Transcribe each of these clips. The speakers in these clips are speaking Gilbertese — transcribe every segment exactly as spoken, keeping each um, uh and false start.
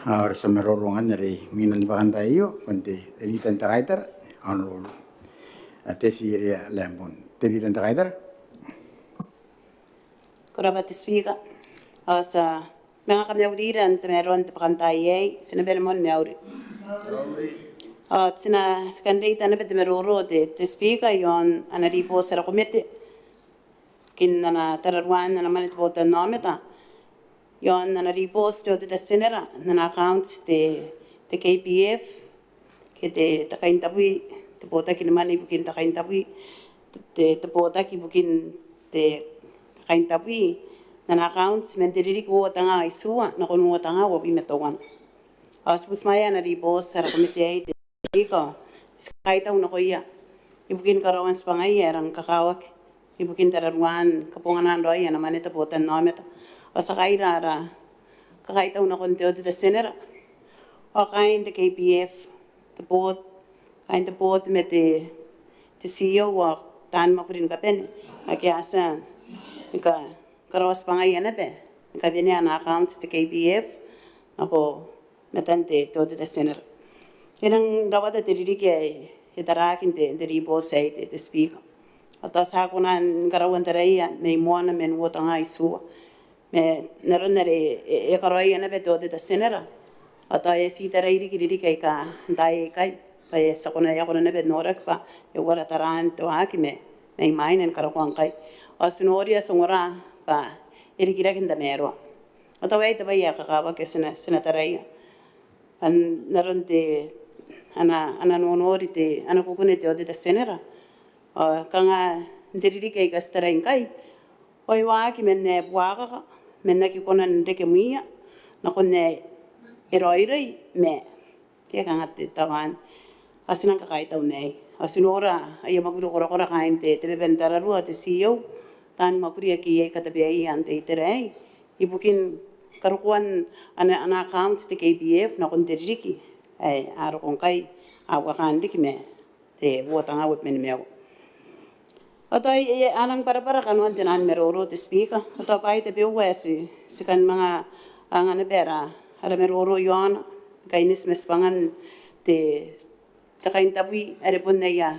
Ao ara tia maroro ngkanne are imwiina ni bakantaai aio, bon te Leader n te Kaitara, Honourable Tessie Eria Lambourne. Te Leader n te Kaitara. Ko rabwa te Speaker. Ao ti a manga kamaurira n tamaroan te bakantaai aei, ti na bane moa ni mauri. Ao ti na, ti kan reita naba te maroro te, te Speaker, iaon ana ribooti ara komete ibukin ana tararuaan ana mwane te botannaomata iaon ana ribooti te Auditor General n ana account te, te K P F, ke te, te kaintabwi, te botaki ni mwane ibukin te kaintabwi, te, te botaki ibukin te, te kaintabwi n ana account man te ririki uoua tenga itiua nakon uoua tenga uabwi ma teuana. Ao ti butimwaea ana ribooti ara komete aei te Speaker, ti kakaitau nakoia ibukin karaoan tibwangaia ae rang kakawaki ibukin tararuaan kabonganaan raoi ana mwane te botannaomata. Ao ti a kaira ara kakaitau nakon te Auditor General ao kaain te K P F, te board, kaain te board ma te, te C E O ao taan mwakuri ni kabane ake a tia ni ka, karaoa tibwangaia naba ni kabanea ana account te K P F nako matan te, te Auditor General. E rang rawata te ririki ae e taraaki n te, te ribooti aei te, te Speaker. Ao tao ti a kona ni karaua n taraia mai moana man uoua tenga itiua. Ma n aron are e, e karaoia naba te Auditor General, ao tao e a tii tarai riki ririki aika n taai aikai bwa e a tia kona, e a kona naba n noraki bwa e uara taraan te waaki ma, mai mwaina ni karokoa ngkai. Ao ti noria, ti ongora bwa e rikirake n tamaroa. Ao tao aei te bwai ae kakawaki ae ti na, ti na taraia. N aron te, ana, ana nonori te, ana kukune te Auditor General, ao kanga n te ririki aika ti tarai ngkai ao e waaki man ae buakaka, man aki kona n reke mwiia nakon ae e raoiroi, ma ke kanga te tauan. Ao ti nang kakaitau n aei. Ao ti nora aia mwakuri korakora kaain te, te beba n tararua, te C E O, taan mwakuri ake iai katabeaia n te itera aei ibukin karokoan ana, ana account te K P F nakon te ririki ae a roko ngkai, a uakaan riki ma te uoua tenga uabwi ma nimaua. Ao tao e, e, a rang bwarabwara kanoan te nang maroro te Speaker. Ao tao bwaai tabeua ae ti, ti kan manga anga naba ara, ara maroro iaona, kaineti ma tibwangan te, te kaintabwi are bon aia,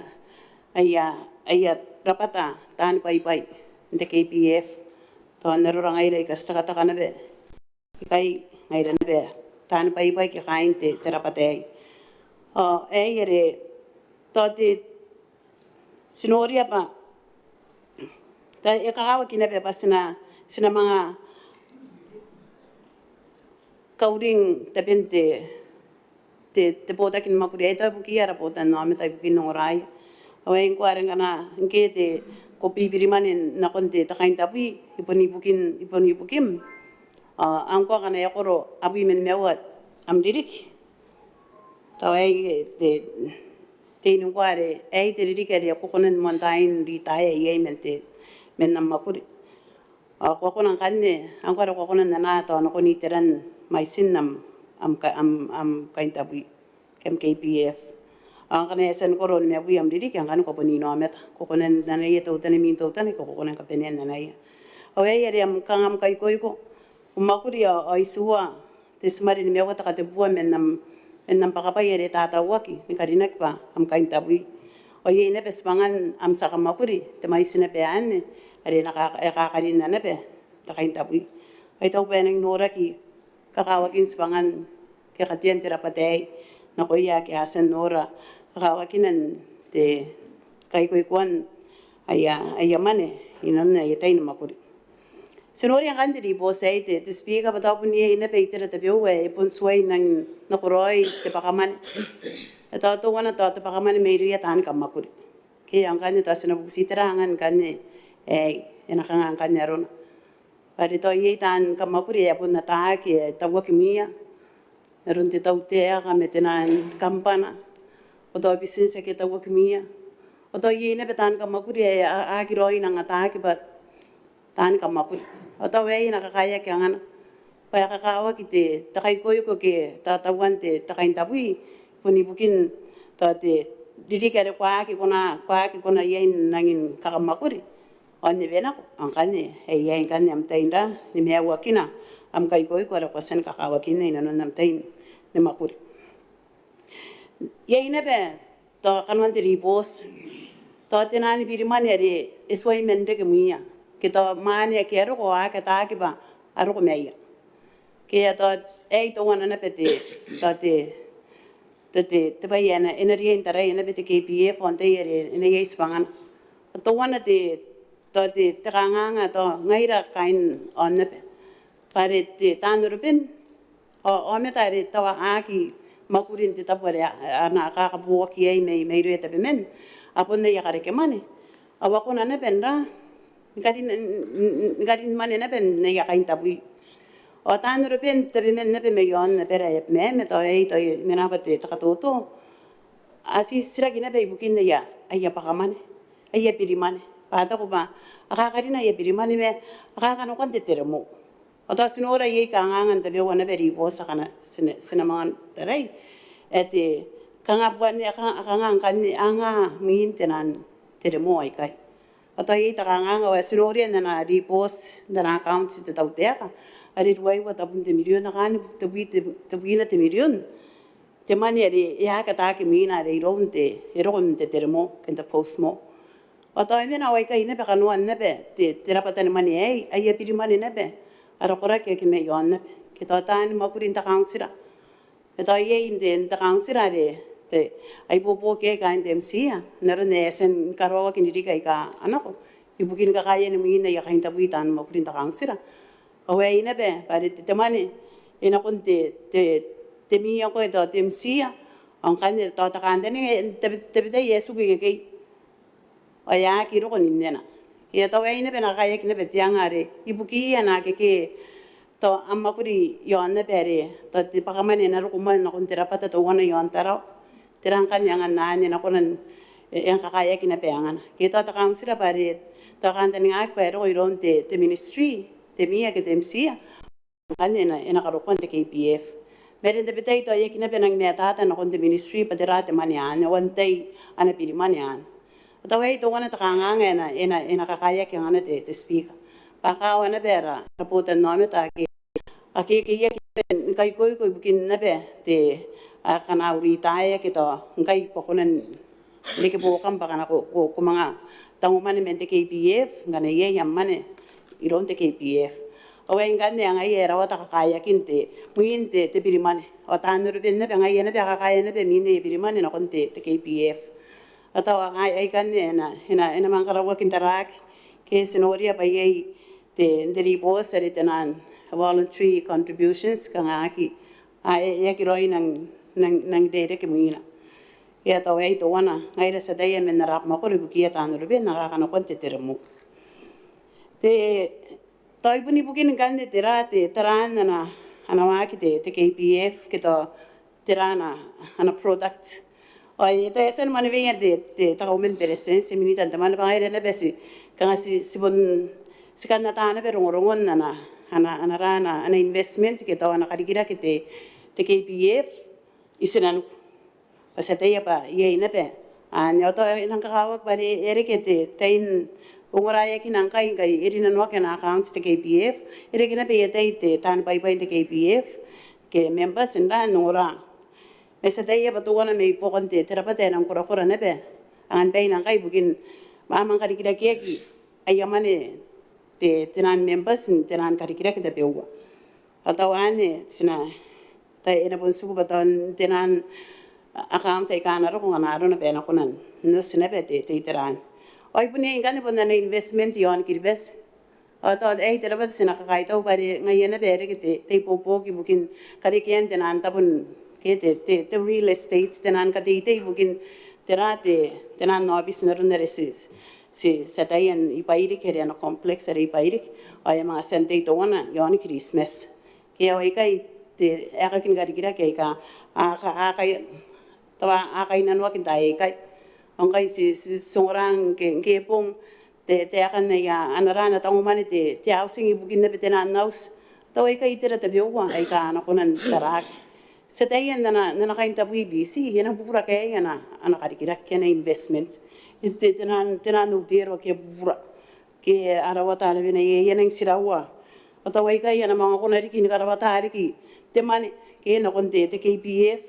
aia, aia rabwata taani bwaibwai n te K P F. Tao n arora ngaira aika ti tekateka naba ikai, ngaira naba taani bwaibwai ke kaain te, te rabwata aei. Ao aei are tao te, ti noria bwa tao e kakawaki naba bwa ti na, ti na manga kauring taben te, te, te botaki ni mwakuri aei, tao ibukiia ara botannaomata ibukin ongoraia. Ao aei ngkoa are ngkana ngke te, ko bibirimwane nakon te, te kaintabwi, e bon ibukin, e bon ibukim. Ao ngkoa ngkana e a koro abwi ma nimaua am ririki, tao aei te, te, te ini ngkoa are aei te ririki are ko kona ni moan tain ritaea iai man te, man am mwakuri. Ao ko a kona ngkanne, ngkoa are ko a kona n anaa tao nakon iteran mwaitin am, am ka, am, am kaintabwi ke am K P F. Ao ngkana e a tia ni koro nimabwi am ririki, ao ngkanne ko a bon inaomata. Ko kona n anaia teutana imwin teutana, ko kona ni kabanea n anaia. Ao aei are am, kanga am kaikoiko, ko mwakuri ao, ao itiua te timare nimaua te katebubua man am, man am bakabwai are tatauaki ni karinaki bwa am kaintabwi. Ao iai naba tibwangan am tia kamwakuri te mwaiti naba anne are e na ka, e kakarinna naba te kaintabwi. Ao I taku bwa e nangi noraki kakawakin tibwangan ke katean te rabwata aei nakoia ake a tia n nora kakawakinan te kaikoikoan aia, aia mwane inanon aia tai ni mwakuri. Ti noria ngkanne te ribooti aei te, te Speaker, bwa tao bon iai naba itera tabeua ae e bon tuai n nang nakoraoi te bwakamwane. E tao teuana tao te bwakamwane mairouia taani kamwakuri. Ke ao ngkanne tao ti na bubuti tera angan ngkanne aei, e na kanga ngkanne arona. Bwa are tao iai taani kamwakuri ae a bon ataaki, ae tauaki mwiia n aron te tautaeka ma te nang kambana, ao tao bitineti ake a tauaki mwiia. Ao tao iai naba taani kamwakuri ae a, a aki raoi n nang ataaki bwa taani kamwakuri. Ao tao aei e na kakaeaki angana bwa e kakawaki te, te kaikoiko ke tatauan te, te kaintabwi, bon ibukin tao te ririki are ko aki kona, ko aki kona iai n nangi ni kakamwakuri. Ao n newe nako, ao ngkanne, e iai ngkanne am tai n ra, ni maiuakina am kaikoiko are ko a tia ni kakawakinna inanon am tai ni mwakuri. Iai naba tao kanoan te ribooti, tao te naan birimwane are e tuai man reke mwiia, ke tao mwaane ake a roko ao a aki ataaki bwa a roko maia. Ke tao aei teuana naba te, tao te, te, te, te bwai ae e na, e na riai n taraia naba te K P F ao n tai are e na iai tibwangana. Teuana te, tao te, te kanganga tao ngaira kaain aonnaba bwa are te taan European ao, aomata are tao a aki mwakuri n te tabo are a, a na kakabooaki iai mai, mairouia tabeman, a bon aia karekemwane ao a kona naba n ra, ni karin, ni karin mwane naba n aia kaintabwi. Ao taan European tabeman naba mai aon abara ae Abemama, tao aei tao e mena bwa te katoto, a titiraki naba ibukin aia, aia bwakamwane, aia birimwane, bwa a taku bwa a kakarina aia birimwane ma a kakanakoa n te teremo. Ao tao ti nora iai kangangan tabeua naba ribooti akana ti na, ti na manga tarai ae te kanga bwa ane a kanga, a kanga ngkanne, a nga mwiin te naan teremo aikai. Ao tao iai te kanganga ao ti noria n ana ribooti, n ana account te tautaeka are ruaiwa tabun te mirion, a kani tebwi te, tebwina te mirion te mwane are e aki ataaki mwiina are iroun te, e roko n te teremo ke n te post mo. Ao tao e mena ao aikai naba kanoan naba te, te rabwata ni mwane aei, aia birimwane naba ara koraki ake mai aonnaba ke tao taani mwakuri n te kauntira. Ma tao iai n te, n te kauntira are te, a ibuobuoki iai kaain te MCA n aron ae e a tia ni karaoaki n ririki aika a nako ibukin kakaean mwiin aia kaintabwi taani mwakuri n te kauntira. Ao aei naba bwa are te, te mwane e nakon te, te, te miako, tao te MCA, ao ngkanne tao te kantaninga n tabe, tabetai e a tiku ikekei ao e aki roko ninnena. Ke tao aei naba e na kakaeaki naba te anga are ibukiia naake ke tao a mwakuri i aonnaba are tao te bwakamwane e na roko moa nakon te rabwata teuana i aon Tarawa. Tera ngkanne angan anne, e na kona n, e, e na kakaeaki naba angana. Ke tao te kauntira bwa are tao kantaningaki bwa e roko iroun te, te ministry, te MIA ke te MCA, ngkanne e na, e na karokoa n te KPF. Ma are n tabetai tao e aki naba nangi matata nakon te ministry bwa tera te mwane anne, ao antai ana birimwane anne. Ao tao aei teuana te kanganga e na, e na, e na kakaeaki angana te, te Speaker. Bwa a kawa naba ara, ara botannaomata ake, ake, ake a aki naba n kaikoiko ibukin naba te, a, akana uritaea ke tao ngkai ko kona n reke buokam bwa ngkana ko, ko, ko manga tangomwane man te KPF, ngkana iai am mwane iroun te KPF. Ao aei ngkanne ngaia e rawata kakaeakin te, mwiin te, te birimwane. Ao taan European naba ngaia naba a kakaea naba mwiin aia birimwane nakon te, te KPF. Ao tao a, aikanne e na, e na, e na manga karauaki n taraaki ke ti noria bwa iai te, n te ribooti are te naan voluntary contributions, kanga aki, a, e, e aki raoi nang, nang, nang rereke mwiina. Ao tao aei teuana ngaira ti ataia man ara abamwakoro ibukiia taan European aika a kanakoa n te teremo. Te, tao bon ibukin ngkanne tera te, taraan ana, ana waaki te, te KPF ke tao tera ana, ana product. Ao e, tao e a tia ni mwaneweia te, te, te Kauoman ni Beretitenti, te Minita n te Mwane, bwa ngaira naba ti, kanga ti, ti bon, ti kan ata naba rongorongon ana, ana, ana ra, ana, ana investment ke tao ana karikirake te, te KPF i tinaniku. Bwa ti ataia bwa iai naba anne. Ao tao e nang kakawaki bwa are e reke te, tain ongoraeakina ngkai, ngkai e rinanoaki ana account te KPF, e reke naba i atai te, taan bwaibwai n te KPF ke members n ra n ongora. Ma ti ataia bwa teuana mai buakon te, te rabwata ae e nang korakora naba angan baina ngkai ibukin a manga karikirakeaki aia mwane te, te naan members n te naan karikirake tabeua. Ao tao anne ti na, tao e na bon tiku bwa tao n te naan account aika a na roko ngkana arona bwa e na kona n oti naba te, te itera anne. Ao ai bon iai ngkanne bon ana investment i aon Kiribati. Ao tao aei te rabwata ti na kakaitau bwa are ngaia naba e reke te, te ibuobuoki ibukin karekean te naan tabo n, ke te, te, te real estate, te naan kateitei ibukin tera te, te naan aobiti n aron are ti, ti, ti ataia i Bairiki, are ana complex are i Bairiki. Ao e a manga tia n tei teuana i aon Kiritimati. Ke ao aikai te, aekakin karikirake aika a, a, a kai, tao a, a kainnanoaki n taai aikai. Ao ngkai ti, ti, ti ongora ngke, ngke e bong te, te aekan aia, ana ra ana tangomwane te, te housing ibukin naba te naan auti. Tao aikai itera tabeua aika a na kona n taraaki. Ti ataia n ana, n ana kaintabwi Biti, e nang bubura kaeaia ana, ana karikirake, ana investment. Te, te naan, te naan outero ake a bubura. Ke a rawata naba n aia, aia nang tiraua. Ao tao aikai a na manga kona riki ni karawata riki te mwane ke nakon te, te K P F.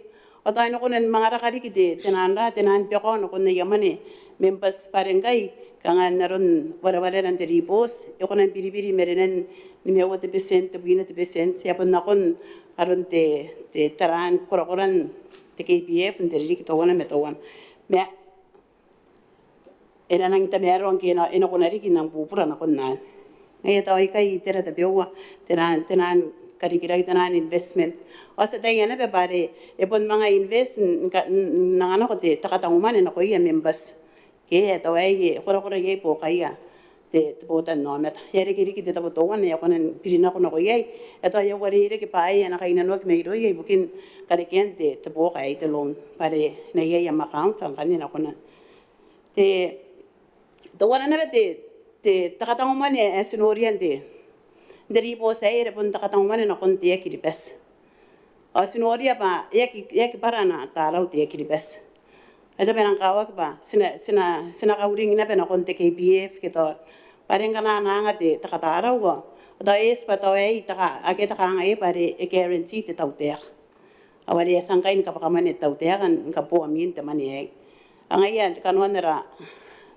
Ao tao e na kona ni manga raka riki te, te naan ra, te naan bekao nakon aia mwane members bwa are ngkai kanga n aron warewarera n te ribooti e kona ni biribiri marenan nimaua te betienti, tebwina te betienti, e a bon nakon aron te, te taraan korakoran te K P F n te ririki teuana ma teuana. Ma e na nangi tamaroa ngke e na, e na kona riki n nang bubura nakon anne. Ngaia tao aikai itera tabeua, te naan, te naan karikirake, te naan investment. Ao ti ataia naba bwa are e bon manga invest n, n, n, n anga nako te, te katangomwane nakoia members. Ke tao aei e korakora iai buokaia te, te botannaomata. E a reke riki te tabo teuana ae e kona ni biri nako nako iai. E tao e a uarereke bwaai ae e na kainnanoaki mairouia ibukin karekean te, te buoka aei, te loan. Bwa are e na iai am account ao ngkanne e na kona. Te, teuana naba te, te, te katangomwane ae ti noria n te, n te ribooti aei, are bon te katangomwane nakon te Air Kiribati. Ao ti noria bwa e aki, e aki bwara ana tarau te Air Kiribati. Ao tao bwa e nang kakawaki bwa ti na, ti na, ti na kauring naba nakon te K P F ke tao bwa are ngkana a na anga te, te katarau ao tao e eti bwa tao aei te ka, akea te kangaanga bwa are e guarantee te tautaeka. Ao are e a tia ngkai ni kabwaka mwane te tautaeka ni kaboa mwin te mwane aei. Ao ngaia kanoan ara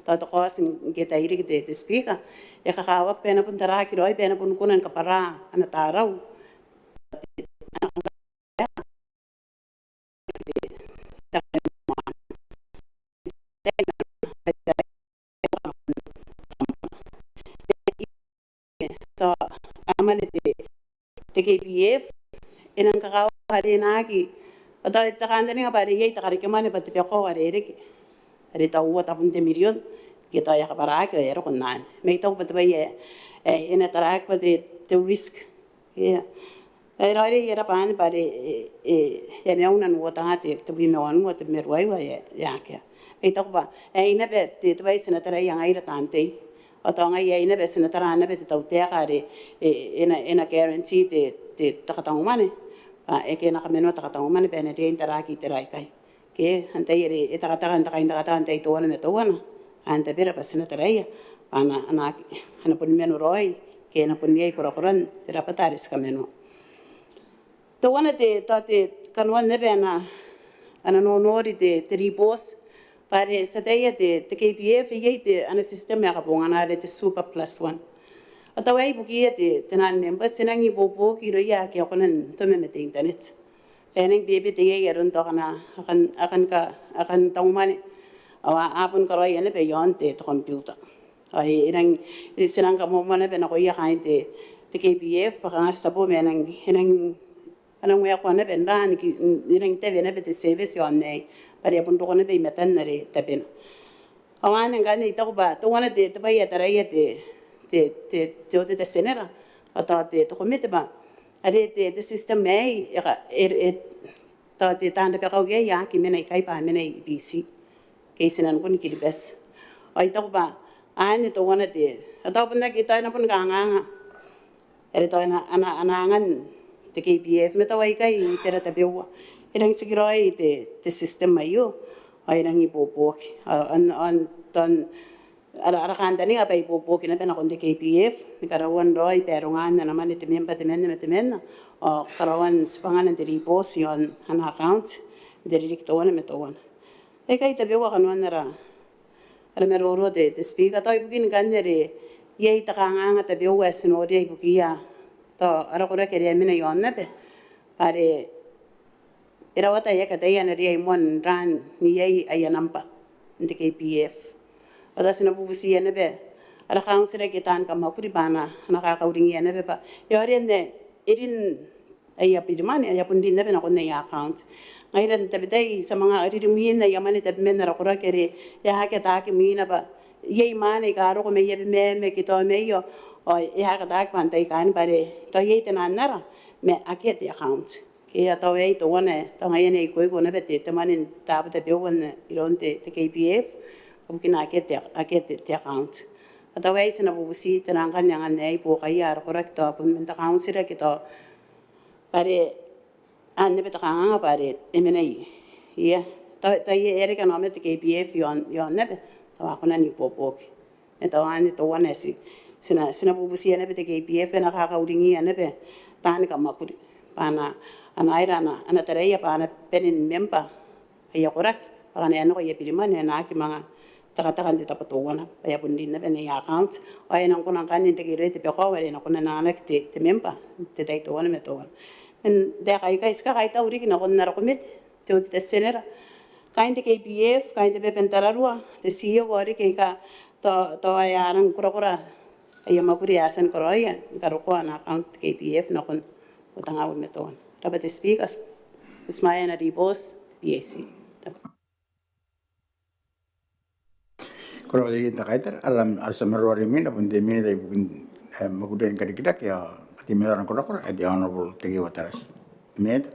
tao te kaoti ngke e tairiki te, te Speaker, e kakawaki bwa e na bon taraaki raoi bwa e na bon kona ni kabwara ana tarau tao a mwane te, te K P F, e nang kakawaki bwa are e na aki, ao tao te kantaninga bwa are iai te karekemwane bwa te bekao are e reke, are tao uoua tabun te mirion, ke tao e a kabwaraaki ao e a roko n anne. Ma I taku bwa te bwai ae, ae e na taraaki bwa te, te risk. Ia. E raoiroi ara bwai anne bwa are e, e, e a mauna n uoua tenga te, tebwi ma wanua, tebwi ma ruaiwa, e, e akea. I taku bwa aei naba te, te bwai ae ti na taraia ngaira taan tei. Ao tao ngaia aei naba ti na tara naba te tautaeka are e, e na, e na guarantee te, te, te katangomwane. Bwa e, ke e na kamanoa te katangomwane bwa e na riai n taraaki itera aikai. Ke antai are e tekateka n te kaintekateka n tai teuana ma teuana, ao n tabera bwa ti na taraia bwa a na, a na, a na boni mano raoi, ke a na bon iai korakoran te rabwata are ti kamanoa. Teuana te, tao te kanoan naba ana, ana nonori te, te ribooti, bwa are ti ataia te, te K P F iai te, ana system ae kabongana are te Super Plus One. Ao tao aei ibukiia te, te naan members, ti nang ibuobuoki irouia ake a kona n toma ma te internet. Bwa e nang bebete iai aron tao akana, akan, akan ka, akan tangomwane. Ao a, a bon karaoia naba iaon te, te computer. Ao e, e nang, e, ti nang kamoamoa naba nakoia kaain te, te K P F, bwa kanga ti tabo ma e nang, e nang, a nang waekoa naba n ra, n ki, e nang tabe naba te service iaon aei. Bwa are a bon roko naba i matan are tabena. Ao anne ngkanne I taku bwa teuana te, te bwai ae taraia te, te, te, te Auditor General, ao tao te, te komete bwa are te, te system aei, e ka, e, e, tao te taan rabakau iai a aki mena ikai bwa a mena i Biti. Ke i tinanikun Kiribati. Ao I taku bwa anne teuana te, ao tao bon aki, tao e na bon kangaanga. Are tao ana, ana, ana angan te K P F, ma tao aikai itera tabeua. E nang tikiraoi te, te system aio, ao e nang ibuobuoki. Ao, ao, ao, tao, ara, ara kantaninga bwa ibuobuoki naba nakon te K P F, ni karaoan raoi barongaan ana mwane te member temanna ma temanna, ao karaoan tibwangana n te ribooti iaon ana account, n te ririki teuana ma teuana. Aikai tabeua kanoan ara, ara maroro te, te Speaker, tao ibukin ngkanne are iai te kangaanga tabeua ae ti noria ibukiia tao ara koraki are a mena iaon aba. Bwa are e rawata ae a kataia n riai moa n rang n iai aia nambwa n te K P F. Ao tao ti na bubutiia naba ara kauntira ke taan kamwakuri bwa a na, a na kakauringiia naba bwa e aoria n ae e rin aia birimwane, aia bon rin naba nakon aia account. Ngaira n tabetai ti a manga riri mwin aia mwane tabeman ara koraki are e a aki ataaki mwina bwa iai mwane aika roko mai Abemama ke tao mai ao, ao e a aki ataaki bwa n taai akanne bwa are tao iai te naan ara ma akea te account. Ke ao tao aei teuana, tao ngaia anne e ikoiko naba te, te mwane n taabo tabeua iroun te, te K P F, bukina akea te, akea te, te account. Ao tao aei ti na bubuti, te nang kan angan aei ibukiia ara koraki tao bon man te kauntira ke tao bwa are anne naba te kangaanga bwa are e mena iai. Tao, tao e a reke ana aomata te K P F iaon, iaon naba, tao a kona n ibuobuoki. Ma tao anne teuana ae ti, ti na, ti na bubutiia naba te K P F, e na kakauringiia naba taani kamwakuri. bwa a na, a na ira, a na, a na taraia bwa a na bane ni member aia koraki bwa akana e a nako aia birimwane, a na aki manga tekateka n te tabo teuana bwa e a bon rin naba n aia account, ao e nang kona ngkanne n reke irouia te bekao are e na kona n anganaki te, te member n te tai teuana ma teuana. Man taeka aikai ti kakaitau riki nakon ara komete, te Auditor General, kaain te K P F, kaain te beba n tararua, te C E O ao riki aika tao, tao a rang korakora aia mwakuri ae a tia ni karaoia ni karokoa ana account te K P F nakon uoua tenga uabwi ma teuana. Rabwa te Speaker, ti mwaea ana ribooti te P A C. Rabwa. Ko rabwa te tia kaitara. Ara, ara tia maroro are imwina bon te minita ibukin, eh, mwakurian karikirake ao kateimatoan korakora, ae te Honourable Tekeeua Tarati. Minita.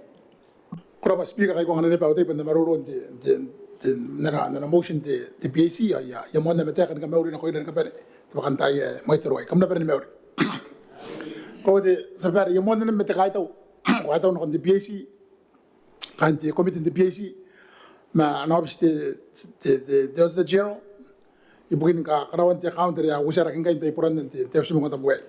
Ko rabwa Speaker, kai ko anganai naba au tai bwa N na maroro n te, te, te, n ana, n ana motion te, te P A C, ao I a, I a moanna ma taeka ni kamauri nakoira ni kabane te bakantaai ae mwaitoro aei. Kam na bane ni mauri. Ko te tia babaire, I a moanna naba ma te kaitau, kaitau nakon te P A C, kaain te komete n te P A C ma ana aobiti te, te, te, te Auditor General ibukin ka, karaoan te account are a uotiaraki ngkai n tai boranan te, te Auti ni Maungatabu aei.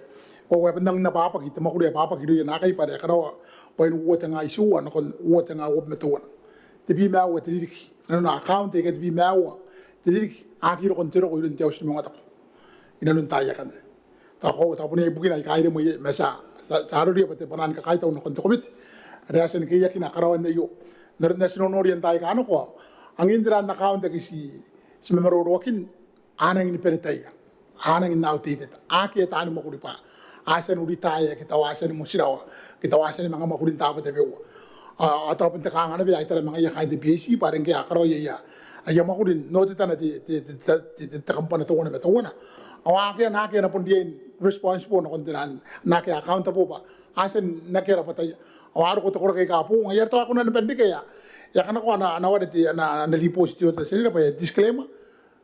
Ao e a bon nang abwabwaki te mwakuri ae abwabwaki irouia naakai bwa are a karaoa bwain uoua tenga itiua nakon uoua tenga uabwi ma teuana. Tebwi ma aua te ririki, nanona account aika tebwi ma aua te ririki a aki roko n te roko iroun te Auti ni Maungatabu inanon taai akanne. Tao ko, tao bon iai bukina aika iremwe iai, ma ti a, ti a, ti a aroia bwa te bwanaa ni kakaitau nakon te komete are a tia ni keiakina karaoan aio n aron ae ti nonoria n taai aika a nako, angin tera n account ake ti, ti mamaroroakin a nangi ni bane taia, a nangi n outdated, akea taani mwakuri bwa a tia n uritaea ke tao a tia ni motirawa ke tao a tia ni manga mwakuri n taabo tabeua. Ao, ao tao bon te kanganga naba ae I tara ma ngaia kaain te P A C bwa are ngke a karaoia aia, aia mwakuri n otetana te, te, te kambana teuana ma teuana, ao akea, akea ana bon riai n responsible nakon tera n, n akea accountable bwa a tia n akea rabwataia. Ao a roko te koraki aika boou, ngaia are tao a kona naba n reke aia, aia kanakoa ana, ana ware te, ana, ana ribooti te Auditor General bwa aia disclaimer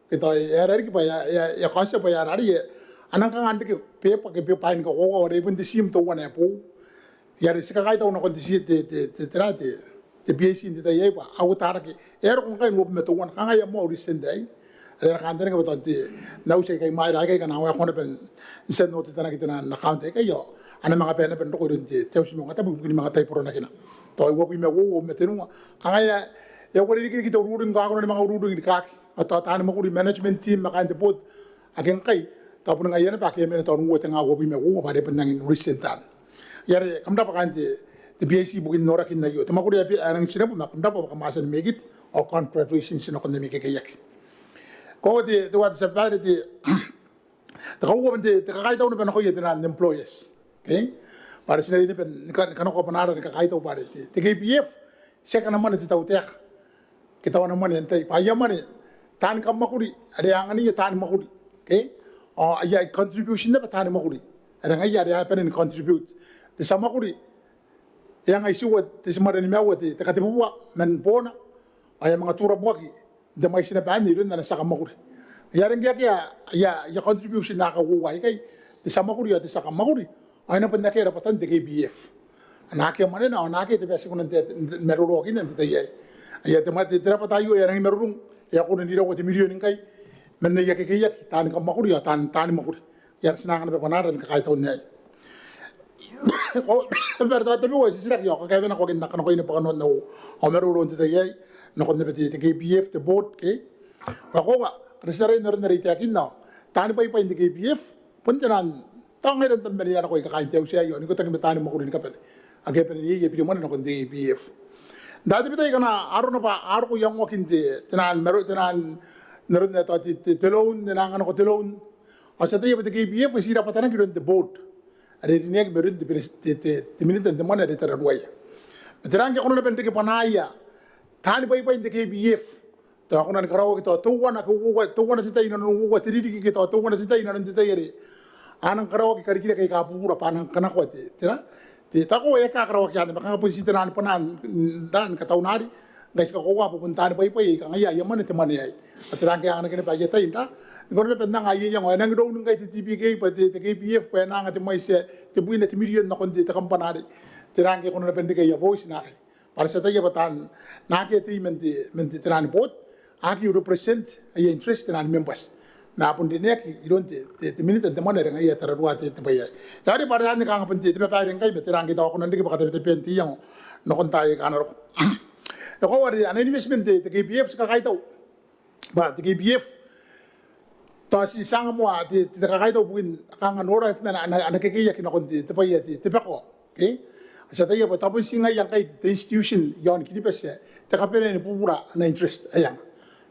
ke tao e aera riki bwa e a, e a, e a kaotia bwa e aera arei, a nang kanga n reke beba ke bwaai ni kakoaua are bon te tiim teuana ae boou. Ngaia are ti kakaitau nakon te, te, te, te, tera te, te P A C n te tai aei bwa a uotarake, e a roko ngkai n uabwi ma teuana, kanga aia moa au recent aei. Are a na kantaninga bwa tao n te, n auti aikai imwaira aikai ngkana a waekoa naba n tia n otetanaki taian account aikai ao a na manga bae naba n roko iroun te, te Auti ni Maungatabu ibukin manga taiboranakina. Tao uabwi ma uoua, uabwi ma tenua, kanga e a, e a uarereke riki te ururing ngke a kona ni manga ururing rikaaki. Ao tao taani mwakuri, management team ma kaain te board ake ngkai tao bon ngaia naba ake a mena tao n uoua tenga uabwi ma uoua bwa are bon nangi n recent anne. Ngaia are kam rabwa kaain te, te P A C ibukin norakin aio. Te mwakuri ae a nangi n tinabo ma kam rabwa bwa kam a tia ni make it, ao congratulations nakon ami kekeiaki. Ko te, te, te kauoua bon te, te kakaitau naba nakoia taian employers. Okay? Bwa are ti na riai naba ni ka, ni kanakoa bwanaara ni kakaitau bwa are te, te K P F tiaki ana mwane te tautaeka ke tao ana mwane antai, bwa aia mwane taani kammwakuri are a angania taani mwakuri. Okay? Ao aia contribution naba taani mwakuri are ngaia are a bane ni contribute. Te tia mwakuri e anga itiua te timare nimaua te, te katebubua man boona, ao e a manga turabuaki n te mwaiti naba anne iroun ana tia kammwakuri. Ngaia are ngke akea aia, aia contribution aika uoua aikai, te tia mwakuri ao te tia kammwakuri, ao e na bon akea rabwatan te K P F. A na akea mwanena ao a na akea te bwai ae ti kona n te, n te, maroroakinna n te tai aei. Aia te mwa, te, te rabwata aio e a nangi marurung, e a koro n iraua te mirion ngkai man aia kekeiaki taani kammwakuri ao taan, taani mwakuri. Ngaia are ti na anga naba bwanaara ni kakaitau n aei. Ko, bwa are tao tabeua ae titiraki ao kakaewenako ake N na kanakoa ni bwaka nakon au, au maroro n te tai aei nakon naba te, te K P F, te board, okay? Bwa koaua are ti taraia n aron are I taekinna, taani bwaibwai n te K P F bon taian, tao ngaira n tabeman aika nako aika kaain te auti aei ao n ikotaki ma taani mwakuri ni kabane ake a bane n iai aia birimwane nakon te K P F. N taai tabetai ngkana arona bwa a roko iangoakin te, taian maro, taian, n aron ae tao te, te, te loan, e na anga nako te loan, ao ti ataia bwa te K P F e tii rabwatanaki iroun te board are rineaki mairoun te, te, te, te minita n te mwane are tararuaia. Ma tera ngke a kona naba n reke bwanaaia taani bwaibwai n te K P F, tao a kona ni karaoaki tao teuana ke uoua, teuana te tai inanon uoua te ririki ke tao teuana te tai inanon te tai are a nang karaoaki karikirake aika bubura bwa a nang kanakoa te, tera, te, tao e aki karaoaki anne, ma kanga bon tii taian bwanaa n, n, n kataunari ngkai ti kakoaua bwa bon taani bwaibwai aika ngaia aia mwane te mwane aei. Ao tera ngke a anganaki naba aia tai n ra, ni kona naba n anga aia iango, e nangi loan ngkai te T P K bwa te, te K P F bwa e na anga te mwaiti ae tebwina te mirion nakon te, te kambana arei. Tera ngke e kona naba n reke aia voice naakai. Bwa are ti ataia bwa taan, naake a tei man te, man te, taian board, a aki represent aia interest taian members. ma bon rineaki iroun te, te, te Minita n te mwane are ngaia e tararua te, te bwai aei. Tao are bwa are anne kanga bon te, te babaire ngkai ma tera ngke tao a kona n riki bwa katabetabean te iango nakon taai aika a na roko. E koaua are ana investment te, te K P F, ti kakaitau bwa te K P F tao ti, ti anga moa te, te kakaitau ibukin kanga noran ana, ana, ana kekeiaki nakon te, te bwai ae te, te bako. Okay? Ti ataia bwa tao bon ti ngaia ngkai te institution i aon Kiribati ae te kabanea ni bubura ana interest ae anga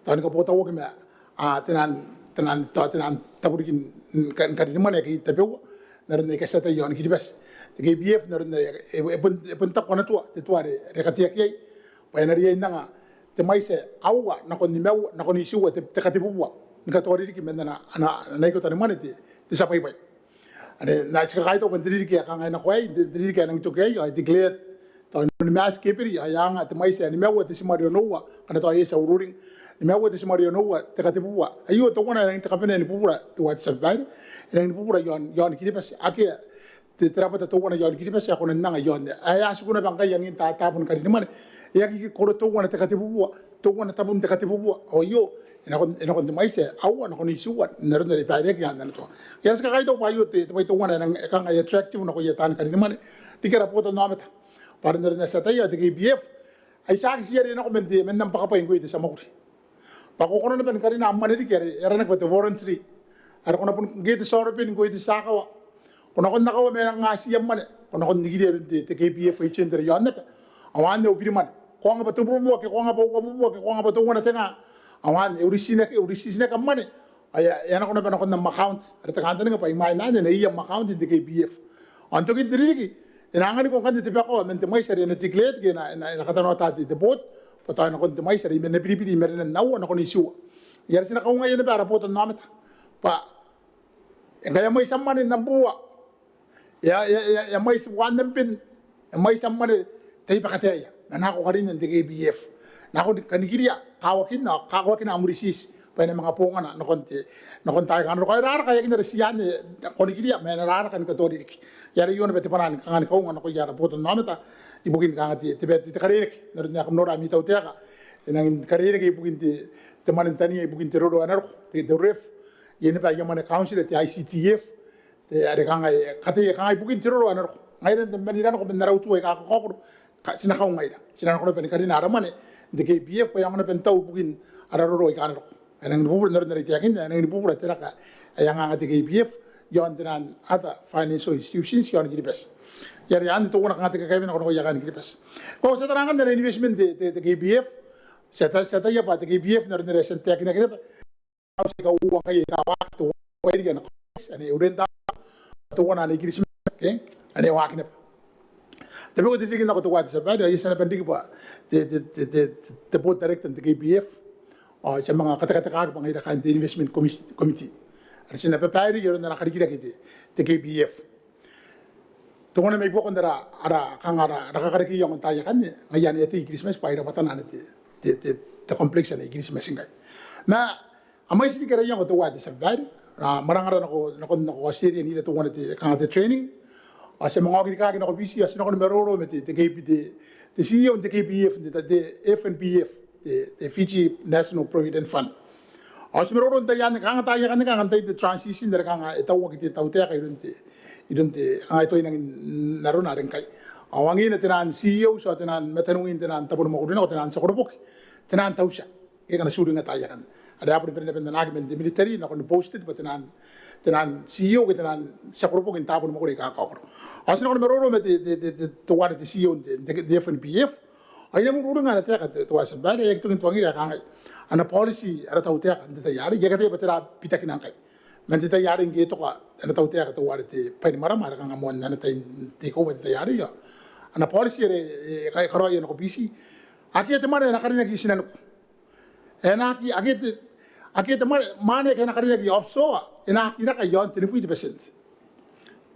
tao ni kabotauaki ma, a, tenan, tenan, tao tenan taburikin ka, karin mwane ake tabeua n aron ae I katiatai i aon Kiribati. Te K P F n aron ae e, e bon, e bon taku ana tua, te tua are, are e kateaki iai bwa e na riai n anga te mwaiti ae aua nakon nimaua nakon itiua te, te katebubua ni katoa ririki man ana, ana, ana ikota ni mwane te, te tia bwaibwai. Anne, n na, ti kakaitau bwa n te ririki ae kanga e nako aei, n te, te ririki ae nangi toki aei, ao e declare tao n Maati ke Eberi, ao e anga te mwaiti ae nimaua te timware onoua, ngkana tao e eti au ruling, nimaua te timware onoua te katebubua. Aio teuana ae nangi te kabanea ni bubura, teuae te tia babaire, e nangi ni bubura i aon, i aon Kiribati. Akea te, te rabwata teuana i aon Kiribati ae kona n anga i aon aei. Ae a tiku naba ngkai angin ta, taabo ni karin mwane, e aki koro teuana te katebubua, teuana tabun te katebubua. Ao aio e nakon, e nakon te mwaiti ae aua nakon itiua n aron are e baireaki i aan ana tua. Ngaia ti kakaitau bwa aio te, te bwai teuana ae nang, e kanga e attractive nakoia taan karin mwane riki ara botannaomata. Bwa are n aron ae ti ataia ao te K P F ai tiaki tii are e nako man te, man am bakabwai ngkoe te tia mwakuri, bwa ko kona naba ni karina am mwane riki are e aranaki bwa te voluntary, are ko na bon, ngke te tia orobwen, ngkoe te tia akawa, ko nakon akawa ma e nang ati am mwane, ko nakon nikiria iroun te, te K P F agent are i aon aba. Ao anne au birimwane, ko anga bwa tebubua ke ko anga bwa uabubua ke ko anga bwa teuana te nga, ao anne e uritiinaki, e uritiitinaki am mwane. Ao e a, e a nako naba nakon am account, are te kantaninga bwa imwain anne e na iai am account n te K P F. Ao n tokin te ririki e na anganiko ngkanne te bako man te mwaiti are e na declare ke e na, e na, e na katanoata te, te board bwa tao e nakon te mwaiti are i marenan, biribiri i marenan aua nakon itiua. Ngaia are ti na kaungaia naba ara botannaomata bwa ngkai e a mwaiti am mwane n am bubua, e a, e a, e a, e a mwaiti uaan am ben, e a mwaiti am mwane, tai bakataeia ma nako karinan te K P F. Nako ni kanikiria, kawakin, ao kawakin am ritiiti bwa e na manga bongana nakon te, nakon taai aika a na roko. Ao e raraka aekan ara tii anne, ko nikiria ma e na raraka ni katoa ririki. Ngaia are aio naba te bwanaa ni kanga ni kaunga nakoia ara botannaomata ibukin kanga te, te, te, te karekei n aron ae kam nora ami tautaeka e nangi karekei ibukin te, te mwane n tania ibukin te roro ae na roko, te, te RERF, iai naba aia mwane council, te I C T F, te, are kanga e kateia kanga ibukin te roro ae na roko. Ngaira n te, man ira nako man ara utu aika kakaokoro, ti na kaungaira, ti na nako naba ni karina ara mwane n te K P F bwa e aonga naba n tau ibukin ara roro aika a na roko. E nangi ni bubura n aron are I taekinna, e nangi ni bubura te raka ae anganga te K P F i aon tenan other financial institutions i aon Kiribati. Ngaia are anne teuana kanga te kakaewenako nakoia kaain Kiribati. Ko a tia n tara ngkanne ana investment te, te, te K P F, ti a, ti ataia bwa te K P F n aron are e a tia n taekinaki naba, au tia aika uoua ngkai aika a waaki, teuana ae riki ana, ane e urenta, teuana ane i Kiritimati, okay? Ane e waaki naba. Tabeua te ririki n nako teuae te tia babaire, ao I a tia naba n riki bwa te, te, te, te, te board director n te K P F. Ao ti a manga katekatekaki bwa ngaira kaain te investment commis-, committee are ti na babaire i aron ana karikirake te, te K P F. Teuana mai buakon ara, ara, kanga ara, ara kakarekea iango n taai akanne, ngaia ane e a tei i Kiritimati bwa ai rabwatana ane te, te, te, te complex ane i Kiritimati ngkai. Ma a mwaiti riki ara iango teuae te tia babaire, ara mwanangara nako, nako, nako Australia n ira teuana te, kanga te training. Ao ti a manga oki rikaaki nako Biti, ao ti nako ni maroro ma te, te K P, te, te C E O n te K P F, te, te F N P F, te, te Fiji National Provident Fund. Ao ti maroro n tai anne, kanga taai akanne, kanga n tain te transition are kanga e tauaki te tautaeka iroun te, iroun te, kanga e tuai nangi n arona are ngkai. Ao angiina tenan C E O, ao tenan mataniwin tenan tabo ni mwakuri nako, tenan tia koroboki, tenan tautia. Ke ngkana ti uringa taai akanne, are a boni bane naba n anaaki man te military, nako ni posted bwa tenan, tenan C E O ke tenan tia koroboki n tabo ni mwakuri aika kakaokoro. Ao ti nako ni maroro ma te, te, te, te, teuare te C E O n te, te, te F N P F. Ao I nang uringa ana taeka te, teuae te tia babaire, e aki toki n tuangira ae kangai ana policy ara tautaeka n te tai arei. I aki ataia bwa tera bitakina ngkai. Man te tai arei ngke e toka ana tautaeka teuare te Bainimarama, are kanga moan ana tai n takeover n te tai arei, ao ana policy are e, e, e karaoia nako Biti, akea te mwane ae na karinaki i tinaniku. E na aki, akea te, akea te mwane, mwane aika a na karinaki offshore, e na aki raka i aon tenibwi te percent.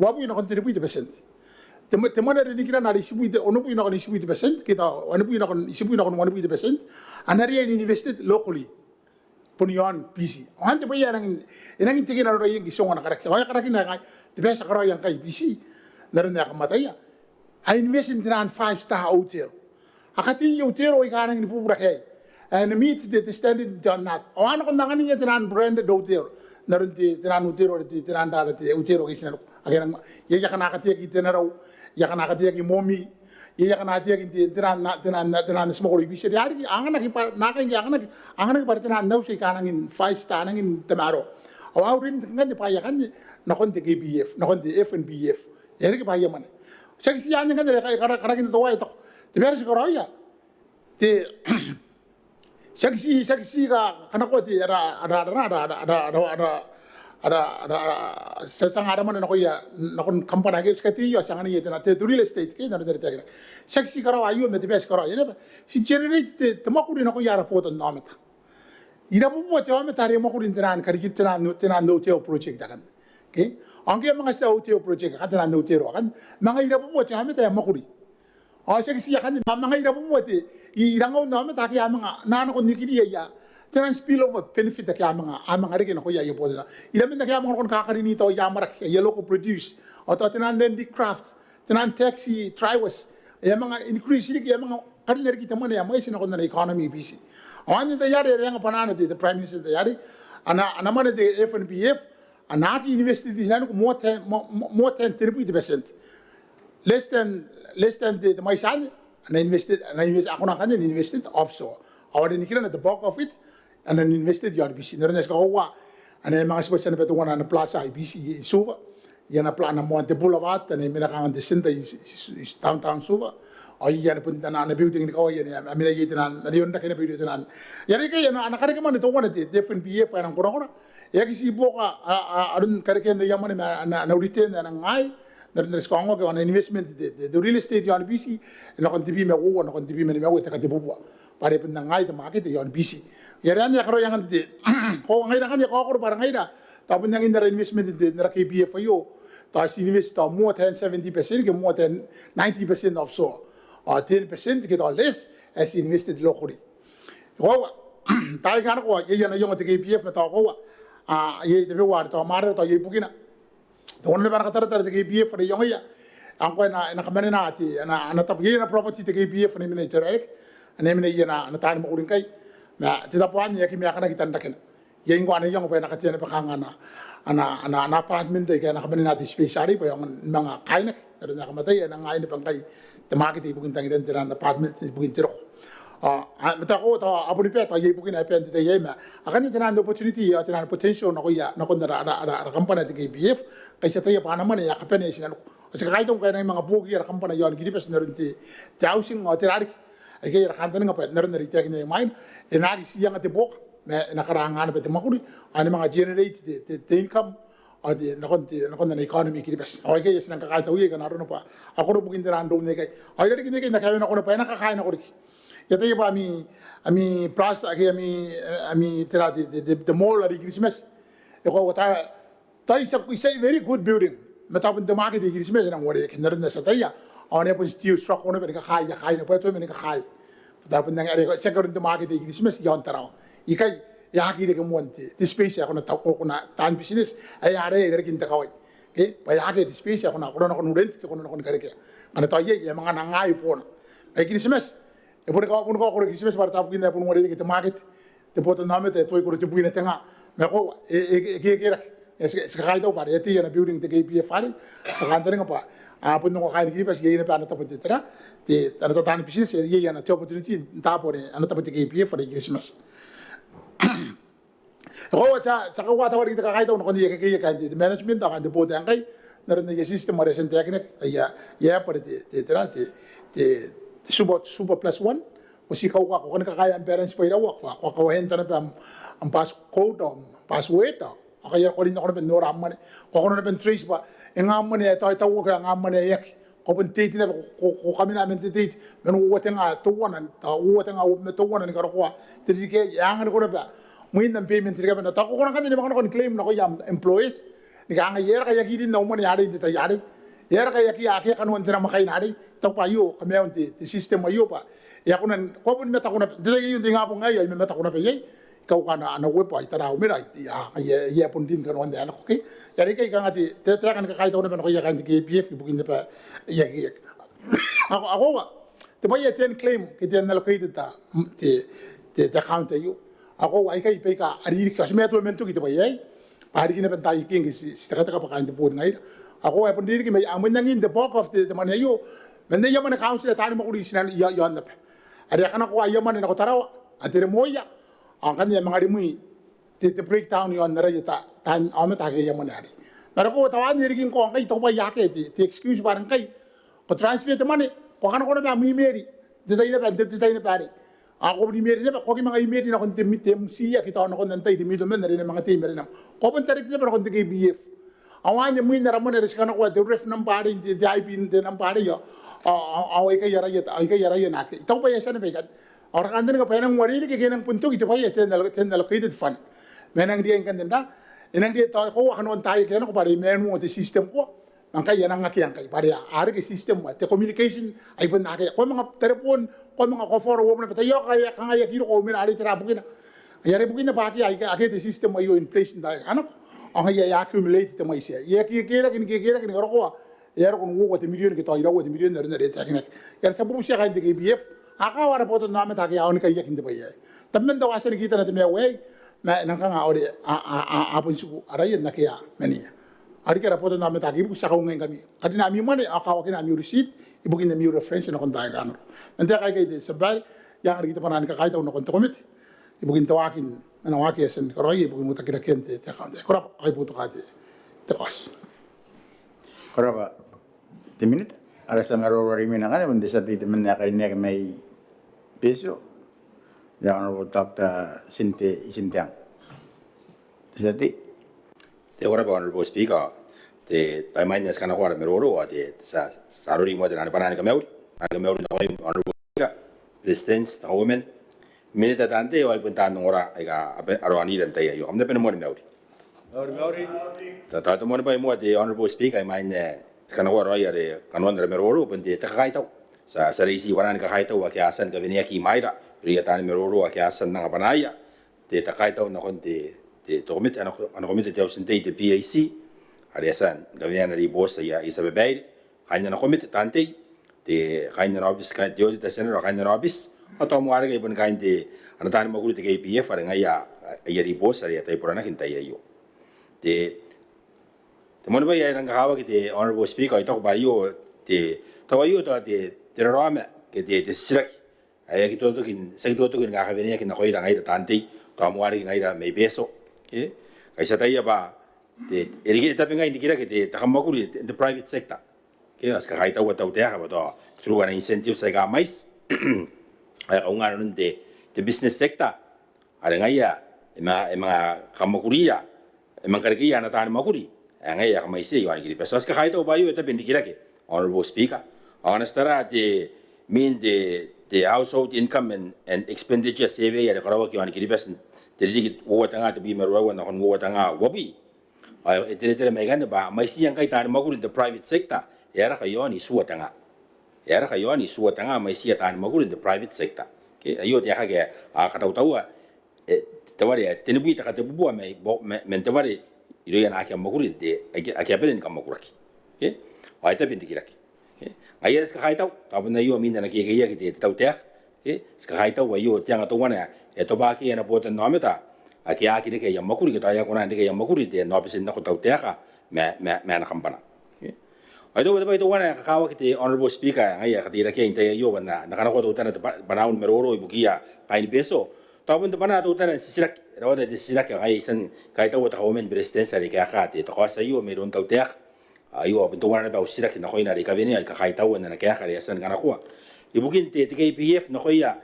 Uabwi nakon tenibwi te percent. Te mwa-, te mwane are nikirana are itibwi te, onobwi nakon itibwi te percent, ke tao wanibwi nakon, itibwi nakon wanibwi te percent, a na riai n invested locally. Bon i aon Biti. Ao anne te bwai ae e nangi, e nangi n tekena raoraia ngke ti ongo ana karaki. Ao e a karaki naba ngkai, te bwai ae ti a karaoia ngkai i Biti n aron ae kam ataia, a invest n tenan five star hotel. A kateia hotel aika a rangi ni bubura aei ae na meet te, te standard n te aonnaba. Ao a nako n angania tenan branded hotel, n aron te, te naan utero, te, te naan rara, te utero ke i tinaniku. Ake a nang, iai akana kateaki i Tenarau, iai akana kateaki i Momi, iai akana kateaki n te, te naan, te naan, te naan ti mwakoro i Biti. Are a riki, a anganaki bwa, naakai ngke a anganaki, a anganaki bwa are te naan auti aika a nangi n five star, a nangi n tamaroa. Ao a uringnga ngkanne bwaai akanne nakon te K P F, nakon te F N B F. E a riki bwaai aika mwane. Tiaki ti anne ngkanne are kara, karakin te toa e taku te bwai are ti karaoia. Te, tiaki ti, tiaki ti ka, kanakoa te, ara, ara, ara, ti a anga ara mwane nakoia, nakon kambana ake ti kateia, ti anganiia te naan, te, te real estate ke, n aron are e taekinaki. Tiaki ti karaoa aio ma te bwai ae ti karaoia naba, ti generate te, te mwakuri nakoia ara botannaomata. Irabubua te aomata are e mwakuri n te naan karikirake, te naan, te naan hotel project akanne. Okay? Ao ngke a manga tia hotel project akanne, te naan hotel akanne, manga irabubua te aomata ae mwakuri. Ao tiaki ti akanne, ma manga irabubua te, i, irangaun aomata ake a manga, n na nako n nikiriia aia, te naan spill over benefit ake a manga, a manga reke nakoia aia botannaomata. Iraman ake a manga nako ni kakarin tao aia amwarake, aia local produce. Ao tao te naan handicraft, te naan taxi drivers. E a manga increase riki, e a manga karina riki te mwane ae mwaiti nakon ana economy i Biti. Ao anne n tai are, are e anga bwanaana te, te Prime Minister n tai are, ana, ana mwane te F N B F, a na aki invested i tinaniku more than, more, more than tenibwi te percent. Less than, less than te, te mwaiti anne, a na invested, a na invested, a kona ngkanne n invested offshore. Ao are nikirana the bulk of it, a na invested iaon Biti. N aron ae ti kakoaua, a na manga tibwa tia naba teuana ana plaza i Biti i Suva. Iai ana pla-, ana moan te boulevard, a na mena kanga n te centre i, i, i downtown Suva. Ao iai ana bon ana, ana building ni kawai, a na mena iai te naan, ana ion rake naba irouia te naan. Ao are ikai, a na, a na karekemwane teuana te, te F N B F ae e nang korakora. E aki ti buoka, a, a, aron karekean aia mwane ma ana, ana return ae e nang ngae. N aron are ti kaongoaki, ana investment te, te, te real estate iaon Biti, e nakon te bwi ma uoua, nakon te bwi ma nimaua te katebubua. Bwa are e bon nang ngae te market iaon Biti. Ao are anne e karaoia ngkanne te, ko ngaira ngkanne e kaokoro bwa are ngaira, tao bon angin ara investment n te, n ara K P F aio, tao ti invest tao more than seventy percent ke more than ninety percent offshore. Ao ten percent ke tao less ae ti invested locally. Koaua, taai aika nako, iai ana iango te K P F ma tao koaua, a, iai tabeua are tao mwaarara tao iai bukina. Teuana naba ana kataratara te K P F are e iangoia. Ao ngkoa e na, e na kamanena te, ana, ana tabo, iai ana property te K P F ane e mena i Tarawa Ireland, ane e mena iai ana, ana taani mwakuri ngkai. Ma te tabo anne e aki meakanaki tanrakena. Iai ngkoa ana iango bwa e na katea naba kanga ana, ana, ana, ana apartment aika e na kamanena te space arei bwa e aonga ni manga kaainaki. N aron ae kam ataia e nang ngae naba ngkai te market ibukin tangiran te naan apartment ibukin te roko. Ao, a, ma tao koaua tao a boni bae tao iai bukina ae bae n te tai aei ma akanne te naan opportunity ao te naan potential nakoia, nakon ara, ara, ara, ara kambana te K P F, ngkai ti ataia bwa ana mwane e a kabanea i tinaniku. Ao ti kakaitau ngkai e nang manga buokiia ara kambana iaon Kiribati n aron te, te housing ao tera riki. Aikai ara kantaninga bwa n aron are I taekinna imwaina, e na aki ti anga te buoka ma e na karaanga naba te mwakuri ao e na manga generate te, te, te income ao te, nakon te, nakon ana economy Kiribati. Ao aikai ae ti nang kakaitauia ngkana arona bwa a koro bukin te naan roun aikai. Ao irarikin aikai N na kaewe nako naba bwa e na kakae nako riki. I ataia bwa ami, ami plaza ake ami, ami tera te, te, te, te mall are i Kiritimati. E koaua tao, tao it's a, it's a very good building. Ma tao bon te market i Kiritimati e nang uarereke n aron ae ti ataia. Ao ane bon still struggle naba ni kakaea kaaina bwa e tuai mena ni kakaea. Tao bon anne are ti a karon te market i Kiritimati iaon Tarawa. Ikai e a aki reke moan te, te space ae ko na tau, ko na taan business ae a rai irarikin te kawai. Okay? Bwa e a akea te space ae ko na, ko na nako n rent ke ko na nako ni karekea. Ngkana tao iai e a manga nang ngae boona. Ai Kiritimati e boni kawa, boni kawa koro Kiritimati bwa are tao bukin ae bon uarereke te market. Te botannaomata e tuai koro tebwina te nga. Ma koaua e, e, e, e kekerake. E, ti, ti kakaitau bwa are e a tei ana building te K P F arei. Ti kantaninga bwa a bon ongo kaain Kiribati iai naba ana tabo te tera, te, ana tataani business, iai ana te opportunity n taabo are ana tabo te K P F are i Kiritimati. Koaua ti a, ti a kaua tao riki te kakaitau nakon aia kekeiaki kaain te, te management ao kaain te board ae ngkai n aron aia system are e a tia n taekinaki, aia, aia app are te, te tera, te, te, te Super, Super Plus One. Ko ti kauka, ko kani kakaea am balance bwa iraua, ko a, ko a, ko a enter naba am, am passcode ao am password ao, ao ngkai e a koaua nako naba n nora am mwane. Ko a kona naba n trace bwa e nga am mwane ae tao e tauaki ao e nga am mwane ae e aki. Ko a bon date naba, ko, ko, ko kamena man te date man uoua te nga teuana, tao uoua te nga uabwi ma teuana ni karokoa te ririki aei, e anganiko naba mwin am payment ni kabane. Tao ko kona ngkanne ni manga nako ni claim nakoia am employees ni kangai, e aera ngkai I aki rin au mwane arei n te tai arei? E aera ngkai I aki, akea kanoan te namwakaina arei? Tao bwa aio kamaiun te, te system aio bwa e a kona n, ko a bon mataku naba n te tai aio, n te ingabong aei ao I mamataku naba iai. I kauka ana, ana web ao I tara au mera, I, I a, I a, I a bon rin kanoan ae nako, okay? Ao are ikai kanga te, te, te taeka ni kakaitau naba nakoia kaain te K P F ibukin naba aia kekeiaki. Ao, ao koaua te bwai ae te unclaimed ke te unallocated, te, te, te account aio. Ao koaua aikai baika a ririki ao ti mena tuai man toki te bwai aei. bwa a riki naba n taai ake ngke ti tekateka bwa kaain te board ngaira. Ao koaua e bon ririki mai, a mwaninga n te bulk of te, te mwane aio, man aia mwane council ae taani mwakuri i tinanikun, i aon aba. Are a kanakoa aia mwane nako Tarawa, a teremoia, ao ngkanne a manga rimwi te, te breakdown i aon araia ta, taan aomata ake aia mwane arei. Ma are koaua tao anne e riki ngkoa ngkai, I taku bwa akea te, te excuse bwa are ngkai ko transfer te mwane, ko a kanakoa naba am email n te tai naba, n te, te tai naba arei. Ao ko bon email naba, ko aki manga email nakon te, te M C ake tao nakon antai, te middleman are e na manga tei i marenam. Ko a bon direct naba nakon te K P F. Ao anne mwin ara mwane are ti kanakoa, te ref number arei, te, te I P, te number arei, ao, ao, ao, ao aikai araia, aikai araia naake. I taku bwa e a tia naba ikanne. Ao ara kantaninga bwa e nang uarereke ke e nang bon toki te bwai ae te unallo-, te unallocated fund. Ma e nang riai ngkanne n ra, e nang riai tao koaua kanoan taai ake a nako bwa are e manual te system koa. Ma ngkai e nang akea ngkai, bwa are a reke system, te communication ai bon akea. Ko a manga tareboon, ko a manga, ko a follow up naba, tao e a kangai, kangai aki roko, ao mena arei, tera bukina. Ai are bukina bwa akea, akea, akea te system aio in place n taai ake a nako. Ao ngaia e accumulate te mwaiti aei. E aki kekerake ni, kekerake ni karokoa, e a roko n uoua te mirion ke tao iraua te mirion aron are e taekinaki. Ai are ti a bubutia kaain te K P F, a kawa ara botanaomata ake a onikaiaki n te bwai aei. Tabeman tao a tia ni kitana te maiu aei, ma e nang kanga are a, a, a, a bon tiku araia n akea mania. Ao riki ara botanaomata ake ibukin ti a kaungaingkami. Karina ami mwane, ao kawakina ami receipt ibukin ami reference nakon taai aika a na roko. Man taeka aikai, te tia babaire, I a anga riki te bwanaa ni kakaitau nakon te komete ibukin te waaki, ana waaki ae e a tia ni karaoia ibukin utakirakean te, te account. Ko rabwa, ao I boutoka te, te kaoti. Ko rabwa te Minita. Ara tia maroro are imwina ngkanne bon te tia tei temanna ae karineaki mai Betio, the Honourable Doctor Tinte Itinteang. Te tia tei. Te, ko rabwa Honourable Speaker. Te, tao imwain ae ti kanakoa ara maroro, ao te, te tia, ti a rori moa te nano ni bwanaa ni kamauri. Ni kamauri nakoim Honourable Speaker, Beretitenti, te Kauoman, Minita, taan tei, ao ai bon taan ongora aika a raonira n te tai aio. Kam na bane moa ni mauri. Mauri, mauri. Tao, tao te moanibwai moa te Honourable Speaker, imwain ae ti kanakoa raoi are kanoan ara maroro, bon te, te kakaitau. Ti a, ti a reiti bwanaa ni kakaitau ake a tia ni kaweneaki imwaira, irouia taani maroro ake a tia n anga bwanaaia. Te, te kakaitau nakon te, te, te komete, ana, ana komete te auti n tei, te P A C, are e a tia ni kawenea ana ribooti aia, aia tia babaire. Kaain ana komete taan tei, te, kaain ana aobiti, kaain te Auditor General, kaain ana aobiti, ao tao moa riki ai bon kaain te, ana taani mwakuri te K P F, are ngaia aia ribooti are e a taiboranaki n te tai aio. Te, te moanibwai ae e nang kakawaki te Honourable Speaker, ao I taku bwa aio te, tao aio tao te, te raraoma ke te, te titiraki ae aki totoki n, tiaki totoki ni kakaweneaki nakoira ngaira taan tei, tao moa riki ngaira mai Betio. Ke? Ngkai ti ataia bwa te, e riki, e tabe ngai n rikirake te, te kammwakuri n te, te private sector. Ke, ao ti kakaitaua te tautaeka bwa tao through ana incentives aika mwaiti ae kaunga nanon te, te business sector, are ngaia e manga, e manga kammwakuria, e manga karekeia ana taani mwakuri ae ngaia e a kamwaitia i aon Kiribati. Ao ti kakaitau bwa aio e tabe n rikirake, Honourable Speaker. Ao ngkana ti tara te, imwin te, te household income and, and expenditure survey are karaoaki i aon Kiribati n te ririki uoua tenga tebwi ma ruaiwa nakon uoua tenga uabwi, ao e teretere mai ikanne bwa mwaitiia ngkai taani mwakuri n te private sector e a raka i aon itiua tenga. E a raka i aon itiua tenga mwaitiia taani mwakuri n te private sector. Ke, aio te aeka ake a katautaua, e, te ware ae tenibwi te katebubua mai, bo, ma, man te ware irouia naake a mwakuri n te, ake, ake a bane ni kammwakuraki. Ke, ao e tabe n rikirake. Ke, ngaia are ti kakaitau, tao bon aio imwin ana kekeiaki te, te tautaeka. Ke, ti kakaitau aio te anga teuana ae e tobwaaki ana botanaomata ake a aki reke aia mwakuri, ke tao a aki kona n reke aia mwakuri n te, n aobitin nako te tautaeka ma, ma, ma ana kambana. Ke, ao I taku bwa te bwai teuana ae kakawaki te Honourable Speaker, ngaia ae kateirakeai n te tai aio bwa N na, N na kanakoa teutana te bwa, bwanau ni maroro ibukiia kaain Betio. Tao bon te bwanaa teutana n titiraki, e rawata te titiraki, ao ngaia I tia n kaitaua te Kauoman, Beretitenti, are e kaeka te, te kaoti aio mairoun te tautaeka. Aio bon teuana naba au titiraki nakoina are I kawenea, I kakaitaua n ana kaeka are e a tia ni kanakoa ibukin te, te K P F nakoia,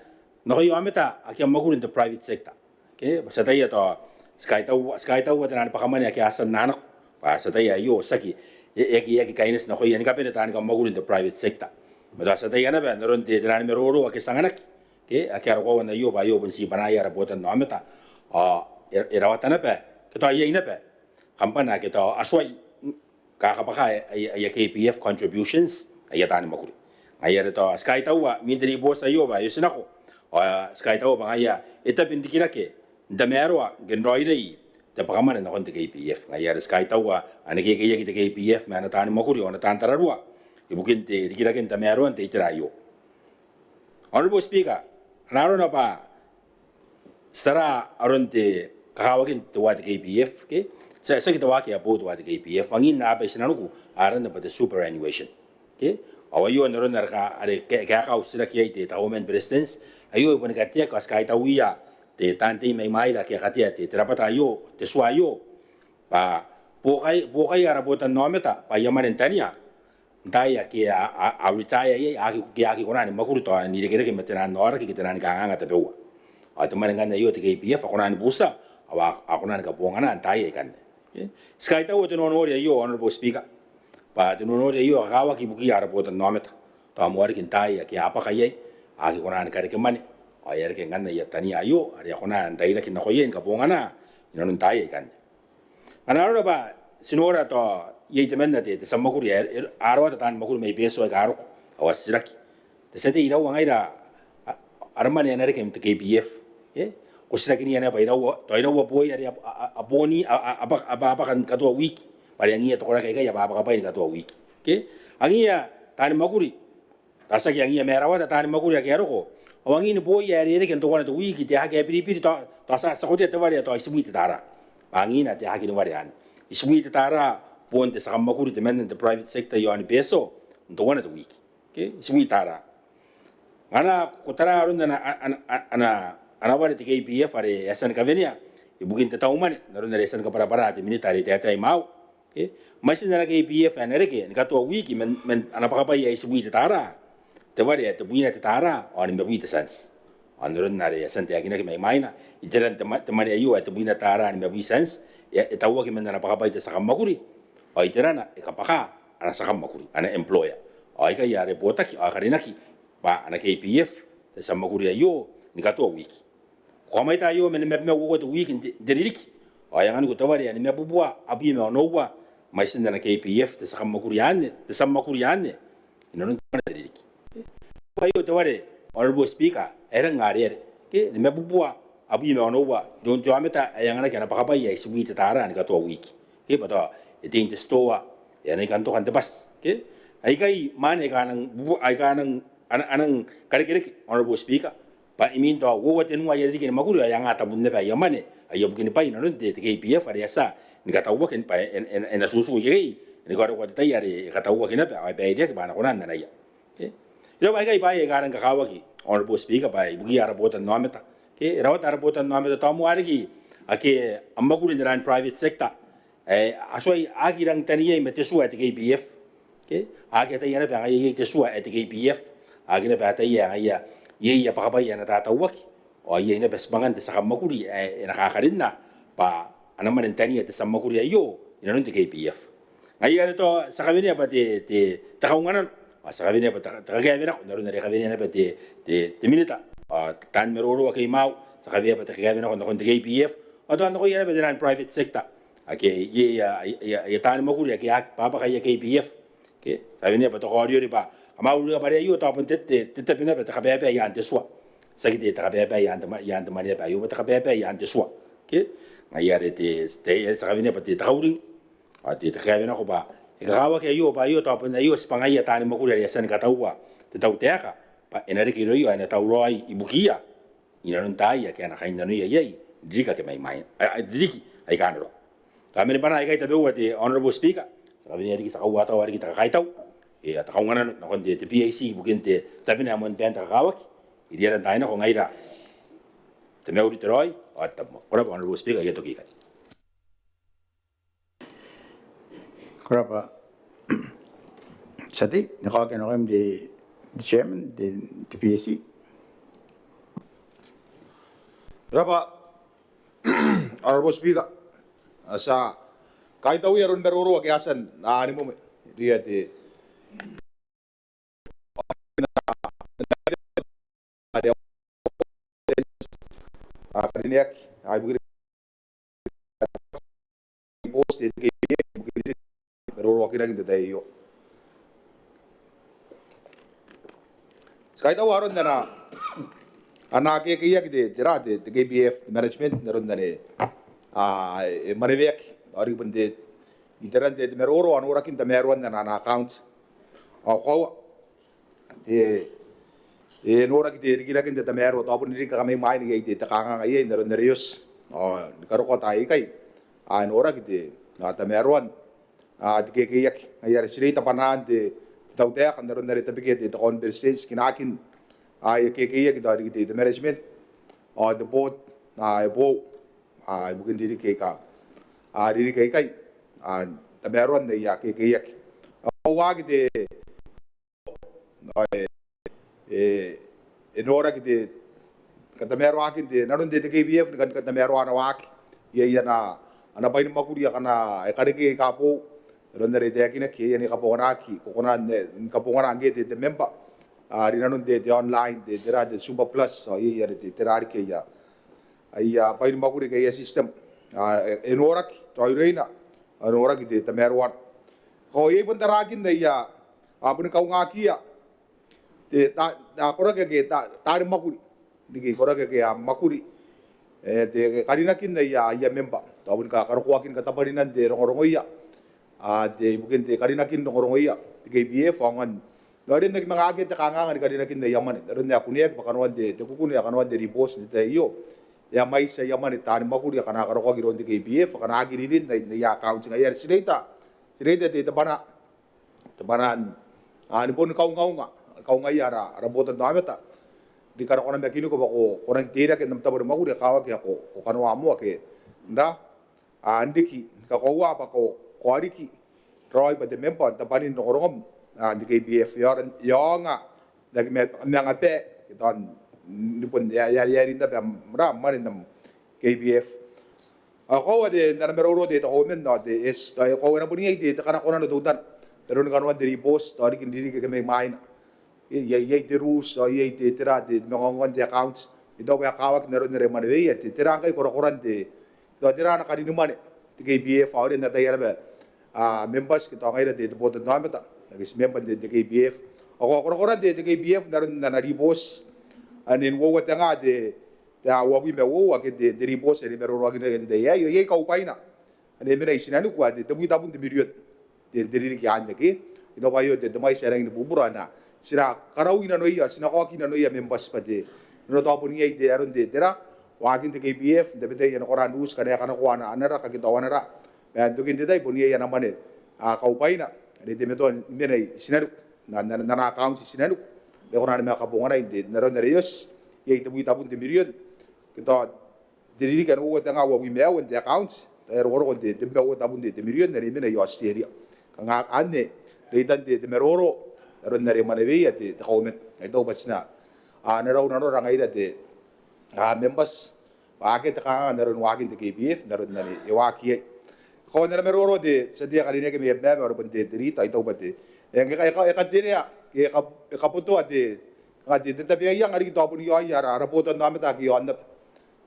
nakoia aomata ake a mwakuri n te private sector. Ke, bwa ti ataia tao, ti kaitaua, ti kaitaua te nano ni bwakamwane ake a tia n anganaki. Bwa ti ataia aio tiaki, e, e aki, e aki kaineti nakoia ni kabane taani kammwakuri n te private sector. Ma tao ti ataia naba n aron te, te nano ni maroro ake ti anganaki. Ke, ake a roko aio bwa aio bon ti bwanaaia ara botanaomata. Ao e, e rawata naba, ke tao iai naba kambana ake tao a tuai kakabwaka aia, aia K P F contributions aia taani mwakuri. Ngaia are tao ti kaitaua imwin te ribooti aio bwa e otinako. Ao ti kaitaua bwa ngaia e tabe n rikirake n tamaroa ngke n raoiroi te bwakamwane nakon te K P F. Ngaia are ti kaitaua ana kekeiaki te K P F ma ana taani mwakuri ao ana taan tararua ibukin te rikirake n tamaroan te itera aio. Honourable Speaker, ana arona bwa ti tara aron te kakawakin teuae te K P F, ke, Ti a, ti aki tauaki ae boou te K P F, angin aaba i tinaniku a aranna bwa te superannuation. Okay? Ao aio n aron are ka, are ka, kaeka au titiraki iai te, te Kauoman ni Beretitenti, aio e boni kateaki ao ti kaitauia te taan tei mai mwaira ake a katea te, te rabwata aio, te tua aio, bwa buokai, buokaia ara botannaomata bwa aia mwane n tania n taai ake a, a, a retire iai, ake, ake a aki kona ni mwakuri tao n irekereke ma te nang aoraki ke te nang kanganga tabeua. Ao te mwane ngkanne aio te K P F a kona ni butia ao a, a kona ni kabongana n taai aikanne. Okay? Ti kaitaua te nonori aio, Honourable Speaker, bwa te nonori aio e kakawaki ibukiia ara botannaomata tao moa riki n taai ake a bwaka iai, a aki kona ni kareke mwane ao e a reke ngkanne aia tania aio are a kona n rairaki nako iai ni kabongana inanon taai aikanne. Ngkana arona bwa ti nora tao iai temanna te, te tia mwakuri ae, e, a rawata taani mwakuri mai Betio aika a roko, ao a titiraki, te tia tei, iraua ngaira a, ara mwane ae na reke n te K P F? E? Ko titirakinia naba iraua, tao iraua booia are a, a, a, a boni, a, a, a bwaka, a bwaka, a bwaka ni katoa wiki, bwa are angiia te koraki aikai a bwabwaka bwai ni katoa wiki. Okay? Angiia taani mwakuri, tao tiaki angiia ma e rawata taani mwakuri ake a roko, ao angin booia ae e reke n teuana te wiki te aki ae biribiri, tao, tao ti a, ti a kotea te ware ae tao itibwi te tara. Bwa angina te aki ni ware anne. Itibwi te tara boon te tia kammwakuri temanna n te private sector i aon Betio n teuana te wiki. Okay? Itibwi tara. Ngkana ko tara aron ana, ana, ana, ana ware te K P F are e a tia ni kawenea ibukin te tau mwane, n aron are e a tia ni kabwarabwara te Minita are e taetae i mwaiu. Okay? Mwaitin ana K P F ae na reke ni katoa wiki man, man ana bwakabwai ae itibwi te tara, te ware ae tebwina te tara ao nimabwi te tianti. Ao n aron are e a tia n taekinaki mai mwaina, iteran te mwa-, te mwane aio ae tebwina te tara nimabwi te tianti, e, e tauaki man ana bwakabwai te tia kammwakuri, ao iterana e kabwaka ana tia kammwakuri, ana employer. Ao aikai a rebotaki ao a karinaki bwa ana K P F te tia mwakuri aio ni katoa wiki. Ko kamwaita aio man nimabwi ma uoua te wiki n te, n te ririki, ao e anganiko te ware ae nimabubua abwi ma onoua mwaitin ana K P F te tia kammwakuri anne, te tia mwakuri anne, inanon teuana te ririki. Bwa aio te ware, Honourable Speaker, ae e rang areare. Okay? Nimabubua abwi ma onoua iroun te aomata ae anganaki ana bwakabwai ae itibwi te tara ni katoa wiki. Okay? Bwa tao e tei n te titoa, e a nang kantoka n te bwati. Okay? Aikai mwane aika a nang bubu-, aika a nang, a nang, a nang karekereke, Honourable Speaker, bwa imwin tao uoua tenua aia ririki ni mwakuri ao e anga tabun naba aia mwane, aia bukinibwai inanon te, te K P F are e a tia ni katauaki bwa e, e, e, e na tutu ikekei ni karokoa te tai are e katauaki naba ao e baireaki bwa a na kona n anaia. Okay? Iraua bwaai aikai bwaai aika a rang kakawaki, Honourable Speaker, bwa ibukiia ara botannaomata. Okay? E rawata ara botannaomata tao moa riki ake a mwakuri n te ran private sector ae a tuai, a aki rang taniai ma te tua ae te K P F. Okay? A aki ataia naba ngaia iai te tua ae te K P F. A aki naba ataia ngaia iai aia bwakabwai ae na tatauaki. Ao iai naba tibwangan te tia kammwakuri ae e na kakarinna bwa a na mwane n tania te tia mwakuri aio inanon te K P F. Ngaia are tao ti a kawenea bwa te, te, te kaunganano, ao ti a kawenea bwa te, te kakaewe nako, n aron are e kawenea naba te, te, te Minita, ao taani maroro ake i mwaiu, ti a kawenea bwa te kakaewe nako nakon te K P F, ao tao nakoia naba te ran private sector ake iai aia, aia, aia taani mwakuri ake a aki bwabwaka aia K P F. Okay? Ti a kawenea bwa te kaoriori bwa kam a uringa bwa are aio tao bon te, te, te tabe naba, te kabaebae i aan te tua. Tiaki te, te kabaebae i aan te mwa-, i aan te mwane naba aio, bwa te kabaebae i aan te tua. Okay? Ngaia are te, te, ti a kawenea bwa te, te kauring, ao te, te kakaewe nako bwa e kakawaki aio, bwa aio tao bon aio tibwangaia taani mwakuri are e a tia ni kataua te tautaeka bwa e na reke irouia ao e na tauraoi ibukiia inanon taai ake a na kainnanoia iai n ririki ake mai mwaina, a, a, ririki aika a na roko. Tao man bwanaa aikai tabeua te Honourable Speaker, ti a kawenea riki, ti a kauataoa riki te kakaitau, e, ao te kaunganano nakon te, te PAC ibukin te, tabena ae moan bain te kakawaki. Iriara n taai nako ngaira, te mauri, te raoi ao te tabomoa. Ko rabwa Honourable Speaker, I a toki ikai. Ko rabwa. Tia tei, ni kaokia nakoim te, te chairman te, te PAC. Ko rabwa Honourable Speaker. Ao ti a kaitauia aron maroro ake a tia n, a, ni mwemwe irouia te a karineaki, a, ibukin te booti te, te, te, te maroroakinaki n te tai aio. Ti kaitaua aron ana, ana kekeiaki te, te ra, te, te KPF, te management, n aron anne, a, e maneweaki, ao riki bon te, iteran te, te maroro, ao norakin tamaroan ana, ana account. Ao koaua, te, e noraki te rikiraken te tamaroa, tao bon riki kakaimwain iai te, te kanganga iai n aron are e oti. Ao ni karokoa taai aikai, a, e noraki te, a, tamaroan, a, te kekeiaki. Ngaia are ti reita bwanaan te, te tautaeka n aron are e tabekia te, te Kauoman ni Beretitenti kinakin, a, aia kekeiaki tao riki te, te management ao te board, a, e boou, a, ibukin ririki aika, a, ririki aikai, a, tamaroan aia kekeiaki. A, waaki te, e, e noraki te katamaroakin te, nanon te, te KPF ni kan katamaroa ana waaki iai ana, ana bwai ni mwakuri akana e karekei aika boou, n aron are e taekinaki, iai ane e kabonganaki, ko kona n, e, ni kabongana ngke te, te member, a, rinanon te, te online, te, tera, te Super Plus, ao iai ane te, tera riki aia, aia bwai ni mwakuri ke aia system, a, e, e noraki raoiroina, a, e noraki te tamaroana. Ao iai bon tarakin aia, a, boni kaungakiia te, ta, ta, koraki ake ta, taani mwakuri, riki koraki ake a mwakuri, e, te karinakin aia, aia member, tao boni kakarokoakin katabwarinan te rongorongoia, a, te ibukin te karinakin rongorongoia te KPF, ao ngkanne n aron aki manga akea te kanganga ni karinakin aia mwane, n aron ae kuneaki bwa kanoan te, te kukune, kanoan te ribooti n te tai aio, e a mwaiti aia mwane taani mwakuri akana karokoaki iroun te KPF akana aki ririn n aia, n aia account. Ngaia are ti reita, ti reita te, te bwanaa, te bwanaa n, a, ni boni kaungaunga, kaungaia ara, ara botanaomata, riki kanakoa namakiniko bwa ko, ko nang teirake n am tabo ni mwakuri ae kakawaki ao ko, ko kanoa moa ke n ra, a, n riki ni kakoaua bwa ko, ko a riki raoi bwa te member n tabwanin rongorongom, a, n te KPF, e aonga, e aonga n aki ma, manga bae, ke tao ni bon, e a, e a, e a rin naba am ra, mwane n am KPF. Ao e koaua te, n ana maroro te, te Kauoman, ao te, e, e koaua e na bon iai te, te kanakonano teutana n aron kanoan te ribooti, tao riki n ririki ake mai mwaina. Iai, iai te rules, ao iai te, tera, te, te manga ongoongo n te account. I taku bwa e kakawaki n aron are e mwaneweia, te, tera ngkai korakoran te, tao tera ana karini mwane te KPF, ao are n ataia naba, a, members ke tao ngaira te, te botanaomata ake ti member n te, te KPF. Ao ko, korakoran te, te KPF n aron ana ribooti ane n uoua tenga te, te, a, uabwi ma uoua ke te, te ribooti are e maroroakinaki n te tai aei, ao iai kaubwaina ane e mena i tinaniku ae te, tebwi tabun te mirion te, te ririki anne ke. I taku bwa aio te, te mwaiti ae rangi ni bubura, ana, ti na karaui nanoia, ti na kaoki nanoia members bwa te, n aron tao bon iai te, aron te, tera, waakin te KPF n tabetai ae e na kona n uti ngkana e kanakoa ana, ana ra ke tao ana ra. Ma n tokin te tai bon iai ana mwane, a, kaubwaina are e teimatoa ni mena i tinaniku, n ana, n ana, n ana account i tinaniku, are e kona ni manga kabonganai n te, n aron are e oti, iai tebwi tabun te mirion ke tao te ririki ae uoua tenga uabwi ma uoua n te account, tao e a rongoroko n te, tebwi ma uoua tabun te, te mirion are e mena i Australia. Kanga anne reitan te, te maroro n aron are e mwaneweia te, te Kauoman. Ao I taku bwa ti na, a, na rau nanora ngaira te, a, members bwa akea te kanganga n aron waakin te KPF n aron are e waaki iai. Ao n ana maroro te tia tei ae karineaki mai Abemama, Honourable te, te Rita, ao I taku bwa te, e, e ka, e ka, e katerea, e ka, e kabotoa te, kanga te, te tabeaianga riki tao bon iaoia ara, ara botanaomata ake iaon aba,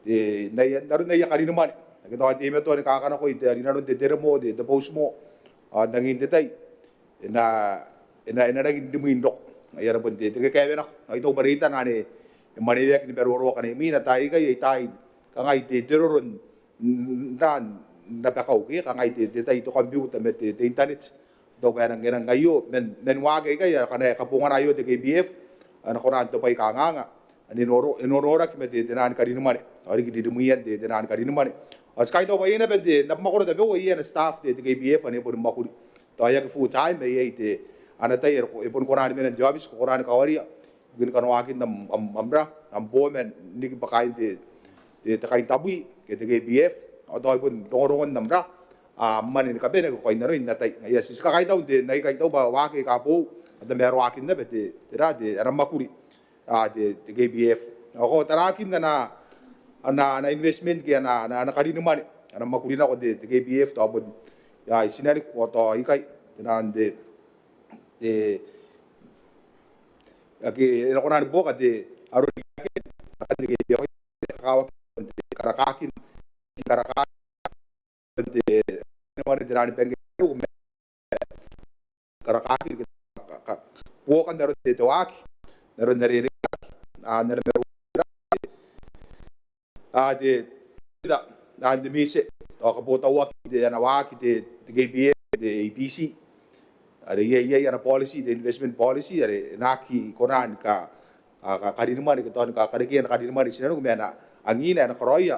te, n aia, n aron aia karini mwane ake tao a teimatoa ni kakanakoi te, rinanon te, te remo, te, te boutimo, ao n angin te tai e na, e na, e na rangi n rimwi n roko. Ngaia are bon te, te kakaewenako. Ao I taku bwa reitana ane e mwaneweaki ni maroroakinaki imwina taai aikai, ai taai kangai te, te roro n, n, n ra, n rabakau ke kangai te, te tai, te computer ma te, te internet. I taku bwa e nang, e nang aio man, man waaki aikai akana e kabongana aio te KPF, a na kona n tobwai kanganga ane e noro, e nonoraki ma te, te naan karini mwane, ao riki ririmwian te, te naan karini mwane. Ao ti kaitaua bwa iai naba n te, n abamwakoro tabeua iai ana staff te, te KPF ane e boni mwakuri, tao e aki full time, ma iai te, ana tai are ko, e boni kona ni mena n te aobiti, ko kona ni kawaria ibukin kanoakin am, am, am ra, am boo man riki bwa kaain te, te, te kaintabwi ke te KPF, ao tao e bon rongorongon am ra, a, mwane ni kabane ake ko kainnanoi n atai. Ngaia ti, ti kakaitau n te, n aika I taku bwa waaki aika boou, a tamaroakin naba te, te ra, te, ana mwakuri, a, te, te KPF. Ao ko tarakin ana, ana, ana investment ke ana, ana, ana karini mwane, ana mwakuri nako te, te KPF, tao bon, a, i tinaniku ao tao ikai, te naan te, te, ake e na kona ni buoka te, aron ake, aron ake, kakawaki, te, karakakin, karakakin, te, te, te naan bangke, karakakin, ka, ka, buokan aron te, te waaki, n aron are e, a, n aron are, a, te, te, a, te MISE, ao kabotauaki te, ana waaki te, te KPF, te ABC. Are iai, iai ana policy, te investment policy, are e na aki kona ni ka, a, ka, karini mwane, ke tao ni ka, karekea ana karini mwane i tinaniku ma ana, angina ae e na karaoia,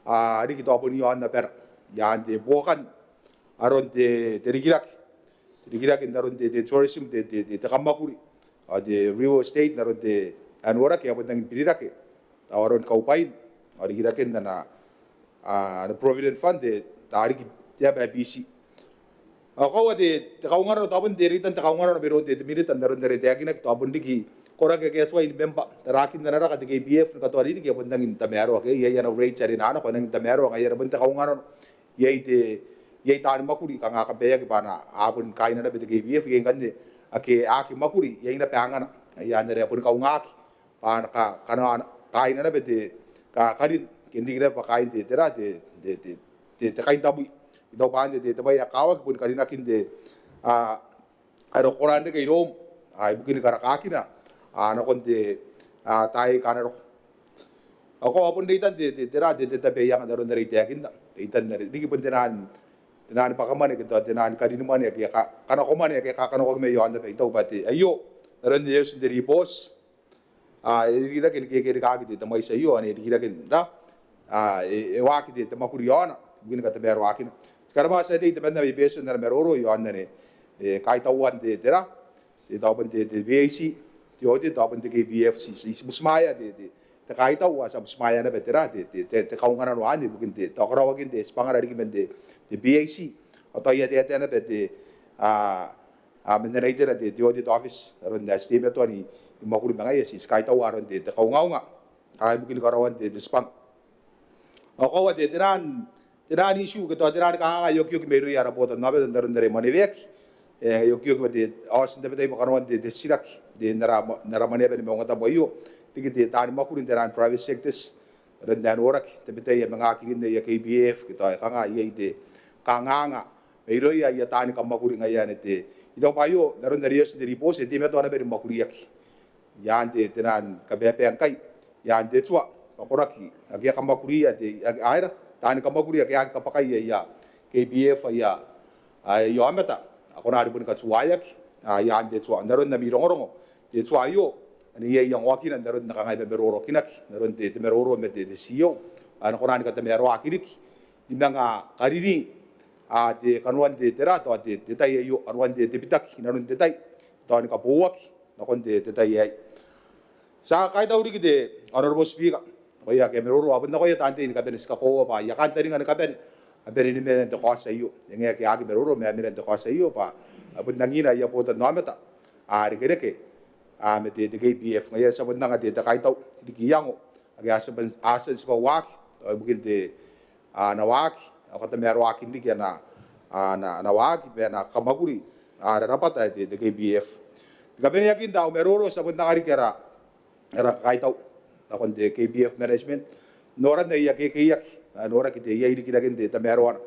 a, riki tao bon iaon abara. i aan te buokan aron te, te rikirake, te rikirake n aron te, te tourism, te, te, te, te kammwakuri ao te real estate n aron te, ae noraki a bon rangi n birirake tao aron kaubwain ao rikiraken ana, ana provident fund te, taari te aba ae Biti. Ao koaua te, te kaunganano, tao bon te reitan te kaunganano mairoun te, te minita n aron are e taekinaki, tao bon riki koraki ake a tuai ni member, tarakin ana raka te KPF ni katoa ririki a bon rangi n tamaroa ke iai ana rates are e na nako a rangi n tamaroa ngaia are bon te kaunganano. Iai te, iai taani mwakuri kanga a kabaeaki bwa a na, a bon kaaina naba te KPF, iai ngkanne ake a aki mwakuri iai naba angana, i aan are a boni kaungaki bwa a na ka, kanoana, kaaina naba te, ka, karin, ke n riki naba bwa kaain te, tera, te, te, te, te, te kaintabwi. I taku bwa anne te, te bwai ae kakawaki boni karinakin te, a, ae roko raan reke iroum, a, ibukin karakakina, a, nakon te, a, taai aika a na roko. Ao koaua bon reitan te, te, tera, te, te tabe ae iai n aron are I taekinna, reitan are riki bon te naan, te naan bwakamwane ke tao te naan karin mwane ake a ka, kanakomwane ake a kakanakoaki mai aon aba. I taku bwa te, aio n aron ae e oti n te ribooti, a, e rikirake ni kekerikaaki te, te mwaiti aio, ane e rikirake n ra, a, e, e waaki te, te mwakuri i aona ibukin katamaroaakina. Ti karabwa tia tei temanna mai Betio n ana maroro i aon anne, e, kaitauan te, tera, te, tao bon te, te VAT, te audit, tao bon te KPF, ti, ti, ti butimwaea te, te, te kaitau, ao ti a butimwaea naba, tera, te, te, te, te kaunganano anne ibukin te, tao karaoakin te tibwangara riki man te, te VAT. Ao tao I a taetae naba te, a, a, man ana itera te, te audit office n aron ae ti teimatoa ni mwakuri ma ngaia, ti, ti kaitaua aron te, te kaungaunga, a, ibukin karaoan te, te tibwanga. Ao koaua te, te naan, te naan issue ke tao te naan kanganga ae okioki mairouia ara botannaomata n aron are e mwaneweaki, e, e okioki bwa te, a oti n tabetai bwa kanoan te, te titiraki te, n ara, n ara Mwaneaba ni Maungatabu aio, riki te, taani mwakuri n te naan private sectors n aron ae noraki, tabetai ae manga aki rin aia KPF ke tao ae kanga, iai te kanganga mairouia aia taani kamwakuri ngaia anne te, I taku bwa aio n aron are e oti n te ribooti e teimatoa naba ni mwakuriaki i aan te, te naan kabaebae ngkai i aan te tua, bwa koraki ake a kamwakuria te, a, aera, taani kamwakuri ake a aki kabwakai aia KPF aia, aia aomata, a kona ni boni katuaeaki, a, i aan te tua n aron ami rongorongo. Te tua aio ane iai iangoakina n aron ae kangai e maroroakinaki n aron te, te maroro ma te, te CEO, a na kona ni katamaroaki riki ni manga karini, a, te kanoan te, tera, tao te, te tai aio, kanoan te, te bitaki n aron te tai, tao ni kabouaki nakon te, te tai aei. Ti a kaitau riki te Honourable Speaker, nakoia ake a maroro, ao bon nakoia taan tei ni kabane, ti kakoaua bwa I a kantaninga ni kabane a bane ni mena n te kaoti aio. E ngae ake a aki maroro ma a mena n te kaoti aio bwa a bon angiia aia botannaomata, a, irekereke, a, ma te, te KPF. Ngaia ti a bon anga te, te kaitau riki iango ake a tia n, a tia n tibwaaki, tao ibukin te, a, ana waaki, ao katamaroakin riki ana, a, ana, ana waaki ma ana kamwakuri, a, ara rabwata ae te, te KPF. Ni kabaneakin tao au maroro, ti a bon anga riki ara, ara kakaitau nakon te KPF management n noran aia kekeiaki, a, noraki te iai rikiraken te tamaroana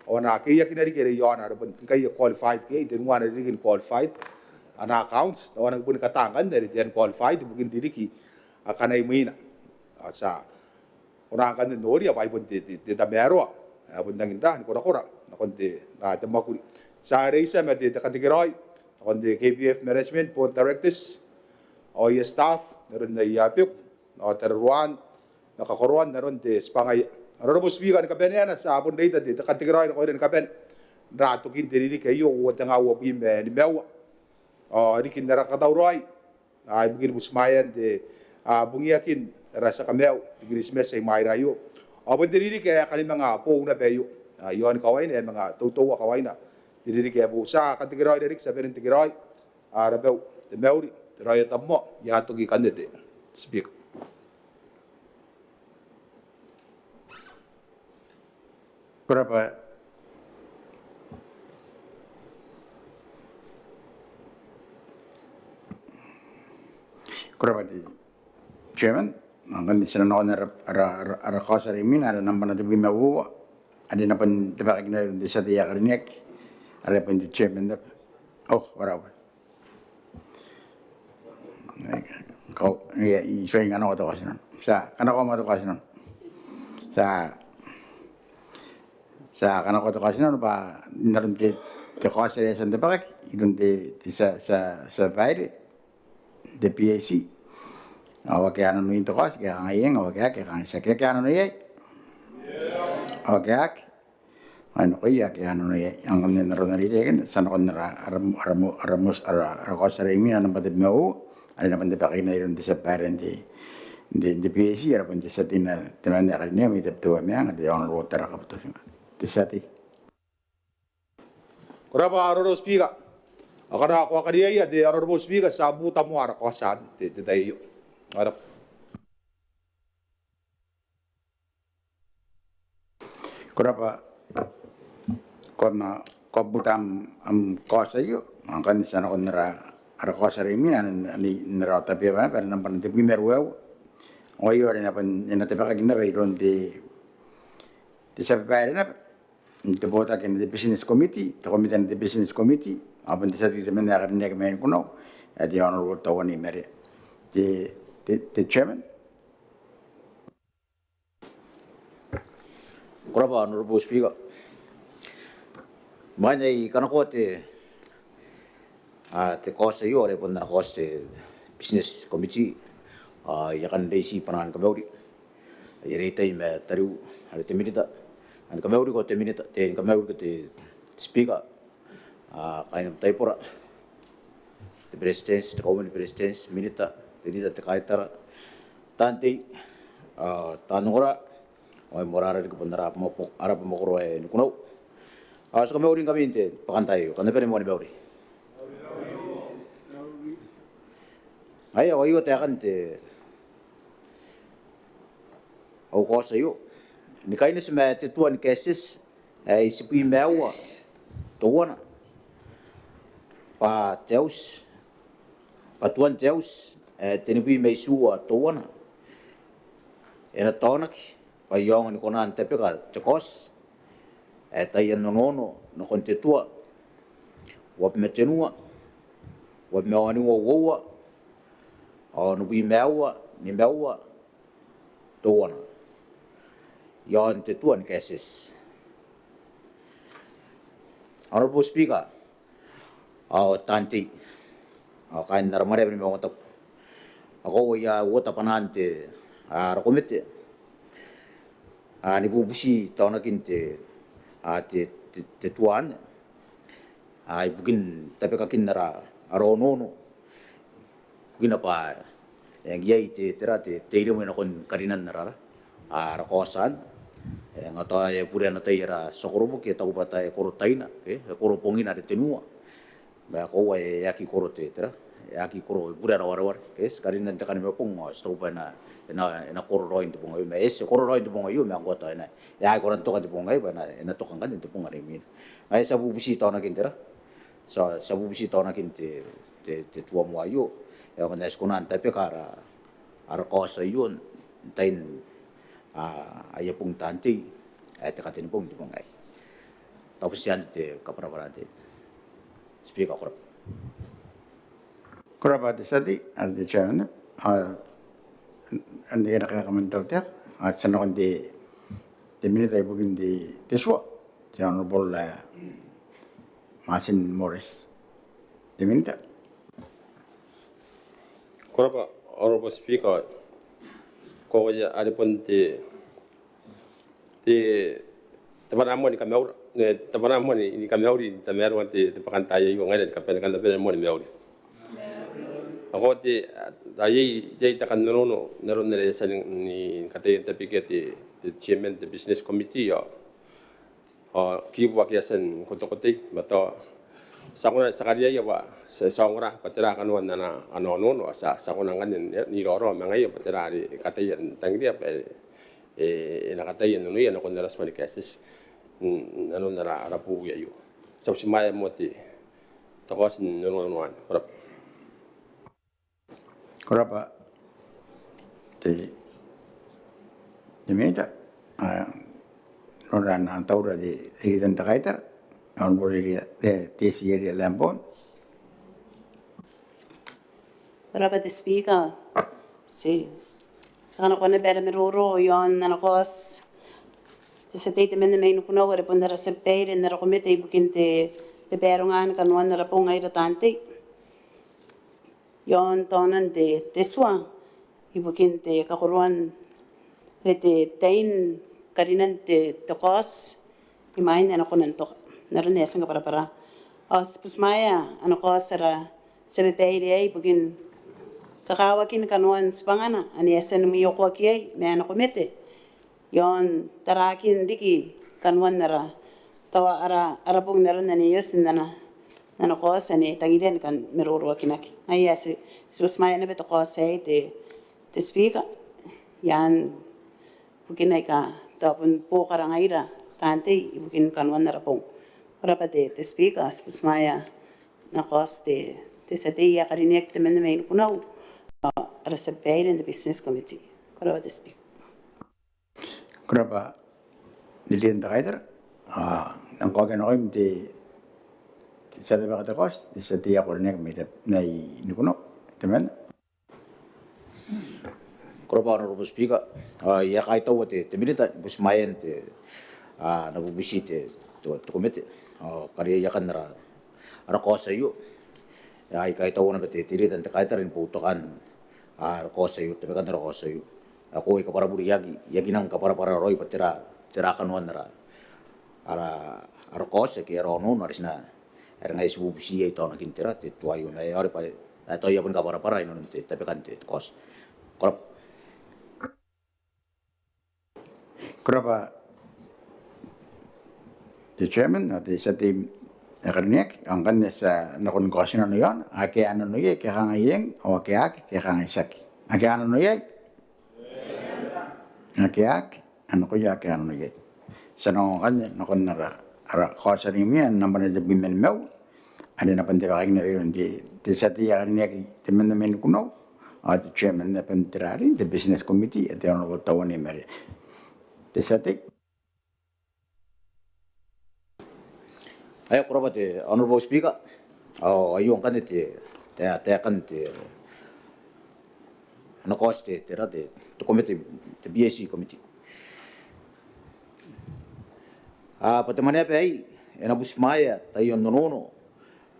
ao ana keiakina riki are i aona, are bon ngkai e qualified ke iai tenua ana ririki ni qualified, ana accounts, tao a nangi boni kata ngkanne are te unqualified ibukin ririki akana imwina. Ao ti a kona ngkanne n noria bwa ai bon te, te, te tamaroa ae bon rangi n ra, ni korakora nakon te, a, te mwakuri. Ti a reitia ma te, te katekeraoi nakon te KPF management, board directors ao aia staff n aron aia beku ao tararuaan ma kakoroan aron te tibwanga aei. Honourable Speaker, ni kabaneana ti a bon reita te, te katekeraoi nakoira ni kabane n ra tokin te ririki aio uoa tenga uabwi ma nimaua. Ao riki n ara katauraoi, a, ibukin butimwaean te, a, bungiakin ara tia kamaiu, te Kiritimati ae i mwaira aio. Ao bon te ririki ae kanimanga boou naba aio, a, i aoni kawaina ae manga toutoua kawaina te ririki ae boou. Ti a katekeraoira riki, ti a bane n tekeraoi. A, rabau, te mauri, te raoi, a tia moa, I a toki ikanne te Speaker. Ko rabwa. Ko rabwa te Chairman. Ngkanne ti na nakon ara, ara, ara, ara kaoti are imwina, are nambwa tebwi ma uoua, are e na bon tabekakina iroun te tia tei ae karineaki, are bon te Chairman naba. Oh, ko rabwa. Ko, ia, I tuai kanakoa te kaoti nano. Ti a kanakoa moa te kaoti nano. Ti a, ti a kanakoa te kaoti nano bwa n aron te, te kaoti are e a tia n tabekaki iroun te, te tia, tia, tia babaire, te PAC. Ao ake a nano iai n te kaoti ke a kangai eng, ao ake, ake a kangai tiaki. Ake a nano iai? Ao ake, ake. Ao nakoia ake a nano iai, ao ngkanne n aron are e taekinna, ti a nakon ara, ara, ara, ara kaoti are imwina namba tebwi ma uoua, are e na bon tabekaki iroun te tia babaire n te, te, te PAC, are bon te tia tei temanna ae karineaki mai Tabiteuea Meang, te Honourable Taraka Butofinga. Te tia tei. Ko rabwa Honourable Speaker. Ao ngkana ko a kariaia te Honourable Speaker, ti a buta moa ara kaoti n te, te tai aio. Ko rabwa. Ko rabwa. Ko na, ko buta am, am kaoti aio. Ao ngkanne ti a nakon ara, ara kaoti are imwina, n, n, n ara otabeba, bwa namba tebwi ma ruaiwa. Ao aio are e na bon, e na tabekaki naba iroun te, te tia babaire naba n te botaki ae te Business Committee, te komete ae te Business Committee, ao bon te tia tei temanna ae karineaki mai Nikunau, ae te Honourable Tauan Marea. Te, te, te Chairman. Ko rabwa Honourable Speaker. Imwain ae I kanakoa te, a, te kaoti aio, are bon ana kaoti te Business Committee, a, I a kan reiti bwanaan kamauri. I a reitai ma tariu are te Minita. Ni kamauriko te Minita, te, ni kamauriko te Speaker, a, kaain am taibora, te Beretitenti, te Kauoman ni Beretitenti, Minita, te Rita n te Kaitara, taan tei, a, taan ongora, ao ai moarara riki bon ara abamwakoro ae Nikunau. A, ti kamauri ngkami n te bwakantaai aio, kam na bane ni moani mauri. Aio, aio taekan te, au kaoti aio. Ni kaineti ma te tua ni kaetieti ae itibwi ma aua teuana, bwa te auti, bwa tuan te auti ae tenibwi ma itiua teuana, e na taonaki bwa e aonga ni kona n tabeka te kaoti ae taian onoono nakon te tua uabwi ma tenua, uabwi ma onoua, uoua, ao onobwi ma aua, nimaua teuana, iaon te tua ni kaetieti. Honourable Speaker, ao taan tei, ao kaain ara Mwaneaba ni Maungatabu, ao koaua I a uota bwanaan te, a, ara komete, a, ni bubuti taonakin te, a, te, te, te tua anne, a, ibukin tabekakin ara, ara onoono, ibukina bwa e, iai te, tera, te, te iremwe nakon karinan ara, ara, a, ara kaoti anne. E, ngkana tao e bure ana tai ara tia koroboki, e taku bwa tao e koro taina, e, e koro bongina are tenua. Ma koaua e aki koro te, tera, e aki koro, e bure ara wareware. E, ti karinan te Kanimabong, ao ti taku bwa e na, e na, e na koro raoi n te bong aio. Ma e eti, e koro raoi n te bong aio, ma ngkoa tao e na, e aki koro n toka n te bong aei, bwa e na, e na toka ngkanne n te bong are imwina. Ngaia ti a bubuti taonakin, tera, ti a, ti a bubuti taonakin te, te, te tua moa aio. E aonga n ae ti kona n tabeka ara, ara kaoti aio n tain, a, aia bong taan tei ae te Katenibong n te bong aei. Tao bon tia anne te kabwarabwara, te Speaker, ko rabwa. Ko rabwa te tia tei, are te Chairman, a, anne e na kaekaaki man te tautaeka, a, ti a nakon te, te Minita ibukin te, te tua, te Honourable, a, Martin Morris. Te Minita. Ko rabwa, Honourable Speaker, koaua are bon te, te, te bwanaa moa ni kamauri, e, te bwanaa moa ni, ni kamauri n tamaroan te, te bwakantaai aio, ngaira ni kabane, kam na bane ni moa ni mauri. Ao koaua te, a, iai, iai te kan onoono n aron are e a tia ni, ni kataia n tabekia te, te Chairman te Business Committee, ao ao kibu ake a tia n kotekotei, ma tao ti a kona, ti a kariaia bwa ti a, ti a ongora bwa tera kanoan ana, ana onoono, ao ti a, ti a kona ngkanne n, n iraorao ma ngaia bwa tera are e kataia n tangiria bwa e, e, e na kataia n nanoia nakon ara tua ni kaetieti n, n nanon ara, ara bowi aio. Ti a butimwaea moa te, te kaoti n onoono anne. Ko rabwa. Ko rabwa te, te Minita. A, nora n taura te, te Rita n te Kaitara, Honourable Eria, te, Tessie Eria Lambourne. Ko rabwa te Speaker. Ti, ti kanakoa naba ara maroro iaon ana kaoti te tia tei temanna mai Nikunau are bon ara tia babaire n ara komete ibukin te, te babaronga ni kanoan ara bong ngaira taan tei. Iaon taonan te, te tua ibukin te kakoroan, te, te tain karinan te, te kaoti imwain ae e na kona n toka n aron ae e a tia ni kabwarabwara. Ao ti butimwaea ana kaoti ara tia babaire aei ibukin kakawakin kanoan tibwangana ane e a tia ni mwiokoaki iai ma ana komete iaon tarakin riki kanoan ara, tao ara, ara bong n aron ane e oti n ana, ana kaoti ane e tangiria ni kan maroroakinaki. Ngaia ae ti, ti butimwaea naba te kaoti aei te, te Speaker, ian bukina aika tao bon buokara ngaira taan tei ibukin kanoan ara bong. Ko rabwa te, te Speaker, ti butimwaea ana kaoti te, te tia tei ae karineaki temanna mai Nikunau, ao ara tia babaire n te Business Committee. Ko rabwa te Speaker. Ko rabwa te Leader n te Kaitara. Ao I nang kaokia nakoim te, te tia tei ae karineaki, te tia tei ae karineaki mai, mai Nikunau temanna. Ko rabwa Honourable Speaker. Ao I a kaitaua te, te Minita ni butimwaean te, ana bubuti te, te, te komete ao kariaiakan ara, ara kaoti aio. Ao I kaitaua naba te, te Leader n te Kaitara ni boutokaan ara kaoti aio, tabekan ara kaoti aio. Ao ko, I kabwarabure, I aki, I aki nang kabwarabwara raoi bwa tera, tera kanoan ara, ara, ara kaoti ake ara onoono are ti na, are ngaia ti bubuti iai taonakin tera, te tua aio, ma e aera bwa e a tau aia boni kabwarabwara inanon te tabekan te, te kaoti. Ko rabwa. Ko rabwa te Chairman ao te tia tei ae karineaki. Ao ngkanne ti a nakon kaotinano iaona. Ake a nano iai ke a kangai eng, ao ake a aki ke a kangai tiaki. Ake a nano iai? Ake a aki? A nakoia ake a nano iai. Ti a nako ngkanne nakon ara, ara kaoti are imwina, nambana tebwi ma nimaua, are e na bon tebakaki naba iroun te, te tia tei ae karineaki temanna mai Nikunau ao te Chairman naba n te, are te Business Committee, ae te Honourable Tauanei Marea. Te tia tei. Ae ko rabwa te Honourable Speaker. Ao aio ngkanne te, te, taekan te, ana kaoti te, tera, te, te komete, te B A C Committee. Ao bwa te Mwaneaba aei e na butimwaea taian onoono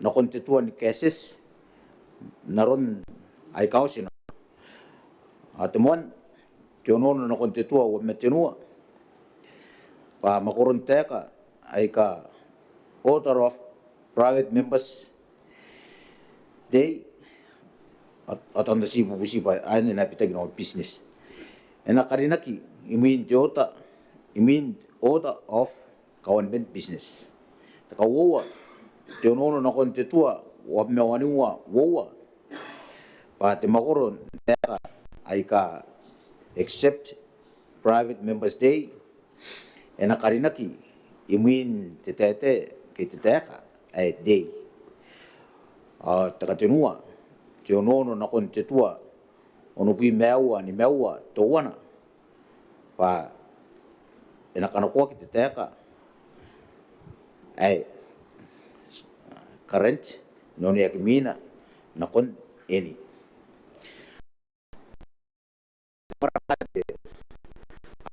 nakon te tua ni gases n aron aika a oti. Ao te moan, te onoono nakon te tua uabwi ma tenua bwa makoron taeka aika order of private members day, ao, ao tao n na ti bubuti bwa anne e na bitaki nakon business. E na karinaki imwin te order, imwin order of government business. Te kauoua, te onoono nakon te tua uabwi ma waniua uoua bwa te makoro n taeka aika except private members day e na karinaki imwin te taetae ke te taeka ae day. Ao te katenua, te onoono nakon te tua onobwi ma aua nimaua teuana bwa e na kanakoaki te taeka ae current n oneaki mwina nakon any.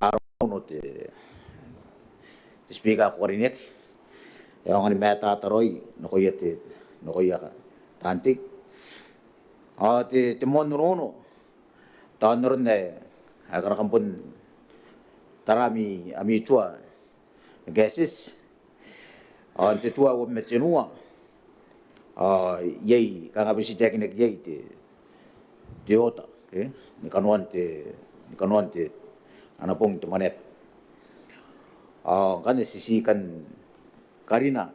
Ara onoono te, te Speaker ae ko karineaki, e aonga ni matata raoi nakoia te, nakoia taan tei. Ao te, te moan onoono, tao n aron ae, ae kanga kam bon tara ami, ami tua ni gases. Ao n te tua uabwi ma tenua, ao iai kanga bon ti taekinaki iai te, te order, okay? Ni kanoan te, ni kanoan te, ana bong te Mwaneaba. Ao ngkanne ti, ti kan karina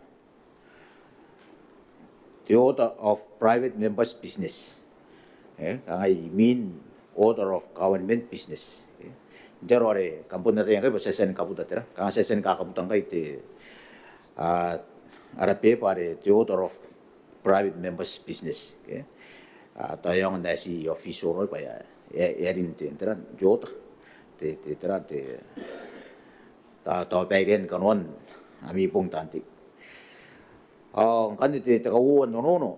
te order of private members business. E, kangai imwin order of government business. E, n te aro are kam bon ataia ngkai bwa ti a tia ni kabuta tera, kanga ti a tia ni kakabuta ngkai te, a, ara beba are te order of private members business. Okay? A, tao e aonga n ae ti official raoi bwa e a, e a, e a rin te, tera, te order. Te, te, tera, te, tao, tao bairean kanoan ami bong taan tei. Ao ngkanne te, te kauoua n onoono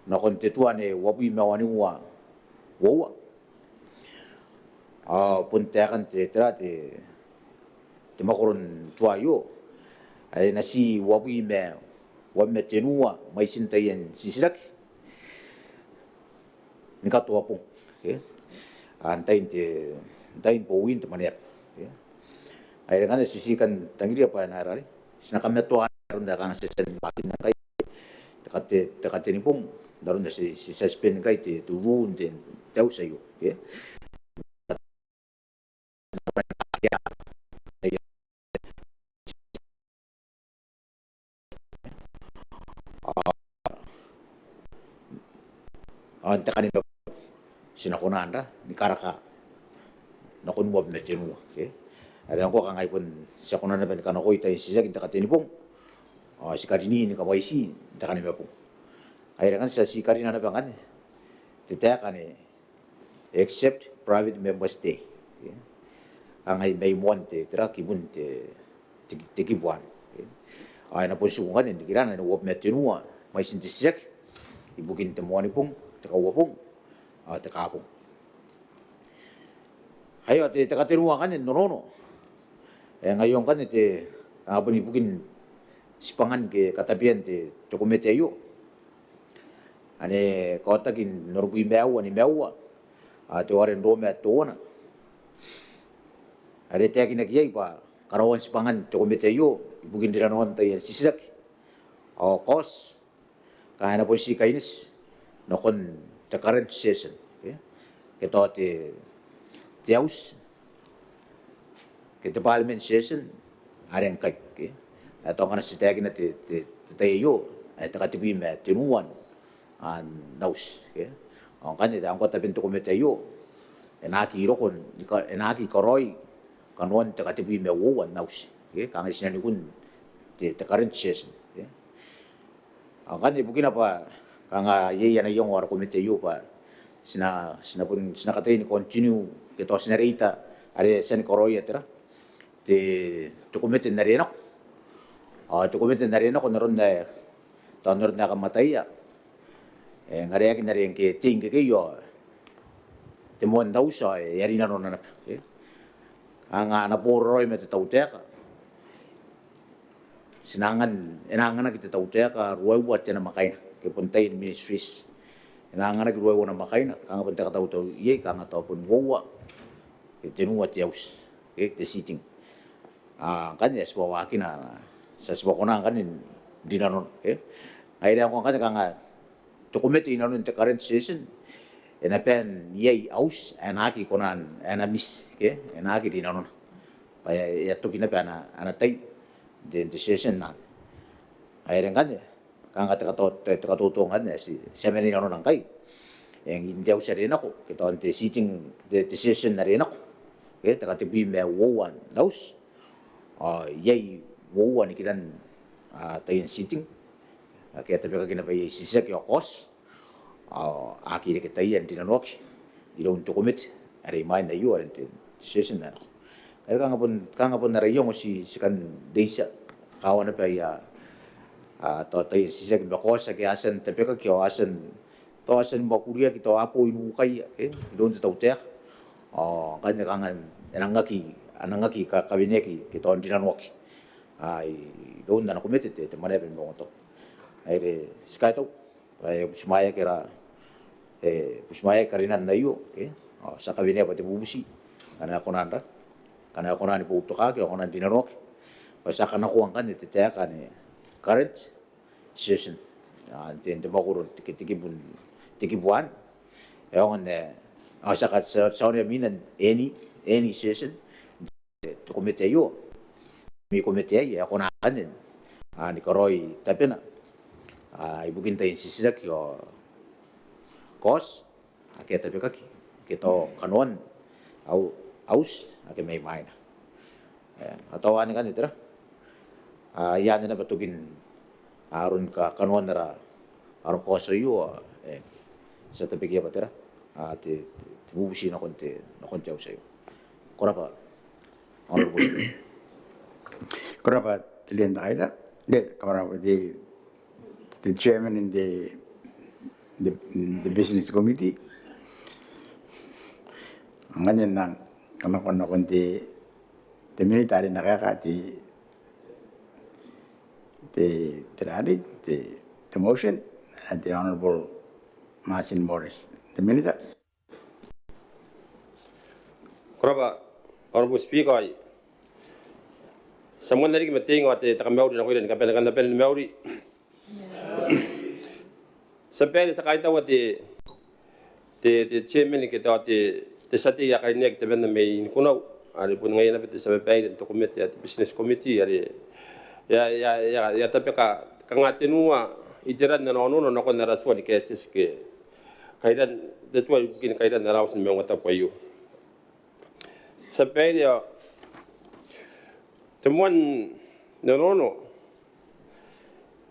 nakon te tua anne uabwi ma waniua uoua. Ao bon taekan te, tera, te, te makoron tua aio are e na ti uabwi ma, uabwi ma tenua mwaitin taian titiraki ni katoa bong. Okay? A, n tain te, n tain bowin te Mwaneaba. Okay? Ai rang ngkanne ti ti kan tangiria bwa e na rare ti na kamatoa n aron ae kanga ti a tia ni waakina ngkai te kate, te katenibong n aron ae ti, ti a suspend ngkai te, te ruu n te, te auti aio, okay? Ao n te Kanimabong ti na kona n ra ni karaka nakon uabwi ma tenua, okay? Are ngkoa kanga ai bon ti a kona naba ni kanakoi taian titiraki n te katenibong ao ti karini ni kamwaiti n te Kanimabong. Ai rang ngkanne ti a ti karina naba ngkanne te taeka ane except private members day, okay? Kanga mai moan te, tera, kibun te, te, te kibu anne, okay? Ao e na bon tiku ngkanne n rikirake n uabwi ma tenua mwaitin te titiraki ibukin te Moanibong, te Kauabong ao te Kaabong. Aio te, te katenua ngkanne n onoono ae ngaia ngkanne te, a, bon ibukin tibwangan ke katabean te, te komete aio ane kaotaki n onobwi ma aua, nimaua, a, te wareka n Roma teuana are e taekinaki iai bwa karaoan tibwangan te komete aio ibukin rinanoan taian titiraki ao kaoti kanga e na bon ti kaineti nakon te current session, okay? Ke tao te, te auti ke te parliament session are ngkai, okay? Ae tao ngkana ti taekina te, te, te tai aio ae te katebwi ma tenua n auti, okay? Ao ngkanne tao ngkoa taben te komete aio e na aki roko ni ka, e na aki karaoi kanoan te katebwi ma uoua n auti, okay? Kanga i tinanikun te, te current session, okay? Ao ngkanne ibukina bwa kanga iai ana iango ara komete aio bwa ti na, ti na bon, ti na kataia ni continue ke tao ti na reita are ti a tia ni karaoia, tera, te, te komete n are nako. Ao te komete n are nako n aron ae, tao n aron ae kam ataia, e ngareaki n are ngke te ingkekei ao te moan auti ao e a rinanona naba, okay? Kanga ana boraraoi ma te tautaeka ti na angan, e na anganaki te tautaeka ruaiwa te namwakaina ke bon taian ministries. E na anganaki ruaiwa namwakaina, kanga bon te katautau iai kanga tao bon uoua ke tenua te auti, okay, te sitting. A, ngkanne e a tibwa waakina, ti a tibwa kona ngkanne n rinanona, okay? Ngaia are ngkoa ngkanne kanga te komete inanon te current session e na bae n iai auti ae na aki kona n, ae na miss, okay? E na aki rinanona bwa e a, e a toki naba ana, ana tai n te, n te session anne. Ngaia are ngkanne kanga te kato, te, te katoto ngkanne ae ti, ti a mena inanona ngkai. Eng, n te auti are nako ke tao n te sitting, te, te session are nako, okay, te katebwi ma uoua n auti ao iai uoua nikiran, a, taian sitting ake a tabekaki naba iai titiraki ao kaoti ao a aki reke taia n rinanoaki iroun te komete are imwain aio are n te, te session are nako. Are kanga bon, kanga bon ara iango ti, ti kan reitia, kawa naba aia, a, tao taian titiraki ma kaoti ake a tia n tabekaki ao a tia n, tao a tia ni mwakuriaki, tao a bo inukaia, okay, iroun te tautaeka. Ao ngkanne kanga e nang aki, a nang aki ka, kaweneaki ke tao n rinanoaki, a, iroun ana komete te, te Mwaneaba ni Maungatabu. Ai are ti kaitau ae e butimwaeaki ra, e butimwaeaki karinan aio, okay? Ao ti a kawenea bwa te bubuti ngkana e kona n ra, ngkana e kona ni boutokaaki ao kona n rinanoaki bwa ti a kanakoa ngkanne te taeka ane current session, a, n te, n te mwakoro ke te kibu, te kibu anne. E aonga n, a, ti a ka, ti a, ti a onea mwinan any, any session te komete aio, ami komete aei, e kona ngkanne, a, ni karaoi tabena, a, ibukin taian titiraki ao kaoti ake a tabekaki ke tao kanoan au, auti ake mai mwaina. E, a tao anne ngkanne, tera, a, iai anne naba tokin aron ka, kanoan ara, ara kaoti aio, e, ti a tabekia bwa, tera, a, te, te, te bubuti nakon te, nakon te auti aio. Ko rabwa, Honourable Speaker. Ko rabwa te Leader n te Kaitara, te, ko rabwa te, te Chairman n te, te, te Business Committee. Ngkanne N nang kanakoa nakon te, te Minita are e na kaeka te, te, te rari, te, te motion, a, te Honourable Martin Morris. Te Minita. Ko rabwa, Honourable Speaker, ao Ti a moanna riki ma te ing ao te kamauri nakoira ni kabane, kam na bane ni mauri. Ti a babaire, ti a kaitaua te, te, te chairman ke tao te, te tia tei ae karineaki temanna mai Nikunau, are bon ngaia naba te tia babaire n te komete ae te business committee, are e a, e a, e a, e a tabeka kanga tenua iteran ana onoono nakon ara tua ni kaetieti ke kairan, te tua ibukin kairan ara auti ni maungatabu aio. Ti a babaire, ao te moan onoono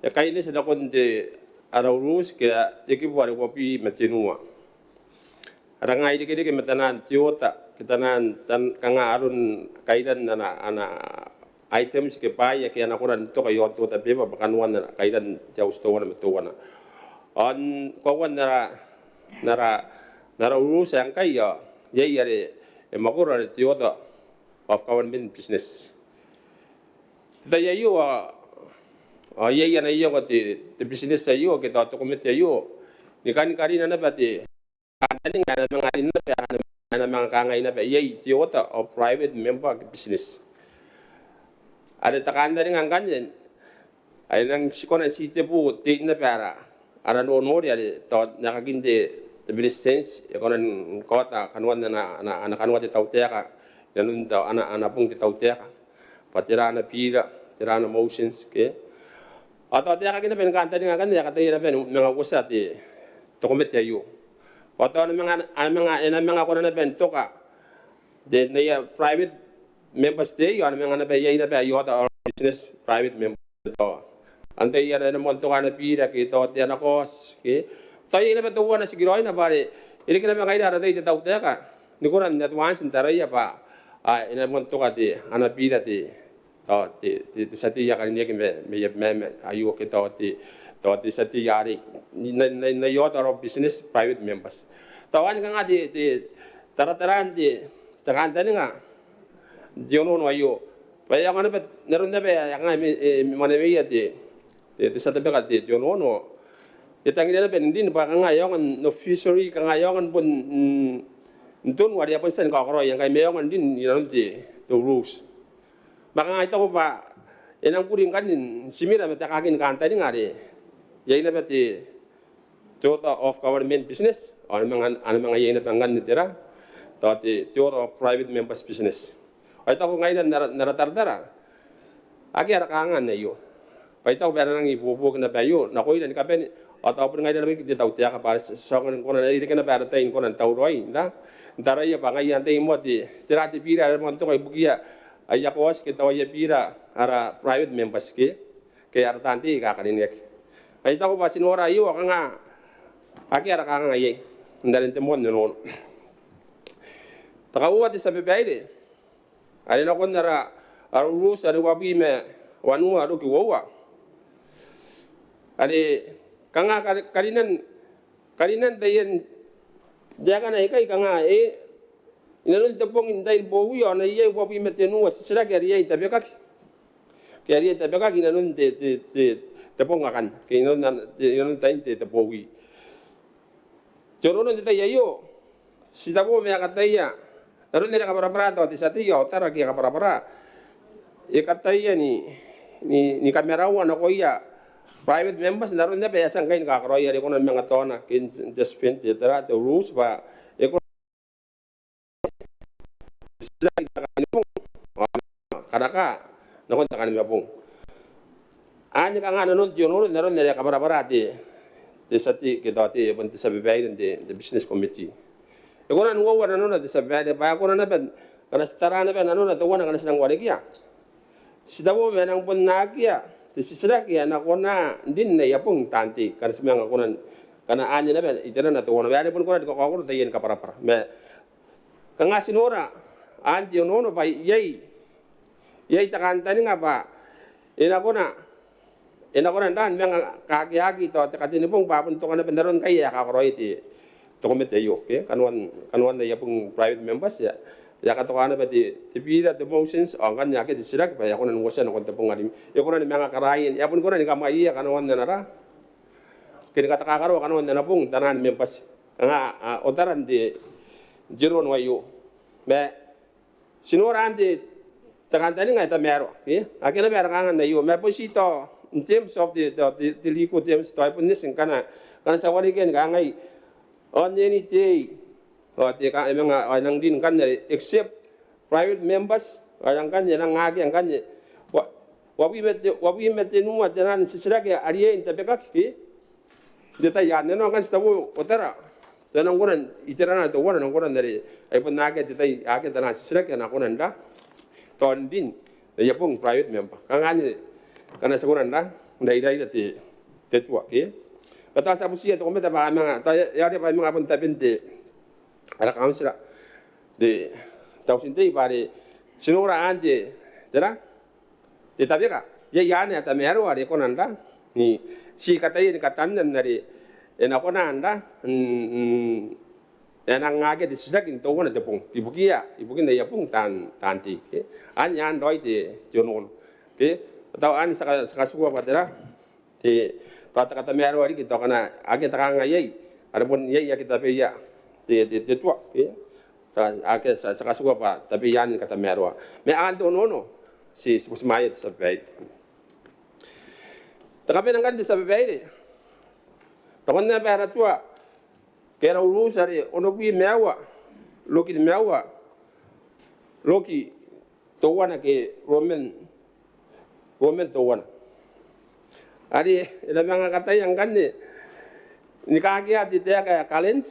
e kaineti nakon te, ara rules ke te kibu are uabwi ma tenua, are kanga irekereke ma taian te oota ke taian, tan, kanga aron kairan ana, ana items ke bwaai ake a na kona n toka iaon te oota beba bwa kanoan ana kairan te auti teuana ma teuana. Ao n koauan ara, n ara, n ara rules ae ngkai ao iai are e mwakoro are te order of government business. Te tai aio ao, ao iai ana iango te, te business aio ke tao te komete aio ni kani karina naba te kantaninga ae na manga rin naba, ae na manga kangai naba iai te order of private member business. Are te kantaninga ngkanne ae e nang ti kona n titebo tein naba ara, ara nonori are tao n aekakin te, te Beretitenti e kona ni kaota kanoan ana, ana, ana kanoa te tautaeka inanon tao ana, ana bong te tautaeka bwa tera ana biira, tera ana motions ke. Ao tao taekaki naba ni kantaninga ngkanne ae kataia naba ni manga uotia te, te komete aio. Ao tao a na manga, a na manga, e na manga kona naba n toka te, n aia private members te, ao a na manga naba iai naba aia order of business private members. Tao antai ae na moan toka ana biira ke tao te ana kaoti ke. Tao iai naba teuana tikiraoina bwa are e reke naba ngaira ara tai te tautaeka ni kona n advance n taraia bwa a, e na moan toka te, ana biira te, tao te, te, te tia tei ae karineaki mai, mai, mai, mai aio ke tao te, tao te tia tei arei n, n, n aia order of business private members. Tao anne kanga te, te tarataraan te, te kantaninga n te onoono aio. Bwa e aonga naba n aron naba ae kanga e, e mwaneweia te, te, te tia tabeka te, te onoono. E tangiria naba n rin bwa kanga e aonga n officially, kanga e aonga n bon, mm, n tonu are e a bon tia ni kakaraoia ngkai ma e aonga n rin inanon te, te rules. Ma kanga I taku bwa e nang kuri ngkanne n timira ma te kaakin kantaninga are iai naba te, te order of government business, ao a na manga, a na manga iai naba ngkanne tera, tao te, te order of private members business. Ao I taku ngaira n ara, n ara taratara akea ara kanga n aio. Bwa I taku bwa e na nangi ibuobuoki naba aio nakoira ni kabane, ao tao boni ngaira naba riki te tautaeka bwa are ti, ti aonga ni kona n reke naba ara tai ni kona n tauraoi n ta, n taraia bwa ngaia antai moa te, tera te biira are moan toka ibukiia aia kaoti ke tao aia biira ara private members ke, ke ara taan tei aika karineaki. Ao I taku bwa ti nora aio ao kanga akea ara kanga iai n aron te moan onoono. Te kauoua te tia babaire, are nakon ara, ara rules are uabwi ma wanua aroki uoua. Are kanga kar-, karinan, karinan taian taekana aikai kanga e, inanon te bong n tain bowi ao a na iai uabwi ma tenua titiraki are iai n tabekaki. Ke are iai n tabekaki inanon te, te, te, te bong akanne. Ke inanon, inanon tain te, te bowi. Te onoono n te tai aio, ti tabo ma e kataia, n aron are kabwarabwara tao te tia tei ao tara ake a kabwarabwara. E kataia ni, ni, ni kamaraua nakoia private members, n aron naba ae e a tia ngkai ni kakaraoia are e kona ni manga taona ke n, n te spend te tera te rules bwa e kona nakon te kanimabong. Anne kanga nanon te onoono n aron are kabwarabwara te, te tia tei ke tao te, bon te tia babaire n te, te business committee. E kona n uoua nanona te tia babaire bwa e kona naba, ngkana ti tara naba nanona teuana ngkana ti nang warekia. Ti tabo ma e nang bon akea te titiraki ae na kona n rin n aia bong taan tei ngkana ti manga kona n, ngkana anne naba iterana teuana ma are bon kona ni kakaokoro taiani kabwarabwara. Ma kanga ti nora n te onoono bwa iai, iai te kantaninga bwa e na kona, e na kona n ran manga kakeaki tao te katenibong bwa a bon toka naba n aron ngkai ae kakaraoia te, te komete aio ke kanoan, kanoan aia bong private members. E a, e a katoka naba te, te biira te motions ao ngkanne akea te titiraki bwa e a kona n uotia nakon te bong are e kona ni manga karaoia, e a boni kona ni kamwaiia kanoan ana ra ke ni katakakaraoa kanoan ana bong taian members. Kanga a, otaran te, te onoono aio. Ma ti nora n te, te kantaninga ae tamaroa, ke? Akea naba ara kangaanga aio, ma bon ti tao in terms of the, the, the, the legal terms, tao e bon eti ngkana, ngkana ti a warekia ni kangai, ao n eni te, ao te ka, e manga, ao e nang rin ngkanne are except private members, ao e nang ngkanne, e nang akea ngkanne, uabwi, uabwi ma te, uabwi ma tenua te nano n titiraki a riai n tabekaki, ke? N te tai anne, ao ngkanne ti tabo otara, tao e nang kona n iterana teuana, e nang kona n are, ai bon akea te tai, akea taian titiraki a na kona n ra, tao n rin, n aia bong private member. Kanga anne, ngkana ti kona n ra, n ra iraira te, te tua, ke? Bwa tao ti a butiia te komete bwa a manga, tao e, e a riai bwa e manga bon taben te, ara kauntira, te, tausin tei bwa are, ti nora anne te, tera? Te tabeka, iai anne ae tamaroa are e kona n ra, ni, ti kataia ni katanna n are, e na kona n ra, n, n, e nang akea te titiraki n teuana te bong. Ibukia, ibukin aia bong taan, taan tei, ke? Anne, anne raoi te, te onoono. Ke? Tao anne ti a ka, ti a katikua bwa tera? Te, tao te katamaroa riki tao ngkana akea te kangaanga iai, are bon iai ake tabeia te, te, te tua, ke? Ti a, akea, ti a, ti a katikua bwa tabeia anne ni katamaroa. Ma anne te onoono, ti, ti butimwaea te tia babaire. Te kabane ngkanne te tia babaire. Nakon naba ara tua, ke ara rules are onobwi ma aua, roki nimaua, roki teuana ke Roman, Roman teuana. Are e na manga kataia ngkanne ni kakea te taeka ae current,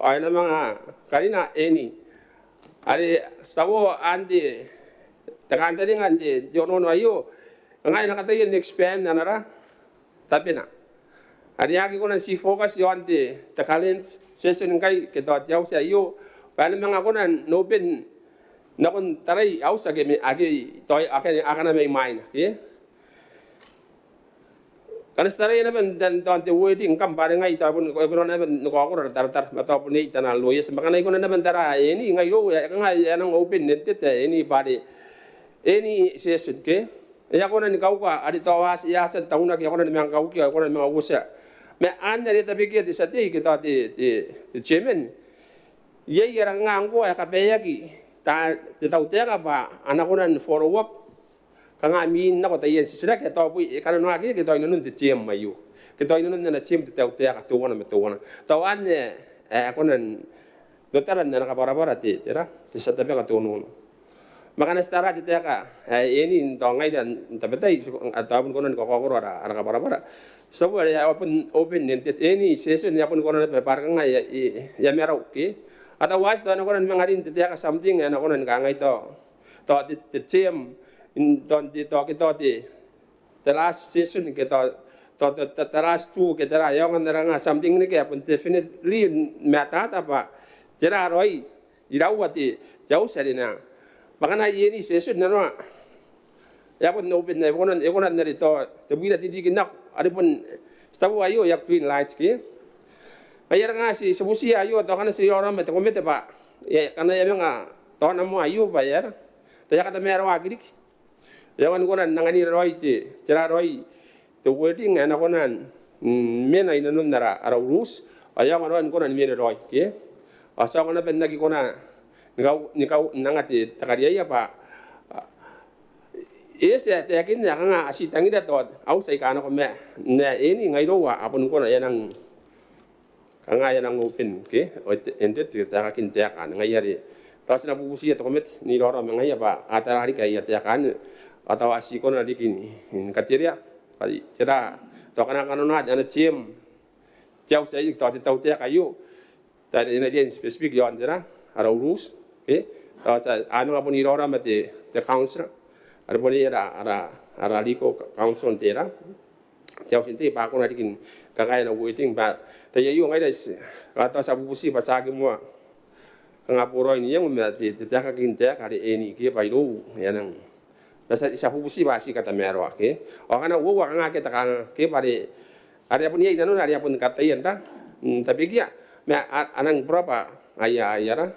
ao e na manga karina any. Are ti tabo anne te, te kantaninga n te, te onoono aio, ngaia e na kataia n expand ana ra, tabena. Are e aki kona n ti focus iaon te, te current session ngkai ke tao te auti aio, bwa e na manga kona n open nakon tarai auti ake me, ake, tao, ake, akana mai mwaina, ke? Ngkana ti taraia naba n tao te wording ngkam bwa are ngai tao bon, e kona naba ni kaokoro ara taratara, ma tao bon iai taian lawyers, ma ngkana I kona naba n tara any, ngai irou, e, kanga e a nang open-ended, e, any bwa are, any session, ke? E a kona ni kauka, are tao a tia, e a tia n taunaki, e a kona ni manga kaukia, e a kona ni manga uotia. Ma anne are e tabekia te tia tei ke tao te, te, te chairman. Iai ara kanga ngkoa ae kabaeaki, tao te tautaeka bwa a na kona ni follow up. Kanga mwin nako taian titiraki ae tao bwa e kananoaki ke tao inanon te term aio. Ke tao inanon ana term te tautaeka teuana ma teuana. Tao anne, e, e kona n totara n ana kabwarabwara te, tera, te tia tabeka te onoono. Ma ngkana ti tara te taeka ae any n tao ngaira n tabetai, a tao bon kona ni kakaokoro ara, ara kabwarabwara. Ti tabo are e a bon open-ended, any session e a bon kona naba bwa are kanga e a, e a, e a marau, ke? Otherwise tao e na kona ni manga rin te taeka something ae e na kona ni kangai tao, tao te, te term, n tao te, tao ke tao te, te last session ke tao, tao te, te, te last two ke tera, e aonga n ara kanga something riki ae bon definitely matata bwa tera raoi, iraua te, te auti are na. Ma ngkana any session nanona, e a bon open, e kona, e kona n are tao tebwina te ririki nako, are bon, ti tabo aio e a green light, ke? Ngaia are kanga ti, ti butiia aio, tao ngkana ti raoiroi ma te komete bwa, e, ngkana e a manga, tao ana moa aio bwa e aera, tao e a katamaroaki riki. E aonga ni kona n anganira raoi te, tera raoi te wording ae e na kona n, mm, mena inanon ara, ara rules, ao e aonga raoi ni kona ni mena raoi, ke? Ao ti aonga naba n aki kona ni kau, ni kau, n anga te, te kariaia bwa, a, e eti ae taekinna ae kanga a ti tangira tao auti aika nako ma, n ae any ngai irou a bon kona, e a nang kanga e a nang open, ke? Open-ended te taekakin taeka anne. Ngaia are tao ti na bubutiia te komete n iraorao ma ngaia bwa a tara riki aia taeka anne, ao tao a ti kona riki ni, ni katerea bwa tera, tao ngkana a kananoa ana term te auti aei, tao te tautaeka aio, tao e na riai n specific iaon tera, ara rules, ke? Tao ti a, a manga bon iraorao ma te, te counsellor are bon iai ara, ara, ara legal counsel n tera, te auti n tei bwa a kona riki ni kakaea ana wording bwa, tai aio ngaira ti, a tao ti a bubuti bwa ti aki moa kanga boraoi n iango ma te, te taekakin taeka are any, ke? Bwa irou e a nang, bwa ti a, ti a bubuti bwa ti katamaroa, ke? Ao ngkana uoua kanga akea te kanga, ke? Bwa are, are a bon iai nanona are a bon kataia n ra, mm, tabekia, ma a, a nang burabwa aia, aia ra,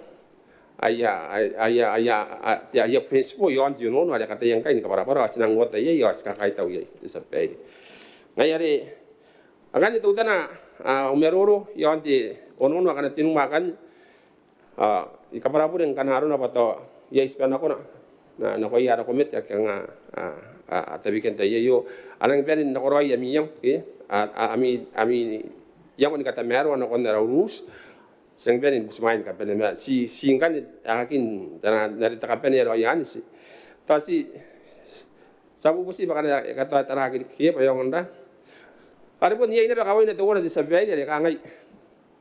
aia, aia, aia, a, te, aia principle iaon te onoono are a kataia ngkai ni kabwarabwara, ao ti nang uota iai, ao ti kakaitau iai, te tia babaire. Ngaia are, anganne teutana, a, au maroro iaon te onoono akana tenua akanne, a, I kabwara bure ngkana arona bwa tao iai tibwa nakona. nakoia ara komete ake kanga a tabekia n te tai aio. A nang bane n nakoraoi ami iango, ami iango ni katamaroa nakon ara urus. Ti nang bane ni butimwaea ni kabane ma ti, ti ngkanne aekakin tana n are te kabanea raoi anne. Tao ti, ti a bubuti bwa kanga e katoa taraaki riki bwa e aonga n ra are bon iai naba kawaina teuana te tia babaire are kangai.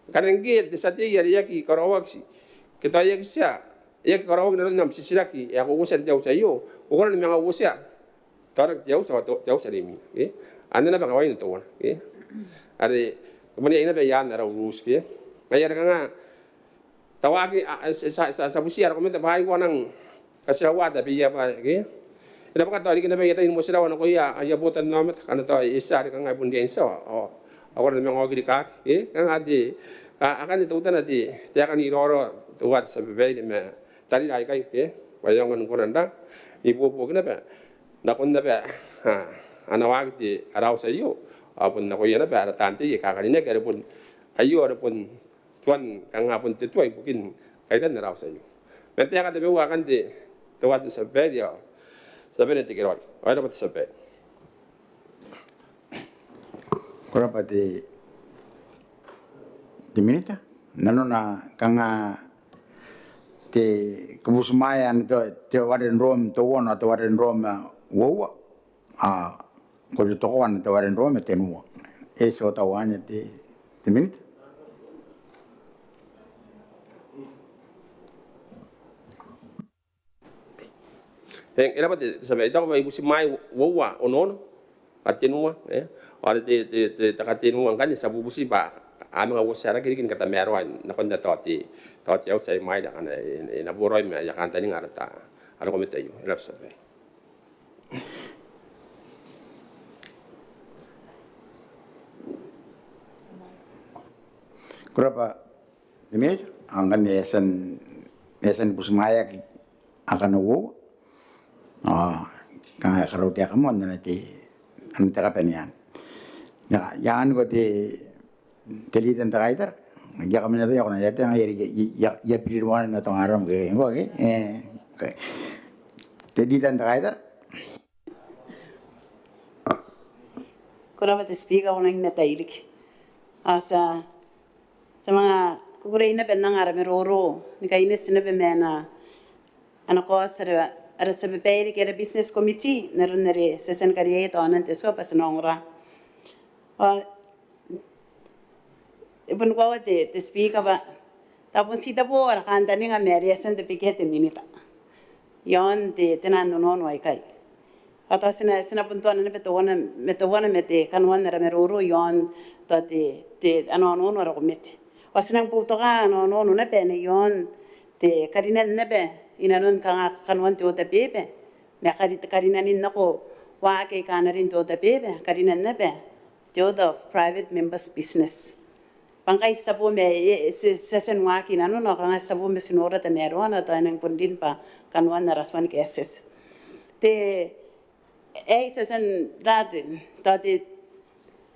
Ngkana ngke te tia tei are e aki karaoaki, ke tao e aki tia, e aki karaoaki nanon am titiraki ae ko uotia n te auti aio, ko kona ni manga uotia tao rake te auti, te auti are imwina. Anne naba kawaina teuana are bon iai naba i aan ara urus. Ngaia are kanga tao aki, ti a butia ara komete bwa a aki kona n katiraua tabeia bwa e rabakau tao riki naba aia tai ni motirawa nakoia aia botannaomata ngkana tao e tia are kanga e bon riai n tia ao a kona ni manga oki rikaaki. Kanga te, akanne teutana te, te aeka n iraorao teuae te tia babaire ma tarira aikai bwa e aonga ni kona n ra, n ibuobuoki naba nakon naba ana waaki te ara auti aio ao bon nakoia naba ara taan tei aika a karinaki are bon aio are bon tuan kanga bon te tua ibukin kairan ara auti aio. Man te aeka tabeua akanne teuae te tia babaire ao ti a bane n tekeraoi. Ao e rabwa te tia babaire. Ko rabwa te, te minita. Nanona kanga te kabutimwaea n te, te wareng Rom teuana, te wareng Rom uoua. A, ko totokoa n te wareng Rom tenua. E ti otau anne te, te minita. E, e rabwa te, te tia babaire, I taku bwa I butimwaea uoua, onoono, a tenua, e. Ao are te, te, te, te katenua ngkanne ti a bubuti bwa a manga uotia rake riki ni katamaroa nakon tao te, tao te auti ae imwaira akana e, e na boraoi ma aia kantaninga ara ta, ara komete aio. E rabwa te tia babaire. Ko rabwa te minita. Ao ngkanne e a tia n, e a tia ni butimwaeaki akana uoua. Ao kanga e karaua te aka moa n ana te, ana te kabanean. Ia, ia anne ko te, te leader n te kaitara. Ia kamanata ia kona ia te, ia, ia, ia biriruan ma tongaram ke, ke, e, ke. Te leader n te kaitara. Ko rabwa te Speaker, ko nang matairiki. Ao ti a, ti a manga kukurei naba n anga ara maroro ni kaineti naba ma ana, ana kaoti ara, ara tia babaire ke ara business committee n aron are ti a tia ni kariaia tao n te tua bwa ti na ongora. Ao e boni koaua te, te Speaker bwa tao bon ti tabo ara kantaninga ma are e a tia n tabekia te minita iaon te, te nano, nano aikai. Ao tao ti na, ti na bon tuana naba teuana ma, teuana ma te kanoan ara maroro iaon tao te, te ana onoono ara komete. Ao ti nang boutoka ana onoono naba anne iaon te karinan naba inanon kanga kanoan te otabeba ma kari, karinanin nako waaki aika a na rin te otabeba, karinan naba te Order of Private Members' Business. Bwa ngkai ti tabo ma, e, ti, ti a tia n waaki inanona ao kanga ti tabo ma ti nora tamaroana tao e nang bon rin bwa kanoan ara tua ni kaetieti. Te, aei ti a tia n ra te, tao te,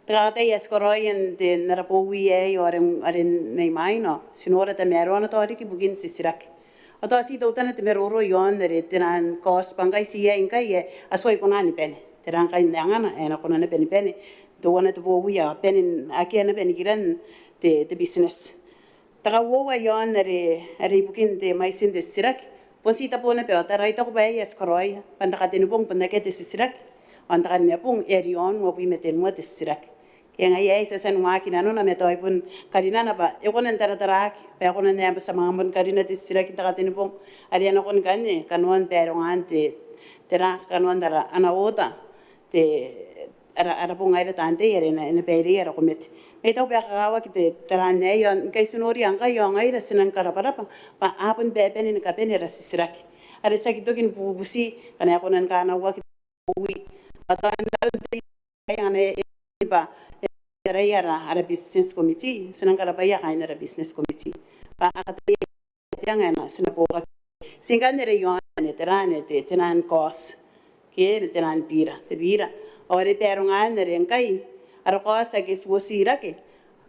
te kakatai ae ti karaoia n te, n ara bowi aei ao are, are mai mwaina ti nora tamaroana tao riki ibukin titiraki. Ao tao ti teutana te maroro iaon are tera ngkai ti iai ngkai ae a tuai kona ni bane. Tera ngkai n ae ngkana e na kona naba ni bane teuana te bowi ao bane n akea naba nikiran te, te business. Te kauoua iaon are, are ibukin te mwaitin te titiraki. Bon ti tabo naba ao tara, I taku bwa aei ae ti karaoia bwa n te Katenibong bon akea te titiraki ao n te Kanimabong e a ri aon uabwi ma tenua te titiraki. Ke ngaia aei ti a tia n waaki inanona ma tao e bon karinana bwa e kona n tarataraaki bwa e kona n ae bon ti a manga bon karina te titiraki n te Katenibong are a nakon ngkanne kanoan barongaan te, tera, kanoan ara, ana order te, ara, ara bong ngaira taan tei are e na, e na baireia ara komete. Ma I taku bwa e kakawaki te, tera anne aei ao ngkai ti noria ngkai ao ngaira ti nang karabwarabwa bwa a bon bane ni kabane ara titiraki are ti aki toki ni bubuti ngkana e kona ni kanauaki te bowi. Ao tao n aron te, ngkana e, e, bwa e, taraia ara, ara business committee, ti nang karabwaia kaain ara business committee bwa a kataia te anga ae na, ti na buokaki. Ti ngkanne are iaon anne, tera anne, te, te naan kaoti ke te naan bira, te bira. Ao are barongaan are ngkai ara kaoti ake ti uotii rake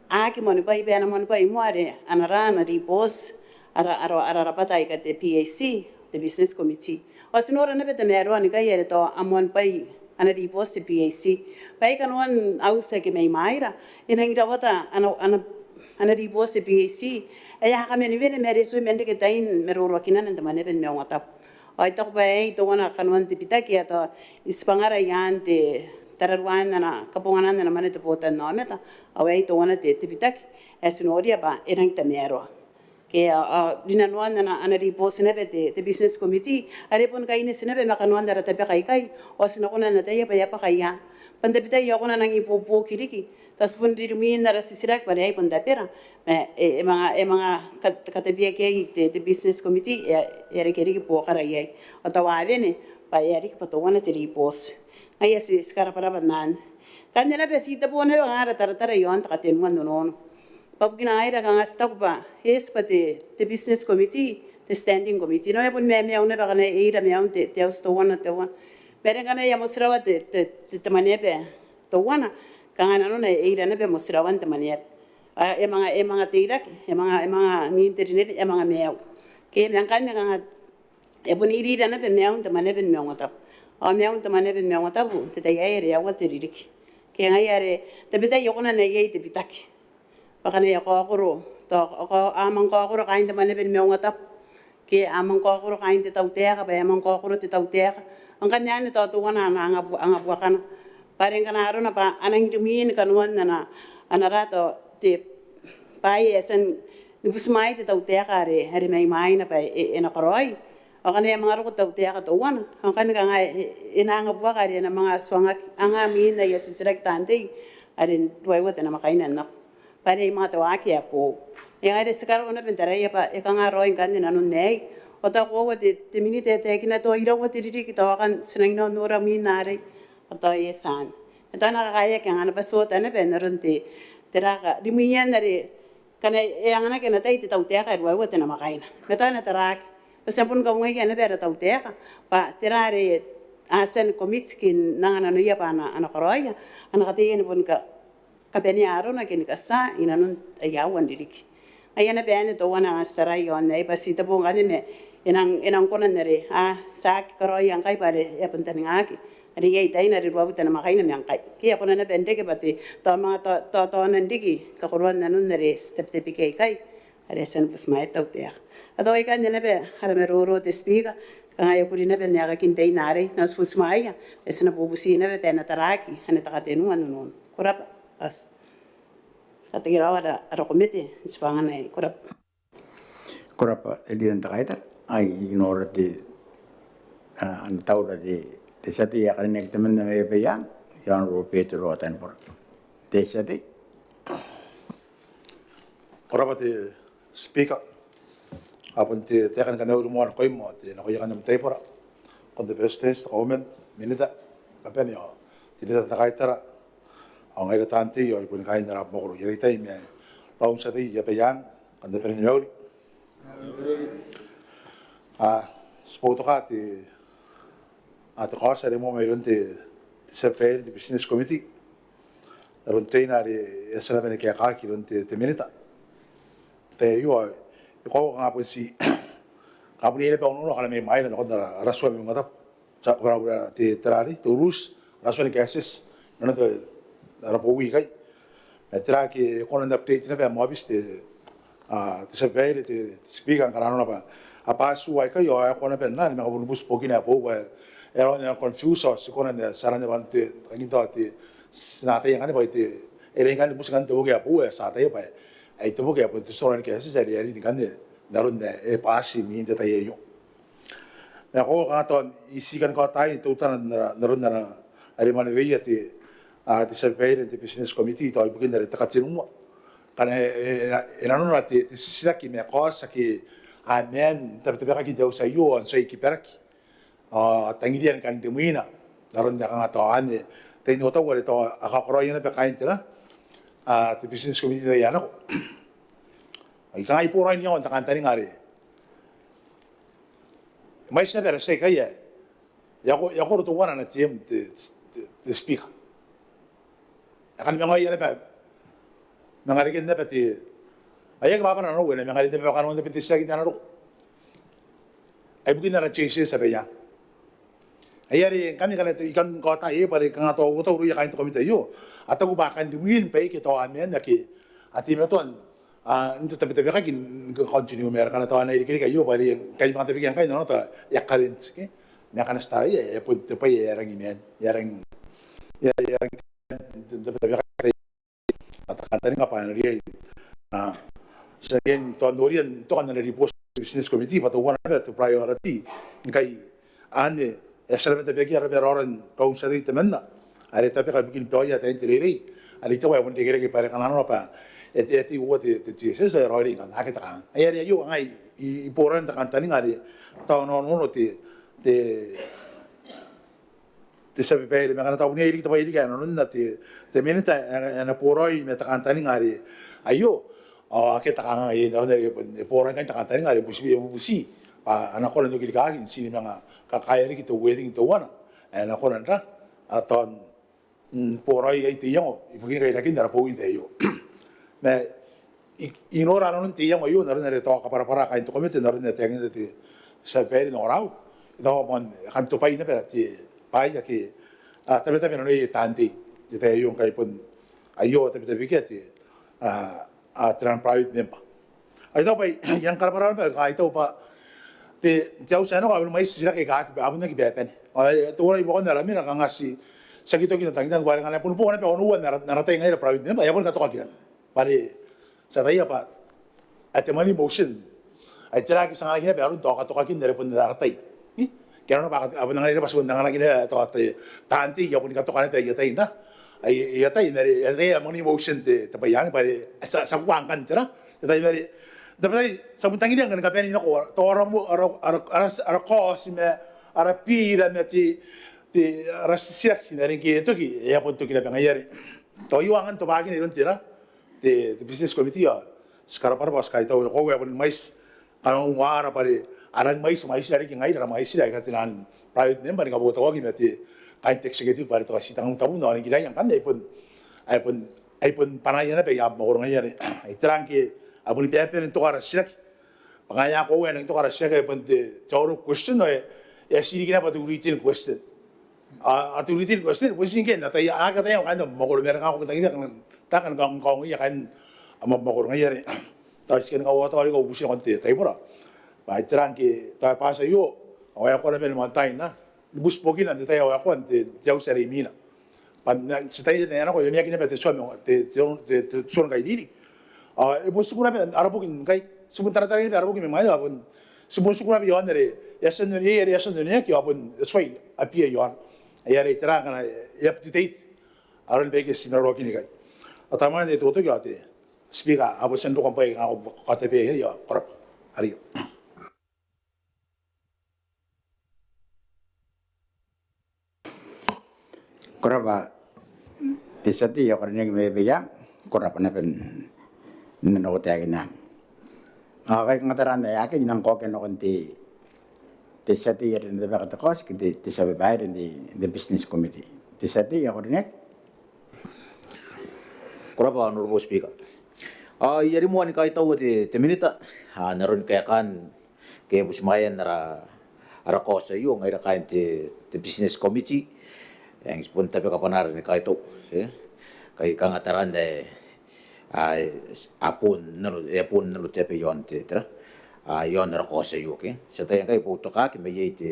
a aki moanibwai bwa e na moanibwai moa are a na ra ana ribooti ara, ara, ara rabwata aika te PAC te Business Committee. Ao ti nora naba te tamaroa ni kai are tao a moan bwai ana ribooti te PAC bwa e kanoan auti ake mai mwaira e nangi rawata ana, ana, ana ribooti te PAC ae a kaman wene ma are e tuai man reke tain maroroakinan te Mwaneaba ni Maungatabu. Ao I taku bwa aei teuana kanoan te bitaki ae tao e tibwangara i aan te tararuaan ana kabonganaan ana mwane te botannaomata. Ao aei teuana te, te bitaki ae ti noria bwa e rangi n tamaroa ke a, a rinanoan ana, ana ribooti naba te, te Business Committee are bon kaineti naba ma kanoan ara tabeka ikai. Ao ti na kona n ataia bwa e a bwaka i aan bwa n tabetai ao ko na nangi buobuoki riki. Tao ti bon iri mwin ara titiraki bwa are ai bon tabera ma e, e manga, e manga kat-, katabeaki iai te, te Business Committee e a, e a reke riki buokara iai. Ao tao a wene bwa e a riki bwa teuana te ribooti. Ngaia ti, ti karabwarabwa n anne. Ngkanne naba ti tebo naba kanga ara taratara i aon te katenua n onoono bwa bukina ngaira kanga ti taku bwa e eti bwa te, te Business Committee, te Standing Committee naba e bon mamau naba ngkana e ira maiun te, te auti teuana, teuana. Ma are ngkana e a motirawa te, te, te, te Mwaneaba teuana kanga nanona e ira naba motirawan te Mwaneaba. A, e manga, e manga teirake, e manga, e manga mwin te rinerine, e manga maiu. Ke ma ngkanne kanga e bon irira naba maiun te Mwaneaba ni Maungatabu. Ao maiun te Mwaneaba ni Maungatabu n te tai aei are e aua te ririki. Ke ngaia are tabetai e kona n iai te bitaki bwa ngkana e a kaokoro, tao a manga kaokoro kaain te Mwaneaba ni Maungatabu ke a manga kaokoro kaain te tautaeka bwa e a manga kaokoro te tautaeka. Ao ngkanne anne tao teuana ana angabu-, angabuakana bwa are ngkana arona bwa a nangi iri mwin kanoan ana, ana ra tao te bwai ae e a tia ni butimwaai te tautaeka are, are mai mwaina bwa e, e na karaoi. Ao ngkana e a manga roko te tautaeka teuana ao ngkanne kanga e, e na angabuaka are e na manga tuangaki, anga mwin aia titiraki taan tei are ruaiwa te namwakaina n nako bwa are e manga te waaki ae boou. Ngaia are ti karaoa naba n taraia bwa e kanga raoi ngkanne nanon aei. Ao tao koaua te, te Minita e taekina tao iraua te ririki tao akan ti nangi nora mwin arei. Ao tao e eti anne. E tao e na kakaeaki angana bwa ti ota naba n aron te, te raka rimwian are ngkana e anganaki ana tai te tautaeka ae ruaiwa te namwakaina ma tao e na taraaki bwa ti na bon kaungaia naba ara tautaeka bwa tera are a tia ni commit ke n anga nanoia bwa a na, a na karaoia, a na kataia ni bon ka, kabanea arona ke ni katia i nanon aia aua n ririki. Ngaia naba anne teuana ae ti tarai i aon aei bwa ti tebo ngkanne ma e nang, e nang kona n are a tiaki karaoia ngkai bwa are e a bon taningaki are iai taina are ruaiwa te namwakaina ma ngkai ke e a kona naba n reke bwa te tao manga tao, tao, tao n riki kakoroan nanon are ti tabetabe ikai are e a tia ni butimwaea te tautaeka. Ao tao aikanne naba ara maroro te Speaker, kanga e a kuri naba n aekakin taina arei n au ti butimwaeia ma ti na bubuti naba bwa e na taraaki anne te katenua n onoono. Ko rabwa. Ao ti katekeraoa ara, ara komete n tibwangana aei. Ko rabwa. Ko rabwa te Leader n te Kaitara. Ai I nora te, a, ana taura te, te tia tei ae karineaki temanna mai Abaiang, iaon Robert Roa Tanibora. Te tia tei. Ko rabwa te Speaker. Ao bon te, te taeka ni kamauri moa nakoim ao te, nakoia kanoan am taibora, nakon te Beretitenti, te Kauoman, Minita ni kabane ao te Leader n te Kaitara ao ngaira taan tei ao ai bon kaain ara abamwakoro i Reitaian ma raou n tia tei i Abaiang, kam na bane ni mauri. A, ti boutoka te, a, te kaoti are moa mairoun te, te tia babaire n te Business Committee n aron teina are e a tia naba ni kaekaaki iroun te, te Minita. Te aio, e koaua kanga bon ti, kanga bon iai naba au nono akana mai mwaina nakon ara, ara tua mai Maungatabu. Ti a kabwarabwara te, te rarei, te urus, ara tua ni kaetieti inanon te, ara bowi ikai. Ma tera ake e kona n update naba am aobiti te, a, te tia babaire, te, te Speaker, ngkana arona bwa a bati tua aikai ao e kona naba n, ni manga bon buti bukina ae boou bwa e a rawa n confuse ao ti kona n, ti aranna bwa te, kaintoa te, ti na ataia ngkanne bwa te, e rangi ni buti ngkanne te boki ae boou ae ti ataia bwa ai te boki ae bon te tua ni kaetieti are e a rin ngkanne n aron ae e bati imwin te tai aio. Ma e koaua kanga tao I tii kan kaotai teutana n aron, n aron are e mwaneweia te, a, te tia babaire n te Business Committee tao ibukin are te katenua. Ngkana e, e, e nanona te, te titiraki ma kaoti ake a maan n tabetabekaki n te auti aio ao n tuai kibaraki ao a tangiria ni kan rimwina n aron ae kanga tao anne te inotau are tao a kakaraoia naba kaain te ra, a, te Business Committee n te tai ae nako. Ai kanga I boraoi n iango n te kantaninga are e mwaiti naba ara tia ikai ae e a ko, e a koro teuana ana term te, te, te Speaker. E kan manga iai naba, manga reke naba te, ai aki bwabwana nanou, e na manga reke naba kanoan naba te titiraki n ana roko. ibukin ara JSS Abaiang. Ai are ngkami ngkana I kan kaota iai bwa are kanga tao uoua irouia kaain te komete aio a taku bwa kanga rimwin baike tao a maan ake a teimatoa n tabetabekaki ni continue ma are kanga tao a na irekereke aio bwa are ngkai I manga tabekia ngkai nanona tao e a current ke ma ngkana ti taraia e bon te bwai ae e rangi maan, e a rangi, e a rangi n tabetabekaki. Ao te kantaninga bwa e na riai, a, ti na riai n tao noria n tokan ana ribooti te business committee bwa teuana naba te priority ngkai anne e a tia naba n tabekia naba raora n kauntira temanna are e tabeka ibukin baoia ataein te reirei are I taku ae bon irekereke bwa are kanga nanona bwa e tei, e tei uoua te, te JSS ao e raoiroi ngkanne, akea te kanganga. Ai are aio kanga I, I boraoi n te kantaninga are tao n onoono te, te te tia babaire ma ngkana tao bon iai riki te bwai riki ae nanonna te, te minita e na boraoi ma te kantaninga are aio ao akea te kanganga iai n aron are e boraoi ngkai n te kantaninga are e bubuti, e bubuti bwa a na kona n oki rikaaki n ti ni manga kakaea riki te wording teuana ae e na kona n ra, a tao n boraoi iai te iango ibukin kairakin ara bowi n te tai aio. Ma I, I nora nanon te iango aio n aron are tao kabwarabwara kaain te komete n aron are e taekinna te tia babaire n ongorau. I taku bwa e kan tobwai naba te bwai ake a tabetabe nanoia taan tei n te tai aio ngkai bon aio a tabetabekia te, a, a, te ran private member. Ao I taku bwa I a karabwarabwa naba, I taku bwa te, te auti ae nako a boni mwaiti titiraki aika aki, a bon aki babane. Ao teuana i buakon ara mena kanga ti aki toki n tangitangi bwa are ngkana e boni bo naba onoua n ara, n ara tai ngaira private member ae a boni katokaki naba. Bwa are ti ataia bwa ae te money motion ae tera ae ti anganaki naba aron tao katokakin are bon ara tai. Ke arona bwa a bon anganaki naba, ti bon anganaki naba tao taan tei a boni katoka naba aia tai n ra, aia tai n are, aia tai ae money motion te, te bwai anne bwa are ti a, ti a kua ngkanne tera, aia tai n are, te bwai ti a bon tangiria ngkanne ni kabanei nako tao ara, ara, ara kaoti ma ara bira ma te, te, ara titiraki n are ngke e toki e a bon toki naba ngaia are tao aio angan tobwakina iroun tera, te, te business committee. Ao ti karabwarabwa, ti kaitau, e koaua ae boni mwaiti, kanga uara bwa are a rangi mwaiti, mwaitira riki ngaira, ara mwaitira aika te ran private member ni kabotauaki ma te, kaain te executive bwa are tao ti tangan tabun ao nikiraia ngkanne ae bon, ae bon, ae bon banaia naba aia mwakoro ngaia are ai tera ngke a boni babane n toka ara titiraki. Bwa ngaia e koaua ae nangi toka ara titiraki ae bon te, te oral question ao e a tii riki naba te written question. A, a te written question bon tii ngke n ataia, a aki ataia kaain te mwakoro ma are kanga ko bon tangiria kanga, kanga, kanga, kanga iai kaain mwakoro ngaia are tao ti kan kaota riki au bubuti nakon te taibora bwa ai tera ngke tao e bati aio ao e a kona naba ni moan tai n ra, ni butibokina n te tai ae e a kona n te, te auti are imwina. Bwa n te tai ae nako e oneaki naba te tua, te, te, te tua ni kairiri. Ao e bon tiku naba ara boki ngkai, ti bon taratara naba ara boki mai mwaina, ao bon, ti bon tiku naba i aon are e a tia n oneaki, are e a tia n oneaki, ao bon e tuai n appear i aona. Ai are tera ngkana e up to date aron baike ti na roko ikai. Ao tamana te totoki ao te Speaker, a bon tia n roko am bwai ae kanga ko katabea iai, ao ko rabwa. Ario. Ko rabwa te tia tei ae ko rineaki mai Abaiang, ko rabwa naba n ana kaeka taekinna. Ao ngkai kanga taraana ae akea, I nang kaokia nakon te, te tia tei are e na tabeka te kaoti ke te, te tia babaire n te, te business committee. Te tia tei ae ko rineaki. Ko rabwa Honourable Speaker. Ao I a rimoa ni kaitaua te, te minita n aron kaekaan ke butimwaean ara, ara kaoti aio ngaira kaain te, te business committee. Eng, ti bon tabeka bwanara ni kaitau, e. Ngkai kanga taraana ae a, a bon nano, e a bon nano te aba i aon te, tera, a, i aon ara kaoti aio, ke. Ti ataia ngkai e boutokaaki ma iai te,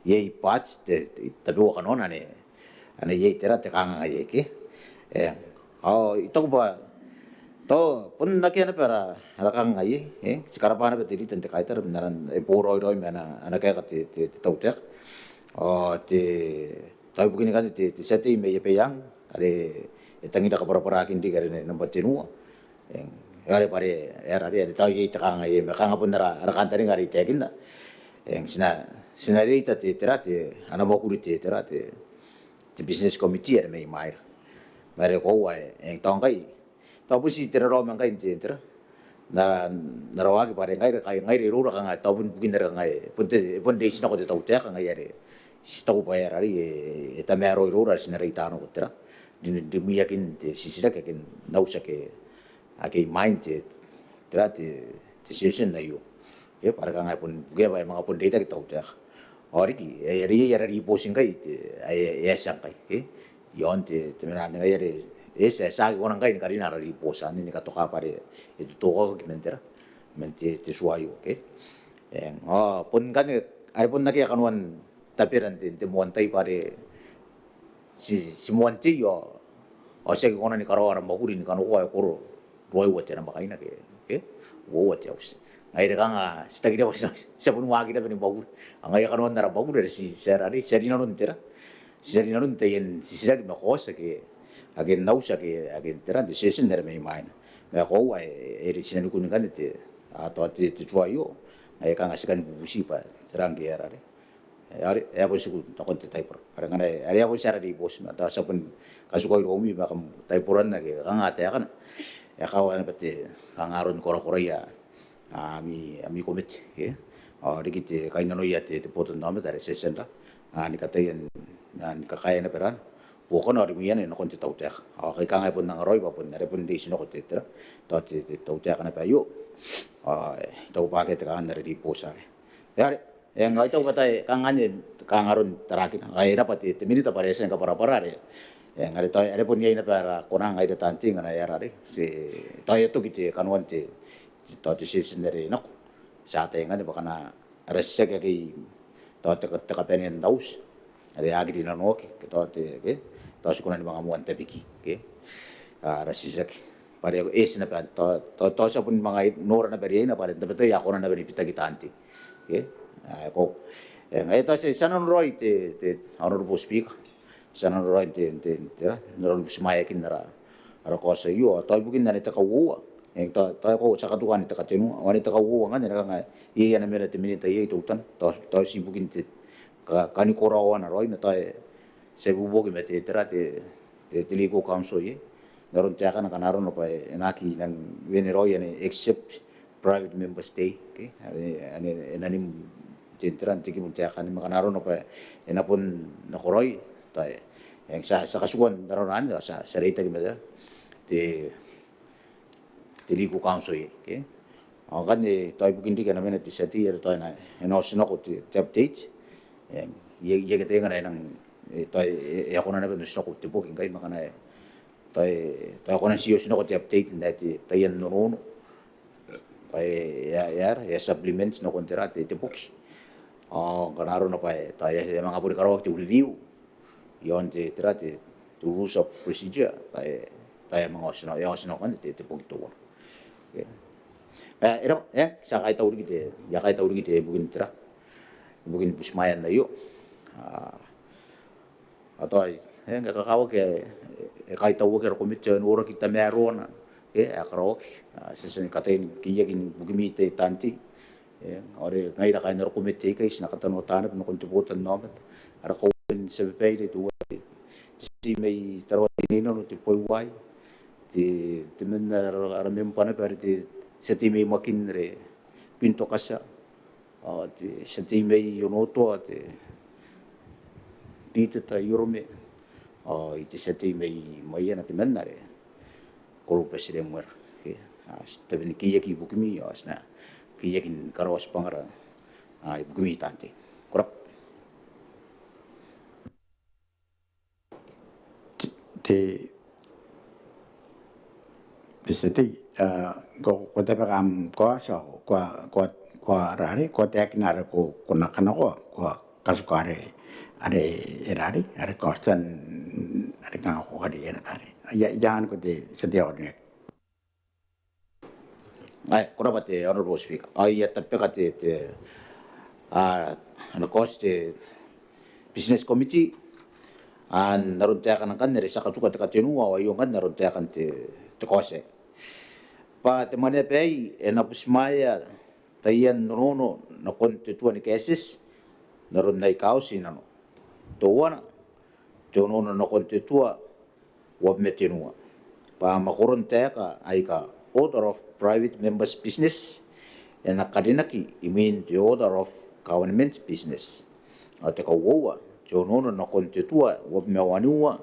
iai part te, te, tabeua kanoana ane, ane iai tera te kanganga iai, ke. E, ao I taku bwa tao bon akea naba ara, ara kanganga iai, e. Ti karabwa naba te Leader n te Kaitara n aron e boraoiroi ma ana, ana kaeka te, te, te tautaeka. Ao te, tao ibukin ngkanne te, te tia tei mai Abaiang are e tangira kabwarabwaraakin riki are nambwa tenua. Eng, e are bwa are, e are, are tao iai te kanganga iai ma kanga bon ara, ara kantaninga are I taekinna. Eng, ti na, ti na reita te, tera, te, ana mwakuri te, tera, te, te business committee are mai mwaira. Ma are koaua, eng, tao ngkai tao bon ti te raraoma ngkai n te, tera, n ara, n ara waaki bwa are ngaira, ngaira iroura kanga tao bon ibukin are kanga e bon te, e bon reiti nako te tautaeka ngaia are ti taku bwa e are e, e tamaroa iroura are ti na reita nako, tera, ri, rimwiakin te titiraki ake n auti ake, ake imwain te, tera, te, te session aio. Ke bwa are kanga e bon, ke bwa e manga bon reitaki te tautaeka. Ao riki, e, e, e, e a ribooti ngkai, te, e, e, e a tia ngkai, ke? Iaon te, te mena ngkai are, e, e, e aki kona ngkai ni karina ara ribooti anne ni katoka bwa are e totokaki man tera, man te, te tua aio, ke? Eng, ao bon ngkanne, are bon akea kanoan taberan te, te moan tai bwa are ti, ti moan tei ao, ao ti aki kona ni karaoa ara mwakuri ni kanakoa ae koro ruaiwa te namwakaina ke, ke uoua te auti. Ngaia are kanga ti tangiria bwa ti a, ti a bon waaki naba ni mwakuri. Ao ngaia kanoan ara mwakuri are ti, ti a rarei, ti a rinanon tera, ti a rinanon taian titiraki ma kaoti ake, ake n auti ake, ake n tera, n te session are mai mwaina. Ma e koaua ae, e, e, ti na ni kunea ngkanne te, a, tao te, te tua aio. Ngaia kanga ti kan bubuti bwa tera ngke e a rarei. E, are, e a bon tiku nakon te taibora. Are ngkana, are e a bon tia ara ribooti, ma tao ti a bon katukao iroumi ma kam taiboran ake kanga taekana. E a kawa naba te kanga aron korakoraia, a, ami, ami komete, ke? Ao riki te kainnanoia te, te botannaomata are ti a tia n ra, a, ni kataia n, a, ni kakaea naba rana buokana ao rimwiana nakon te tautaeka. Ao kai kanga e bon angaraoi bwa bon, are bon reitinako te, tera, tao te, te tautaeka naba aio. Ao, e, tao bwa akea te kanga n ara ribooti are. E, are, e, ngaia I taku bwa tao kanga anne, kanga aron tarakina. Ngaia e raba te, te minita bwa are e a tia ni kabwarabwara are. E, ngaia are tao, are bon iai naba ara kona ngaira taan tei ngkana e a rarei. Ti, tao e a toki te kanoan te, te, tao te session are nako. Ti a ataia ngkanne bwa kanga ara titiraki ake i, tao te, te kabanea n auti. Are aki rinanoaki, ke tao te, ke, tao ti kona ni manga moan tabeki, ke. A, ara titiraki. Bwa are e eti naba, tao, tao, tao ti a bon manga nora naba riaina, bwa are n tabetai a kona naba ni bitaki taan tei. Ke? A, ko. E, ngaia tao ti, ti a nanonraoi te, te, Honourable Speaker. Ti a nanonraoi te, te, te, tera, nanonraoi butimwaeakin ara, ara kaoti aio, tao ibukin ane te kauoua. E, tao, tao ko, ti a katuka ane te katenua, ao ane te kauoua ngkanne, e na kanga iai ana mena te minita iai teutana, tao, tao ti ibukin te, ka, kani koraoana raoi, ma tao e, ti a ibuobuoki ma te, tera, te, te, te legal counsel iai. N aron taekana ngkana arona bwa e na aki nang wene raoi ane except private members day, ke? Ane, ane, e na nim te, tera, n te kibu n taeka anne ma ngkana arona bwa e na bon nakoraoi, tao e, e, ti a, ti a katikua n arona anne, ti a, ti a reitaki ma tera, te, te legal counsel iai, ke? Ao ngkanne tao ibukin riki ana mena te tia tei are tao e na, e na otinako te, te update. E, I, I aki ataia ngkana e nang, e, tao e, e, e a kona naba n otinako te boki ngkai ma ngkana e, tao e, tao e kona n tii otinako te update n ae te, taian onoono. Bwa e, e a, e a, e a supplement nakon tera te, te boki. Ao ngkana arona bwa e, tao e, e a manga boni karaoaki te review iaon te, tera te, te rules of procedure, bwa e, bwa e a manga otinako, e a otinako ngkanne te, te boki teuana. Okay. E, e raba, e, ti a kaitau riki te, I a kaitau riki te ibukin tera, ibukin butimwaean aio. A, ao tao e, e kakawaki, e, e kaitauaki ara komete ao e noraki tamaroana, e, ae karaoaki, a, ti a tia ni kataia ni keiaki ibukimi taan tei. E, ao are ngaira kaain ara komete aikai ti na katanoata naba nakon te botannaomata, ara kauoman ni tia babaire, teuare te tia tei mai Tarawa Teinainano, Tebuaiuaai, te, temanna ara, ara membwa naba are te tia tei mai Makin are Pinto Katia, ao te tia tei mai Onotoa, te Riteta Iorome, ao te tia tei mai Maiana, temanna are Koroba Tiremuera. Okay. A, ti tabe ni keiaki ibukimi, ao ti na keiaki ni karaoa tibwangara, a, ibukimi taan tei. Ko rabwa. Te, te tia tei, a, ko, ko tabeka am kaoti ao ko a, ko a, ko a rarei, ko a taekina are ko, ko na kanakoa, ko a katuka are, are e rarei, are question, are kanga ko kariaia are. Ia, ia anne ko te tia tei ae ko rineaki. Ae, ko rabwa te Honourable Speaker. Ao I a tabeka te, te, a, ana kaoti te Business Committee, a, n aron taekana ngkanne are ti a katuka te katenua, ao aio ngkanne aron taekan te, te kaoti aei. Bwa te Mwaneaba aei e na butimwaea taian onoono nakon te tua ni kaetieti n aron aika a oti i nano. Teuana, te onoono nakon te tua uabwi ma tenua. Bwa mwakoron taeka aika order of private members' business e na karinaki imwin te order of government business. Ao te kauoua, te onoono nakon te tua uabwi ma waniua,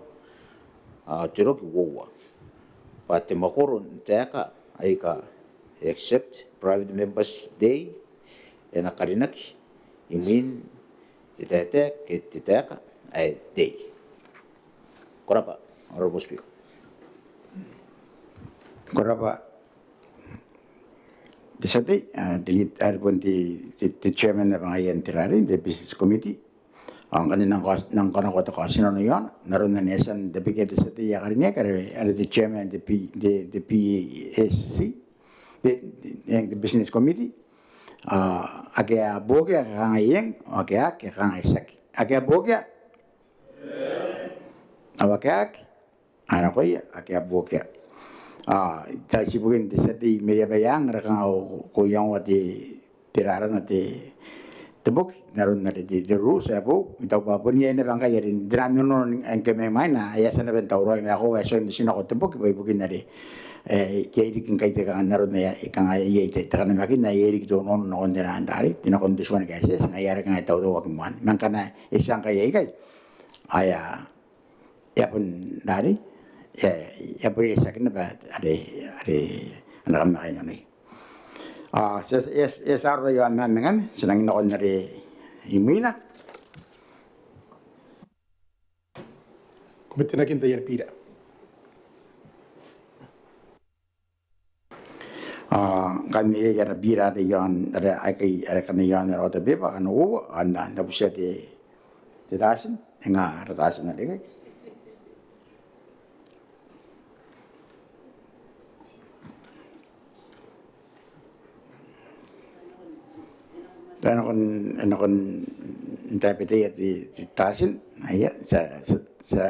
ao te roki uoua. Bwa te mwakoro n taeka aika except private members' day, e na karinaki imwin te taetae ke te taeka ae tei. Ko rabwa, Honourable Speaker. Ko rabwa te tia tei, a, te lead, are bon te, te, te chairman naba ngaia n te rarei, te Business Committee. Ao ngkanne N nang, N nang kanakoa te kaotinano iaona n aron ane e a tia n tabekia te tia tei ae karineaki are, are te chairman te P, te, te P S C, te, te, te Business Committee. A, ake a buokia ake a kangai eng, ao ake a aki ake a kangai tiaki. Ake a buokia? Ao ake a aki? A nakoia ake a buokia. A, tao ti ibukin te tia tei mai Abaiang are kanga ko, ko iangoa te, te rarana te, te boki n aron are te, te rules ae boou. I taku bwa bon iai naba ngkai are n te raan onoono ngke mai mwaina ae a tia naba n tauraoi ma e koaua ae ti onoti nako te boki bwa ibukin are, e, iai riki ngkai te kanga n aron ae kanga iai te, te kanamakin ae iai riki te onoono nakon te raan rarei, te nakon te tuanaki ae ti eti, ngaia are kanga e tautauaki moan. Ma ngkana e tia ngkai aikai, ao e a, e a bon rarei, e a, e a bon itiaki naba are, are ana kamakainanoi. A, ti a, ti a, ti a aroia aomata ngkanne, ti nang nakon are imwina. Komete n aki n taian bira. A, ngkanne iai ara bira are iaon, are aikai, are kanga iaon ara order paper, kanga uoua, ao N na, N na butia te, te tatin, e nga ara tatin are ikai. Tao e nakon, e nakon n tabeteia te, te tatin, aia, ti a, ti a, ti a,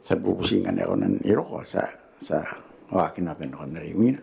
ti a bubuti ngkana e kona n roko, ti a, ti a waaki naba nakon are imwina.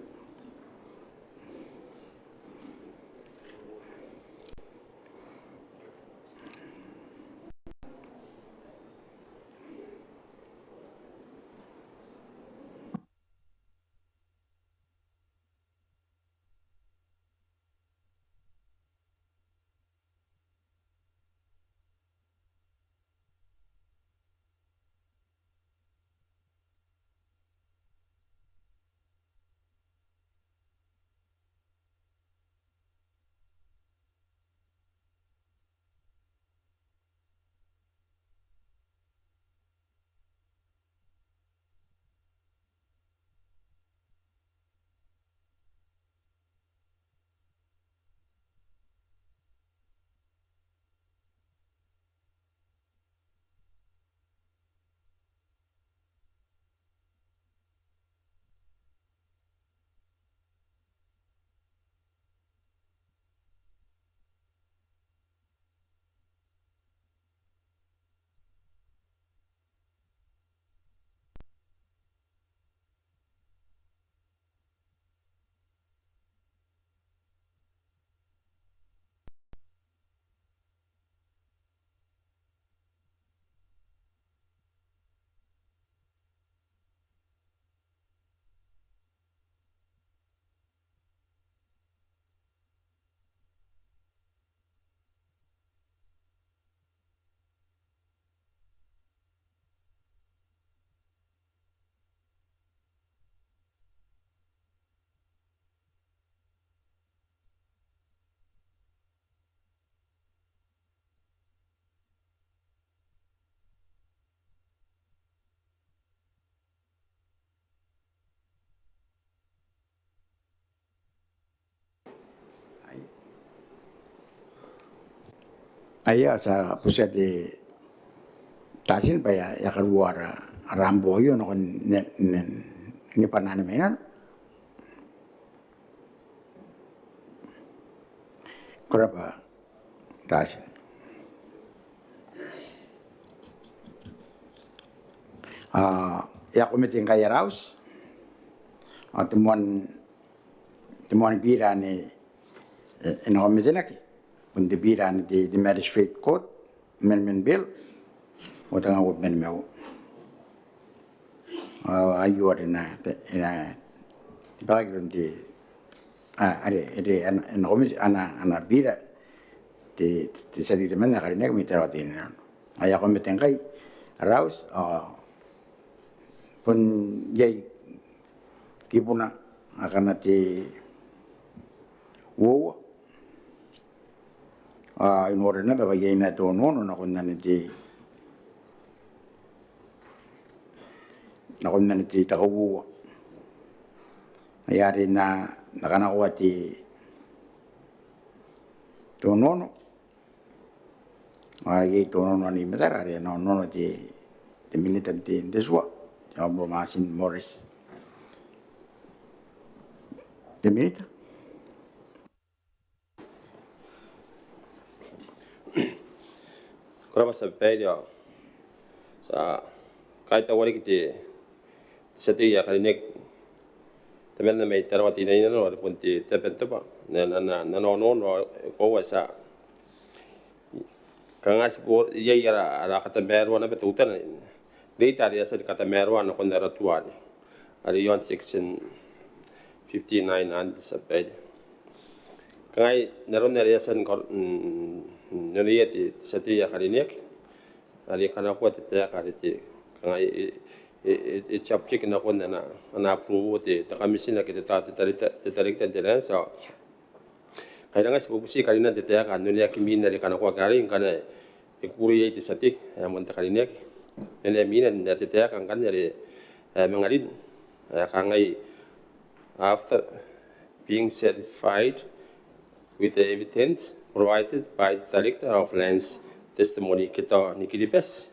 Aia, ti a butia te tatin bwa e a, e a karuoa ara, ara ambo aio nakon ni, ni, ni bwanaan mai nano. Ko rabwa tatin. A, e a komete ngkai ara auti. A, te moan, te moan bira anne, e, e na kometenaki. Bon te bira anne te, te Magistrate Court Amendment Bill. Uoua tenga uabwi ma nimaua. A, aio are e na, e na, e na bakaki iroun te, a, are, are, ana, ana komete, ana, ana bira te, te, te tia tei temanna ae karineaki mai Tarawa Teinainano. Ao e a komete ngkai ara auti, ao bon iai kibuna akana te uoua, Ao I nora naba bwa iai naba te onoono nakon anne te, nakon anne te kauoua. Ai are N na, N na kanakoa te, te onoono. Ao iai te onoono anne i matara are ana onoono te, te Minita n te, te tua, te Honourable Martin Morris. Te Minita. Ko rabwa tia babaire. Ao ti a kaitaua riki te, te tia tei ae karineaki, Tamana mai Tarawa Teinainano, are bon te, te Aba n Tobwa n ana, ana, ana onoono. Ao e koaua ti a, kanga ti bo, iai ara, ara katamaroa naba teutana n reita are e a tia ni katamaroa nakon ara tua anne, are iaon section fifty-nine anne, tia babaire. Kangai n aron are e a tia ni kar-, mm, noria te, te tia tei ae karineaki, are e kanakoa te taeka are te, kangai e, e, e, e subject nakon ana, ana approve te, te Commissioner ke te ta-, te director, te director n te lands. Ao ngaira ngkai ti bubuti karinan te taeka n oneaki mwin are e kanakoaki arei ngkana e kukurei iai te tia tei ae moan te karineaki n onea mwina te taeka ngkanne are e a manga rin, e kangai: After being satisfied with the evidence provided by the Director of Lands testimony, ke tao ni Kiribati,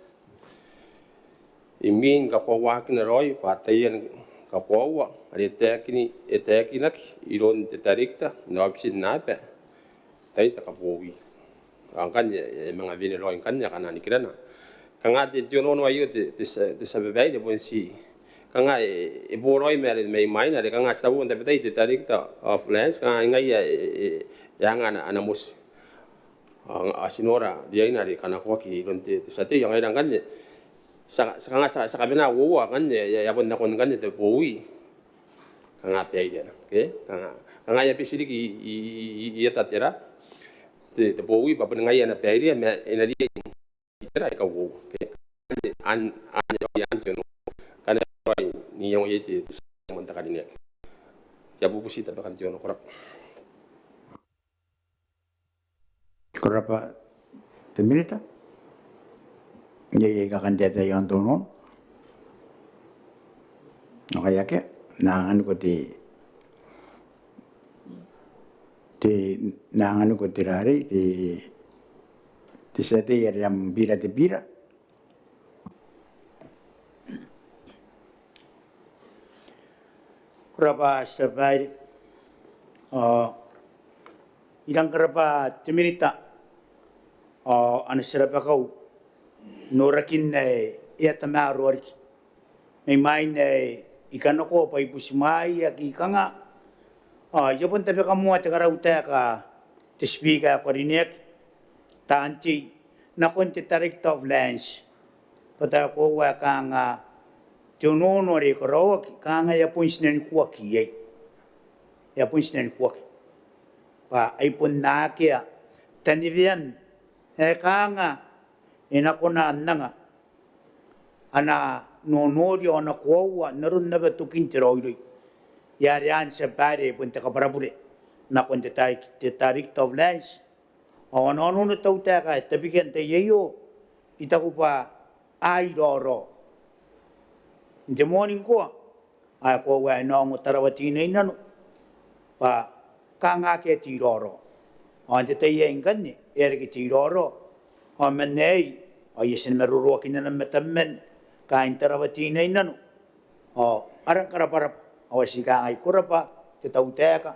imwin kakoauaakina raoi bwa taian kakoaua are e taekin-, e taekinaki iroun te Director n aobitin aba, tai te kabowi. Ao ngkanne e manga wene raoi ngkanne akana nikirana. Kanga te, te onoono aio te, te tia, te tia babaire, bon ti kanga e, e boraoi ma are mai mwaina are kanga ti tabu n tabetai te Director of Lands, kanga ngaia e, e, e anga ana, ana moti. Ao, ao ti nora riaina are e kanakoaki iroun te, te tia tei. Ao ngaira ngkanne ti a, ti a kanga ti a, ti a kamena uoua ngkanne, e a, e a bon nakon ngkanne te bowi. Kanga baireana, ke? Kanga, kanga e a beti riki i, i, i, i eta tera, te, te bowi bwa bon ngaia ana bairea ma e na riai n itera aika uoua, ke? An, an, an, an te onoono. Kanga e raoi n iango iai te, te tia tei ae moan te karineaki. I a bubuti tabekan te onoono, ko rabwa. Ko rabwa te Minita. Iai aika kan taetae iaon te onoono? Ao ngkai akea, N na anganiko te, te, N na anganiko te rarei, te, te tia tei are e a bira te bira. Ko rabwa tia babaire. Ao I rang karabwa te Minita ao ana tia rabakau n norakin ae e a tamaroa riki mai mwain ae I kanakoa bwa I butimwaeaki kanga. Ao I a bon tabeka moa te karautaeka, te Speaker ae ko karineaki, taan tei, nakon te Director of Lands bwa tao e koaua ae kanga te onoono are e karaoaki kanga e a bon tinanikuaki iai. E a bon tinanikuaki bwa ai bon akea tanewean ae kanga e na kona n anga ana nonori ao ana koaua n aron naba tokin te raoiroi. Ia are anne tia babaire, bon te kabwarabure nakon te Director of Lands. Ao ana onoono te tautaeka ae tabekia n te tai aio, I taku bwa a iraorao. N te moaningkoa ao e koaua ae e na ongo Tarawa Teinainano bwa kanga akea te iraorao. Ao n te tai aei ngkanne e a reke te iraorao. Ao man aei ao I a tia ni maroroakinna ma tamman kaain Tarawa Teinainano ao a rang karabwarabwa. Ao ti kangai ko rabwa te tautaeka.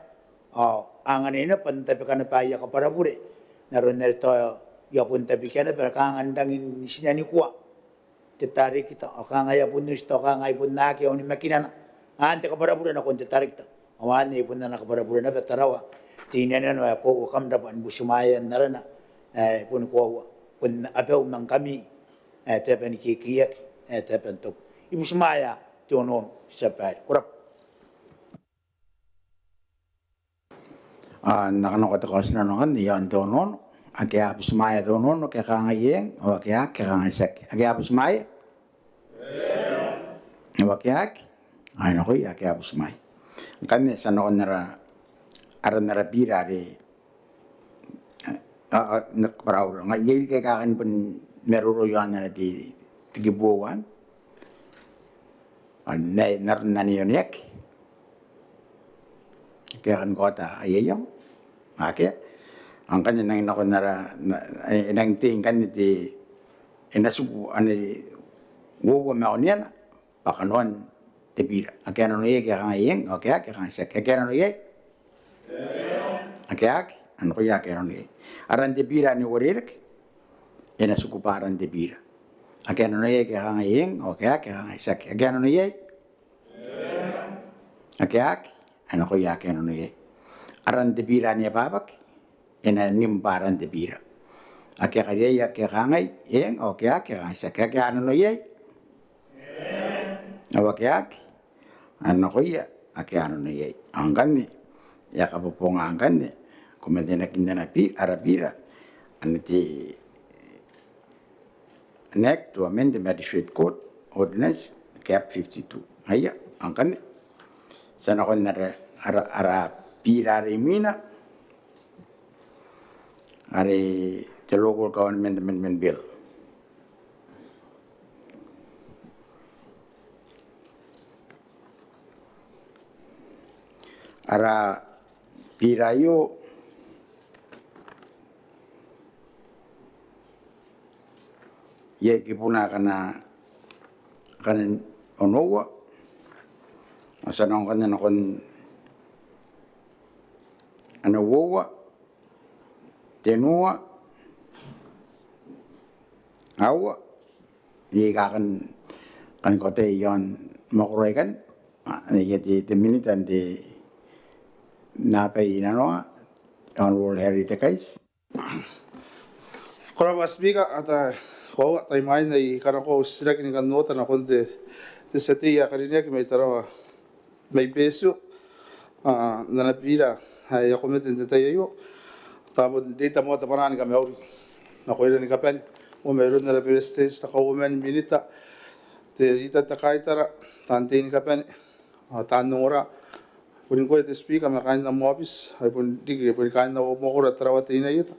Ao anganai naba n tabeka naba aia kabwarabure n aron are tao I a bon tabekia naba, kanga n rangi ni tinanikua te tarekita ao kanga e a bon oti tao kanga ai bon akea onimakinana. Anne te kabwarabure nakon te tarekita. Ao anne ai bon ana kabwarabure naba Tarawa Teinainano ae koaua kam rabwa ni butimwaea n arana ae boni koaua bon abau ma ngkami ae te aba ni kekeiaki ae te aba n tobwa. I butimwaea te onoono tia babaire. Ko rabwa. Ao N na kanakoa te kaotinano ngkanne iaon te onoono. Ake a butimwaea te onoono ke a kangai eng, ao ake a aki ke a kangai tiaki. Ake a butimwaea? Ao ake a aki? Ai nakoia ake a butimwaea. Ngkanne ti a nakon ara, aran ara bira are, eh, a, a, na kabwaraua. Ngaia, iai riki ae kan bon maroro iaon ana te, te kibu uoua. A, n aron ane e oneaki. Akea ae kan kaota aia iango. Akea. Ao ngkanne e nang nakon ara, na, e nang tei ngkanne te, e na tiku ane uoua ma oneana bwa kanoan te bira. Ake a nano iai, ake a kangai eng, ake a aki, ake a kangai tiaki. Ake a nano iai? Ake a aki, a nakoia ake a nano iai. Aran te bira ane uarereke, e na tiku bwa aran te bira. Ake a nano iai, ake a kangai eng, ake a aki, ake a kangai tiaki. Ake a nano iai? Ake a aki, a nakoia ake a nano iai. Aran te bira ane ababaki, e na nim bwa aran te bira. Ake a kariaia, ake a kangai eng, ake a aki, ake a kangai tiaki. Ake a nano iai? Ao ake a aki, a nakoia ake a nano iai. Ao ngkanne, e a kabobonga ngkanne, ko mena n ae e na kinaa ana bi-, ara bira, ane te, an Act to amend the Magistrate Court Ordinance, cap fifty-two. Aia, ao ngkanne, ti a nakon ara, ara, ara bira are imwina, are te Local Government Amendment Bill. Ara bira aio, iai kibuna akana, akana onoua. Ao ti a nako ngkanne nakon ana uoua, tenua, aua, iai aika kan, kan kaota iaon mwakoro aikai. A, iai te, te Minita n te, n abai inanoa, Honourable Harry Tekaiti. Ko rabwa Speaker, ata koaua tai imwain ae I kanakoa au titiraki ni kan oota nakon te, te tia tei ae karineaki mai Tarawa mai Betio, a, n ana bira ae e a komete n te tai aio. Tao bon reita moa te bwanaa ni kamauri nakoira ni kabane, ao mairoun ara Beretitenti, te Kauoman, Minita, te Leader n te Kaitara, taan tei ni kabane, ao taan ongora. Bon ngkoe te Speaker ma kaain am aobiti, ao bon riki, bon kaain au mwakoro Tarawa Teinainano Ieta,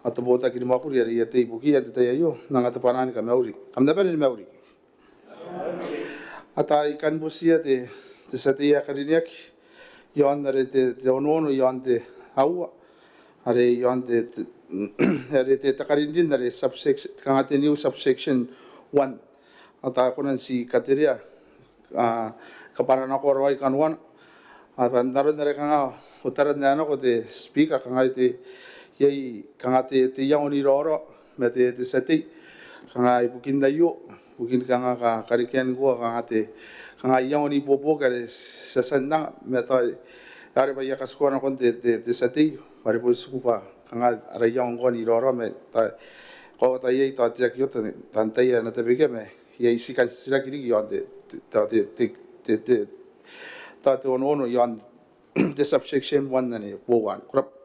ao te botaki ni mwakuri are I a tei ibukiia n te tai aio, n anga te bwanaa ni kamauri. Kam na bane ni mauri. Ata I kan butiia te, te tia tei ae karineaki iaon are te, te onoono iaon te aua, are iaon te, te, are te, te karinrin are subsection, kanga te new subsection one. Ata e kona n ti katerea, a, kabwaranakoa raoi kanoana. A, bwa n aron are kanga otara n ae nako te Speaker, kanga te, iai kanga te, te iango n iraorao ma te, te tia tei. Kanga ibukin aio, ibukin kanga ka, karekean ngkoa kanga te, kanga iango n ibuobuoki are ti a tia n anga, ma tao are bwa I a katikua nakon te, te, te tia tei, bwa are bon tiku bwa kanga ara iango ngkoa n iraorao ma tao, koaua tao iai tao te aki oota, tao n tai ae na tabekia ma iai ti kan titiraki riki iaon te, te, tao te, te, te, te, tao te onoono iaon te subsection one ane uoua. Ko rabwa.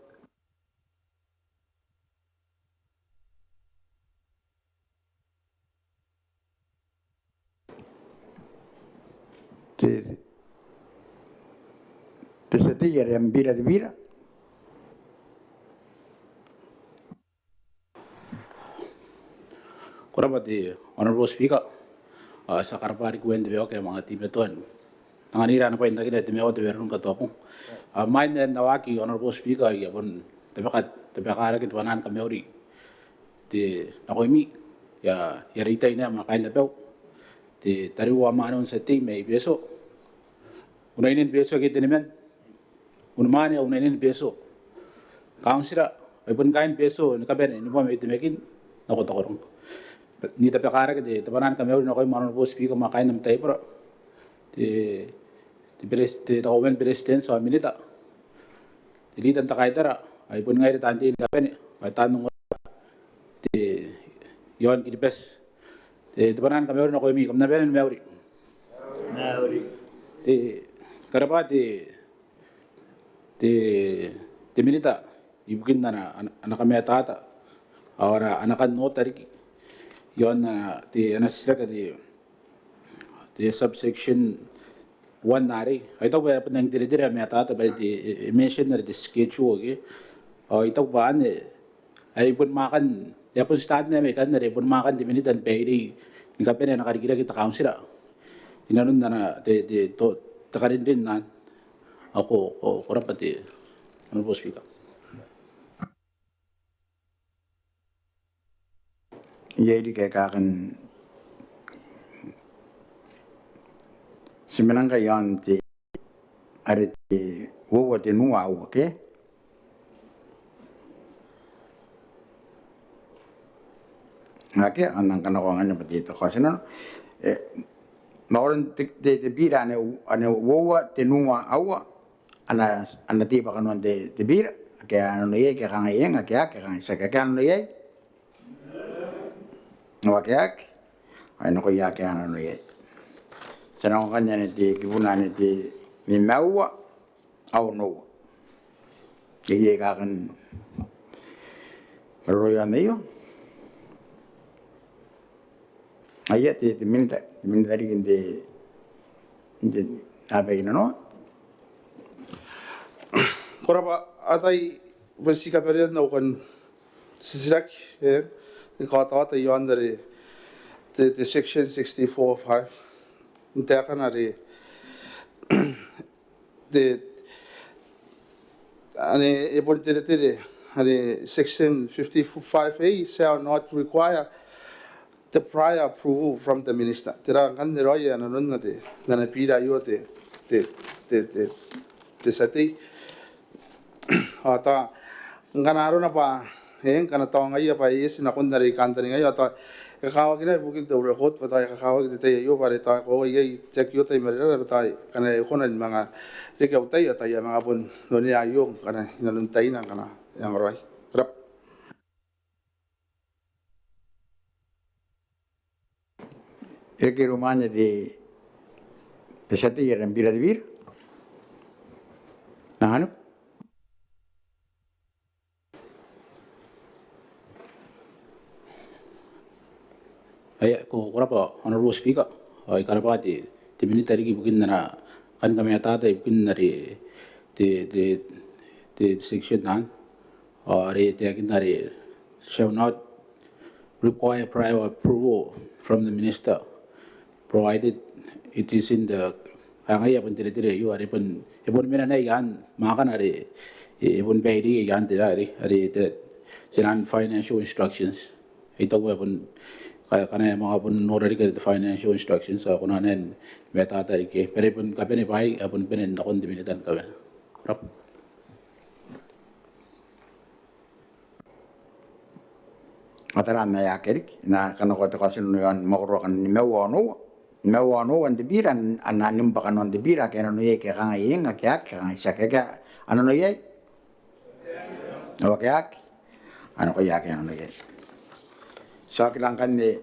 Te, te tia tei are e a bira te bira. Ko rabwa te Honourable Speaker, a, ti a karabwa riki uean te maeka ma ngaia te betoan. N anganira ana bwai n takina te maeka, te maeka ae rong katoa bong. A, imwain ae N na waaki Honourable Speaker, I a bon tabeka, tabeka rake te bwanaa ni kamauri te nakoimi, I a, I a reitaina ma kaain abau, te tariu ao mwaane n tia tei mai Betio. Unaine ni Betio ake teniman. Unimwaane ao unaine ni Betio. Kauntira, ai bon kaain Betio ni kabane ni bwa mai Temakin nako Takorong. N tabeka rake te, te bwanaa ni kamauri nakoim Honourable Speaker ma kaain am taibora. Te, te beres-, te Kauoman ni Beretitenti ao Minita. Te Leader n te Kaitara, ai bon ngaira taan tei ni kabane, ai taan ongora te iaon Kiribati. Te, te bwanaa ni kamauri nakoimi, kam na bane ni mauri. Mauri. Te, ko rabwa te, te, te Minita ibukin ana, ana, ana kamatata ao ara, ana kan oota riki iaon ana, te, ana titiraki te, te subsection one arei. Ao I taku bwa e a bon nang teretere am matata bwa te, e, e mention are te schedule, okay? Ao I taku bwa anne, Ai bon mwaakan, e a bon start naba ikanne, are bon mwaakan te Minita ni baire ni kabane ana karikirake te kauntira inanon ana te, te, to, te karinrin anne. Ao ko, ko, ko rabwa te Honourable Speaker. Iai riki ae I kan ti mena ngkai iaon te, are te uoua tenua aua ke? Akea, ao N nang kanakoa ngkanne bwa te, te kaotinano. E, makoron te, te, te bira ane, ane uoua tenua aua. Ana, ana tei bwa kanoan te, te bira. Ake a nano iai ke a kangai eng, ake a, ke a kangai tiaki. Ake a nano iai? Ao ake a, ake a. Ao e nakoia ake a nano iai. Ti a nako ngkanne ane te kibuna ane te nimaua ao onoua. Iai ae I kan maroroia aio? Aia, te, te Minita, te Minita riki n te, n te, abaia nanoa. Ko rabwa, ataia bwa ti kabwarean au kan titiraki, e, ni kaotaota iaon are te, te section sixty-four five. N taekan are te, ane e bon teretere, ane section fifty-five A shall not require the prior approval from the Minister. Tera ngkanne raoi ae nanonna te, n ana bira aio te, te, te, te, te tia tei. Ao tao ngkana arona bwa, e, ngkana tao ngaia bwa e eti nakon are I kantaningaia, ao tao e kakawaki naba ibukin te record bwa tao e kakawaki te tai aio bwa are tao e koaua iai te aki oota i marenara bwa tao ngkana e kona ni manga reke au tai ao tao I a manga bon onea aio ngkana inanon taina ngkana e ongo raoi. Ko rabwa. E reke iroum anne te, te tia tei are e na bira te bira. N na anganiko. Aia, ko, ko rabwa Honourable Speaker. Ao I karabwa te, te Minita riki ibukin ana kan kamatata ibukin are te, te, te, te section anne. Ao are e taekinna are shall not require prior approval from the Minister, provided it is in the, ngaia e bon teretere aio, are e bon, e bon mena naba i aan mwaakana are e bon baire i aan te, are, are te, te naan financial instructions. I taku e bon, ngkana e manga bon nora riki te financial instructions, ao e kona ni matata riki. Ma are e bon kabane bwaai, e bon bane nakon te Minita ni kabane. Ko rabwa. A tara n ae akea riki, N na kanakoa te kaotinano iaon mwakoro akan nimaua ao onoua. Nimaua ao onoua n te bira, ana nim bwa kanoan te bira, ake a nano iai ke a kangai eng, ake a aki, ke a kangai tiaki, ake a nano iai? Ao ake a aki, ao nakoia ake a nano iai. Ti a okira ngkanne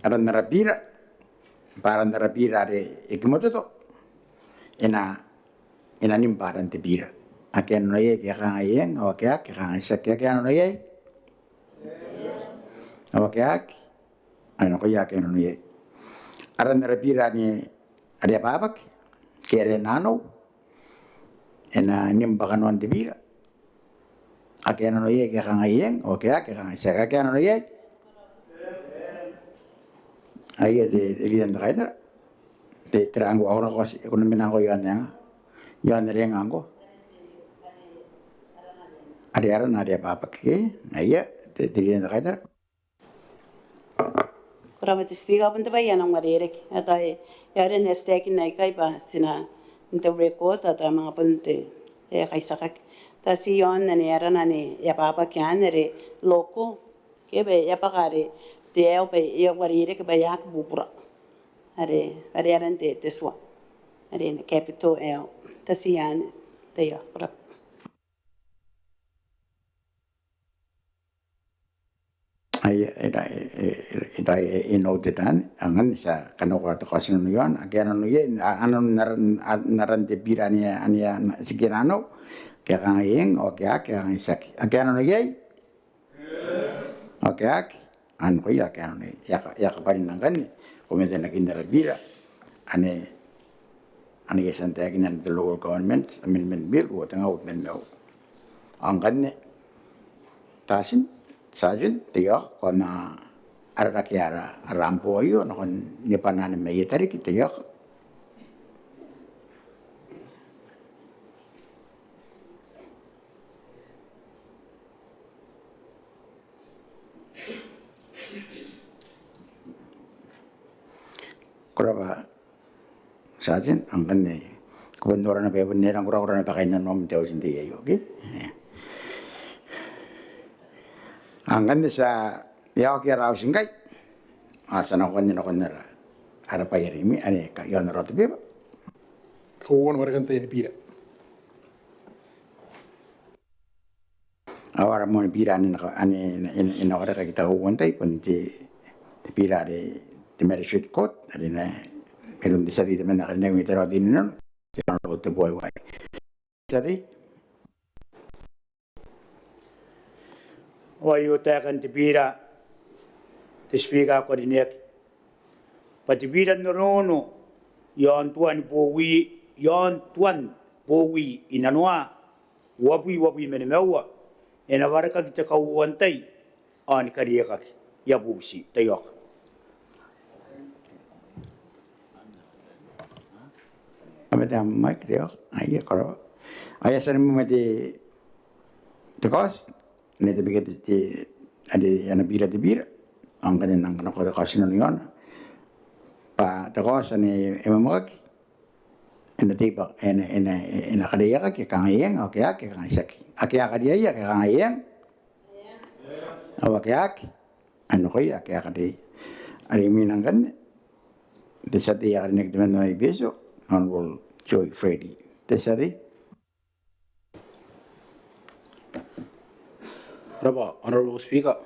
aran ara bira, bwa aran ara bira are e kimototo, e na e na nim bwa aran te bira. Ake a nano iai ke a kangai eng, ao ake a aki, ke a kangai tiaki, ake a nano iai? Ao ake a aki, ao nakoia ake a nano iai. Aran ara bira anne are e ababaki, ke are e nanou, e na nim bwa kanoan te bira. Ake a nano iai ke a kangai eng, ao ake a aki, ke a kangai tiaki, ake a nano iai? Aia te, te Leader n te Kaitara. Te, tera ngkoa, ao ko na, ko na mena ngkoa iaon eng, iaon are e nga ngkoa? Are arana are e ababaki, aia te, te Leader n te Kaitara. Ko rabwa te Speaker, bon te bwai ae e nang uarereke. Ao tao e, e a rin ae ti taekinna ikai bwa ti na, n te record, ao tao e manga bon te, e kaitiakaki. Tao ti iaon anne arana anne e ababaki anne are logo. Ke bwa e a bwaka are te aeo bwa e a uarereke bwa e aki bubura. Are, are aran te, te tua. Are ana capital L. Tao ti anne. Tao ia, ko rabwa. Aia, e ra, e, e, e ra, e, e noted anne, angan ti a kanakoa te kaotinano iaon, ake a nano iai, a, a nano n aran, a, n aran te bira anne, anne, a, n, ti kina nano, ke a kangai eng, ao ake a aki, ke a kangai tiaki. Ake a nano iai? Ao nakoia ake a nano iai. E a ka, e a kabwarinna ngkanne, ko mena n taekin ara bira, anne, anne e a tia n taekinna te Local Government Amendment Bill, uoa tenga uabwi ma nimaua. Ao ngkanne, Tatin, Sergeant, te iok, ko na ararake ara, ara ambo aio nakon ni bwanaan mai Italy, te iok. Ko rabwa Sergeant, ao ngkanne ko bon nora naba, e bon rang korakora naba kainnanoam n te auti n tei aio, okay? Ao ngkanne ti a, e a oki ara auti ngkai, ao ti a nako ngkanne nakon ara, ara bwai are imwina, anne, ka, iaon ara order paper. Kauoua ni warekan tain te bira. Ao ara moan bira anne, anne, anne, anne e na warekaki te kauoua n tai bon te, te bira are te Magistrate Court, are e na mairoun te tia tei temanna ae karineaki mai Tarawa Teinainano, te Honourable Tebuai Uaai. Tia tei. Ao aio taekan te bira, te Speaker ae ko karineaki, bwa te bira n onoono iaon tuan bowi, iaon tuan bowi inanoa uabwi, uabwi ma nimaua, e na warekaki te kauoua n tai ao ni kariaiakaki. I a bubuti, te iok. Am mic, te iok. Aia, ko rabwa. Aia, ti a nako ma te, te kaoti, anne te bira, te, te, anne ana bira te bira. Ao ngkanne e nang nako te kaoti inanon iaona. Bwa te kaoti anne e mwemwekaki, e na tei bwa, e na, e na, e na kariaiakaki, e kangai eng, ao ake a aki, e kangai tiaki. Ake a kariaia, ake a kangai eng. Ao ake a aki, e nakoia ake a kariai. Are imwina ngkanne, te tia tei ae karineaki temanna mai Betio, Honourable Joy Freddy. Te tia tei. Ko rabwa, Honourable Speaker.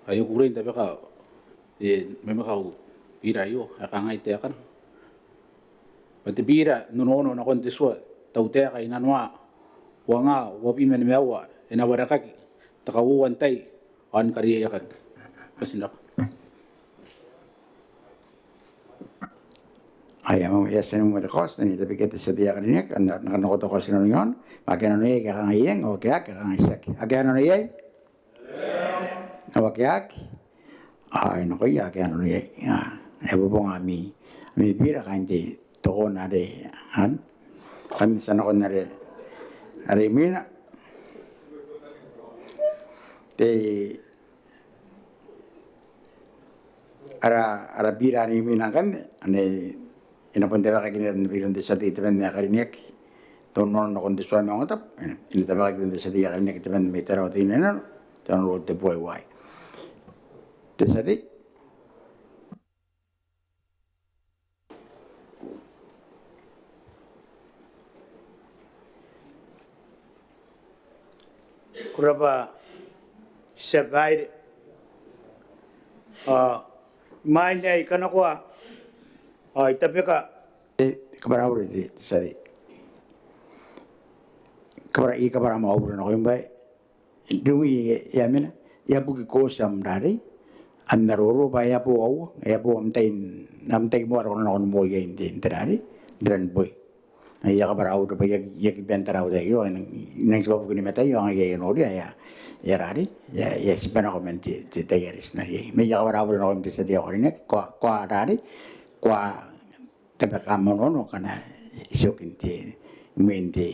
Ao I kukurei n tabeka te mwemwekau bira aio, ae kangai taekana. Bwa te bira n onoono nakon te tua tautaeka inanoa uangaa uabwi ma nimaua e na warekaki te kauoua n tai ao ni kariaiakaki. Ko bati n rabwa. Aia, ma e a tia ni mwemwe te kaoti, anne e tabeka te tia tei ae karineaki, anne e nang nako te kaoti inanon iaona. Ake a nano iai, ake a kangai eng, ao ake a aki, e kangai tiaki. Ake a nano iai? Ao ake a aki? Ao e nakoia ake a nano iai. Ao e bobonga ami, ami bira kaain te, te koona are, anne. Ngkanne ti a nako n are, are imwina. Te, ara, ara bira are imwina ngkanne, anne e na bon tabekaki n aran, mairoun te tia tei temanna ae karineaki, te onoono nakon te tua ae maungatabu, e na tabekaki iroun te tia tei ae karineaki temanna mai Tarawa Teinainano, te Honourable Tebuai Uaai. Te tia tei. Ko rabwa, Tia Babaire. Ao imwain ae I kanakoa, ao I tabeka. E, kabwara au bure, te, te tia tei. Kabwara, I kabwara au bure nakoim bwa iai, e a mena, e a buki kaoti am rarei, am maroro bwa e a bo aua, e a bo am tai, am tai moa are ko na nako ni moi iai n te, n te rarei, n te ran boi. Aia, kabwara au bure bwa I aki, I aki bon tara au tai aio, I nang, I nang tibwa buki ni mataia, ao ngaia ae I noria, e a, e a rarei, e a, e a tibwa nako man te, te tai are ti na riai. Ma aia, kabwara au bure nakoim te tia tei ae karineaki, ko a, ko a rarei, ko a tabeka am onoono ngkana ti oki n te, imwin te,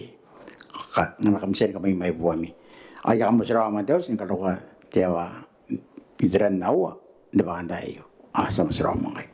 ka, ngkana kam tia ni kamwaimwai buami. Ao I a kamotirawa ma te auti ni karokoa te aoa iteran aua n te bakantaai aio. Ao ti a motirawa ma ngkai.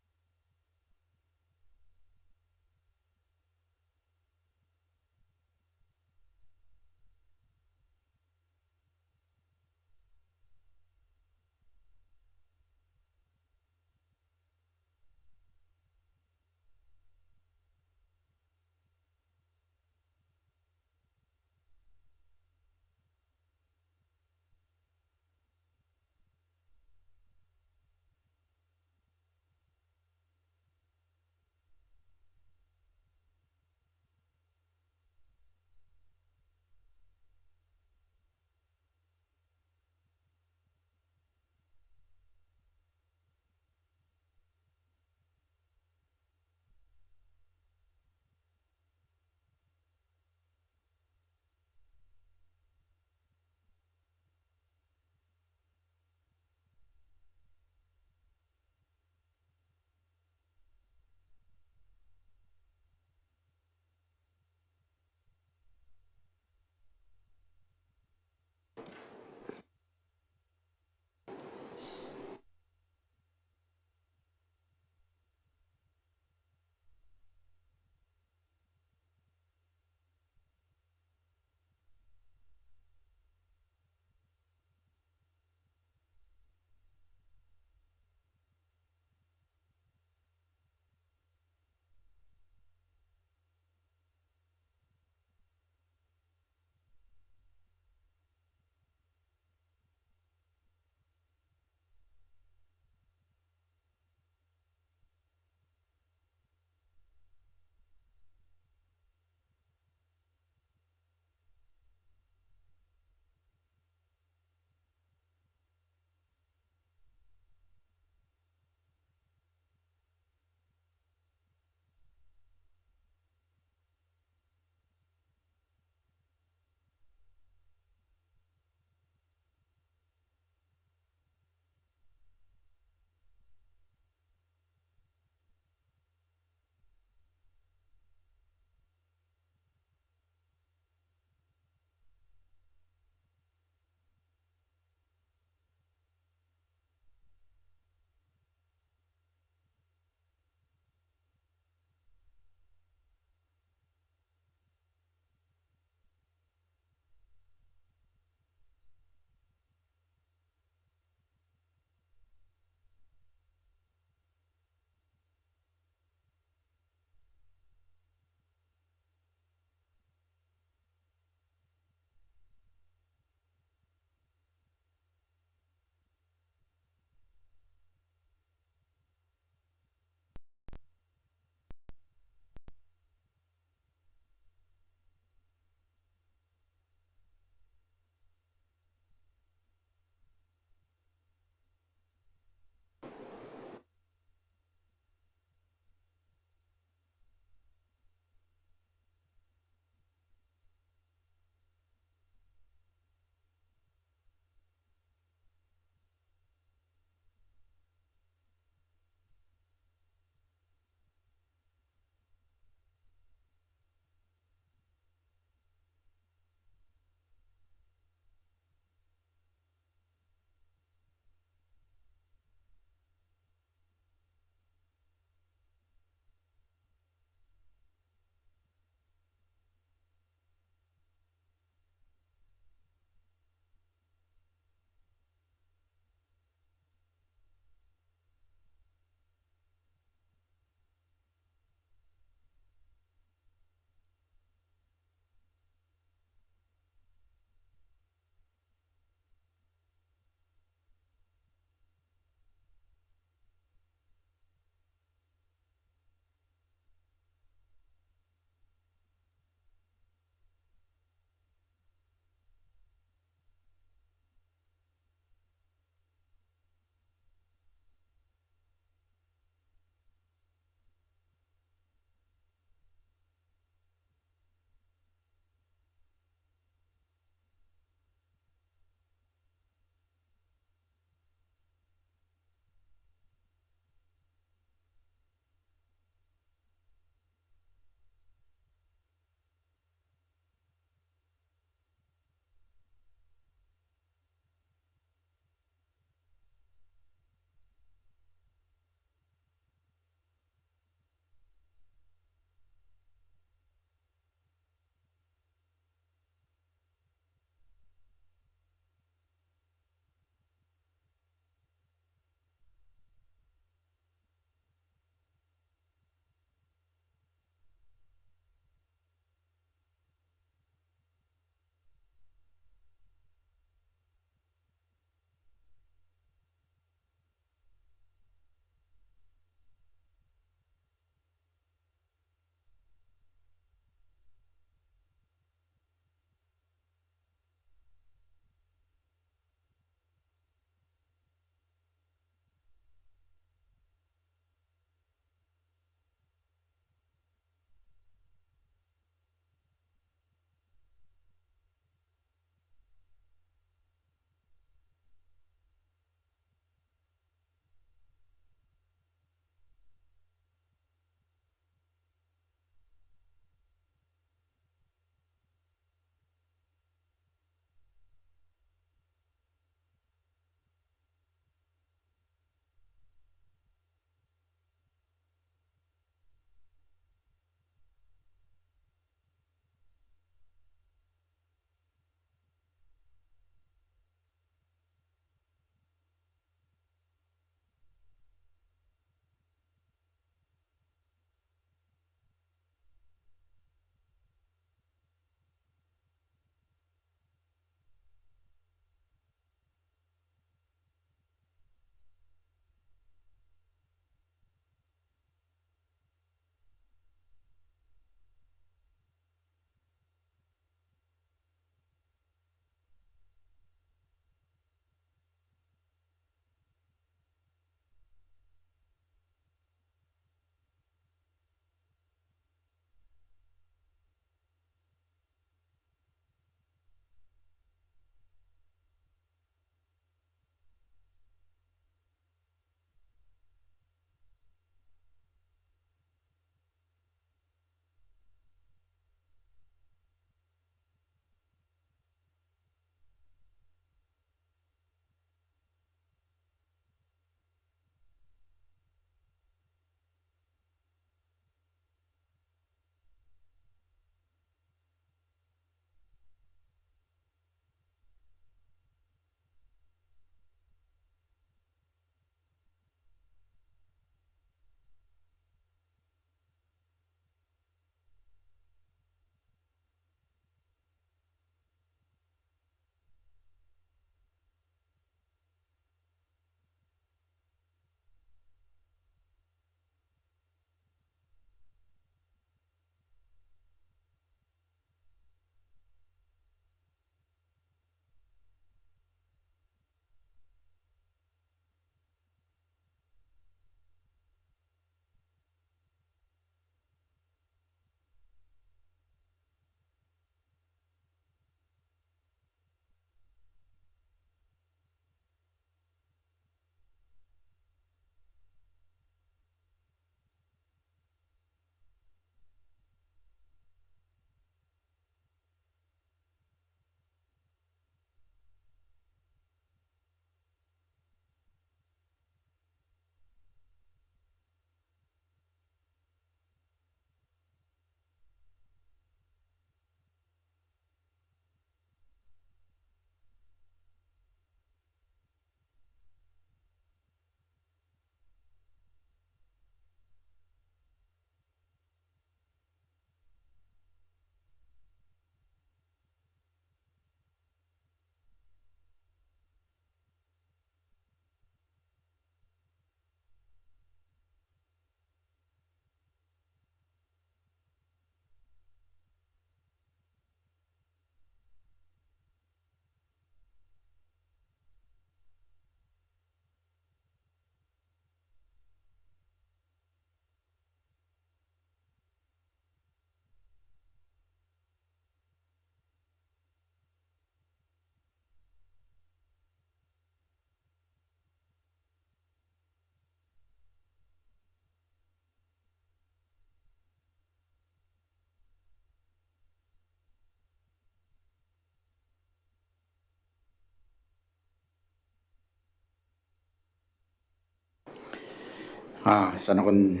A, ti a nakon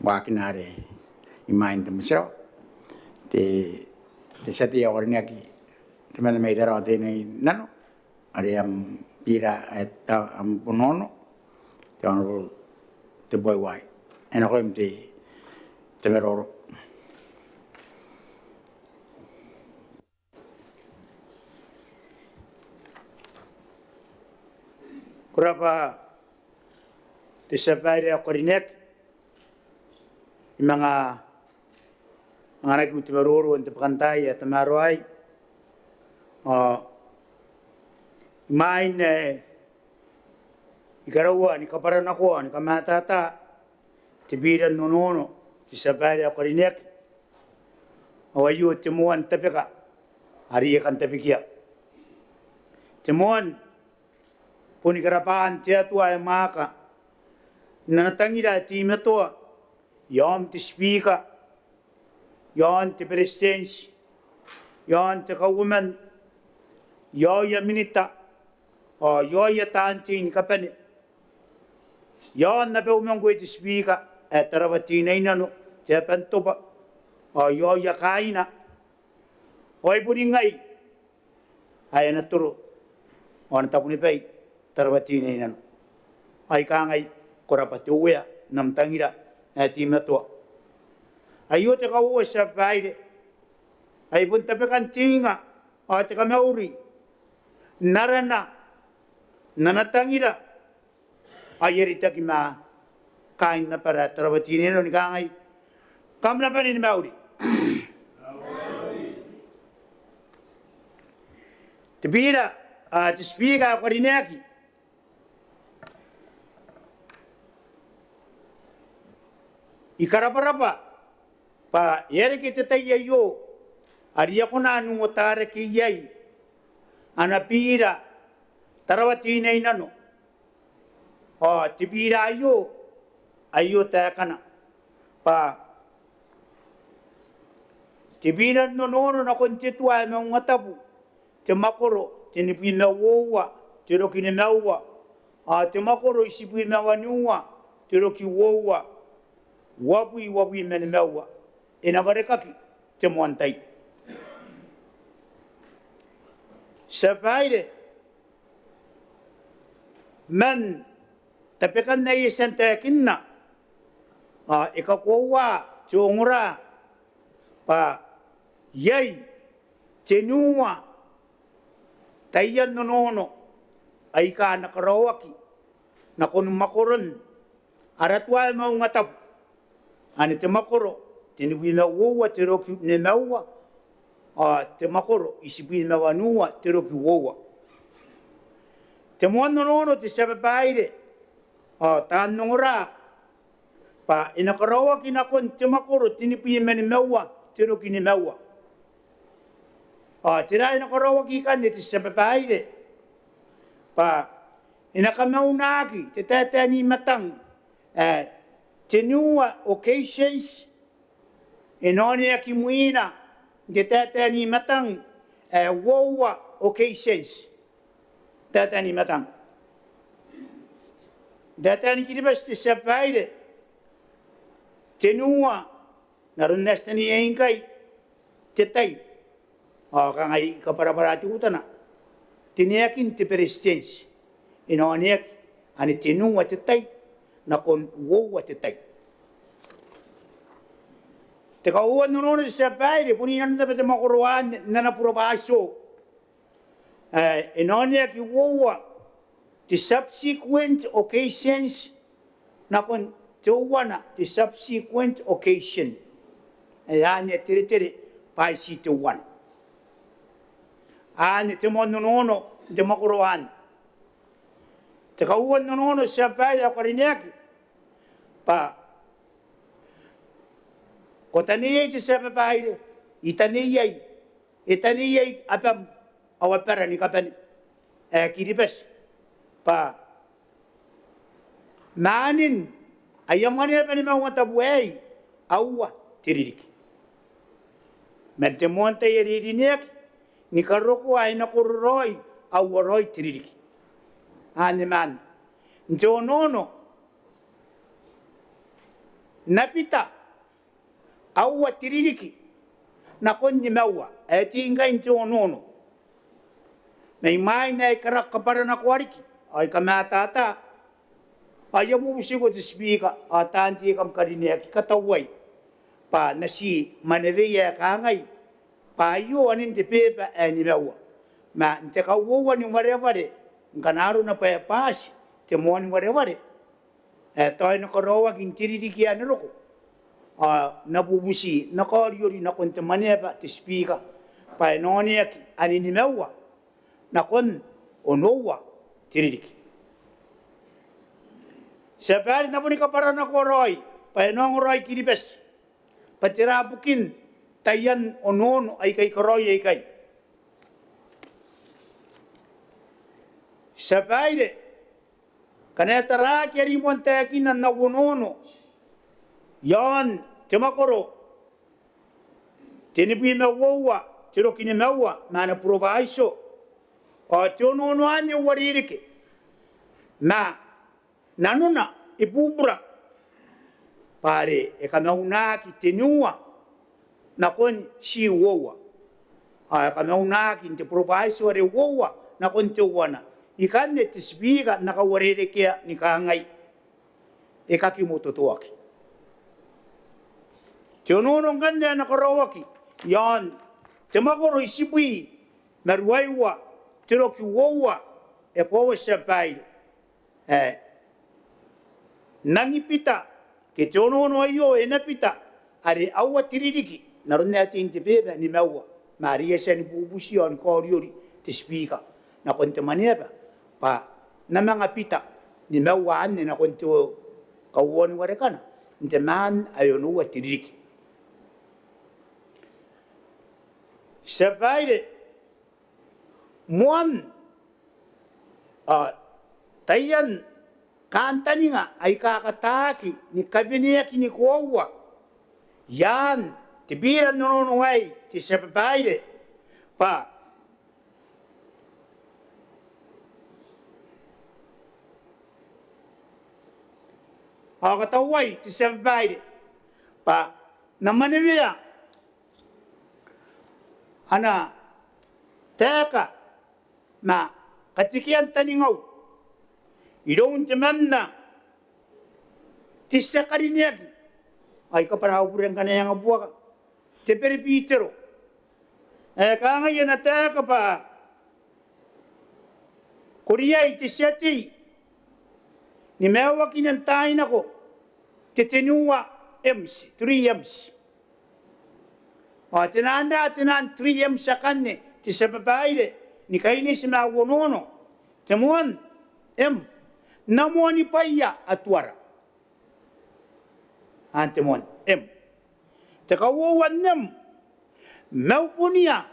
waakina are imwain te motirawa. Te, te tia tei ae karineaki, temanna mai Tarawa Teinainano, are am bira, e, a, am bonono, te Honourable Tebuai Uaai. E nakoim te, te maroro. Ko rabwa te tia babaire ae karineaki. I manga anganaki te maroro n te bwakantaai ae tamaroa aei. Ao imwain ae I karaua ni kabwaranakoa, ni kamatata te bira n onoono te tia babaire ae karineaki, ao aio te moan tabeka are I a kan tabekia. Te moan boni karabwaan te Atua ae mwaaka n ana tangira ae teimatoa, iaon te Speaker, iaon te Beretitenti, iaon te Kauoman, iaoia Minita, ao iaoia taan tei ni kabane, iaon abau ma ngkoe te Speaker ae Tarawa Teinainano, te aba n tobwa, ao iaoia kaaina, ao ai boni ngai ae ana toro ao ana tabunebai Tarawa Teinainano. Ao I kangai, ko rabwa te Uea n am tangira ae teimatoa. Aio te kauoua te tia babaire, ai bon tabekan te inga ao te kamauri n arana, n ana tangira, ao I a reitaki ma kaain abara Tarawa Teinainano ni kangai, kam na bane ni mauri. Te bira, a, te Speaker ae karineaki, I karabwarabwa bwa e a reke te tai aio are I a kona n uotarake iai ana bira Tarawa Teinainano. Ao te bira aio, aio taekana bwa te bira n onoono nakon te tua ae maungatabu, te mwakoro tenibwi ma uoua, te roki nimaua, ao te mwakoro itibwi ma waniua, te roki uoua, uabwi, uabwi ma nimaua. E na warekaki te moan tai. Tia babaire, man tabekan ae I a tia n taekinna, ao e kakoaua te ongora bwa iai tenua taian onoono aika a na karaoaki nakon mwakoron ara tua ae maungatabu, anne te mwakoro tenibwi ma uoua, te roki nimaua, ao te mwakoro itibwi ma waniua, te roki uoua. Te moan onoono te tia babaire, ao taan ongora bwa e na karaoaki nakon te mwakoro tenibwi ma nimaua, te roki nimaua. Ao tera ae na karaoaki ikanne te tia babaire? Bwa e na kamaunaki te taetae n I-Matang ae tenua occasions, e na oneaki mwiina n te taetae n I-Matang ae uoua occasions. Taetae n I-Matang. Taetae ni Kiribati te tia babaire, tenua, n aron ae ti taneiai ngkai, te tai. Ao kanga I kabwarabwara teutana, te oneakin te Beretitenti, e na oneaki anne tenua te tai nakon uoua te tai. Te kauoua n onoono te tia babaire, bon inanon naba te mwakoro anne n ana burobaso ae e na oneaki uoua te subsequent occasions nakon teuana te subsequent occasion. Ae anne e teretere bwa iti teuana. Anne te moan onoono n te mwakoro anne. Te kauoua n onoono te tia babaire ae karineaki bwa ko taneiai te tia babaire, I taneiai, e taneiai abam ao abara ni kabane ae Kiribati bwa maanin aia mwaneaba ni maungatabu aei aua te ririki. Man te moan tai are e rineaki ni karokoa ae e na koro raoi aua raoi te ririki. Anne maan n te onoono Nabita aua te ririki nakon nimaua ae ti ngkai n te onoono. Mai mwain ae I karaki kabwaranakoa riki ao I kamatata, ao I a bubutiko te Speaker ao taan tei kam karineaki, I katauai bwa N na ti mwaneweia ae kangai bwa aio anne n te beba ae nimaua. Ma n te kauoua ni wareware, ngkana arona bwa e bwati te moan wareware ae tao e na karaoaki n te ririki ae e na roko, ao N na bubuti, N na kaoriori nakon te Mwaneaba te Speaker bwa e na oneaki anne nimaua nakon onoua te ririki. Tia Babaire, N na boni kabwaranakoa raoi bwa e na ongo raoi Kiribati bwa tera bukin taian onoono aika I karaoi aikai. Tia Babaire, ngkana e taraaki are I moan taekinna n au onoono iaon te mwakoro tenibwi ma uoua, te roki nimaua ma ana proviso, ao te onoono anne e uarereke ma nanona e bubura bwa are e kamaunaki teniua nakon ti uoua, ao e kamaunaki n te proviso are uoua nakon teuana. Ikanne te Speaker N na kauarerekea ni kangai, e kakimototoaki. Te onoono ngkanne ae na karaoaki iaon te mwakoro itibwi ma ruaiwa, te roki uoua, e koaua Tia Babaire, ae n nangi bita, ke te onoono aio e na bita are aua te ririki n aron ae tei n te beba ae nimaua. Ma are I a tia ni bubuti ao ni kaoriori te Speaker nakon te Mwaneaba bwa N na manga bita nimaua anne nakon te kauoua ni warekana n te maan ae onoua te ririki. Tia Babaire, moan, ao taian kantaninga aika kataaki ni kaweneaki ni koaua i aan te bira n onoono aei, te Tia Babaire, bwa ao katauai te Tia Babaire bwa N na manewea ana taeka ma katekean taningau iroun temanna te tia karineaki, ao I kabwara au bure ngkana e anga buaka, te berebitero, ae kangai ana taeka bwa ko riai te tia tei ni maiuakina n taai nako te teniua M's, three M's. Ao te naan ra te naan three M's akanne, te Tia Babaire, ni kaineti ma au onoono. Te moan M, N na moanibwaia Atuara. Anne te moan M. Te kauoua n M, maubonia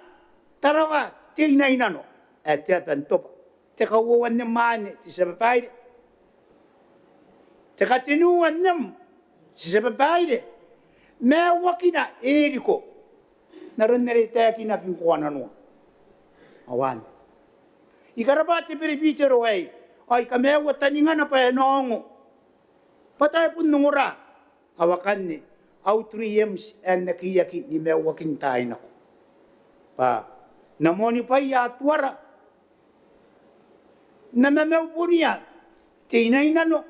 Tarawa Teinainano ae te aba n Toba. Te kauoua n M anne, te Tia Babaire. Te katenua n M, te Tia Babaire, maiuakina Eriko n aron are e taekinaki ngkoananoa. Ao anne, I karabwa te berebitero aei, ao I kamaiua taningana bwa e na ongo bwa tao e bon ongora. Ao akanne au three M's ae N na keiaki ni maiuakin taai nako, bwa N na moanibwaia Atuara, N na mamaubonia Teinainano,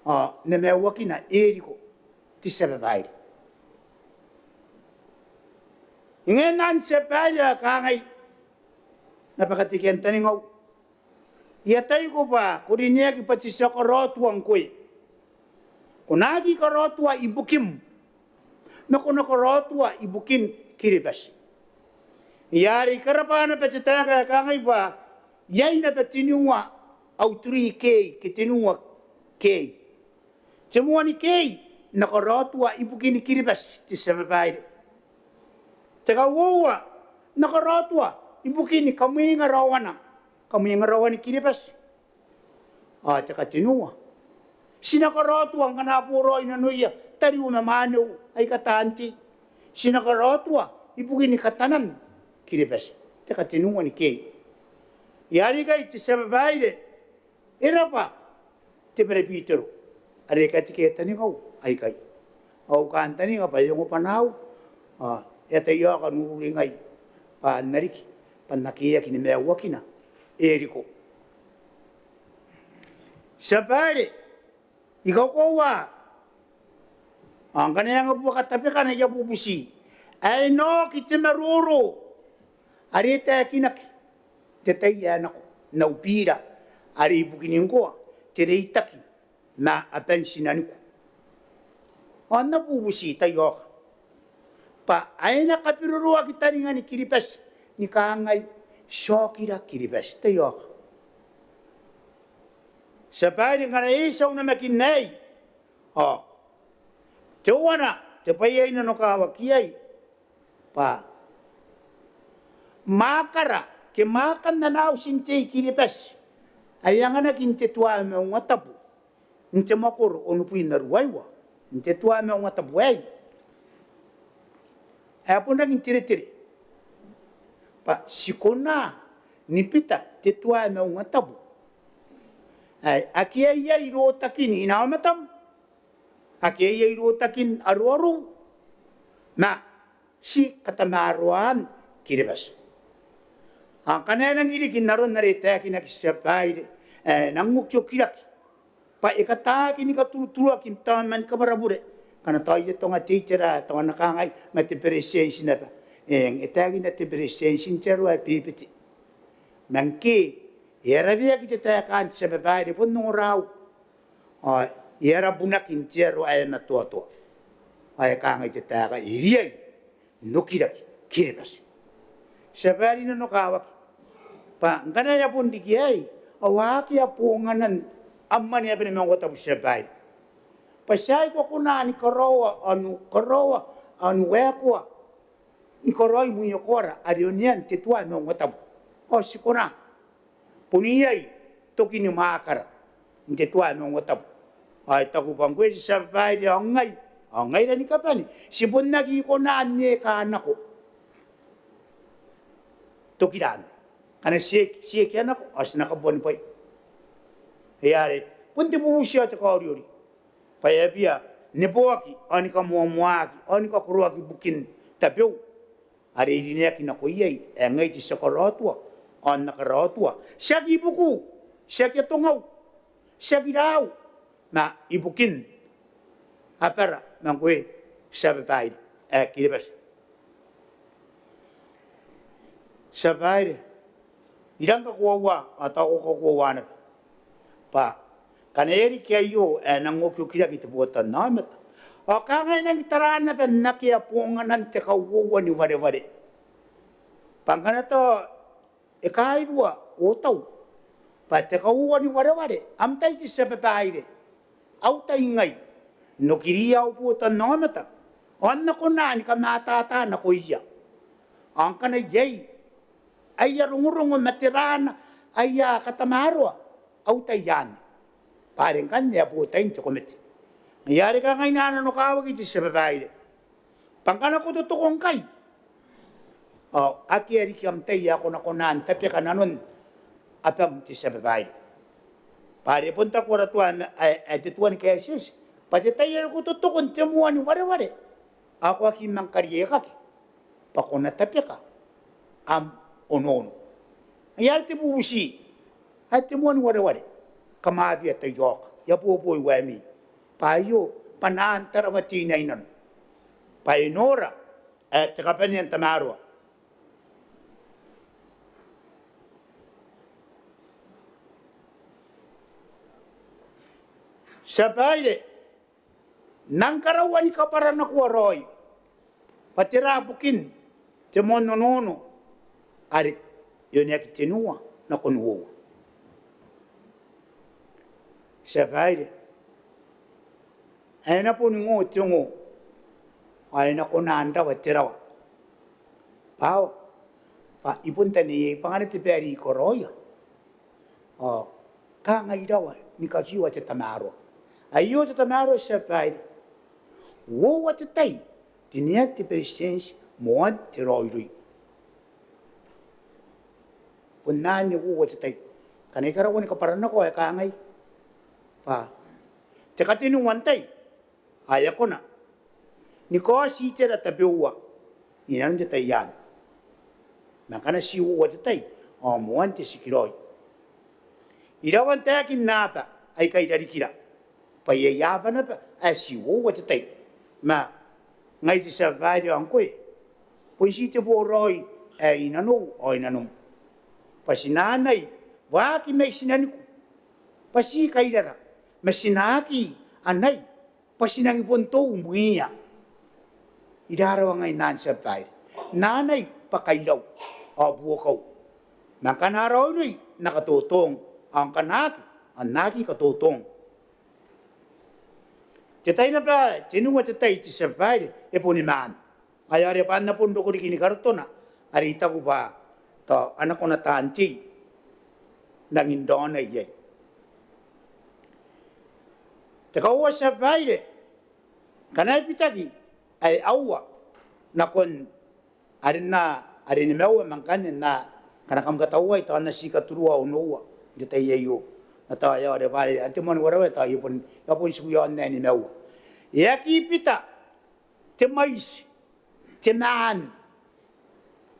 ao N na maiuakina Eriko, te Tia Babaire. E ngae n anne, Tia Babaire, ae kangai naba katekean taningau. I ataiko bwa ko rineaki bwa te tia karaotua ngkoe. Ko na aki karaotua ibukim, ma ko na karaotua ibukin Kiribati. Ngaia are I karabwa naba te taeka ae kangai bwa iai naba teniua au three K, ke teniua K. Te moan K, N na karaotua ibukin Kiribati, te Tia Babaire. Te kauoua, N na karaotua ibukin kamwenga raoana, kamwenga raoani Kiribati. Ao te katenua, ti na karaotua ngkana a boraoi nanoia tariu ma mwaneu aika taan tei, ti na karaotua ibukin katanan Kiribati. Te katenua ni K. Ngaia are ngkai, te Tia Babaire, e rabwa te berebitero. are katikea taningau aikai. Au kantaninga bwa e ongo bwanaau, ao e a taiaoka n ururingai bwa N na riki bwa N na keaki ni maiuakina Eriko. Tia Babaire, I kakoaua, ao ngkana e anga buaka tabekana I a bubuti, ae e na oki te maroro are e taekinaki n te tai ae nako n au bira are ibukini ngkoa te reitaki ma aban tinaniku. Ao N na bubuti taiaoka bwa ae e na kabiroroaki taningani Kiribati ni kangai, ti okira Kiribati. Taiaoka. Tia Babaire, ngkana e eti au namakin aei, ao teuana te bwai ae I nanokawaki iai bwa mwaakara ke mwaakan ana auti n tei Kiribati ae anganaki n te tua maungatabu n te mwakoro onobwi ma ruaiwa, n te tua maungatabu aei, ae bon rangi n teretere bwa ti kona ni bita te tua maungatabu ae ake a iai rotakin inaomatam, ake a iai rotakin aroarou, ma ti katamaroaan Kiribati. Ao ngkana e nangi riki n aron are e taekinaki, Tia Babaire, ae e nang okiokiraki bwa e kataaki ni katuruturuaki n taoman kabwarabure. Ngkana tao I atonga te itera, tao N na kangai ma te Beretitenti naba, eng, e taekinna te Beretitenti n te aro ae bebete. Ma ngke e a raweaki te taeka anne, Tia Babaire, bon ongora au, ao e a rabunaki n te aro ae matoatoa. Ao e kangai te taeka, e riai n okiraki Kiribati. Tia Babaire, I nanokawaki bwa ngkana e a bon riki aei, ao akea bonganan am mwane ae bane maungatabu, Tia Babaire, bwa ti aki kona ni karaoa ao ni karaoa ao ni waekoa ni karaoi mwioko ara are onean te tua maungatabu. Ao ti kona bon iai tokin mwaakara n te tua maungatabu. Ao e taku bwa ngkoe, Tia Babaire, ao ngai, ao ngaira ni kabane, ti bon aki kona n eka nako tokira anne. Ngkana ti eke, ti eke nako, ao ti na kabuanibwai. Ngaia are bon te bubuti ao te kaoriori bwa e a bia neboaki ao ni kamoamoaaki ao ni kakoroaki bukin tabeu are I rineaki nako iai, ae ngai te tia karaotua ao N na karaotua, tiaki ibukiu, tiaki atongau, tiaki raou, ma ibukin abara ma ngkoe, Tia Babaire, ae Kiribati. Tia Babaire, I rang kakoaua ao tao ko kakoaua naba bwa ngkana e a riki aio ae e nang okiokiraki te botannaomata, ao kanga e nangi tara naba n akea bonganan te kauoua ni wareware. Bwa ngkana tao e kairua otau bwa te kauoua ni wareware, am tai te Tia Babaire, au tai ngai n okiriia au botannaomata ao N na kona ni kamatata nakoia. Ao ngkana iai aia rongorongo ma tera aia katamaroa, au tai anne. Bwa are ngkanne e a bo tain te komete. Ngaia are kanga I nanokawaki, te Tia Babaire, bwa ngkana ko totoko ngkai ao akea riki am tai ae ko na kona n tabeka nanon abam, te Tia Babaire. Bwa are bon taku ara tua ae, ae te tua ni kaetieti bwa te tai are ko totoko n te moa ni wareware ao ko aki manga kariaiakaki bwa ko na tabeka am onoono. Ngaia are te bubuti ae te moa ni wareware, kam a bia taiaoka, I a boboi waemi bwa aio bwanaan Tarawa Teinainano bwa e nora ae te kabanea n tamaroa. Tia Babaire, N nang karaua ni kabwaranakoa raoi bwa tera bukin te moan onoono are e oneaki tenua nakon uoua. Tia Babaire, ae e na boni ngo te ngo ao e na kona n rawa te rawa. Bwa ao bwa I bon taneiai bwa ngkana te baere I karaoia ao kanga I rawa ni kakioa te tamaroa. Aio te tamaroa, Tia Babaire. Uoua te tai rinean te Beretitenti moan te raoiroi. Bon anne uoua te tai. Ngkana I karaua ni kabwaranakoa ao e kangai bwa Te kateniua n tai ao e a kona ni kaoti itera tabeua inanon te tai anne. Ma ngkana ti uoua te tai ao moan te tikiraoi. Iraua n taekin aaba aika i rarikira bwa iai aaba naba ae ti uoua te tai. Ma ngai te tia babaire ao ngkoe, bon ti te boraoi ae i nanou ao i nanom, bwa ti na anai waaki mai tinaniku bwa ti kairara, ma ti na aki anai bwa ti nangi bon tou mwiia. I rarawa ngai n anne, tia babaire, N na anai bwa kairau ao buokau. Ma ngkana a raoiroi, N na katotong, ao ngkana aki, ao N na aki katotong. Te tai naba ae tenua te tai, te tia babaire, e boni maan. Ao are bwa N na bon roko riki ni karotona are I taku bwa tao a na kona taan tei n rangi n raona iai. Te kauoua, tia babaire, ngkana e bitaki ae aua nakon are n na, are nimaua, ma ngkanne n na, ngkana kam katauai tao N na ti katurua onoua n te tai aio. Ma tao e a, are bwa are, are te moan warawara tao e a bon, e a bon tiku i aon ae nimaua. E aki bita te mwaiti, te maan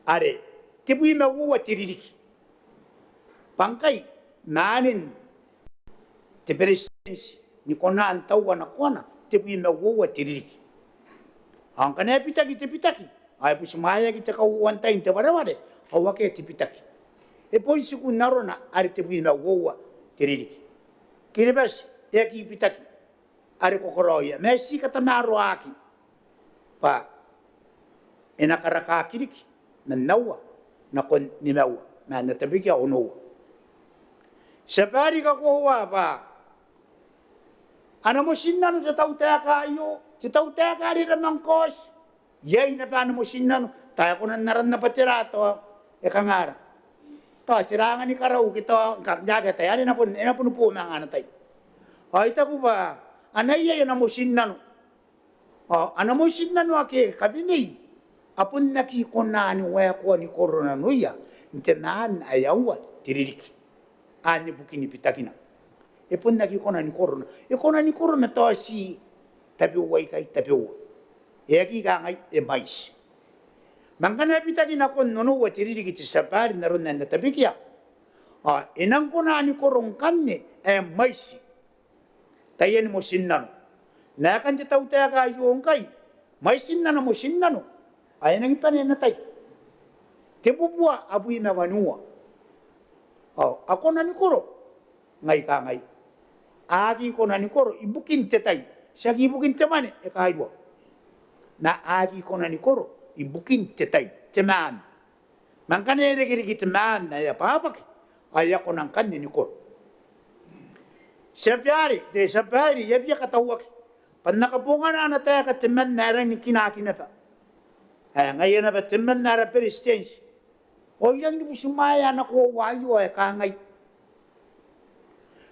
are tebwi ma uoua te ririki. Bwa ngkai maanin te beretitenti ni kona n taua nakoana tebwi ma uoua te ririki. Ao ngkana e bitaki te bitaki, ao e butimwaeaki te kauoua n tai n te wareware, ao akea te bitaki. E bon tiku n arona are tebwi ma uoua te ririki. Kiribati e aki bitaki are ko karaoia, ma e ti katamaroaki bwa e na karakaki riki man aua nakon nimaua, ma N na tabekia onoua. Tia babaire, I kakoaua bwa ana motinnano te tautaeka aio, te tautaeka are e rang kaoti. Iai naba ana motinnano, tao e kona n aran naba tera, tao e kangara, tao tera, anganikarau ke tao ngkam, iai ke tao are e na bon, e na bon bo ma ngkana tai. Ao I taku bwa anne iai ana motinnano. Ao ana motinnano ake kawenei a bon aki kona ni waekoa ni koro nanoia n te maan ae aua te ririki. Anne bukin bitakina. E bon aki kona ni koro, e kona ni koro ma tao ti tabeua ikai, tabeua. E aki kangai, e mwaiti. Ma ngkana e bitaki nakon onoua te ririki, te tia babaire, n aron ae N na tabekia, ao e nang kona ni koro ngkanne ae mwaiti taiani motinnano. Naekan te tautaeka aio ngkai, mwaitin ana motinnano ao e nangi bane ana tai. Tebubua abwi ma wanua. Ao a kona ni koro, ngai kangai, a aki kona ni koro ibukin te tai, tiaki ibukin te mwane, e kairua. Ma a aki kona ni koro ibukin te tai, te maan. Ma ngkana e reke riki te maan ae abwabwaki, ao e a kona ngkanne ni koro. Tia babaire, te tia babaire, I a bia katauaki bwa N na kabongana ana taeka temanna ae rangi ni kinaki naba, ae ngaia naba temanna ara beretitenti. Ao I rangi ni butimwaea ana koaua aio ae kangai,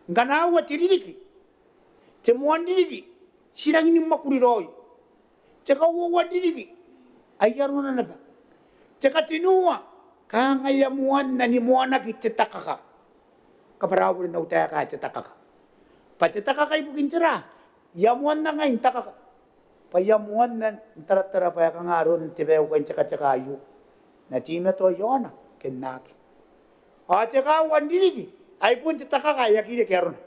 ngkana aua te ririki, te moan ririki ti rangi ni mwakuri raoi. Te kauoua n ririki, ai arona naba. Te katenua, kanga e a moanna ni moanaki te takaka. Kabwara au bure n au taeka ae te takaka. Bwa te takaka ibukin tera? E a moanna ngai n takaka. Bwa e a moanna n taratara bwa e kanga aron te bwai ae ukain tekateka aio. N na teimatoa i aona ke n na aki. Ao te kaaua n ririki, ai bon te takaka ae aki reke arona.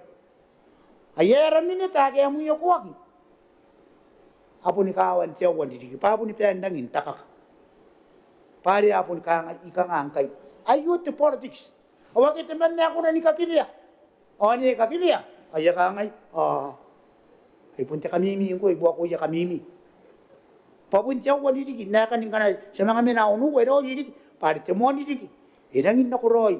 Ai ae ara minita ake a mwiakoaki, a boni kaaua n te aua n ririki bwa a boni bae n rangi n takaka. Bwa are a boni kangai, I kanga ngkai? Aio te politics. Ao akea temanna ae kona ni kakewea. Ao ane e kakewea, ao e a kangai, ao ai bon te kamimi ngkoe, I buakoia kamimi. Bwa bon te aua n ririki, n aekan ngkana ti a manga mena onoua e raoiroi riki, bwa are te moan ririki e rangi n nakoraoi.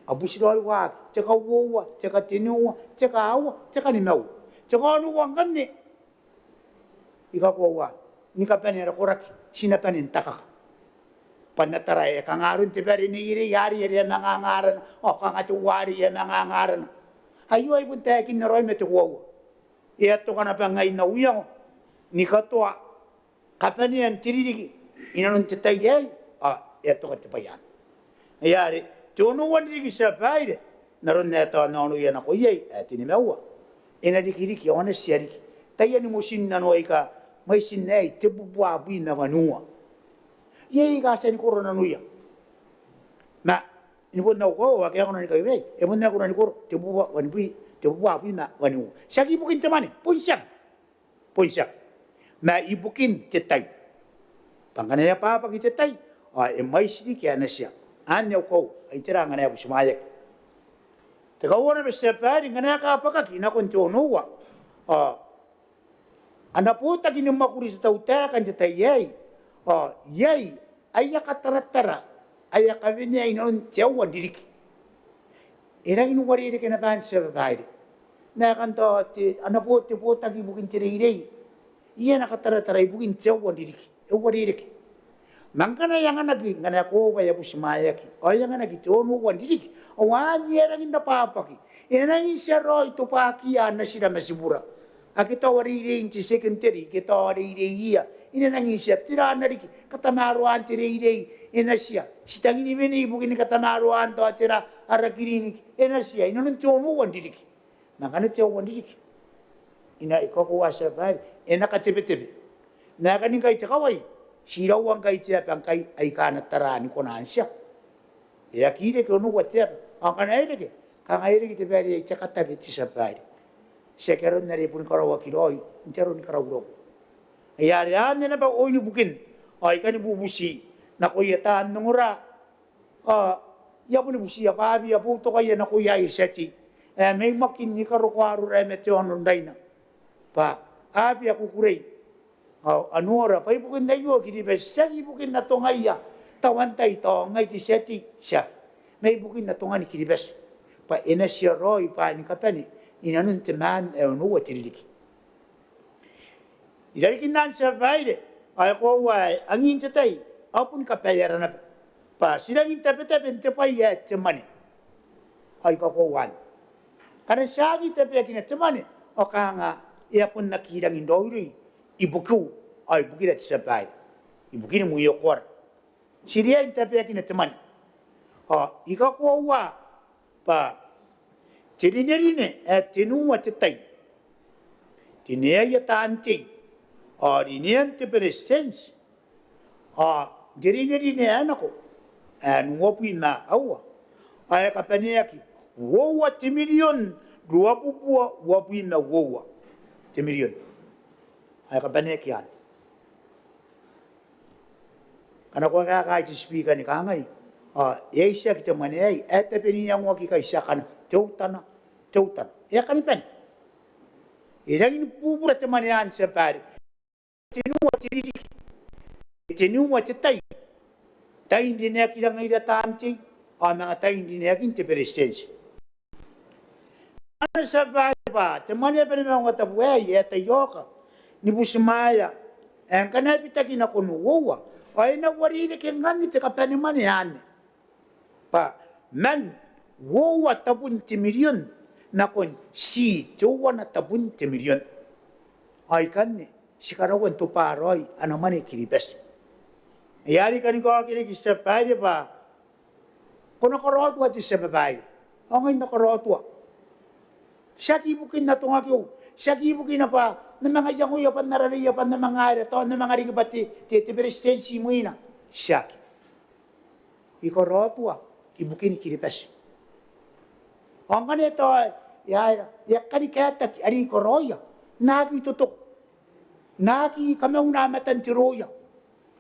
A buti raoi waaki, te kauoua, te katenua, te kaaua, te kanimaua. Te kaonoua ngkanne, I kakoaua, ni kabane ara koraki, ti na bane n takaka. Bwa N na tara e kanga aron te bwai are e reirei arei are e a manga anga arana, ao kanga teuare e a manga anga arana. Aio ai bon taekinna raoi ma te koaua. E a toka naba ngai n au iango ni katoa kabanean te ririki inanon te tai aei, ao e a toka te bwai anne. Ngaia are te onoua n ririki, tia babaire, n aron ae tao N na onoia nako iai ae te nimaua, e na rikiriki ao a na tia riki. Taiani motinnano aika mwaitin aei tebubua abwi ma waniua. Iai aika a tia ni koro nanoia. Ma ni bon au koaua ake a kona ni kaiwai, e bon aki kona ni koro tebubua wanibwi, tebubua abwi ma waniua. Tiaki ibukin te mwane, bon tiaki. Bon tiaki. Ma ibukin te tai. Bwa ngkana e abwabwaki te tai ao e mwaiti riki ae na tia. Anne au koaua, ai tera ngkana e butimwaeaki. Te kauoua naba, tia babaire, ngkana e kabwakaki nakon te onoua ao a na botaki ni mwakuri te tautaeka n te tai aei ao iai aia kataratara ae a kawenea inanon te aua n ririki. E rangi n uarereke naba anne, tia babaire. N aekan tao te, ana bo-, te botaki ibukin te reirei, iai ana kataratara ibukin te aua n ririki. E uarereke. Ma ngkana e anganaki, ngkana e koaua bwa e a butimwaeaki ao e anganaki te onoua n ririki ao anne e rangi n abwabwaki, e na nangi n tia raoi tobwakiia natira ma tibura. Ake tao a reirei n te secondary ke tao a reirei ia, e na nangi n tia. Tera ana riki? Katamaroan te reirei, e na tia. Ti tangi ni wene ibukini katamaroan tao tera, ara kiriniki, e na tia inanon te onoua n ririki. Ma ngkana te aua n ririki, I na, I kakoaua, tia babaire, e na katebetebe. N aekan ngkai te kawai, ti iraua ngkai te aba ngkai aika a na tara ni kona n tia. E aki reke onoua te aba. Ao ngkana e reke, kanga e reke te baere, ai te katabe te, tia babaire. Tiaki aron are e boni karaoaki raoi n te aro ni karaurau. Ai are anne naba oin bukin ao I kani bubuti nakoia taan ongora ao I a boni butiia bwa a bia boutokaia nakoia aia tia tei ae mai Makin ni karokoa arora ae mate aono n Raina, bwa a bia kukurei ao a nora bwa ibukin aio Kiribati, tiaki ibukin atongaia Tawan Tai tao ngai te tia tei, tiaki, ma ibukin atongani Kiribati, bwa e na tia raoi bwaai ni kabane inanon te maan ae onoua te ririki. Irarikin anne, tia babaire, ao e koaua ae angin te tai ao boni kabaeara naba bwa ti rangi n tabetabe n te bwai ae te mwane. Ao I kakoaua anne, ngkana ti aki tabeakina te mwane ao kanga e a bon aki rangi n raoiroi ibukiu ao ibukira te, tia babaire, ibukini mwiokoara. Ti riai n tabeakina te mwane. Ao I kakoaua bwa te rinerine ae tenua te tai, rineaia taan tei ao rinean te Beretitenti, ao te rinerine ae nako ae n uabwi ma aua, ao e kabaneaki uoua te mirion ruabubua uabwi ma uoua te mirion. Ao e kabaneaki anne. Ngkana ko a kaekaai te Speaker ni kangai, ao e a itiaki te mwane aei, ae tabe n iangoaki ikai, ti a kana teutana, teutana. E a kani bane. E rangi ni bubura te mwane anne, tia babaire. Tenua te ririki, tenua te tai, tain rineakira ngaira taan tei ao manga tain rineakin te Beretitenti. Ana tia babaire bwa te mwane ae bane ma aongatabu aei ae taiaoka ni butimwaea, ae ngkana e bitaki nakon uoua ao e na uarereke ngkanne te kabanemwane anne bwa man uoua tabun te mirion nakon ti teuana tabun te mirion. Ao ikanne ti karaua n tobwa raoi ana mwane Kiribati. Ai are I kani kaoki riki, tia babaire, bwa ko na karaotua te tia babaire ao ngai N na karaotua. Tiaki ibukin atongakeu, tiaki ibukina bwa N na manga iangoia bwa N na raweia bwa N na manga aera tao N na manga riki bwa te, te, te Beretitenti imwina. Tiaki. I karaotua ibukin Kiribati. Ao ngkana e tao e aera, e a kani kaetaki are I karaoia, N na aki totoko, N na aki kamauna matan te roia,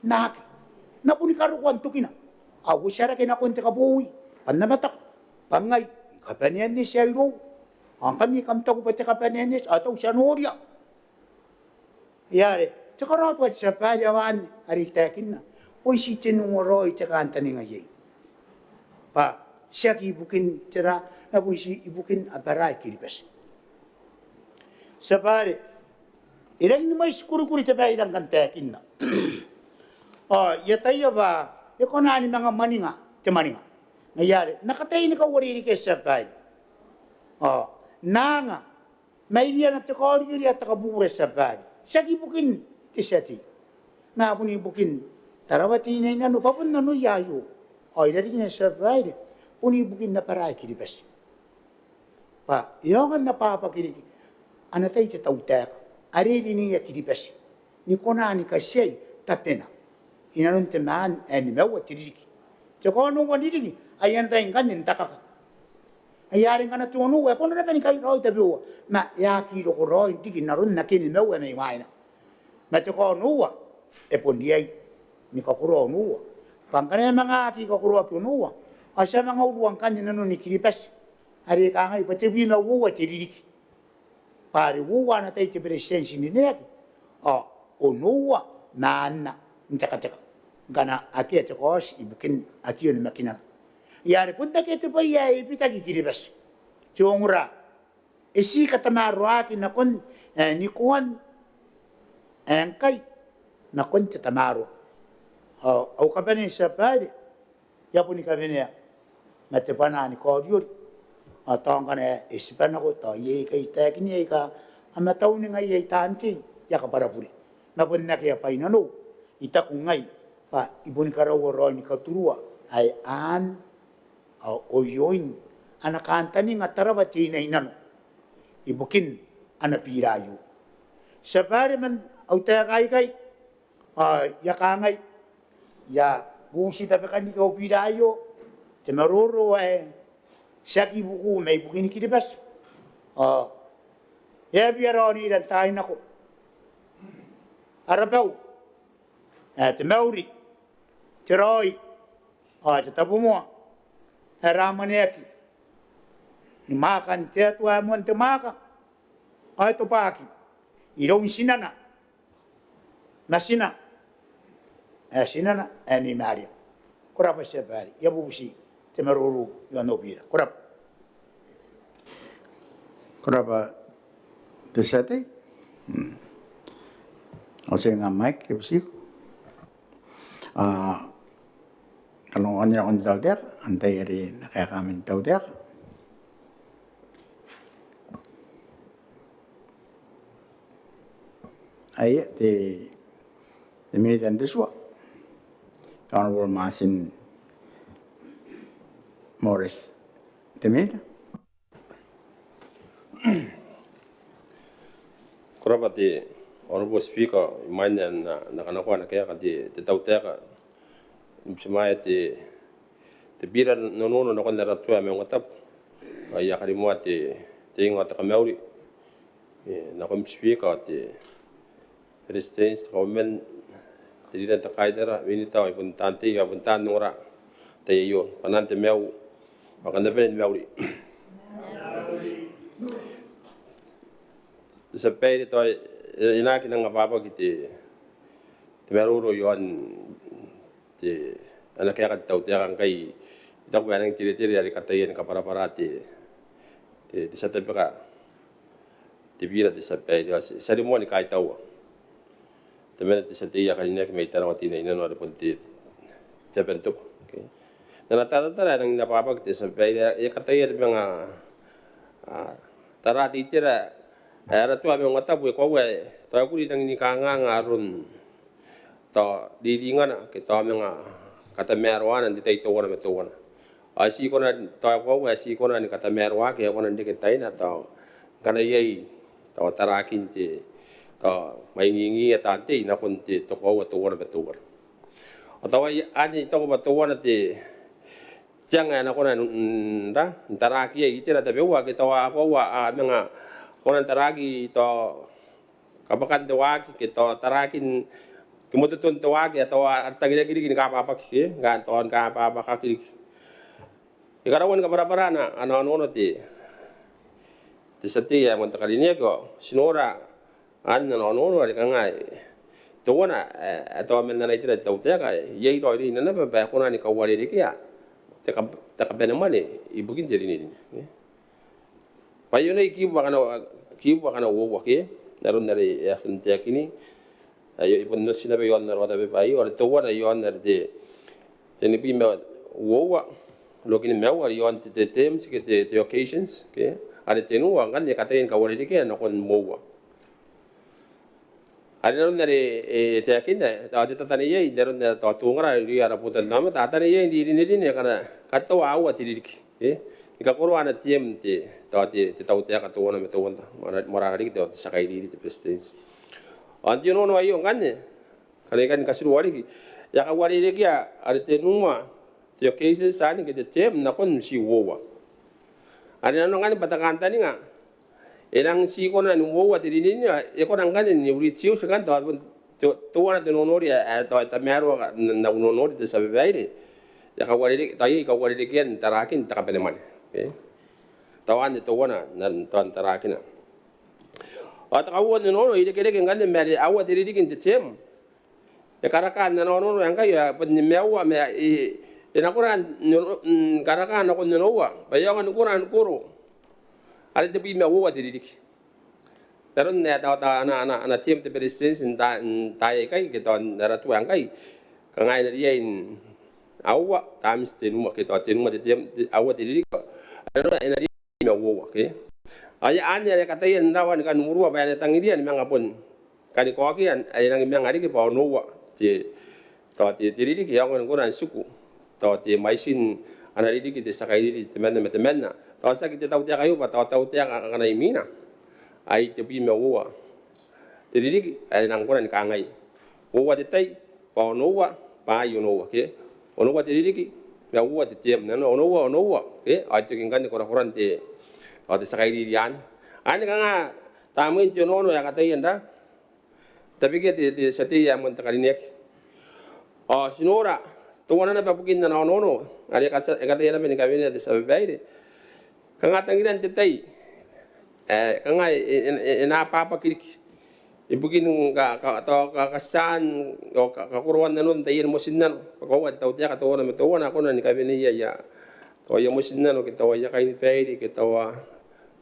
N na aki. N na boni karokoa n tokina. Ao uotia rake nakon te kabowi bwa N na mataku bwa ngai I kabanea n eti ae irou. Ao ngkami kam taku bwa te kabanea n eti, ao tau ti a noria. Ai are te karaotua, tia babaire, ao anne are I taekinna. Bon ti tenua raoi te kantaninga iai bwa tiaki ibukin tera, ma bon ti ibukin abara ae Kiribati. Tia babaire, e rangi ni mwaiti kurikuri te bwai ae I rang kan taekinna. Ao I ataia bwa e kona ni manga mwaninga te mwaninga. Ngaia are N na kataia ni kauarerekea, tia babaire. Ao N na anga mairouia te kaoriori ae te kabubura, tia babaire, tiaki ibukin te tia tei, ma bon ibukin Tarawa Teinainano bwa bon nanoia aio. Ao irarikina, tia babaire, bon ibukin abara ae Kiribati bwa e aonga n abwabwaki riki ana tai te tautaeka are e rineia Kiribati ni kona ni katiai tabena inanon te maan ae nimaua te ririki. Te kaonoua n ririki, ai ana tai ngkanne n takaka. Ai are ngkana te onoua e kona naba ni kai raoi tabeua, ma e aki roko raoi n riki n aron ake nimaua mai mwaina. Ma te kaonoua e bon riai ni kakoroa onoua. Bwa ngkana e manga aki kakoroaki onoua, ao ti a manga urua ngkanne nanon Kiribati are e kangai bwa tebwi ma uoua te ririki. Bwa are uoua ana tai te Beretitenti n rineaki, ao onoua ma anne n tekateka ngkana akea te kaoti ibukin aki onimakinana. Ai are bon akea te bwai ae e bitaki Kiribati. Te ongora, e ti katamaroaki nakon, e, nikoan, e, ngkai nakon te tamaroa. Ao au kabanea, tia babaire, I a boni kawenea ma te bwanaa ni kaoriori. Ao tao ngkana e tibwa nako tao iai aika I taekinna aika a matauningaiai taan tei, I a kabwarabure. Ma bon akea bwai nanou, I taku ngai bwa I boni karaua raoi ni katurua ae aan ao oioin ana kantaninga Tarawa Teinainano ibukin ana bira aio. Tia babaire, man au taeka aikai, ao I a kangai, I a bubuti tabekan riki au bira aio, te maroro ae tiaki buku mai bukin Kiribati. Ao e a bia raonira n taai nako ara bau ae te mauri, te raoi, ao te tabomoa ae ramwaneaki ni mwaakan te Atua ae moan te mwaaka, ao e tobwaaki iroun tinana, natina ae tinana ae Nei Maria. Ko rabwa, tia babaire, I a bubuti te maroro iaon au bira. Ko rabwa. Ko rabwa te tia tei. Mm. Ao ti a anga mic, I butiko. A, kanoan nakon te tautaeka, antai are e na kaeka man te tautaeka? Aia, te, te Minita n te tua, Honourable Martin Morris. Te Minita. Ko rabwa te Honourable Speaker, imwain ae N na, N na kanakoa ana kaeka te, te tautaeka, I butimwaea te, te bira n onoono nakon ara tua ae Maungatabu. Ao I a karimoa te, te inga ao te kamauri, e, nakoim Speaker, te Beretitenti, te Kauoman, te Leader n te Kaitara, Minita, ao bon taan tei, ao bon taan ongora n te tai aio. Bwanaan te maiu ao kam na bane ni mauri. Tia babaire, tao e, e na aki nang abwabwaki te, te maroro iaon te, ana kaeka te tautaeka ngkai I taku bwa e nang teretere are kataia ni kabwarabwara te, te, te tia tabeka te bira, te tia babaire. Ao ti a rimoa ni kaitaua temanna te tia tei ae karineaki mai Tarawa Teinainano are bon te, te aba n tobwa. Okay. N ana taratara ae nang abwabwaki te tia babaire, e kataia ni manga, a, tara te itera ae ara tua ae Maungatabu, e koaua tao e kuri n rangi ni kanganga aron tao riringana ke tao manga katamaroana n te tai teuana ma teuana. Ao e ti kona, tao e koaua e ti kona ni katamaroaki, e kona n reke taina tao ngkana iai tao tarakin te, tao mwaingingia taan tei nakon te tokoua teuana ma teuana. Ao tao ai anne I taku bwa teuana te, te anga ae e na kona n, n, n taraki iai itera tabeua ake tao a koaua a manga kona n taraki tao kabwakan te waaki ke tao tarakin kimototon te waaki ae tao a tangiraki riki ni kababaki, ke, ngkana tao ni kababakaki riki. E karaua ni kabwarabwara ana, ana onoono te, te tia tei ae moan te karineaki, ao ti nora ana onoono are kanga teuana ae, ae tao man ana itera te tautaeka, iai raoi rina naba bwa e kona ni kauarerekea te kab-, te kabanemwane ibukin te rinerine. Bwa io nei kibu akana, kibu akana uoua ke, n aron are e a tia n taekinna. Aio, I bon oti naba iaon ara otabeba aio, are teuana iaon are te, tenibwi ma uoua, rokini ma uoua, are iaon te, te terms ke te, te occasions, ke, are tenua ngkanne e kataia ni kauarerekea nakon uoua. Are n aron are e taekinna, tao te tatane iai n aron are tao tungara irouia ara botannaomata, a tatane iai n rinerine akana katiteuaua te ririki, e. ni kakoroa ana term te, tao te, te tautaeka teuana ma teuana, moarara, moarara riki tao te tia kairiri, te beretitenti. Ao n te onoono aio ngkanne, ngkana I kan katirua riki, e a kauarerekea are tenua te occasions anne ke te term nakon tii uoua. Are nanona ngkanne bwa te kantaninga, e nang tii kona n uoua te rininiia, e kona ngkanne n reduce ngkanne tao bon te, teuana te nonori ae, ae tao e tamaroa n, n au nonori te tia babaire. E a kauarereke, tao iai kauarerekean tarakin te kabanemwane. Okay? Tao anne teuana n, tao n tarakina. Ao te kauoua n onoono, e irekereke ngkanne ma are aua te ririki n te term. E karaka n ana onoono ae ngkai, a, bon nimaua ma e, e na kona n, n, karaka nakon onoua bwa e aonga ni kona ni koro are tebwi ma uoua te ririki. N aron ae tao, tao ana, ana, ana term te beretitenti n ta, n taai aikai ke tao n ara tua ae ngkai, kanga e na riai n aua times tenua ke tao tenua te term, te, aua te ririki. Are e na riai ma uoua, okay? Ao anne are e kataia n rawa ni kan urua bwa e na tangiria ni manga bon kani kaokia, ae e nangi manga riki bwa onoua te, tao te, te ririki, e aonga ni kona n tiku tao te mwaitin ana ririki te tia kairiri temanna ma temanna. Tao tiaki te tautaeka aio bwa tao tautaeka akana imwina, ai tebwi ma uoua te ririki, ae e nang kona ni kangai, uoua te tai, bwa onoua, bwa ai onoua, okay? Onoua te ririki ma uoua te term, nanona onoua, onoua, okay? Ao e toki ngkanne korakoran te, ao te tia kairiri anne. Anne kanga tamnein te onoono ae e kataia n ra, tabekia te, te tia tei ae moan te karineaki. Ao ti nora teuana naba bukin ana onoono are e kata, e kataia naba ni kawenea te tia babaire. Kanga tangiran te tai ae kanga e, e, e, e na abwabwaki riki ibukin ka, ka, tao ka, katiaan ao ka, kakoroan nanon taian motinnano. Bwa koaua te tautaeka teuana ma teuana a kona ni kaweneia aia, tao aia motinnano ke tao aia kainibaire ke tao,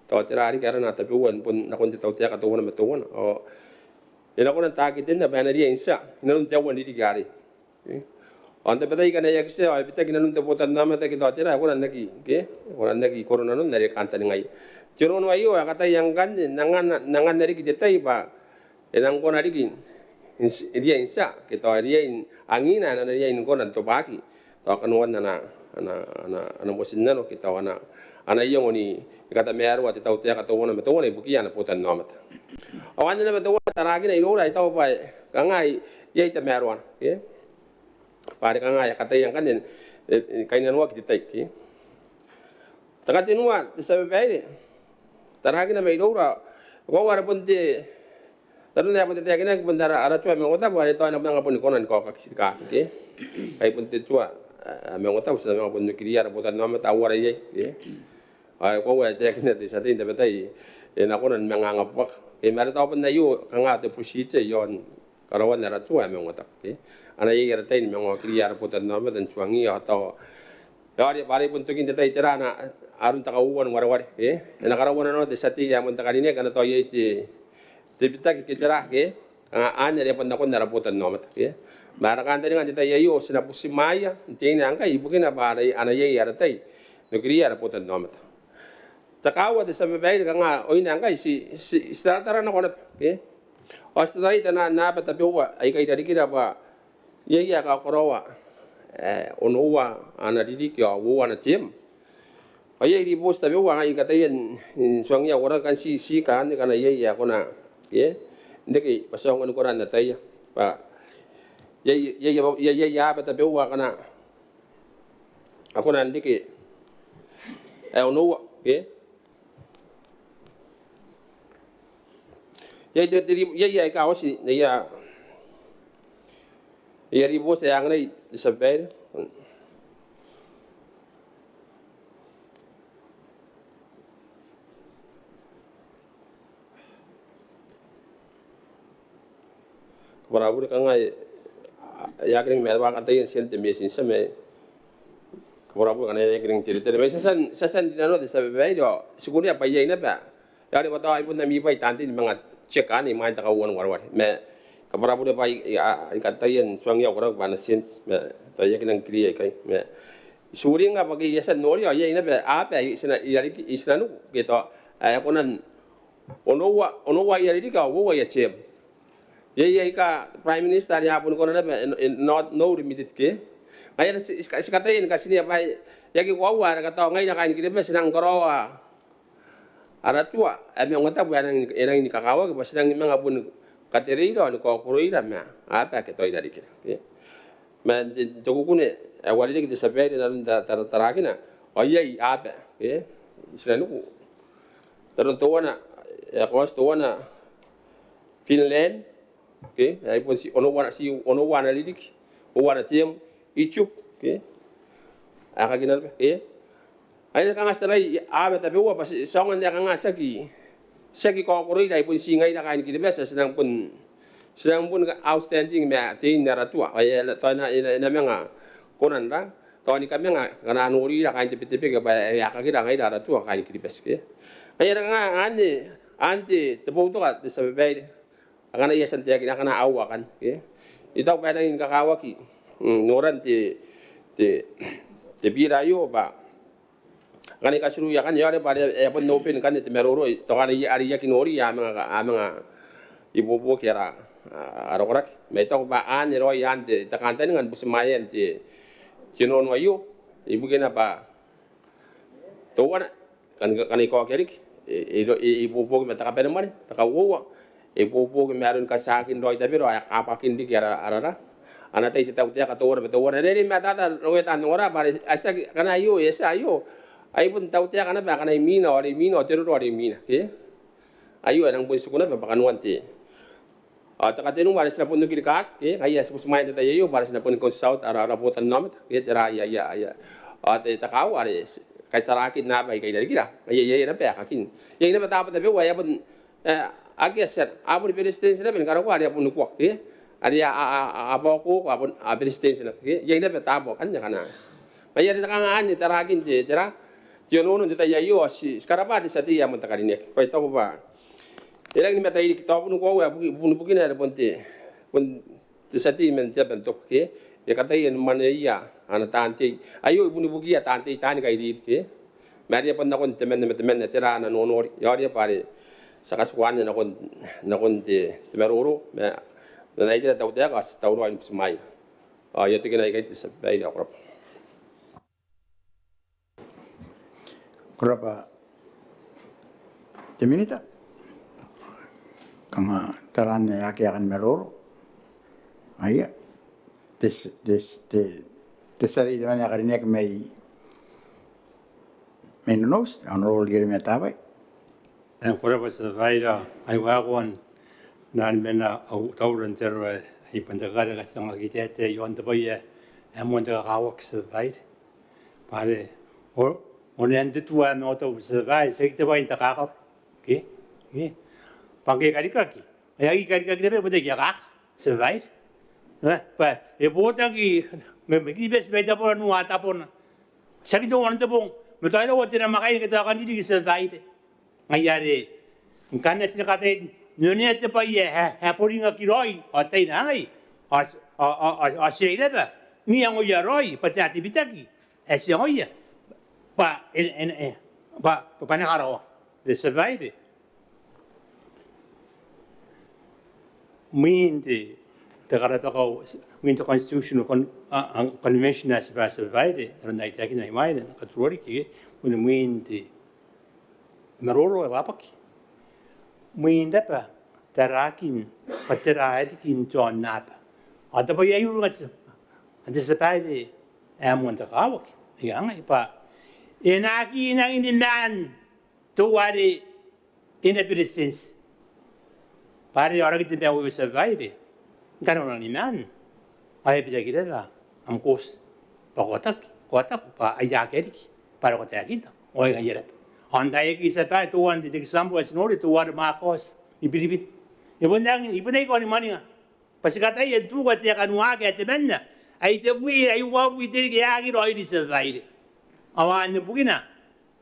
tao tera riki arana tabeua n bon nakon te tautaeka teuana ma teuana. Ao e na kona n takitenna bwa e na riai n tia inanon te aua n ririki arei. Okay? Ao n tabetai ngkana e aki tia ao e bitaki nanon te botannaomata ke tao tera, e kona n aki, okay? E kona n aki koro nanon are e kantaningaia. Te onoono aio ae e kataia ngkanne n anganna, n anganna riki te tai bwa e nang kona riki n ti, riai n tia ke tao riai n angina ae e na riai ni kona n tobwaki tao kanoan ana, ana, ana, ana motinnano ke tao ana, ana iango ni katamaroa te tautaeka teuana ma teuana ibukiia ana botannaomata. Ao anne naba teuana tarakina iroura ae I taku bwa e kanga iai tamaroana, okay? Bwa are kanga e kataia ngkanne e, e kainnanoaki te tai, okay? Te katenua te tia babaire, tarakina mairoura, koaua are bon te, n aron ae bon te taekinaki bon ara, ara tua ae Maungatabu are tao e na manga boni kona ni kaokaki te kaki, okay? Ai bon te tua ae Maungatabu ti na manga bon okiria ara botannaomata aua ara iai, okay? Ao koaua ae taekinna te tia tei n tabetai e na kona ni manga angabwaka, okay? Ma are tao bon aio kanga te procedure iaon karaoan ara tua ae Maungatabu, okay? A na iai ara tai ni manga okiria ara botannaomata n tuangiia ao tao, ao are bwa are bon tokin te tai tera ana, aron te kauoua ni wareware, okay? E na karaua nanona te tia tei ae moan te karineaki ngkana tao iai te, te bitaki ke tera, okay? Kanga anne are bon nakon ara botannaomata, okay? Ma ara kantaninga n te tai aio ti na butimwaea n te ina ngkai ibukina bwa a na, a na iai ara tai n okiria ara botannaomata. Te kaaua te tia babaire, kanga oin ngkai ti, ti, ti taratara nako naba, okay? Ao ti taraia n aaba tabeua aika i rarikira bwa iai ae kakaraoa, e, onoua ana ririki ao uoua ana term. Ao iai ribooti tabeua aika I kataia n, n tuangiia au koraki ngkai ti, ti kanne ngkana iai ae kona, okay? N reke bwa ti aonga ni kona n ataia bwa iai, iai, iai, iai aaba tabeua akana a kona n reke ae onoua, okay? Iai te, te ri-, iai aika oti n aia, aia ribooti ae anganai te tia babaire. Kabwara bure kanga e, e aki rang mairoua kataia n tia n te messenger ma kabwara bure kanga e aki rang teretere. Ma ti a tia n, ti a tia n rinanoa te tia babaire ao ti kurea bwa iai naba. Are bwa tao ai bon ami bwai taan tei ni manga check anne imwain te kauoua ni wareware. Ma kabwara bure bwa I, I, I kataia n tuangiia au koraki bwa a na tia n, ma tao I aki rang clear ikai. Ma ti uringa bwa ke I a tia n noria ao iai naba aaba ae i tina, i rariki, i tinanikun ke tao ae kona n onoua, onoua aia ririki ao uoua aia term. Iai, iai aika Prime Minister are a boni kona naba, e, e, not, no limited, okay? Ngaia are ti, ti, ti kataia ni katinea bwa e aki koaua ara katau ngaira kaain Kiribati ti nang karaoa ara tua ae maungatabu ae e nang, e nang ni kakawaki bwa ti nang manga boni katereira ao ni kaokoroira ma aba ake tao i rarikira. Okay? Ma n te, te kukune ae uarereke te tia babaire n aron ta, ta, tarakina ao iai aba, okay? Ti na nuku n aron teuana, e, kaoti teuana Finland, okay, ae bon ti onoua, ti onoua ana ririki, uoua ana term, Egypt, okay. Ae kakinana, okay. Ae kanga ti tarai aba tabeua bwa ti, ti aonga n ae kanga ti aki, ti aki kaokoroira, ai bon ti ngaira kaain Kiribati ti nang bon, ti nang bon outstanding ma tein ara tua. Ae tao e na, e na, e na manga kona n ra, tao ni kamanga ngkana a norira kaain te Betebeke bwa e akakira ngaira ara tua kaain Kiribati, okay. Ae kanga anne, anne te boutoka te tia babaire. Akana I a tia n taekina akana aua akanne, okay. I taku bwa e rangi ni kakawaki, mm, noran te, te, te bira aio bwa akana I katiruia akanne, ao are bwa are e a bon open ngkanne te maroro, tao akana are I aki nori a manga, a manga ibuobuoki ara, ara koraki. Ma I taku bwa anne raoi anne te, te kantaninga ni butimwaean te, te nono aio, ibukina bwa teuana, kan, kan I kaokia riki, e, e, e, e ibuobuoki ma te kabanemwane, te kauoua, e ibuobuoki ma aron katiakin raoi tabera ao e kabwakin riki ara, ara, ara, ana tai te tautaeka teuana ma teuana. Are e matata raoi taan ongora bwa are, a tiaki, akana aio, e tia aio, ai bon tautaeka naba akana imwina, ao are imwina, ao te roro are imwina, okay? Aio e nang bon tiku naba bwa kanoan te, ao te katenua are ti na bon oki rikaaki, okay, ngaia ti butimwaea n te tai aio bwa are ti na boni consult ara, ara botannaomata, okay, tera aia, aia, aia, ao te, te kaaua are ti kaitaraaki naba ikai i rarikira. Ngaia iai naba aekakin. Iai naba taabo tabeua ae a bon, e, akea tiana, a boni beretitenti naba ni karokoa are a bon ukua, okay, are a, a, a, a, a baokooko, a bon, a beretitenti naba, okay. Iai naba taabo akanne akana. Ngaia are te kanga anne tarakin te, tera, te onoono n te tai aio, ao ti, ti karabwa te tia tei ae moan te karineaki. Bwa I taku bwa e rangi ni matairiki, tao bon koaua, e buki, bon bukina are bon te, bon te tia tei man te aba n toko, okay? E kataia ni mwaneia ana taan tei. Aio e bon ibukiia taan tei taani kairiri, okay? Ma are bon nakon temanna ma temanna tera ana nonori. Ao are bwa are ti a katikua anne nakon, nakon te, te maroro. Ma n aron ae tera tautaeka, ti tauraoi ni butimwaea. Ao I a tokina ikai te tia babaire, ko rabwa. Ko rabwa te Minita. Kanga taraan ae akea ae kan maroro. Aia. Te, te, te, te tia tei temanna ae karineaki mai, mai Nonouti, Honourable Ieremia Tabai. E, ko rabwa te tia babaire, ai waekoan nani mena au taura n te aro ae I bon takareka ti anga kitete iaon te bwai ae moan te kakawaki te tia babaire. Bwa are, o, onean te tua ae mautau te tia babaire, tiaki te bwai n takakaro. Ke? Ke? Bwa ngke e karikaki, e aki karikaki naba, e botaki akaka te tia babaire. E, bwa e botaki, ma, ma Kiribati mai tabona, n ua tabona. Tiaki teuana te bong, ma tao iraua te namwakaina ke tao akanne riki te tia babaire. Ngaia are ngkana ti na kataia n onea te bwai ae, ae, ae boringaki raoi, ao tai nangai, ao, ao, ao, ao ti a ira naba n iangoia raoi bwa tera te bitaki ae ti iangoia bwa e, e, e, bwa, bwa e na karaoaki te tia babaire. Mwin te, te karabakau, mwin te constitutional con-, a, a, convention ae ti bwa tia babaire, aron ae I taekina imwaina, n na katurua riki, ke, mwin, mwin te maroro ae bwabwaki. Mwin naba tarakin bwa tera ae riki n te aonnaba. Ao te bwai ae I uringa te, te tia babaire ae moan te kakawaki. Ai kangai bwa e na aki nangi ni maan teuare e na beretitenti. Bwa are ao rangi n te maiu aio tia babaire, ngkana ko nangi ni maan ao e a bitaki naba am kaoti bwa ko ataaki, ko ataaki bwa ai akea riki bwa are ko taekinna. Ao ai ngaia naba. Ao n taai akekei tia babaire, teuana te example ae ti noria, teuare mwaakaoti i Biribiri. E bon rangi, e bon aki kaoni mwaninga. Bwa ti kataia n tuka te kanoaki ae temanna, ai tebwi, ai uabwi te ririki, e aki raoiroi tia babaire. Ao anne bukina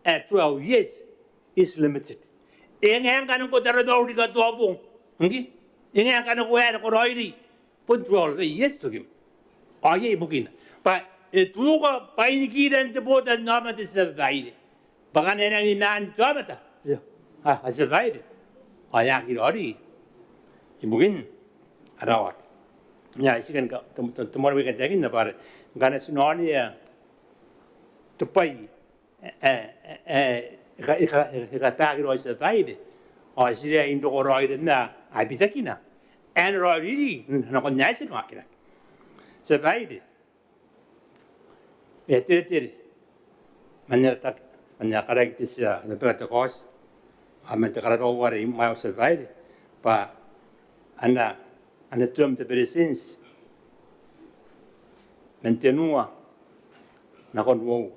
ae twelve years is limited. E ngae ngkana ko taromauri katoa bong. Ngke? E ngae ngkana ko aera, ko raoiroi. Bon twelve years tokim. Ao iai bukina. Bwa e tuka bwainikiran te botannaomata tia babaire. Bwa ngkana e nangi maan te aomata, a, a tia babaire, ao e aki raoiroi ibukin ara waaki. Ia, I tii kan ka, te, te, te moan waaki n taekinna bwa are ngkana ti noria te bwai ae e ka, e ka, e ka baki raoi, Tia Babaire, ao ti riai n roko raoi iroun ae bitakina ae e na raoiroi nakon ae ti na waakina, Tia Babaire. E teretere man ara tak-, man ara karaki te tia, ana beka te kaoti, ao man te karabau are i mwaeu, Tia Babaire, bwa ana, ana term te Beretitenti man tenua nakon uoua,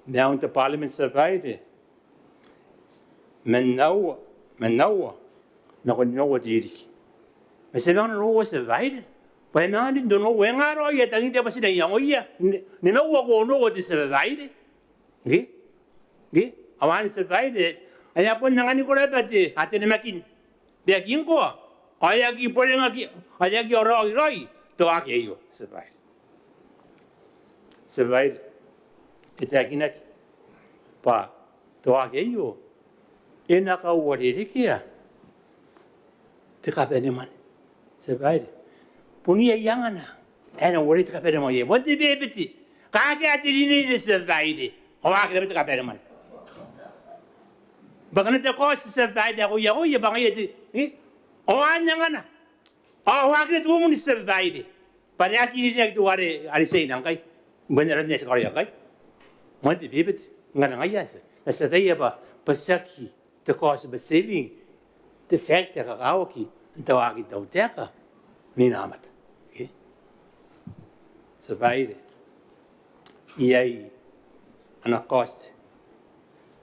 maiun te Parliament, Tia Babaire, man aua, man aua nakon onoua te ririki. Ma ti a manga nonoua, Tia Babaire, bwa e manga rin te onoua, e nga raoi ae e tangiria bwa ti na iangoia n-, n onoua ko onoua te, Tia Babaire? Ngke? Ngke? Ao anne, Tia Babaire, ae a bon anganiko raba te, a, te namakin bwa e aki ngkoa, ao e aki borengaki, ao e aki raoiroi te waaki aio, Tia Babaire. Tia Babaire, e taekinaki bwa te waaki aio e na kauarerekea te kabanemwane, Tia Babaire. Bon iai angana ae e na uarereke te kabanemwane, bon te bebete. Kaakea te rinerine, Tia Babaire, ao a aki raba te kabanemwane. Bwa ngkana te kaoti, Tia Babaire, ae ko iangoia bwa ngaia te, e? Ao anne angana. Ao a aki raba te umuni, Tia Babaire, bwa are e aki rineaki teuare are Tiaina ngkai. Bon aron ae ti karaoia ngkai. Bon te bebete. Ngkana ngaia ti a, ti a ataia bwa, bwa tiaki te kaoti bwa saving te fact ae kakawaki n te waaki n tautaeka n inaomata. Okay? Tia Babaire, iai ana kaoti,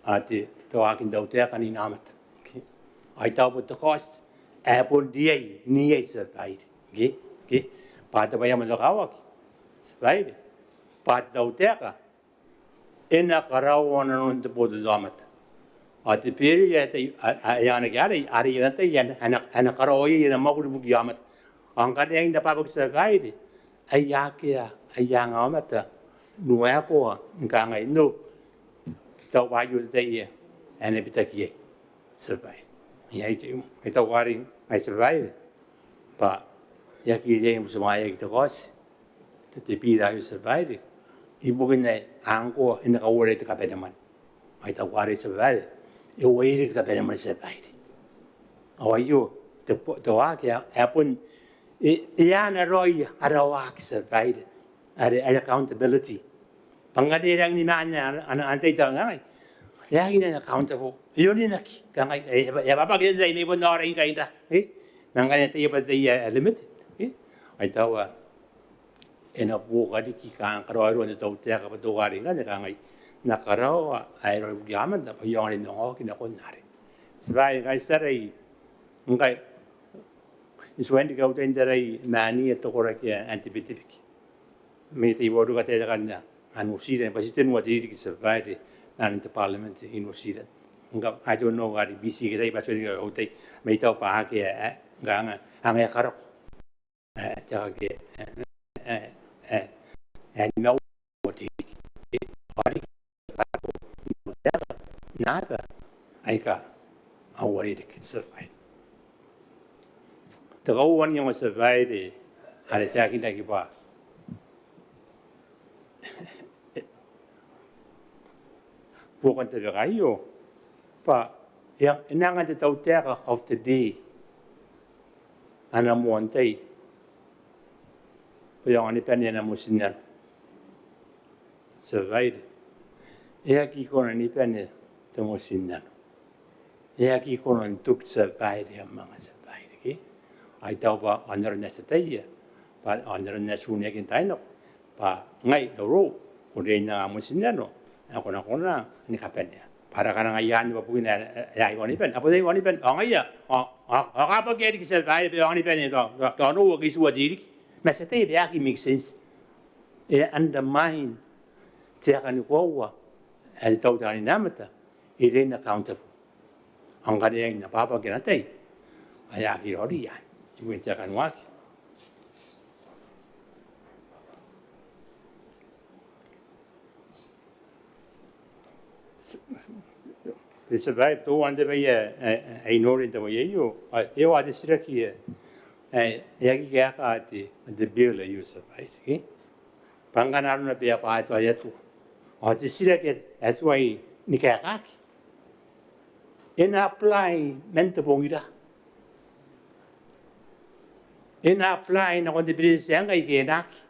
a, te, te waaki n tautaeka n inaomata. Okay? Ao I taku bwa te kaoti ae bon riai n iai, Tia Babaire. Okay? Okay? Bwa te bwai ae moan kakawaki, Tia Babaire, bwa te tautaeka e na karaoa nanon te botannaomata. Ao te period ae, ae, ae anganaki arei, arei ana tai ae na, ae na karaoa iai ana mwakuri ibukia aomata. Ao ngkana e a ina bwabwaki, Tia Babaire, ai akea aia anga aomata n waekoa ni kangai, no, tao bwa aio te tai ae e na bitaki iai, Tia Babaire. Iai te, I taku arei ngai, Tia Babaire, bwa e aki riai ni butimwaeaki te kaoti, te, te bira aio, Tia Babaire, ibukin ae ngkoa e na kauarerekea te kabanemwane. Ao I taku arei, Tia Babaire, e uaereke te kabanemwane, Tia Babaire. Ao aio te, te waaki ae, ae bon e, e ana raoi ara waaki, Tia Babaire, are, are accountability. Bwa ngkana e rangi ni maan ana, ana, ana tai, tao kangai, e aki na accountable. E onenaki, kangai, e, e, e bwabwaki te tai, ma e bon noora ngkai n ra, e? Ma ngkana e ataia bwa te tai ae limited, e? Ao I taku ae e na buoka riki kanga karaoiroan te tautaeka bwa teuare ngkanne kangai, N na karaoa ae raoiroi ibukia aomata bwa I aonga ni manga oki nakon are. Tia Babaire, ngkai ti tarai, ngkai I tuai n riki au tai n tarai maania te koraki ae Antibetebeke. Ma I a tia n waerake taekan New Zealand, bwa ti tenua te ririki, Tia Babaire, n te Parliament i New Zealand. Ngkai I don't know are Biti ke tai bwa ti a tia n riki au tai, ma I taku bwa akea, e, ngkai anga, anga e karako, e, te kake, e, e, e, e, nimaua te ririki. E, ao riki, karako, nimaua te ririki, naba aika a uarereke, Tia Babaire. Te kauoua n iango, Tia Babaire, are taekinaki bwa buokan te beka aio, bwa e a, e na anga te tautaeka of the day ana moan tai bwa e aonga ni bane ana motinnano. Tia Babaire, e aki kona ni bane te motinnano. E aki kona n toki, Tia Babaire, e a manga, Tia Babaire, ke? Ao I taku bwa aon aron ae ti ataia, bwa aon aron ae ti uneaki n taai nako, bwa ngai, N na roko, ko riai n anga am motinnano ae ko na kona ni kabanea. Bwa ara kananga anne bwa bukina ae, ae, ae I aonga ni bane, a bwa ae I aonga ni bane, ao ngaia, ao, ao, ao kabwakia riki, Tia Babaire, bwa e aonga ni bane tao, tao, tao onoua ke itiua te ririki. Ma ti ataia bwa e aki make sense. E undermine te aeka ni koaua ae te tautaeka n inaomata e riai n accountable. Ao ngkana e rangi n abwabwaki ana tai, ao e aki raoiroi anne ibukin te aeka ni waaki. Te Tia Babaire, teuana te bwai ae, ae, ae I noria n te bwai aio, ao e a tia n titiraki ae E aki kaeka te bill aio, tia babaire, ke? Bwa ngkana arona bwa e a bati atua, ao te titiraki ae tuai ni kaekaki, e na apply man te bong ira? E na apply nakon te Beretitenti ae ngkai ke e na aki?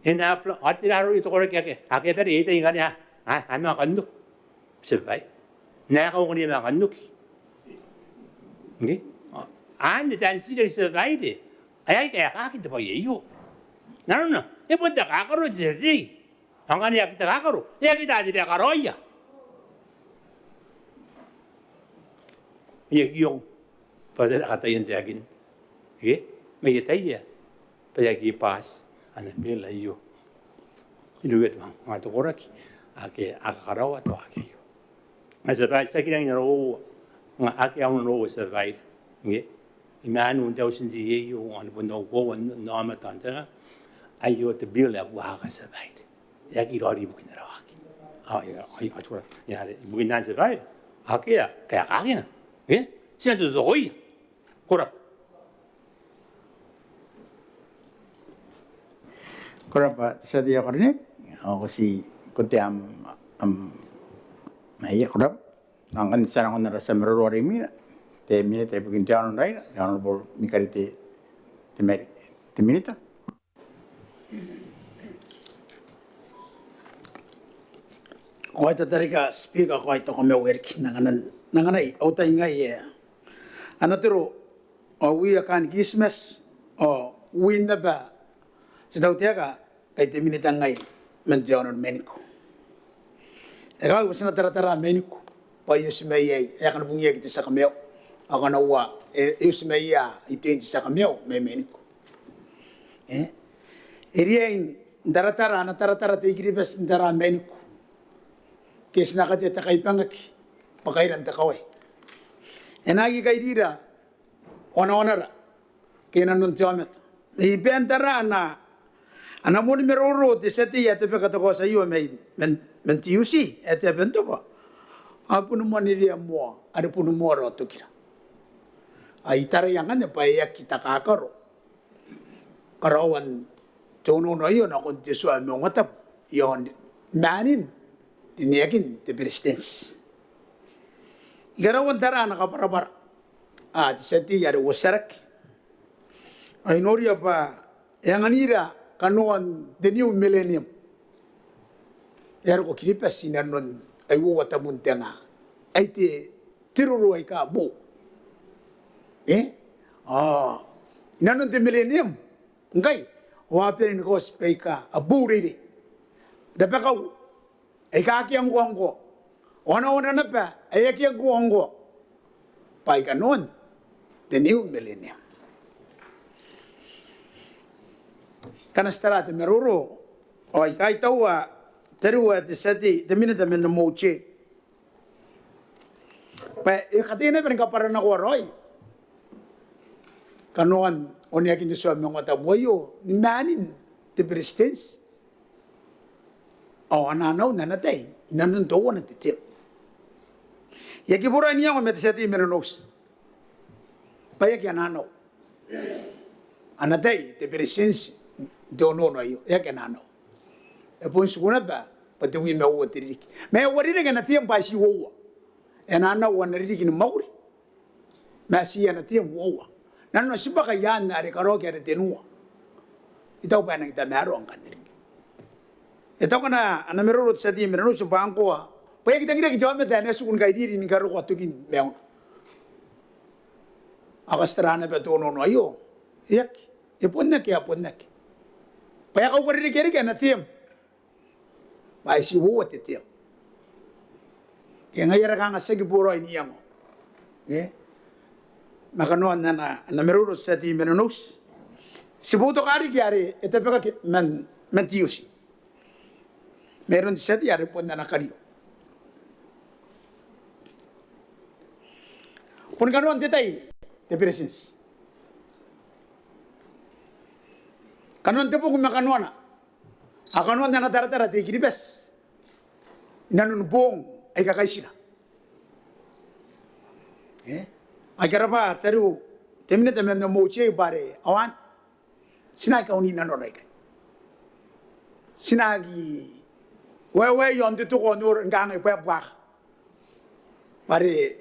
E na apply, ao tera aroia te koraki ake a kabwara iai tai ngkanne a manga kan oki, tia babaire? N na kaungaia manga kan oki. Ngke anne taan titiraki, tia babaire, ae e aki kaekaki n te bwai aio. Nanona e bon takakaro te tia tei. Ao ngkana e aki takakaro, e aki ata te bwai ae karaoia. E aki iango bwa tera kataia n taekinna, ke? Ma e ataia bwa e aki bati ana bill aio irouia te manga te koraki ake a kakaraoa te waaki aio. Ao tia babaire, tiaki rangi n aroia, ake a nanououa, tia babaire, ngke imwain te auti n tei aio ao ni bon au koaua n aomata n te raa aio, te bill ae buakaka, tia babaire, e aki raoiroi ibukin ara waaki. Ao e a, e a, e a tuara, e a, ibukin anne, tia babaire, akea kaekakina, ke? Ti na totokoia. Ko rabwa. Ko rabwa te tia tei ae karineaki, ao ko ti, ko te am, am, aia, ko rabwa. Ao ngkanne ti a nako n ara tia maroro are imwina, te Minita ibukin te aono n Raina, te Honourable Mikarite Temari, te Minita. Ko a tatarika Speaker, ko a toka mai au eriki n anganai, n anganai au tai ngai ae ana toro ao wiia kaain Kiritimati ao wiin naba te tautaeka ngkai te Minita ngai man te aono ni Mainiku. E kakawaki bwa ti na taratara Mainiku bwa e oti mai iai, e a kona ni bungiaki te tia kamaiu, ao kanakoa e oti mai iai itein te tia kamaiu mai Mainiku. E riai n taratara, ana taratara te I-Kiribati n tara Mainiku ke ti na katea te kaibangaki bwa kaira n te kawai. E na aki kairira wanawanara ke nanon te aomata. Ibaan tara ana, ana moan maroro te tia tei ae tabeka te kaoti aio mai man, man Tiuti ae te Abantobwa, ao bon moan ewea moa are bon moa raotokira. Ao I taraia ngkanne bwa e aki takakaro karaoan te onoono aio nakon te tua ae Maungatabu iaon maanin rineakin te Beretitenti. I karaua n tara ana kabwarabwara, a, te tia tei are uotiaraki, ao I noria bwa e anganira kanoan te new millennium. E a roko Kiribati inanon ai uoua tabun te nga, ai te, te roro aika boou. E? Ao inanon te millennium ngkai, ao a bane ni kaoti baika a boureirei, rabakau aika aki angkoangkoa, wanawana naba ae aki angkoangkoa, bwa aika kanoan te new millennium. Ngkana ti tara te maroro ao I kaitaua tariu ae te tia tei, te Minita man Omouti, bwa e kataia naba ni kabwaranakoa raoi kanoan oneakin te tua ae Maungatabu aio ni maanin te Beretitenti ao ananaun ana tai inanon teuana te term. I aki boraoi n iango ma te tia tei mai Nonouti bwa e aki ananau ana tai te Beretitenti n te onoono aio, e aki ananau. E bon tiku naba bwa te wi ma uoua te ririki, ma e uarereke ana term bwa ai ti uoua. E ananau ana ririki ni mwakuri, ma ti ana term uoua. Nanona ti bwaka i aan are karaoaki are tenua. I taku bwa e nangi tamaroa ngkanne riki. E taku ana, ana maroro te tia tei mai Nonouti bwa ngkoa, bwa e aki tangiraki te aomata ae na tiku ni kairiri ni karokoa tokin maiuna. Ao ngkai ti tara naba te onoono aio, e aki, e bon aki, e a bon aki. Bwa e kauarerekea riki ana term bwa ai ti uoua te term. Ke ngaia are kanga ti aki boraoi n iango, e, ma kanoan ana, ana maroro te tia tei mai Nonouti. Ti boutoka riki are e tabekaki man, man Tiuti mairoun te tia tei are bon ana kario. Bon kanoan te tai te Beretitenti, kanoan te boki ma kanoana, ao kanoan ana taratara te I-Kiribati inanon boong aika kaitira. E? Ai ko rabwa tariu te Minita man Mouti bwa are awan ti na aki kauni nanora ikai. Ti na aki waewae i aon te toko ao noora ngkangai bwa e buaka. Bwa are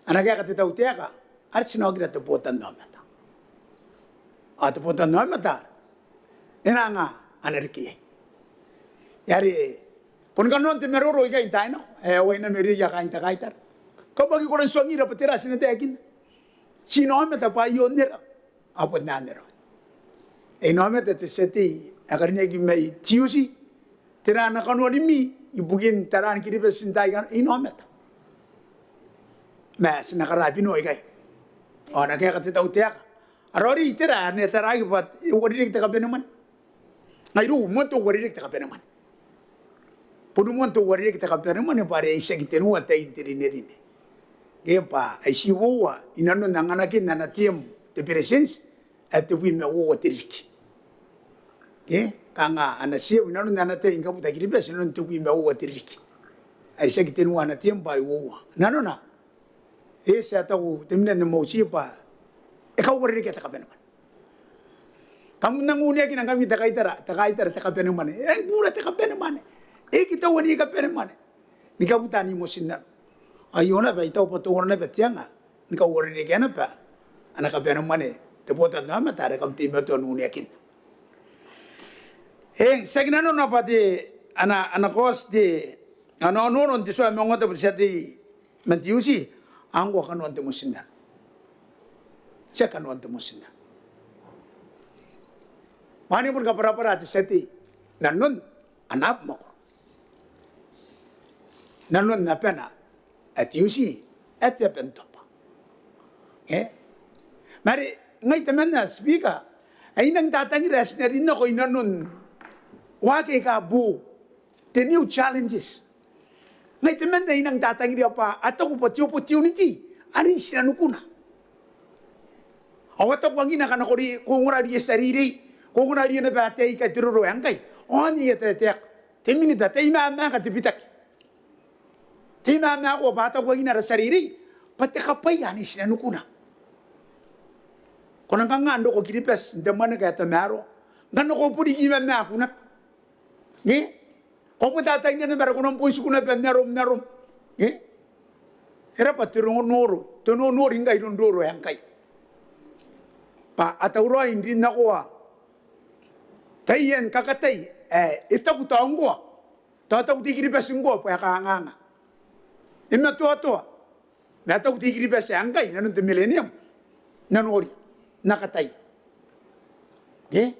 ana kaeka te tautaeka are ti na okira te botannaomata. Ao te botannaomata e na anga ana reke iai. Are boni kanoan te maroro ikai n taai nako ae e waina mairouia kaain te kaitara. Kam aki kona n tuangira bwa tera ti na taekinna. Ti na aomata bwa aio nera ao bon anera. E na aomata te tia tei ae karineaki mai Tiuti, tera ana kanoa ni mi ibukin taraan Kiribati n taai aika e na aomata. Ma ti na karabinoa ikai. Ao ana kaeka te tautaeka, a raoiroi tera ae na taraaki bwa e uarereke te kabanemwane. Ngai irou moan te uarereke te kabanemwane. Boni moan te uarereke te kabanemwane bwa are e itiaki tenua tain te rinerine. Ke bwa ai ti uoua i nanon anganakin ana term te Beretitenti ae tebwi ma uoua te ririki. Ke kanga ana term i nanon ana tai ni kabuta Kiribati i nanon tebwi ma uoua te ririki. Ai itiaki tenua ana term bwa ai uoua. Nanona e eti ae taku te Minita man Mouti bwa e kauarerekea te kabanemwane. Kam nang uneakinna ngkami te kaitara, te kaitara te kabanemwane. E bura te kabanemwane. E aki taua ni kabanemwane ni kabuta ni motinnano. Aio naba I taku bwa teuana naba te anga ni kauarerekea naba ana kabanemwane te botannaomata are kam teimatoa n uneakinna. Eng, tiaki nanona bwa te ana, ana kaoti te ana onoono n te tua ae maungatabu te tia tei man Tiuti, a ngkoa kanoan te motinnano. Tiaki kanoan te motinnano. Mwaane boni kabwarabwara te tia tei nanon ana abamwakoro, nanon abana ae Tiuti ae te aba n tobwa. E ma are ngai temanna Speaker ae I nang tatangira ae ti na rin nako i nanon waaki aika boou, the new challenges. Ngai temanna I nang tatangiria bwa a taku bwa te opportunity are i tinanukuna. Ao a taku angina ngkana ko ongora irouia tia reirei, ko ongora irouia naba ataei aika te roro ae ngkai, ao anne I a taetaeka, te Minita, tai mamaaka te bitaki. Tai mamaaka bwa a taku angina ara tia reirei bwa te kabwaia ane i tinanukuna. Ko na kanga n roko Kiribati n te mwaneka ae tamaroa ngkana ko bon riki mamaaku naba? Ke ko bon tatangira naba are ko na bon tiku naba n arom, n arom? Ke e rabwa te rongorongo, te nonori ngkai iroun roro ae ngkai bwa a tauraoi n rin nakoa taian kakatai ae e taku tao ngkoa, tao taku te I-Kiribati ngkoa bwa e kanganga, e matoatoa. Ma e taku te I-Kiribati ae ngkai nanon te millennium, N na noria, N na kataia. Ke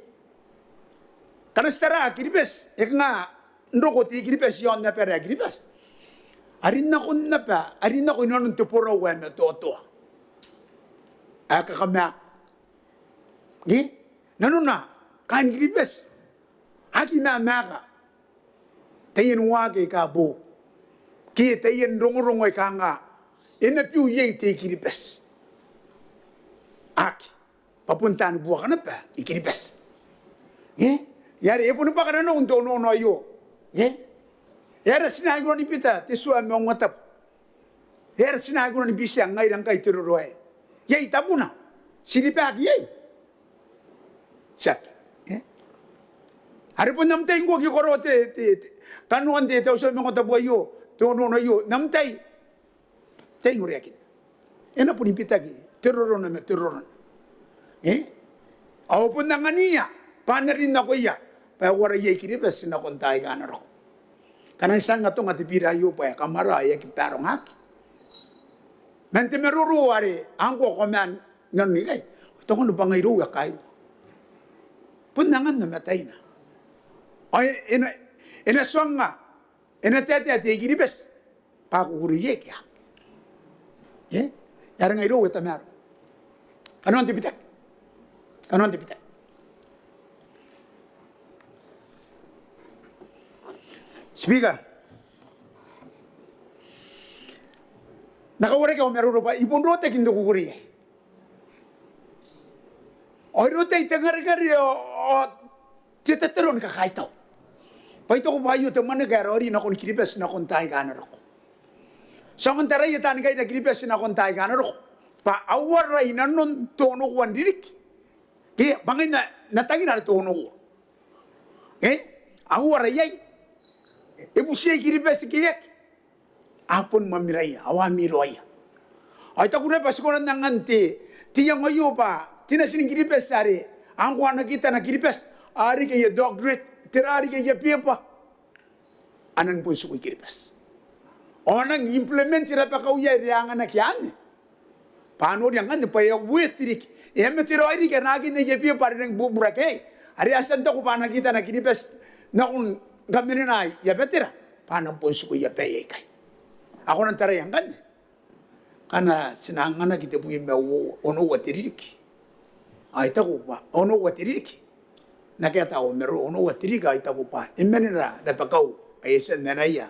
ngkana ti tara Kiribati, e kanga n roko te I-Kiribati i aon abara ae Kiribati? A rin nako naba, a rin nako i nanon te borau ae matoatoa, ae kakamaaku. Ke nanona kaain Kiribati a aki mamaaka taian waaki aika boou ke taian rongorongo aika kanga e na biu iai te I-Kiribati. Aki, bwa bon taani buaka naba I-Kiribati. Ke e are e boni bwaka nanou n te onoono aio. Ke e aera ti na aki kona ni bita te tua ae maungatabu? E aera ti na aki kona ni bitia ngaira ngkai te roro aei? Iai tabuna? Ti ribaaki iai? Tiaki. E are bon am tai ngkoa ke karaoa te, te, te kanoan te, te auti ae maungatabu aio, te onoono aio, n am tai. Tai n ureakin e na boni bitaki te rorona ma te rorona. E ao bon angania bwa a na rin nakoia bwa e uara iai Kiribati nakon taai aika a na roko. Ngkana I tia n atonga te bira aio bwa e kamara, e aki baarongaaki. Man te maroro are ngkoa ko maan i nanoni ikai, ao I taku bwa ngai irou ae kairua, bon angan namataina. Ao e, e na, e na tuangnga, e na taetae te I-Kiribati bwa a kukurei iai ke a aki. E e are ngai irou ae tamaroa. Kanoan te bitaki. Kanoan te bitaki. Speaker, N na kawareka au maroro bwa I bon rotaki n te kukurei aei. Ao I rotaki n te ngarengareng ao, ao te tataro ni kakaitau. Bwa I taku bwa aio te mwaneka ae raoiroi nakon Kiribati nakon taai aika a na roko. Ti aonga n taraia taani kaira Kiribati nakon taai aika a na roko. bwa a uara inanon te onoua n ririki. Ke bwa ngaia n na tangira are te onoua. E, a uara iai. E butiia I-Kiribati ke e aki. A bon mamiraia, a wamiraoia. Ao I taku naba ti kona n angan te, te iango aio bwa te natin Kiribati are a ngkoa ana kitana Kiribati, a riki aia doctorate, tera riki aia beba, a nangi bon tiku I-Kiribati. Ao a nangi implement rabakauia are a anganaki anne. Bwa a noria ngkanne bwa e a worth riki, e a materaoi riki anakin aia beba are nangi bubura ke, are a tia n taku bwa ana kitana Kiribati nakon kamanena aia batera, bwa a nang bon tiku aia bae aikai. A kona n taraia ngkanne. Ngkana ti na anganaki tebwi ma uoua, onoua te ririki. Ao I taku bwa onoua te ririki. N na kaeta ao maroro, onoua te ririki, ao I taku bwa e manena rabakau ae e tia n anaia.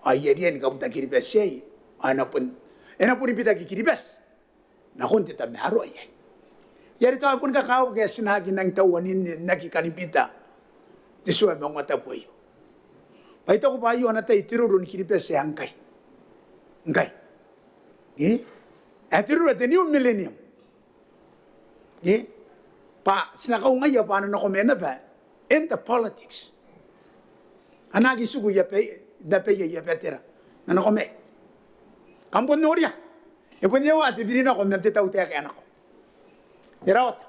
Ao I a riai ni kabuta Kiribati iai, ao e na bon, e na boni bitaki Kiribati nakon te tamaroa iai. Are tao e boni kakawaki ae ti na aki nangi tauaninne n aki kan bita te tua ma ongotabu aio. Bwa I taku bwa aio ana tai te roro ni Kiribati ae ngkai. Ngkai. E? Ae te roro ae te new millennium. E? Bwa ti na kaungaia bwa a na nako mai naba n te politics. A na aki tiku aia bae, aia bae, aia batera. A na nako mai. Kam bon noria. E bon ewa te biri nako man te tautaeka ae nako. E rawata.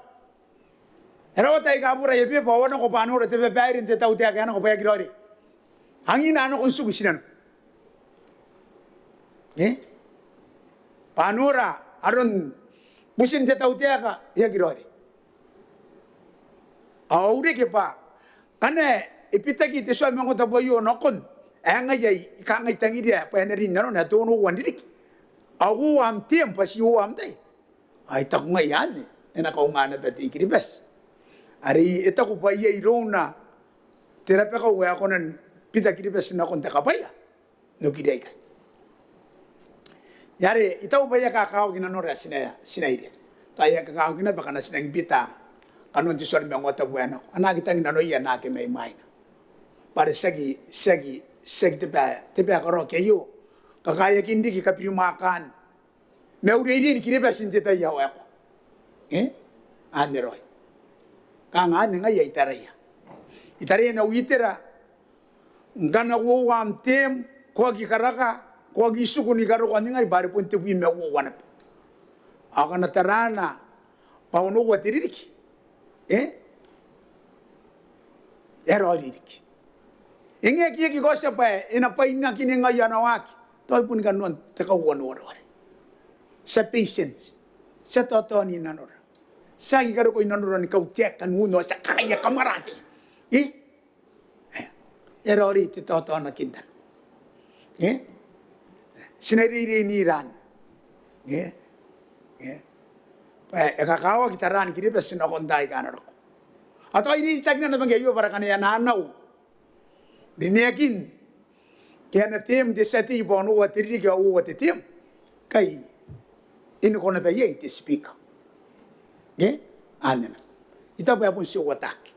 E rawata aika a bura aia beba ao a nako bwa a nora te babaire n te tautaeka ae nako bwa e aki raoiroi. Angina a nako n tiku i tinana. E? Bwa a nora aron butin te tautaeka, e aki raoiroi. Ao au reke bwa ngkana e bitaki te tua ma ongotabu aio nakon ae ngaia I kangai tangiria bwa e na rin nanona ae te onoua n ririki. Ao uoua am term, bwa ti uoua am tai. Ao I taku ngai anne e na kaunga naba te I-Kiribati. Are e taku bwa iai irouna te rabakau ae kona ni bita Kiribati nakon te kabwaia n okira ikai. Are I taku bwa e a kakawaki nanora ae ti na, ti na iria. Tao e a kakawaki naba ngkana ti nangi bita kanoan te tua ma ongotabu ae nako. A na aki tangi nanoia naake mai mwaina. Bwa are tiaki, tiaki, tiaki te bae, te bae karaoaki aio. Kakaeakin riki kabirimwaakaan ma ureirein Kiribati n te tai ae waekoa. E? Anne raoi. Kanga anne ngai ae I taraia. I taraia n au itera, ngkana uoua am term, ko aki karaka, ko aki tiku ni karokoa ningai bwa are bon tebwi ma uoua naba. Ao ngkana taraana bwa onoua te ririki. E? E raoiroi riki. E ngae e aki, e aki kaotia bwa e na bwainaki ngai ana waaki. Tao I boni kanoan te kauoua n wareware. Ti a patient. Ti a taotaoni nanora. Ti aki karokoi nanora ni kautaeka n un ao ti a karaia kamwarate. E? E, e raoiroi te taotaonakin tano. E? Ti na ireireinira anne. E? E? Bwa e kakawaki taraan Kiribati nakon taai aika a na roko. Ao tao I reitaki naba ngke aio bwa are ngkana e a nanau rineakin ke ana term te tia tei bwa onoua te ririki ao uoua te term, kai e nako naba iai te Speaker. Ke? Anne naba. I taku bwa e bon tia uataki.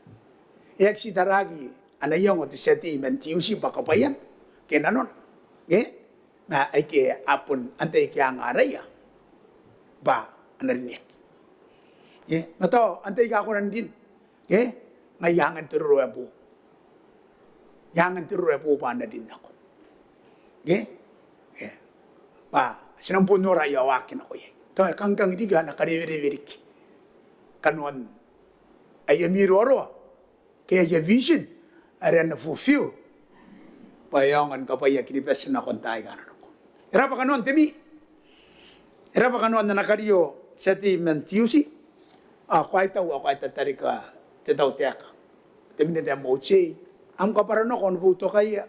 E aki tii taraaki ana iango te tia tei man T U C bwa kabwaian ke nanona. Ke? Ma aike a bon antai aike a anga araia bwa a na rineaki. Ke? Ma tao antai aika a kona n rin. Ke? Ngaia angan te roro ae boou. Ngaia angan te roro ae boou bwa a na rin nako. Ke? Ke? Bwa ti na bon nora aia waaki nako iai. Tao e kangkang riki ao a na karewerewe riki kanoan aia miraorao ke aia vision are a na fulfill bwa e aonga ni kabwaia Kiribati nakon taai aika a na roko. E rabwa kanoan te mii. E rabwa kanoan ana kario te tia tei man T U C. Ao ko a tau, ao ko a tatarika te tautaeka, te minita ae motinnano. Am kabwara nako ni boutokaia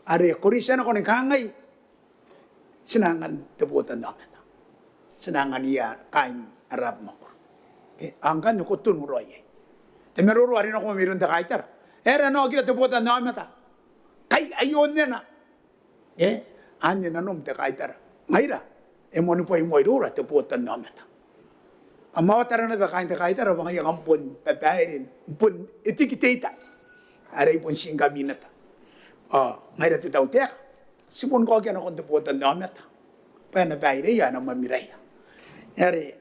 are ko reitia nako ni kangai, ti na angan te botannaomata. Ti na angania kaain ara abamwakoro. Ke, ao ngkanne ko tonu raoi iai. Te maroro are nako mairoun te kaitara, e aera e na okira te botannaomata? Kai aio nnena. E, anne nanom te kaitara. Ngaira, e moanibwai moa iroura te botannaomata. Kam a otara naba kaain te kaitara bwa ngaia kam bon babaire, bon e dictator are I bon tii ngkami naba. Ao ngaira te tautaeka, ti bon kaokia nakon te botannaomata bwa e na baireia, e na mwamwiraia. Are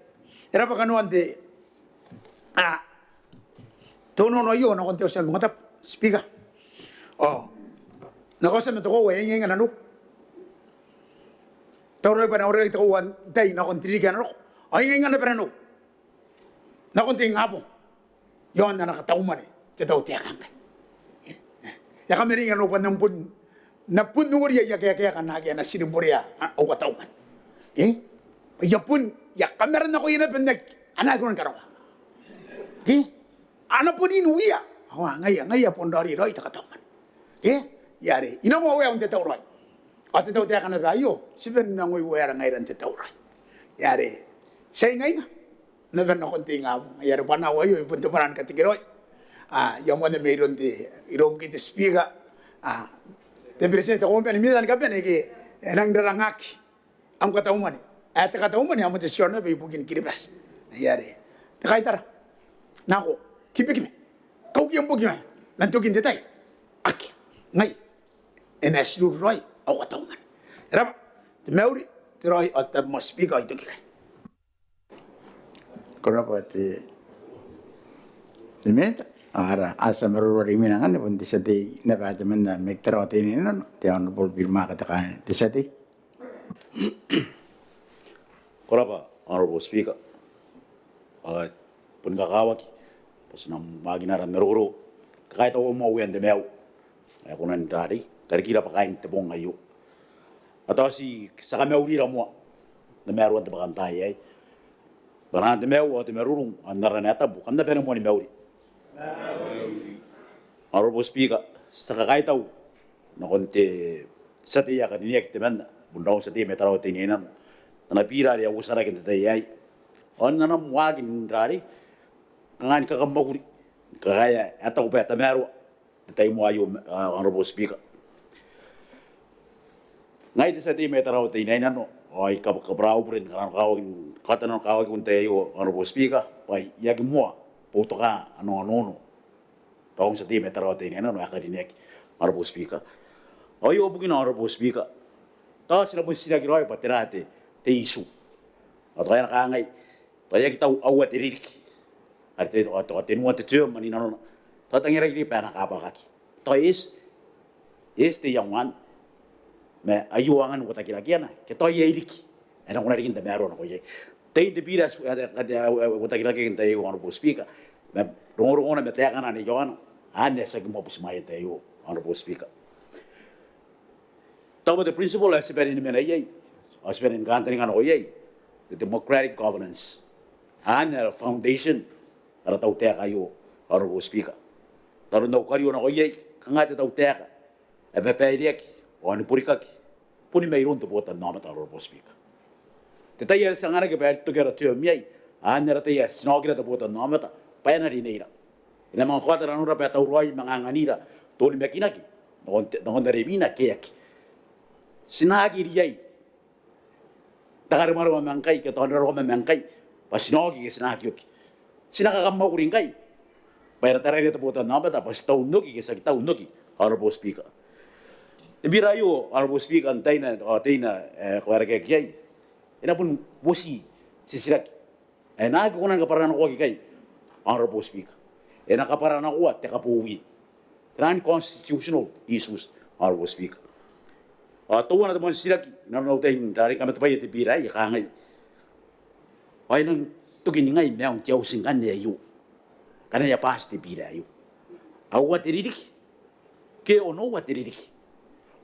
e rabwa kanoan te, a, te onoono aio nakon te Auti ae Moan te Tabu, Speaker. Ao N na kaotia ma te koaua ae ingainga nanou. Tauraoi bwa e na uarereke te koaua n tai nakon te ririki ae na roko. Ao ingainga naba nanou nakon te ingabong iaon ana katau mwane te tautaeka ngkai. E a kamaringa nanou bwa N na bon, N na bon noria aia kaekaeka naake a na tiriburea au katau mwane. E? Bwa I a bon, I a kamara nakoia naba n aki, a na aki kona ni karaoa. E? A na bon inuia. Ao ngaia, ngaia bon raoiroi te katau mwane. E? Ia are I nang waewae n te tauraoi. Ao te tautaeka naba aio ti bon nang waewaera ngaira n te tauraoi. Ia are ti a ingainga naba nakon te ingabong. Ia are bwanaau aio e bon te bwanaa ni katekeraoi. A, I a moana mairoun te, iroum ngke te Speaker, a, te Beretitenti, te Kauoman ni Minita ni kabane aike e nang rarangaki am katau mwane. Ae te katau mwane ae moan te tia naba ibukin Kiribati. Ia are te kaitara, nako, kibekibe, kaukia am boki mai man tokin te tai. Akea. Ngai e na tiruruai au katau mwane. E rabwa te mauri, te raoi ao te tabomoa Speaker, ao I toki ikai. Ko rabwa te, te Minita. Ara, a tia maroro are imwina ngkanne bon te tia tei naba temanna mai Tarawa Teinainano, te Honourable Bill Maaka Tekaani, te tia tei. Ko rabwa Honourable Speaker. A, bon kakawaki bwa ti na waakina ara maroro. Kakaitau moa Uean te maiu ae kona n rarei, karikira bwa kaain te bong aio. A tao ti a kamaurira moa n tamaroan te bwakantaai aei. Bwanaan te maiu ao te marurung ao n aran ae tabu kam na bane moa ni mauri. Honourable Speaker, ti a kakaitau nakon te tia tei ae karineaki temanna, bon raou n tia tei mai Tarawa Teinainano, n ana bira are e a uotarake n te tai aei ao n ana waaki n rarei, kanga ni kakamwakuri ni kakaea ae taku bwa e tamaroa n te tai moa aio, a, Honourable Speaker. Ngai te tia tei mai Tarawa Teinainano ao I kabwarabure ni kananokawaki, kaota nanokawaki n te tai aio Honourable Speaker, bwa I aki moa boutoka ana onoono raou n tia tei mai Tarawa Teinainano ae karineaki, Honourable Speaker. Ao aio bukina Honourable Speaker, tao ti na bon titiraki raoi bwa tera te, te issue. Ao tao e na kangai, tao e aki tau aua te ririki are te, tao, tao tenua te term n inanona. Tao e tangiria riki bwa e na kabwakaki. Tao e eti, e eti te iango anne, ma aio angan uotakirakeana ke tao iai riki ae e na kona riki n tamaroa nako iai. Tein te bira ae uotakirakeaki n te tai aio Honourable Speaker, ma rongorongona ma taekana ane iaona anne ae ti aki moa butimwaea n te tai aio Honourable Speaker. Tao bwa te principle ae ti bane ni mena iai ao ti bane ni kantaninga nako iai, te democratic governance. Anne ara foundation, ara tautaeka aio Honourable Speaker. Tao n au kario nako iai, kanga te tautaeka ae babaireaki ao ni burikaki boni mairoun te botannaomata Honourable Speaker. Te tai are ti anganaki bwa e toki ara term iai, anne ara tai ae ti na okira te botannaomata bwa e na rineira. E na manga kaota nanora bwa e tauraoi manga anganira te onimakinaki nakon te, nakon are imwina ke e aki. Ti na aki riai n takaremwaremwa ma ngkai ke tao n rarokoma ma ngkai bwa ti na oki ke ti na aki oki. Ti na kakamwakuri ngkai bwa e na taraia te botannaomata bwa ti tau n oki ke ti aki tau n oki, Honourable Speaker. Te bira aio Honourable Speaker, n taina ao teina ae kawaerakea iai, e na bon uoti titiraki ae e na aki kona ni kabwaranakoaki ikai Honourable Speaker. E na kabwaranakoa te kabowi, te naan constitutional issues Honourable Speaker. Ao teuana te moan titiraki inanon au tai n rarei, kamatebwaia te bira aei, e kangai: ao e nang toki ningai maiun te auti ngkanne aio ngkana e a bati te bira aio? Aua te ririki ke onoua te ririki?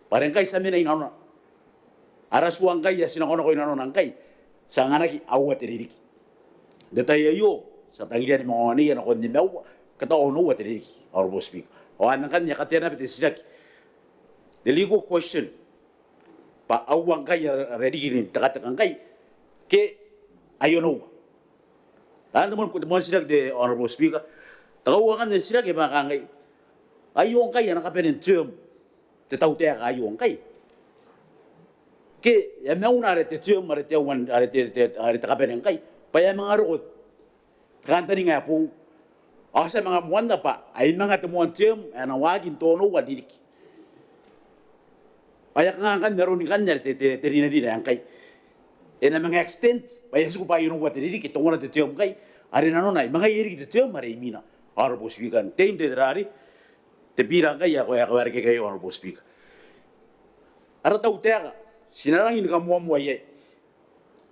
Bwa are ngkai ti a mena inanona, ara tua ngkai ae ti nakonako inanona ngkai, ti anganaki aua te ririki. N te tai aio ti a tangiria ni manga oneia nakon nimaua ke tao onoua te ririki, Honourable Speaker. Ao anne ngkanne e katea naba te titiraki, the legal question, bwa aua ngkai ara ririki ni tekateka ngkai ke ai onoua? Anne te moan, te moan titiraki, te Honourable Speaker. Te kauoua ngkanne n titiraki e manga kangai: aio ngkai ana kabanea n term te tautaeka aio ngkai, ke e a mauna are te term are te aua are te, te, are te kabanea ngkai bwa e a manga roko te kantaninga ae boou? Ao ti a manga moanna bwa ai manga te moan term ae na waaki n te onoua n ririki. Ao e a kanga ngkanne aroni ngkanne are te, te, te rinarina ae ngkai? e na manga extend bwa e a tiku bwa onoua te ririki, teuana te term ngkai, are nanona e manga iriki te term are imwina, Honourable Speaker. N tein te, te rari, te bira ngkai ae ko, ae ko warekekeia, Honourable Speaker. Ara tautaeka, ti na rangi ni kamoamoa iai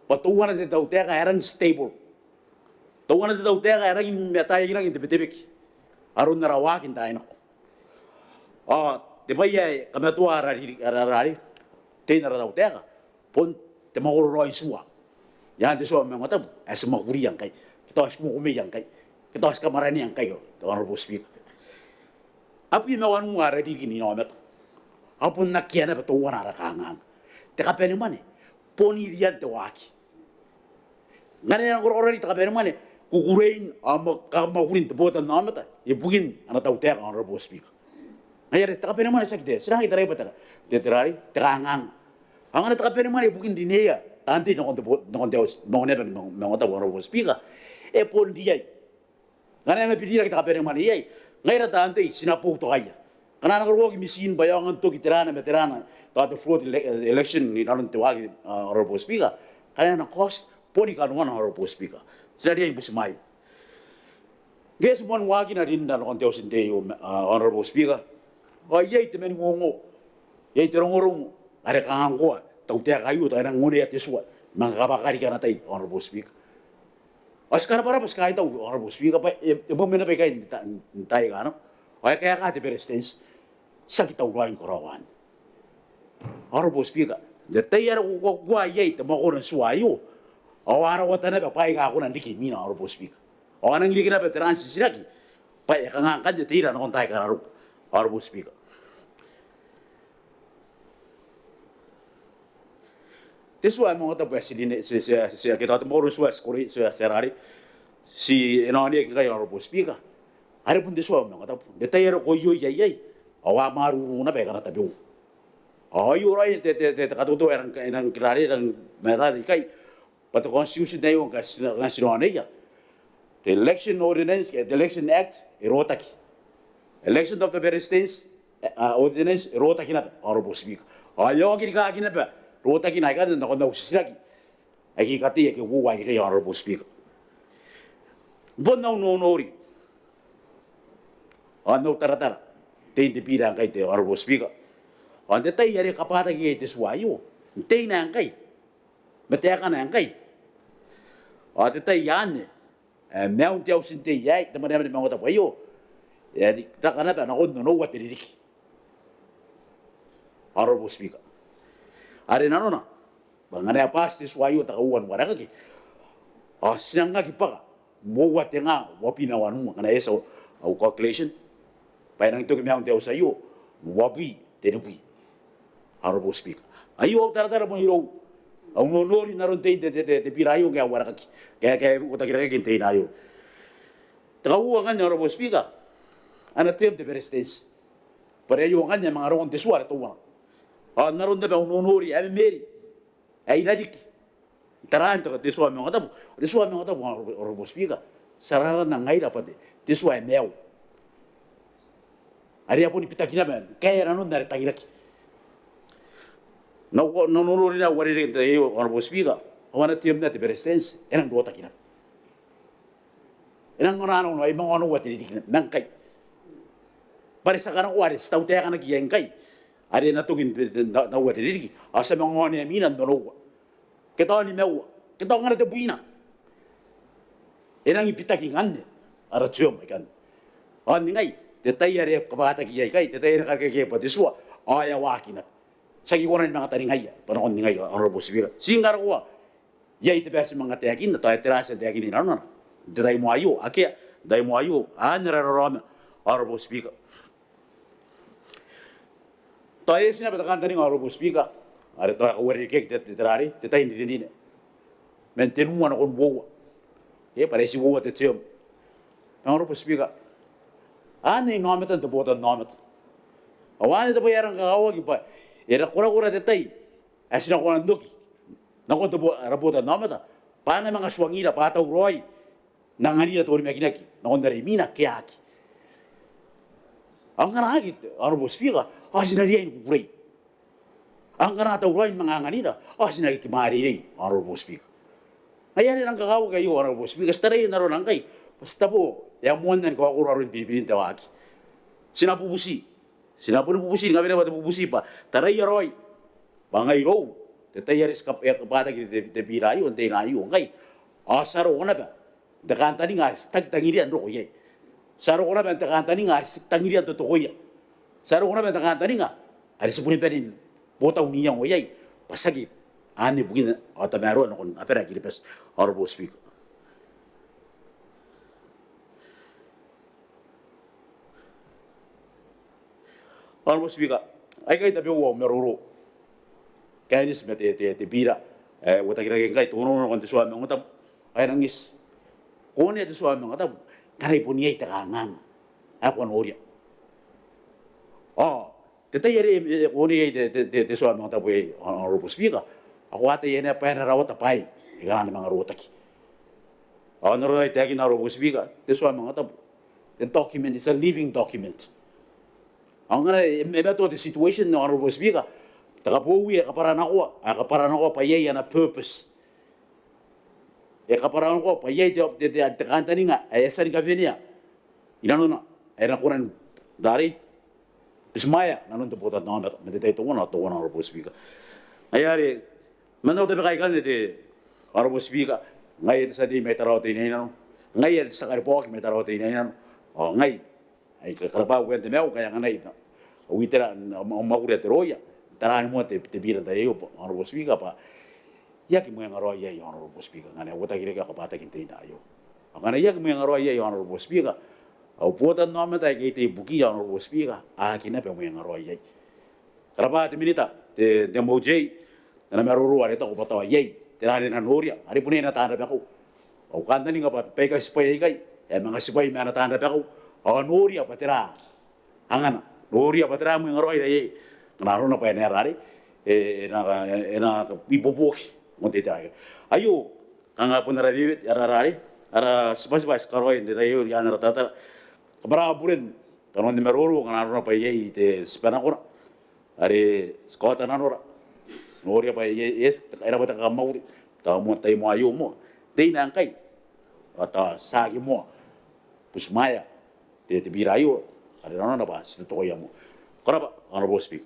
bwa teuana te tautaeka ae rangi n stable. Teuana te tautaeka ae rangi n ataeinaki n te Betebeke aron ara waaki n taai nako. Ao te bwai ae kamatoa ara riri, ara, ara rari, tein ara tautaeka, bon te mwakoro raoi tua i aan te tua ae Maungatabu ae ti mwakuria ngkai, ke tao ti kumekumeia ngkai, ke tao ti kamwaranea ngkai, Honourable Speaker. Abwi ma wanua ara ririki n inaomata ao bon akea naba teuana ara kanganga. Te kabanemwane bon irian te waaki. Ngkana e a korakora riki te kabanemwane, kukurein ao mwa-, kamwakurin te botanaomata ibukin ana tautaeka, Honourable Speaker. Ngaia are te kabanemwane tiaki te, ti rangi n tarai bwa te, te, te rari, te kanganga. Ao ngkana te kabanemwane ibukin rineia taan tei nakon te bo-, nakon te auti, nakon te aba ni Maungatabu, Honourable Speaker, e bon riai. Ngkana e na birirake te kabanemwane iai, ngaira taan tei ti na boutokaia. Ngkana a na karuoaki mitiin bwa e aonga n toki terana ma terana, tao te fraud ele-, election inanon te waaki, Honourable Speaker, ngkana e na cost, boni kanoana, Honourable Speaker. Ti na riai ni butimwaeia. Ngke ti moan waakina rinna nakon te auti n tei aio, Honourable Speaker, ao iai te maningongo, iai te rongorongo are kanga ngkoa tautaeka aio tao e nang onea te tua, manga kabwaka riki ana tai, Honourable Speaker. Ao ti karabwarabwa, ti kaitau, Honourable Speaker, bwa e, e mwaiti naba ikai n ta-, n taai aika a nako ao e kaeka te Beretitenti, tiaki tauraoi ni karaoan. Honourable Speaker, n te tai are ko, ko, ko a iai te mwakoro n tua aio, ao a rawata naba bwaai aika a kona n riki imwina, Honourable Speaker. Ao a nang riki naba te ran titiraki bwa e kanga ngkanne te ira nakon taai aika a na roko, Honourable Speaker. Te tua ae Maungatabu ae ti rine, ti, ti, ti, ke tao te mwakoro n tua ae ti kore, ti, ti rari, ti e na oneaki ngkai, Honourable Speaker, are bon te tua ae Maungatabu. N te tai are ko ioia iai, ao a marurung naba akana tabeua. Ao aio raoi te, te, te, te katoto ae rang, rang, rang, rang matata ikai bwa te constitution aio ngkana ti na, ngkana ti na oneia, te election ordinance, te Election Act e rotaki. Election of the Beretitenti, a, ordinance e rotaki naba, Honourable Speaker. Ao e a oki rikaaki naba rotakina aikai nakon au titiraki aike I katei, aike uoua aikai, Honourable Speaker. Bon au nonori ao n au taratara, tein te bira ngkai te Honourable Speaker. Ao n te tai are e kabwataki iai te tua aio, n teina ae ngkai ma taekana ae ngkai, ao te tai anne ae maiun te auti n tei aei, te mwaneaba ni Maungatabu aio, e a raka naba nakon onoua te ririki, Honourable Speaker. Are nanona bwa ngkana e bati te tua aio te kauoua ni warekaki, ao ti nang aki bwaka uoua te nga uabwi ma wanua, ngkana e eti au, au calculation, bwa e nang toki maiun te auti aio uabwi tenibwi, Honourable Speaker. Aio au taratara bon irou, au nonori n aron tein te, te, te, te bira aio ngke e a warekaki, ngke, ngke e uotaki rakaaki n teina aio. Te kauoua ngkanne, Honourable Speaker, ana term te Beretitenti. Bwa are aio ngkanne e a manga roko n te tua are teuana. Ao n aron naba au nonori ae memeri ae i rariki n taraan te, te tua ae Maungatabu, te tua ae Maungatabu, Honourable Speaker, ti a raraanna ngaira bwa te, te tua ae maiu, are e a boni bitaki naba ni kaea nanon are tangiraki. N au, n au nonori n au uarereke n te tai aio, Honourable Speaker, ao ana term naba te Beretitenti e nang rotaki naba. E nang onaa nanon, ai manga onoua te ririki ma ngkai. Bwa are ti a kanakoa are ti tautaekanaki iai ngkai, are e na toki n, n, n, n aua te ririki, ao ti a manga onea mwina n onoua, ke tao nimaua, ke tao ngkana tebwina. E nangi bitaki ngkanne ara term aikanne. Ao ningai, te tai are e kabwataki iai aikai, te tai are e karekea bwa te tua, ao e a waakina. Ti aki kona ni manga taningaia bwa nakon ningai, Honourable Speaker. Ti ngkana ko a iai te bwai ae ti manga taekinna, tao e tera ae ti a taekinna inanona n te tai moa aio, akea, n te tai moa aio, anne ara raraoma, Honourable Speaker. Tao e eti naba te kantaninga, Honourable Speaker, are tao e kauarerekeaki te, te, te rarei, te tai n rinerine man tenua nakon uoua. Ke bwa are e eti uoua te term. Ma Honourable Speaker, anne inaomatan te botannaomata. Ao anne te bwai ae rang kakawaki bwa e na korakora te tai ae ti na kona n oki nakon te bo-, ara botannaomata bwa a na manga tuangira bwa a tauraoi n anganira te onimakinaki nakon are imwina ke aki. Ao ngkana aki, Honourable Speaker, ao ti na riai ni kukurei. Ao ngkana a tauraoi ni manga anganira ao ti na riki mwareirei, Honourable Speaker. Ngaia are e rang kakawaki aio, Honourable Speaker, ti taraia n arona ngkai bwa ti tabo, e a moanna ni kaokoro aron biribirin te waaki. Ti na bubuti, ti na boni bubuti ni kawenea bwa te bubuti bwa taraia raoi bwa ngai irou, te tai are ti kab- e kabwataki te, te bira aio n te ina aio ngkai, ao ti a roko naba n te kantaninga are ti tangiria n roko iai. Ti a roko naba n te kantaninga are ti tangiria n totokoia. Ti a roko naba n te kantaninga are ti boni bane ni botau n iango iai bwa tiaki anne bukin au tamaroa nakon abara ae Kiribati, Honourable Speaker. Honourable Speaker, aikai tabeua au maroro. Kaineti ma te, te, te bira ae uotakirake ngkai, te onoono nakon te tua maungatabu ae e nang eti. Ko onea te tua maungatabu ngkana e bon iai te kanganga ae ko a noria. Ao te tai are e, e, ko onea iai te, te, te, te tua maungatabu aei, Honourable Speaker, ao ko ataia naba bwa e na rawata bwaai aika a na manga rotaki. Ao n arona ae I taekinna, Honourable Speaker, te tua maungatabu, the document is a living document. Ao ngkana e, e matoa te situation, Honourable Speaker, te kabowi ae kabwaranakoa, ae kabwaranakoa bwa iai ana purpose, e kabwaranakoa bwa iai te, te, te, te kantaninga ae e a tia ni kawenea inanona ae e na kona n rarei, butimwaea nanon te botannaomata man te tai teuana ao teuana, Honourable Speaker. Ngaia are man au tabeka ikanne, te Honourable Speaker, ngai ae te tia tei mai Tarawa Teinainano, ngai ae te tia karibwaoki mai Tarawa Teinainano, ao ngai ae I karabwa uean te maiu ngkai anganai au itera n au mwakuri ae te roia n taraani moa te, te bira n tai aio, Honourable Speaker, bwa I aki mwengaraoi iai, Honourable Speaker, ngkana e uotakirake ao kabwataki n te ina aio. Ao ngkana I aki mwengaraoi iai, Honourable Speaker, au botannaomata aika I tei ibukiia, Honourable Speaker, a aki naba mwengaraoi iai. Karabwa te Minita, te, te MOJ, n ana maroro are e taku bwa tao iai tera ae e na noria are bon iai ana taan rabakau. Au kantaninga bwa baika tibwai aikai e a manga tibwai ma ana taan rabakau ao noria bwa tera angana, noria bwa tera mwengaraoira iai, ngkana arona bwa e na aera arei, e, e na, e na ibuobuoki nakon te itera aikai. Aio kanga bon ara wewete, ara, ara arei, ara tibwatibwa ae ti karaoia n te tai aio i aan ara taratara. Kabwara buren kanoan te maroro ngkana arona bwa iai te tibwa nakona are ti kaota nanora. Noria bwa e, e, e, e raba te kakammwakuri, tao moa n tai moa aio moa, n te ina ngkai ao tao ti aki moa butimwaea te, te bira aio are nanona bwa ti totokoia moa. Ko rabwa, Honourable Speaker.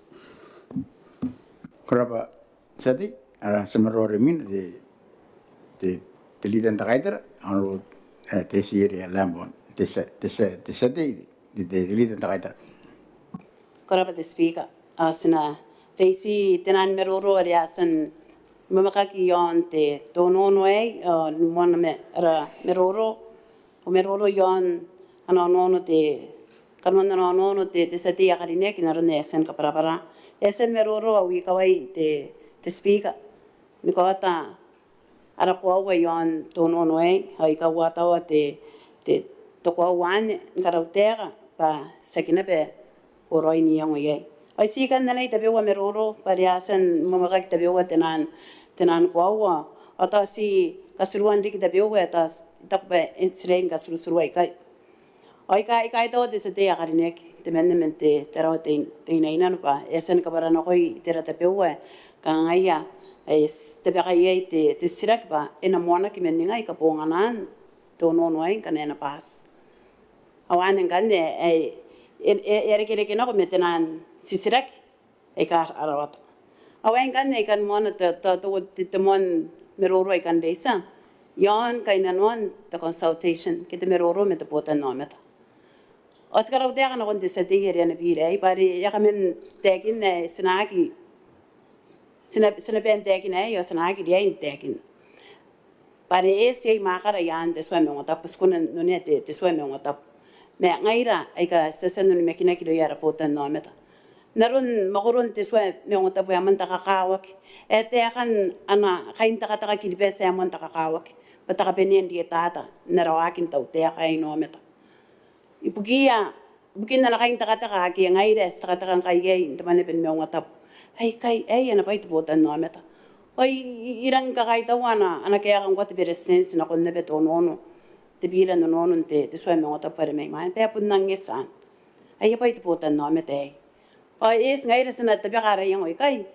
Ko rabwa te tia tei. Ara tia maroro are imwina, te, te, te Leader n te Kaitara, Honourable, e, Tessie Eria Lambourne, te tia, te tia, te tia tei, te, te, te Leader n te Kaitara. Ko rabwa te Speaker. Ao ti na reitia te naan maroro are e a tia ni mwemwekaki i aon te onoono aei, ao ni moana ma ara maroro, au maroro i aon ana onoono te, kanoan ana onoono te, te tia tei ae karineaki n aron ae e a tia ni kabwarabwara. E a tia ni maroro au ikawai te, te Speaker, ni kaota ara koaua i aon te onoono aei, ao I kaua taua te, te, te koaua anne ni karautaeka bwa tiaki naba ko raoi n iango iai. Ao I tii kan anai tabeua maroro bwa are e a tia ni mwemwekaki tabeua te naan, te naan koaua, ao tao ti katiruan riki tabeua ae tao I taku bwa e, ti riai ni katirutirua ikai. Ao I ka, I kaitaua te tia tei ae karineaki temanna man te, Tarawa Tei, Teinainano bwa e a tia ni kabwaranakoi itera tabeua ae kanga ngaia ae ti tabeka iai te, te titiraki bwa e na moanaki man ningai kabonganaan te onoono aei ngkana e na bati. Ao anne ngkanne ae e, e, e a irekereke nako ma te naan titiraki aika a rawata. Ao aei ngkanne I kan moana te, te, te, te, te moan maroro ae I kan reitia i aon kainnanoan te consultation ke te maroro ma te botannaomata. Ao ti karautaeka nakon te tia tei are ana bira aei bwa are e a kaman taekinna ae ti na aki, ti na, ti na bae n taekina aei ao ti na aki riai n taekina. Bwa are e eti iai mwakara i aan te tua maungatabu, ti kona n onea te, te tua maungatabu. Ma ngaira aika ti a tia n onimakinaki irouia ara botannaomata, n aron mwakoron te tua maungatabu ae moan te kakawaki, ae taekan ana kaintekateka Kiribati ae moan te kakawaki bwa te kabanea n rietata n ara waaki n tautaeka ae inaomata. Ibukiia, ibukin ana kaintekateka ake ngaira ae ti tekateka ngkai iai n te Mwaneaba ni Maungatabu. Aikai, aei ana bwai te botannaomata. Ao I, I, I rangi ni kakaitaua ana, ana kaeka ngkoa te Beretitenti nakon naba te onoono, te bira n onoono n te, te tua maungatabu are mai mwaina bwa e bon nang eti anne. Aia bwai te botannaomata aei. Ao e eti ngaira ti na tabeka ara iango ikai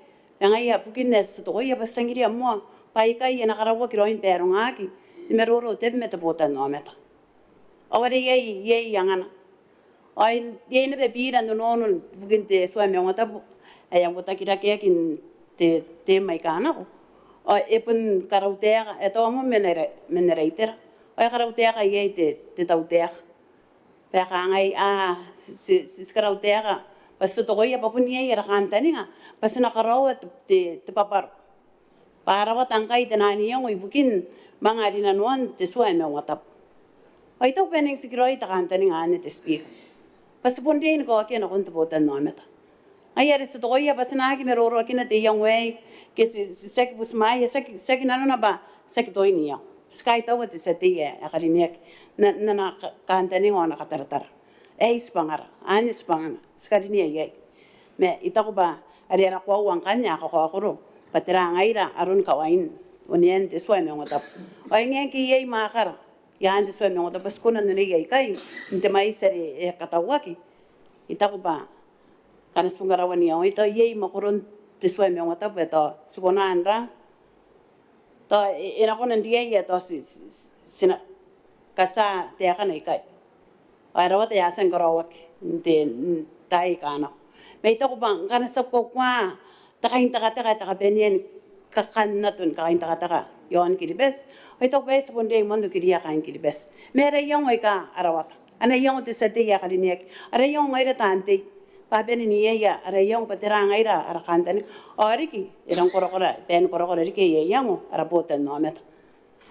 Ngaia bukin ae ti totokoia bwa ti tangiria moa bwa aikai a na karauaki raoi ni barongaaki ni maroro tabe ma te botannaomata. Ao are iai, iai angana. Ao iai naba bira n onoono ibukin te tua ae maungatabu ae e a uotaki rakeaki n te, te term aika nako. Ao e bon karau taeka, e tau moa man ara, man ara itera. Ao e karau taeka iai te, te tautaeka. Bwa e kangai, a, ti, ti, ti, ti karau taeka bwa ti totokoia bwa bon iai ara kantaninga bwa ti na karaoa te, te, te bwabwaro. Bwa a rawata ngkai te naan iango ibukin manga rinanoan te tua ae maungatabu. Ao I taku bwa e nang tikiraoi te kantaninga anne te Speaker. Bwa ti bon riai ni kaokia nakon te botannaomata. Ngaia are ti totokoia bwa ti na aki maroroakina te iango aei, ke ti, ti, ti aki butimwaea, ti aki, ti aki nanona bwa ti aki toin iango. Ti kaitaua te tia tei ae karineaki n ana, n ana ka-, kantaninga ao ana kataratara. Aei tibwangara, anne tibwangana, ti karinea iai. Ma I taku bwa are ara koaua ngkanne a kakaokoro bwa tera ngaira aron kawain onean te tua ae maungatabu. Ao e ngae ngke iai mwakara i aan te tua ae maungatabu bwa ti kona n onei aikai n te mwaiti are e katauaki. I taku bwa ngkana ti bon karaua n iangoia tao iai mwakoron te tua ae maungatabu ae tao ti kona n ra, tao e, e na kona n riai ae tao ti, ti, ti, ti na katia taekana ikai. Ao e rawata ae a tia ni karaoaki n te, n taai aika nako. Ma I taku bwa ngkana ti a kuakua te kaintekateka ae te kabanea ni kakannato ni kaintekateka i aon Kiribati, ao I taku bwa e a tia bon riai moa n okiria kaain Kiribati. Ma ara iango aika a rawata, ana iango te tia tei ae karineaki, ara iango ngaira taan tei, bwa a bane n iai ara iango bwa tera ngaira ara kantaninga. Ao riki e rang korakora, bwa e na korakora riki aia iango ara botannaomata.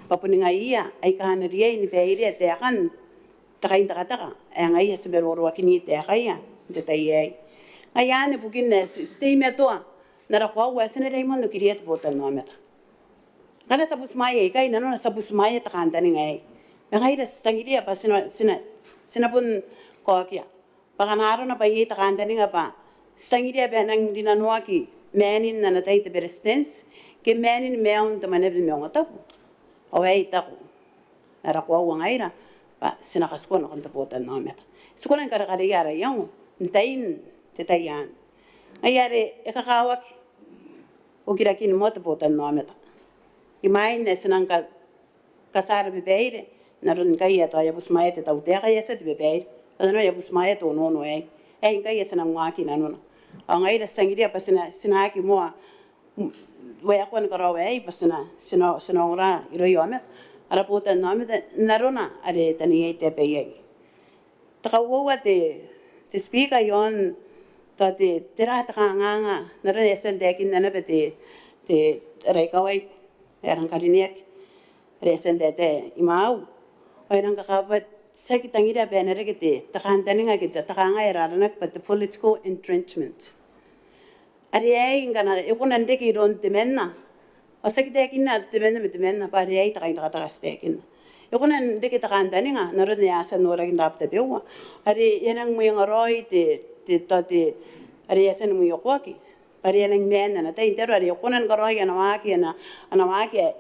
Bwa boni ngaiia aika a na riai ni bairea taekan te kaintekateka ae ngaia ti maroroakini taekaia n te tai aei. Ngaia anne bukin ae ti, ti teimatoa n ara koaua ae ti na riai moa n okiria te botannaomata. Ngkana ti a butimwaea ikai, nanona ti a butimwaea te kantaninga aei. Ma ngaira ti tangiria bwa ti na, ti na, ti na bon kaokia bwa ngkana arona bwa iai te kantaninga bwa ti tangiria bwa e nang rinanoaki maanin ana tai te Beretitenti ke maanin maiun te mwaneaba ni maungatabu, ao aei I taku n ara koaua ngaira bwa ti na katikua nakon te botannaomata. Ti kona ni karekareia ara iango n tain te tai anne. Ngaia are e kakawaki okirakin moa te botannaomata imwain ae ti nang ka-, katia ara babaire n aron ngkai ae tao e a butimwaea te tautaeka, e a tia te babaire, ao e a butimwaea te onoono aei. Aei ngkai ae ti nang waaki inanona. Ao ngaira ti tangiria bwa ti na, ti na aki moa, mm, waekoa ni karaoa aei bwa ti na, ti na, ti na ongora irouia aomata ara botannaomata n arona are e taneiai te aba iai. Te kauoua te, te Speaker, i aon tao te, tera te kanganga n aron ae e a tia n taekinna naba te, te, ara ikawai ae rang karineaki are e a tia n taetae i mwaiu, ao e rang kakabwaia, ti aki tangiria bwa e na reke te, te kantaninga ke te, te kangai ae aranaki bwa te political entrenchment. Are aei ngkana e kona n reke iroun temanna, ao ti aki taekinna temanna ma temanna bwa are aei te kaintekateka ae ti taekinna. E kona n reke te kantaninga n aron ae a tia n noraki n taabo tabeua are e a nang mwengaraoi te, te, tao te, are e a tia ni mwiokoaki bwa are e a nang maan ana tai n te aro are e kona ni karaoi ana waaki, ana, ana waaki ae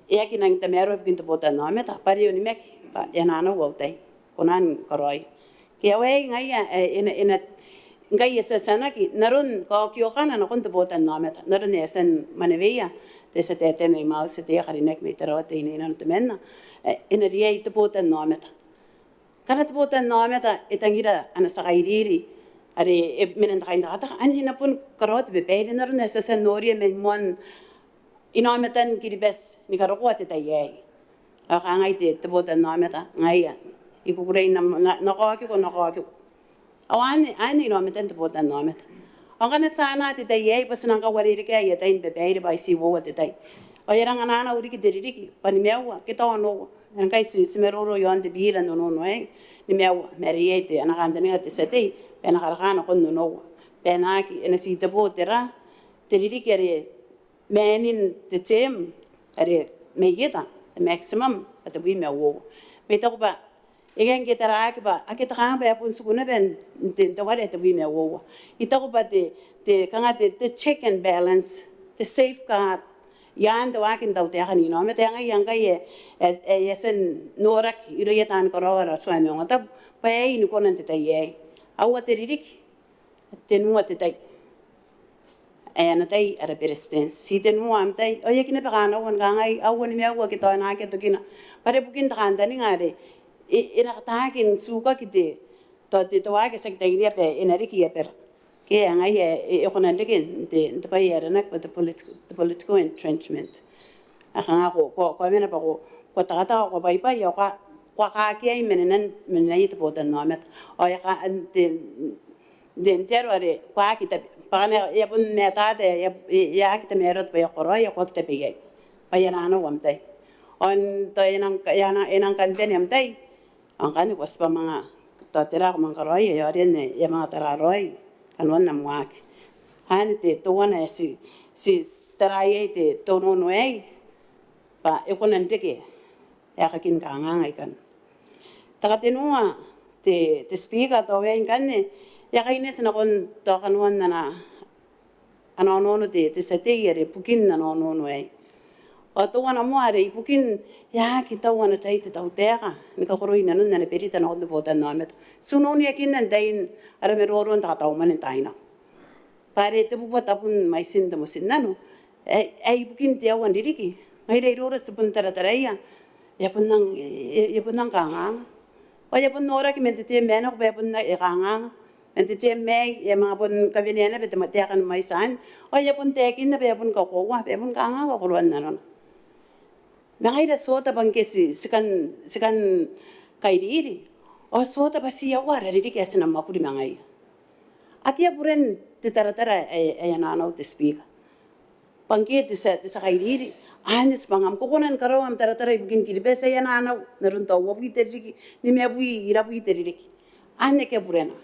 e aki nang tamaroa ibukin te botannaomata bwa are e onimaki bwa e a nanau au tai, kona ni karaoia. Ke aei ngaia ae e na, e na, ngkai e a tia, tianaki n aron kaokiokana nakon te botannaomata n aron ae e a tia ni mwaneweia te tia taetae mai mwaiu, te tia tei ae karineaki mai Tarawa Teinainano temanna, ae e na riai te botannaomata. Ngkana te botannaomata e tangira ana tia kairiri are e mena n te kaintekateka, anne e na boni karaoa te babaire n aron ae ti a tia n noria mai moan inaomatan Kiribati ni karokoa te tai aei. Ao kangai te, te botannaomata, ngaia, I kukurei n na, na, na kaokiko, na kaokiko. Ao anne, anne inaomatan te botannaomata. Ao ngkana ti anaa te tai aei bwa ti nang kauarerekea aia tai ni babaire bwa ai tii uoua te tai, ao e a rang ananau riki te ririki bwa nimaua ke tao onoua. Ngkai ti, ti maroro i aon te bira n onoono aei, nimaua, ma are iai te, ana kantaninga te tia tei bwa e na karaka nakon onoua bwa e na aki, e na titebo te ra, te ririki are maanin te term are mai eta, te maximum bwa tebwi ma uoua. Ma I taku bwa e ngae ngke e taraaki bwa akea te kanga bwa e bon tiku naba n te, n te ware ae tebwi ma uoua. I taku bwa te, te kanga te, te check and balance, te safeguard i aan te waaki n tautaeka n inaomata ae ngaia ngkai ae, ae, ae e a tia n noraki irouia taani karaoa ara tua ae maungatabu bwa e a ina kona n te tai aei. Aua te ririki, tenua te tai. ae ana tai ara Beretitenti. Ti tenua am tai, ao e aki naba kanakoa ni kangai, aua nimaua ke tao e na aki tokina. Bwa are bukin te kantaninga are e, e na kataaki n tukaki te, tao te, te waaki ae ti aki tangiria bwa e na riki i abara. Ke ngaia ae e, e kona n reke n te, n te bwai ae aranaki bwa te political, te political entrenchment. Ao kanga ko, ko, ko a mena bwa ko, ko a takataka, ko a baibai, ao ko a, ko a kakeai manenan, manenaia te botannaomata. Ao e ka, n te, n te, n te aro are ko aki tabe. Bwa ngkana e a bon matata, e a, e, e aki tamaroa te bwai ae ko karaoia, ao ko aki tabe iai. Bwa e a nanau am tai. Ao n tao e nang, e a nang, e nang kan bane am tai. Ao ngkanne ko a tibwa manga tao tera ae ko manga karaoia, e aonga n, e a manga tara raoi kanoan am waaki. Anne te teuana ae ti, ti, ti tara iai te onoono aei bwa e kona n reke aekakin kanganga aikanne. Te katenua, te, te Speaker, tao aei ngkanne e a kaineti nakon tao kanoan ana, ana onoono te, te tia tei are bukin ana onoono aei. Ao teuana moa are ibukin e aki tau ana tai te tautaeka ni kakoroi nanon ana berita nakon te botannaomata. Ti unouniakinna n tain ara maroro n te katau mwane n taai nako. Bwa are te bubua tabun mwaitin te motinnano ae, ae ibukin te aua n ririki. Ngaira iroura ti bon tarataraia, e a bon nang, e, e, e a bon nang kanganga. Ao e a bon noraki man te term ae nako bwa e a bon nang, e kanganga. Man te term aei e a manga bon kawenea naba te ma-, taeka ni mwaiti anne. Ao e a bon taekinna bwa e a bon kakoaua, bwa e a bon kanganga kakoroan nanona. Ma ngaira ti ota bwa ngke ti, ti kan, ti kan kairiri, ao ti ota bwa ti aua ara ririki ae ti na mwakuri ma ngaia. Akea buren te taratara ae, ae e nanau te Speaker. Bwa ngke te tia, te tia kairiri, anne tibwangam, ko kona ni karaoa am taratara ibukin Kiribati ae e nanau, n aron tao uabwi te ririki, nimabwi, irabwi te ririki. Anne akea burena.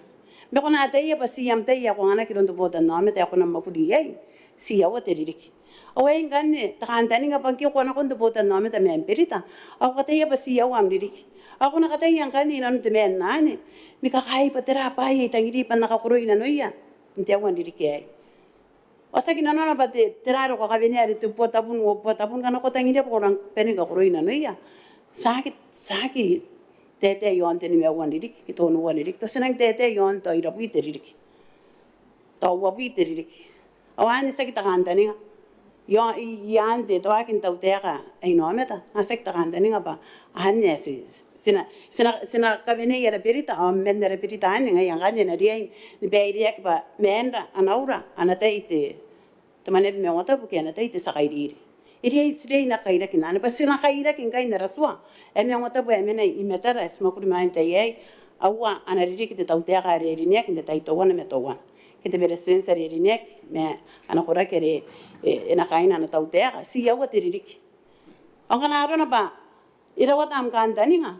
Ma ko na ataia bwa ti am tai ae ko anganaki iroun te botannaomata ae ko na mwakuri iai, ti aua te ririki. Ao aei ngkanne te kantaninga bwa ngke ko a nakon te botannaomata ma am berita, ao ko kataia bwa ti aua am ririki. Ao ko na kataia ngkanne inanon te maan anne ni kakaei bwa tera bwaai ae I tangiri bwa N na kakoroi nanoia n te aua n ririki aei. Ao tiaki nanona bwa te, tera are ko a kawenea are te bubua tabun, uabubua tabun, ngkana ko tangiria bwa ko rang bane ni kakoroi nanoia, tiaki, tiaki taetae iaon te nimaua n ririki ke te onoua n ririki. Tao ti nang taetae iaon tao irabwi te ririki, tao uabwi te ririki. Ao anne tiaki te kantaninga. Io, i, i aan te, te waaki n tautaeka ae inaomata, ao tiaki te kantaninga bwa anne ae ti, ti na, ti na, ti na kawenei ara berita, ao man ara berita anne ngaia ngkanne e na riai ni baireaki bwa maanra, anaura, ana tai te, te Mwaneaba Maungatabu ke ana tai te tia kairiri. E riai, ti riai n aki kairaki n anne bwa ti na kairaki ngkai n ara tua ae Maungatabu ae mena i matara ae ti mwakuri ma ngaia n te tai aei. Aua ana ririki te tautaeka are e rineaki n te tai teuana ma teuana, ke te Beretitenti are e rineaki ma ana koraki are e, e na kaaina ana tautaeka, ti aua te ririki. Ao ngkana arona bwa e rawata am kantaninga,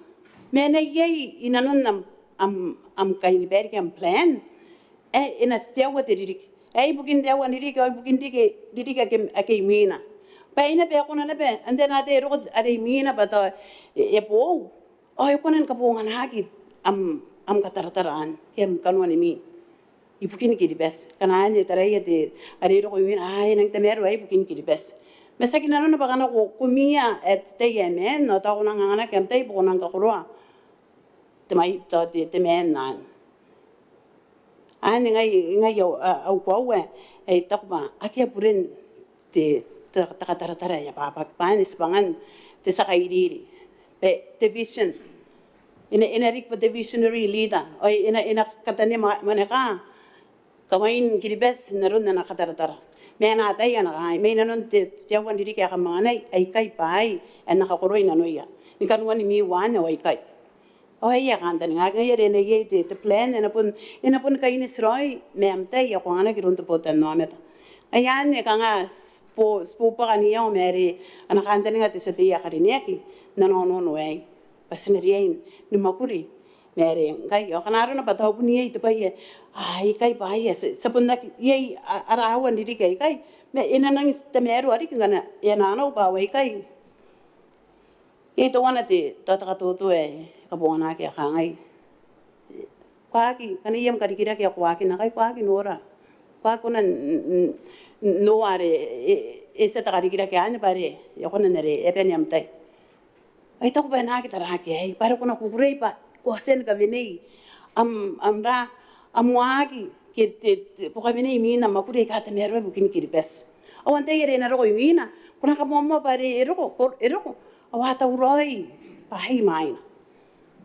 ma e na iai inanon am, am, am kainibaire ke am plan ae e na te aua te ririki. Ae ibukin te aua n ririki, ao ibukin ririki, ririki ake, ake imwina. Bwa e na, bwa e kona naba, antai ae na ataia e roko are imwina bwa tao e, e boou, ao e kona ni kabonganaki am, am kataratara anne ke am kanoanimi ibukin Kiribati. Ngkana anne e taraia te, are e roko imwina, a, e nang tamaroa ibukin Kiribati. Ma tiaki nanona bwa ngkana ko, ko mia ae te tai ae maan, ao tao ko nang anganaki am tai bwa ko nang kakoroa te mai, tao te, te maan anne. Anne ngai, ngai au, a, au koaua ae I taku bwa akea buren te, te, te kataratara ae abwabwaki bwa anne tibwangan te tia kairiri, bwa te vision. E na, e na riki bwa te visionary leader, ao e na, e na katanea mwa-, mwaneka kawain Kiribati n aron ana kataratara. Ma e na ataia ana kangai, mai nanon te, te aua n ririki ae kam anganai, aikai bwaai ae N na kakoroi nanoia ni kanoanimi. Ao anne ao aikai. Ao aei ae kantaningaaki, ngaia are e na iai te, te plan, e na bon, e na bon kaineti raoi ma am tai ae ko anganaki iroun te botannaomata. Ngaia anne kanga ti bo-, ti bobwaka n iango ma are ana kantaninga te tia tei ae karineaki n ana onoono aei bwa ti na riai ni mwakuri ma are ngkai. Ao ngkana arona bwa tao bon iai te bwai ae, a, aikai bwaai ae ti, ti a bon aki, iai a, ara aua n ririki aikai, ma e na nang tamaroa riki ngkana e a nanau bwa aikai. Iai teuana te, tao te katoto ae e kabonganaki ae kangai, ko aki, ngkana iai am karikirake ae ko aki, ngkai ko aki nora. Ko aki kona n, n, n, noa are e, e, e tia te karikirake anne bwa are e kona n are e a bane am tai. Ao I taku bwa e na aki taraaki aei bwa are ko na kukurei bwa ko a tia ni kawenei am, am ra, am waaki ke te, te, ko kawenei imwin am mwakuri aika tamaroa ibukin Kiribati. Ao antai are e na roko imwina? Ko na kamoamoa bwa are e roko, ko, e roko ao a tauraoi bwa ai imwaina.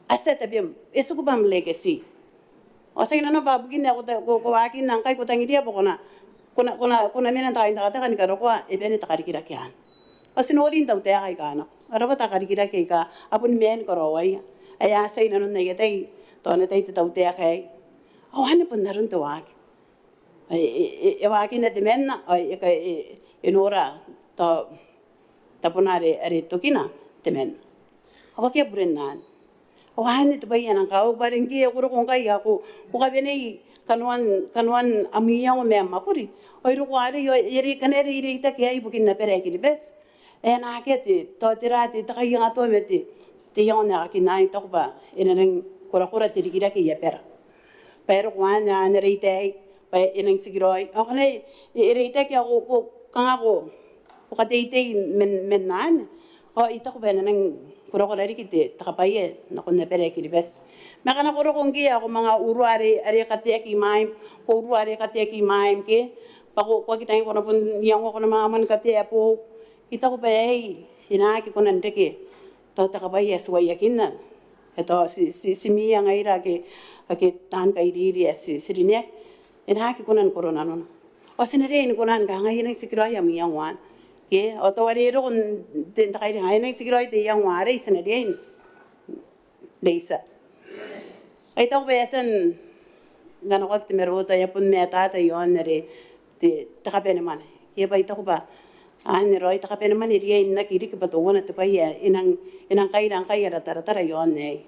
A tia tabem, e tiku bwa am legacy. Ao tiaki nanona bwa bukin ae ko ta, ko, ko waakinna ngkai ko tangiria bwa ko na, ko na, ko na, ko na mena n te kaintekateka ni karokoa e bane te karikirake anne. Ao ti noori n tautaeka aika nako, a rabwa te karikirake aika a boni maan ni karaoia ae a tia inanon aia tai, tao n aia tai te tautaeka aei. Ao anne bon aron te waaki. E, e, e, e waakinna temanna, ao e, e, e, e nora tao tabona are, are tokina temanna. Ao akea buren anne. Ao anne te bwai ae nang kaoki bwa are ngke ko roko ngkai ao ko, ko kawenei kanoan, kanoan am iango ma am mwakuri. Ao e roko arei, ao e, e, e, kanga e reitaki aei ibukin abara ae Kiribati. E na akea te, tao tera te, te kaiangatoa ma te, te iango n aekakin anne. I taku bwa e na nang korakora te rikirake i abara. Bwa e roko anne, a na reitaki, bwa e nang tikiraoi. Ao ngkana e, e reitaki ao ko, ko, kanga ko, ko kateitei man, man anne. Ao I taku bwa e na nang korakora riki te, te kabwaia nakon abara ae Kiribati. Ma ngkana ko roko ngke ao ko manga urua are, are kateaki imwaim, ko urua are kateaki imwaim ke, bwa ko, ko aki tangiria ko na bon iangoa, ko na manga moan katea boou. I taku bwa aei e na aki kona n reke tao te kabwaia ae ti uaiakinna. E tao ti, ti, ti mwiia ngaira ake, ake taan kairiri ae ti, ti rineaki. E na aki kona ni koro nanona. Ao ti na riai ni kona ni kangai e nang tikiraoi am iango anne. Ke, ao tao are e roko n te, n te kairiri, e nang tikiraoi te iango arei, ti na riai n reitia. Ao I taku bwa e a tia n kanakoaki te maroro, tao e a bon matata iaon are te, te kabanemwane. Ke bwa I taku bwa anne raoi, te kabanemwane e riai n aki riki bwa teuana te bwai ae e nang, e nang kaira ngkai ara taratara iaon aei.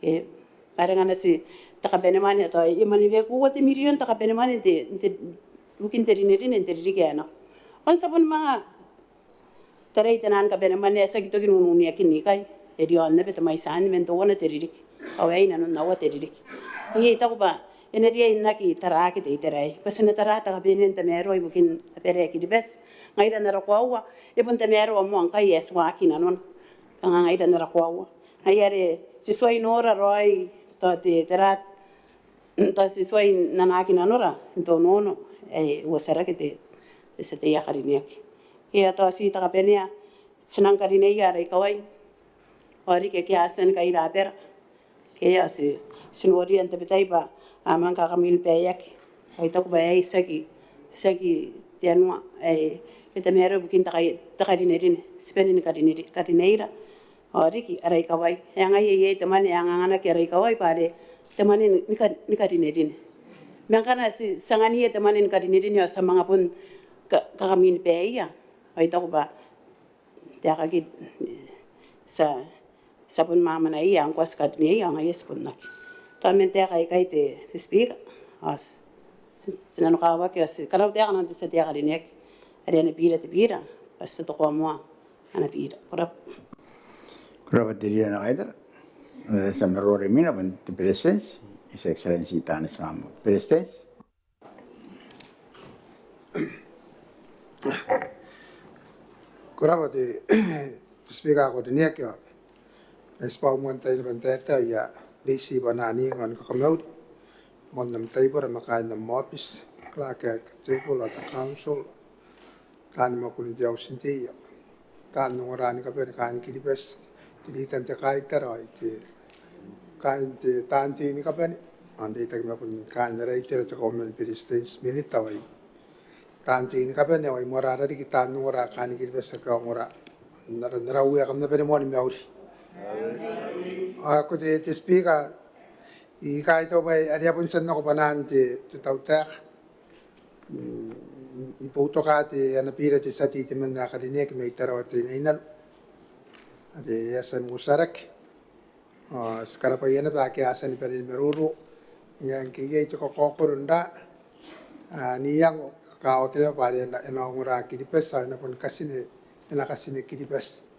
E, bwa are ngkana ti, te kabanemwane tao e mwaneweaki uoua te mirion te kabanemwane n te, n te, ibukin te rinerine n te ririki ae nako. Ao ti a bon manga tarai te naan kabanemwane ae tiaki toki n ununeakin ikai. E riaon naba te mwaiti anne man teuana te ririki. Ao aei nanon aua te ririki. Ngaia I taku bwa e na riai n aki taraaki te itera aei. Bwa ti na tara te kabanea n tamaroa ibukin abara ae Kiribati. Ngaira n ara koaua, e bon tamaroa moa ngkai ae ti waaki nanona. Kanga ngaira n ara koaua. Ngaia are ti tuai nora raoi tao te, tera, tao ti tuai n anaaki nanora n te onoono ae e uotarake te, te tia tei ae karineaki. Ke tao ti te kabanea, ti nang karineia ara ikawai. Ao riki ake a tia ni kaira abara. Ke ao ti, ti noria n tabetai bwa a manga kakamwin baeaki. Ao I taku bwa aei tiaki, tiaki te anua ae e tamaroa ibukin te kai, te karinerine. Ti bane ni karineri, karineira. Ao riki ara ikawai. Ae ngaia iai te mwane ae anganganaki ara ikawai bwa are te mwane ni, ni ka, ni karinerine. Ma ngkana ti, ti anganiia te mwane ni karinerine ao ti a manga bon ka, kakamwin baeia. Ao I taku bwa te aeka ake ti a, ti a bon mwamwanaia ngkoa ti karineia ao ngaia ti bon aki. Tao man taeka aikai te, te Speaker. Ao ti, ti, ti nanokawaki ao ti karautaeka nakon te tia tei ae karineaki are ana bira te bira bwa ti a tokoa moa ana bira. Ko rabwa. Ko rabwa te Leader ae Kaaitara. E, ti a maroro imwina bwa te Beretitenti, His Excellency Taneti Maamau. Beretitenti. Ko rabwa te, te Speaker ae ko rineaki ao e tibwa moan tai naba n taetae ao I a reiti bwanaan inga ni kakamauri moan am taibora ma kaain am aobiti, clerk ae te table ao te council, taani mwakuri n te auti n tei, taan ongora ni kabane kaain Kiribati, te Leader n te kaitara ao te kaain te taan tei ni kabane, ao n reitaki ma bon kaain ara itera, te Kauoman ni Beretitenti, Minita ao taan tei ni kabane ao ai moarara riki taan ongora kaain Kiribati ake a ongora n ara, n ara Uea, kam na bane moa ni mauri. Ao ko te, te Speaker, I kaitau bwa are e a bon tia n nako bwanaan te, te tautaeka ni boutoka te, ana bira te tia tei temanna ae karineaki mai Tarawa Teinainano are e a tia n uotarake. Ao ti karabwaia naba ake a tia ni bane ni maroro. Ngaia ngke iai te kakaokoro n ra, a, n iango, kakawaki naba bwa are e na, e na ongora Kiribati ao e na boni katine, e na katine Kiribati.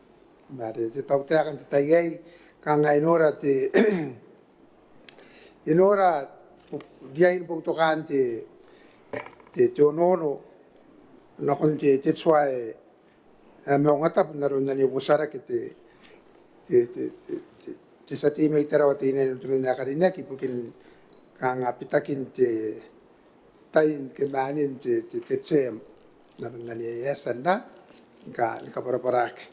Ma are te tautaeka n te tai aei kanga e nora te, e nora riain boutokaan te, te, te onoono nakon te, te tua ae, ae Maungatabu n aron ane e uotarake te, te, te tia tei mai Tarawa Teinainano temanna ae karineaki ibukin kanga bitakin te, tain ke maanin te, te, te term n aron ane e a tia n ra ni ka, ni kabwarabwaraki.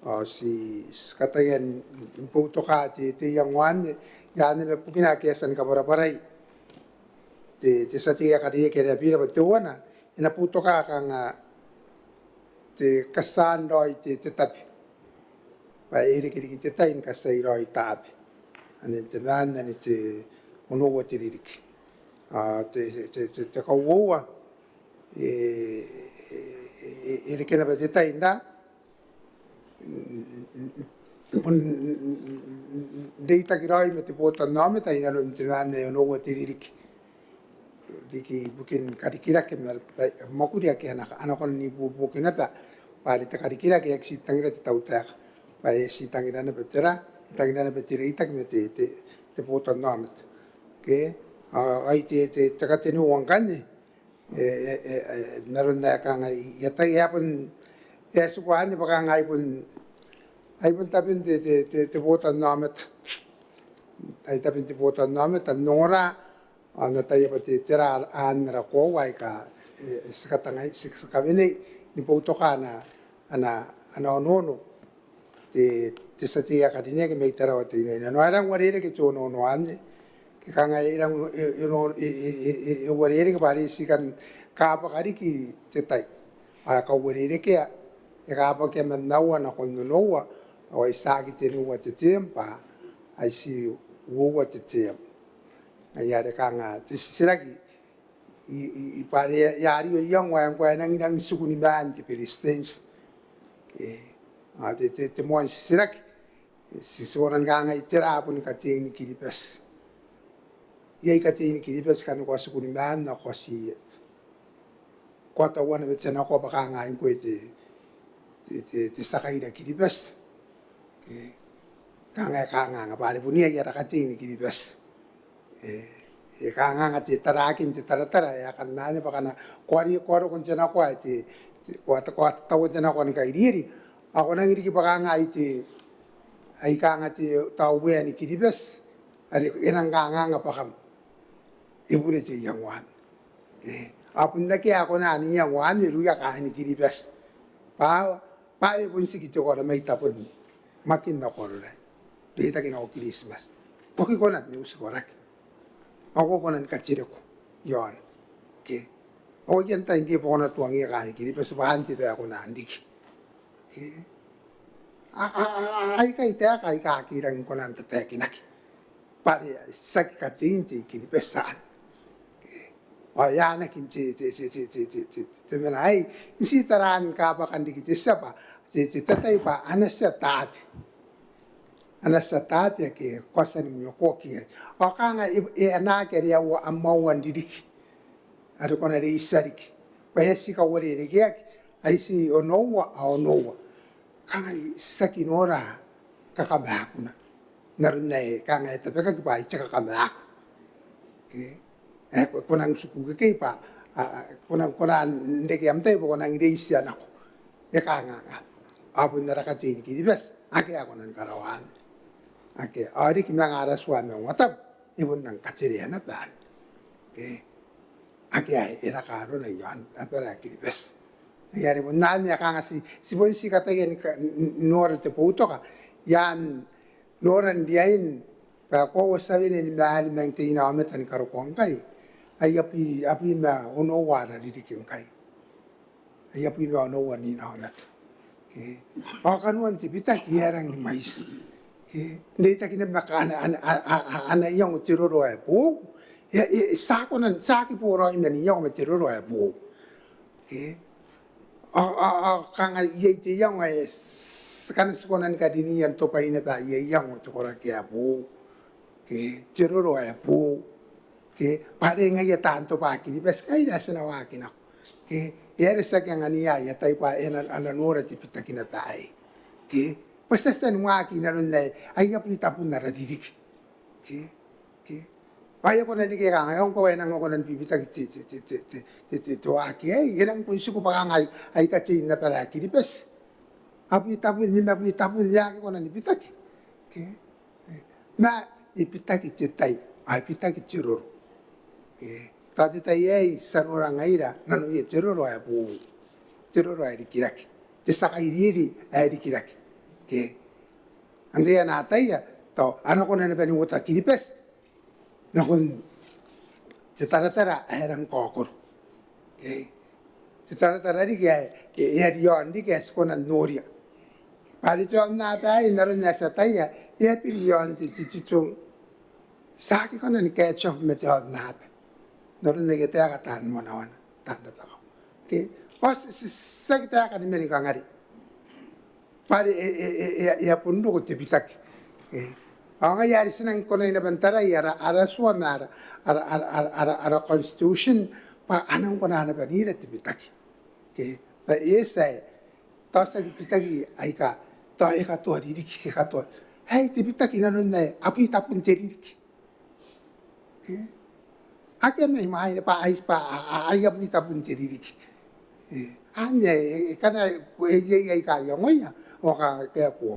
Ao ti, ti kataia ni boutoka te, te iango anne, i aan naba bukina ake e a tia ni kabwarabwarai te, te tia tei ae karineaki are e a bira bwa teuana e na boutoka kanga te katiaan raoi te, te tabe. Bwa e reke riki te tai ni katiai raoi tabe. Anne te maan, anne te onoua te ririki. Ao te, te, te, te kauoua, e, e, e, e reke naba te tai n ra, n, n, n, n reitaki raoi ma te botannaomata i nanon te maan ae onoua te ririki. Riki ibukin karikirake ma, ma, mwakuri ake a na, a na kona n ibuobuoki naba, bwa are te karikirake e aki ti tangira te tautaeka, bwa e ti tangira naba te ra, e tangira naba te reitaki ma te, te, te botannaomata. Okay? Ao, ai te, te, te katenua ngkanne, e, e, e, e, n aron ae kanga i ataia, e a bon, e a tiku anne bwa kanga ai bon, ai bon taben te, te, te, te botannaomata. Ai taben te botannaomata n ongora, ao n ataia bwa te, tera aan ara koaua aika, e, ti katangai, ti, ti kawenei ni boutoka ana, ana, ana onoono te, te tia tei ae karineaki mai Tarawa Teinainano. Ao e rang uarereke te onoono anne. Ke kanga e rang, e, e, e, e, e, e, e uarereke bwa are ti kan kabwaka riki te tai. Ao e kauarerekea, e kabwakea man aua nakon onoua, ao ai tiaki tenua te term bwa ai ti uoua te term. Ngaia are kanga te titiraki i, i, i bwa are e a rio iango ae ngkoa e nangi, nangi tiku ni maan te Beretitenti. E, a, te, te, te moan titiraki, ti, ti kona ni kangai tera boni katein Kiribati. Iai katein Kiribati ngkana ko a tiku ni maan ao ko a ti, ko a taua naba te tia nakoa bwa kanga ngkoe te, te, te, te tia kaira Kiribati. E, kanga e kanganga bwa are bon iai ara katein Kiribati. E, e kanganga te tarakin te taratara, e a kan anne bwa ngkana ko a ri, ko a roko n te nakoa ae te, te, ko a, ko a taua te nakoa ni kairiiri, ao ko nangi riki bwa kanga ai te, ai kanga te tauea ni Kiribati are e nang kanganga bwa kam, e bure te iango anne. E, ao bon akea ae kona n iango anne irouia kaain Kiribati. Bwa, bwa are bon tiki te kora mai tabon Makin nako Arorae, reitaki nako Kiritimati. Ko aki kona ni uti koraki. Ao ko kona ni katereko iaona. Ke. Ao iai n tai ngke ko na tuangiia kaain Kiribati bwa antai ae kona n riki. Ke. A, a, a, a, aikai taeka aika aki rangi ni kona n tataekinaki. Bwa are tiaki katein te I-Kiribati anne. Ao e anaaki n te, te, te mena aei, n ti taraan kabwakan riki te tia bwa, te, te tatai bwa ana tia tabe. Ana tia tabe ake ko a tia ni miokoaki iai. Ao kanga e, e anaaki are aua, am aua n ririki. Are ko na reitia riki. Bwa e a ti kauarerekeaki, ai ti onoua, ao onoua. Kanga I tiaki nora kakamaaku na. N aron ae kanga e tabekaki bwa ai te kakamaaku. Ke? E, ko, ko nang tiku ikekei bwa, a, a, ko nang, ko nang reke am tai bwa ko nang reitia nako. E kanganga. Ao bon ara katei ni Kiribati, akea ae kona ni karaoa anne. Akea, ao riki manga ara tua ma ongotabu, e bon nang katerea naba anne. Ke? Akea ae e raka arona iaon abara ae Kiribati. Ngaia are bon anne ae kanga ti, ti bon ti kataia ni ka, n, n, nora te boutoka. I aan noran riain, bwa e koaua ti a wene ni maani man te inaomata ni karokoa ngkai. Ai abwi, abwi ma onoua ara ririki ngkai. Ai abwi ma onoua n inaomata. Ke. Ao kanoan te bitaki e a rangi ni mwaiti. Ke. N reitaki naba ma ana, ana, a, a, a, ana iango te roro ae boou. E, e, ti a kona, ti aki boraoi man iango ma te roro ae boou. Ke. Ao, ao, ao kanga iai te iango ae ti, ngkana ti kona ni kariniia n tobwaina bwa iai iango te koraki ae boou. Ke, te roro ae boou. Ke, bwa are ngaia taan tobwa Kiribati ngaira ae ti na waaki nako. Ke, e are ti aki anganiia aia tai bwa e na, a na nora te bitaki naba aei. Ke, bwa ti a tia ni waaki i nanon ae, ai abwi tabun ara ririki. Ke, ke. Bwa e a kona n reke kanga, e a ongkoa e nang kona ni bibitaki te, te, te waaki aei, e nang bon tiku bwa kanga ai, ai katei n abara ae Kiribati. Abwi tabun, nimabwi tabun, e aki kona ni bitaki. Ke. Ma e bitaki te tai, ao e bitaki te roro. Ke. Tao te tai aei ti a nora ngaira nanoia te roro ae boou, te roro ae rikirake, te tia kairiri ae rikirake. Ke antai ae na ataia tao a na kona naba ni uota Kiribati nakon te taratara ae rang kaokoro. Ke te taratara riki ae e a riaon riki ae ti kona n noria bwa are te aonnaba aei n aron ae ti ataia e a biri iaon te digital. Ti aki kona ni catch up ma te aonnaba n aron aia taeka taan wanawana, taan rabakau. Ke ao ti, ti, ti aki taeka ni mena ni kangare bwa are e, e, e, e a bon roko te bitaki. Ao ngaia are ti nang kona naba n tarai ara, ara tua ma ara, ara, ara constitution bwa a nang kona naba n ira te bitaki. Ke bwa e eti ae tao tiaki bitaki aika tao e katoa ririki ke katoa, ae te bitaki nanon ae a bwita bon te ririki. Ke akea mai mwaina bwa ai, bwa a, a, a, a bwita bon te ririki. Anne e, e, e kana e, e, e, e aika iangoia ao ka, ke ko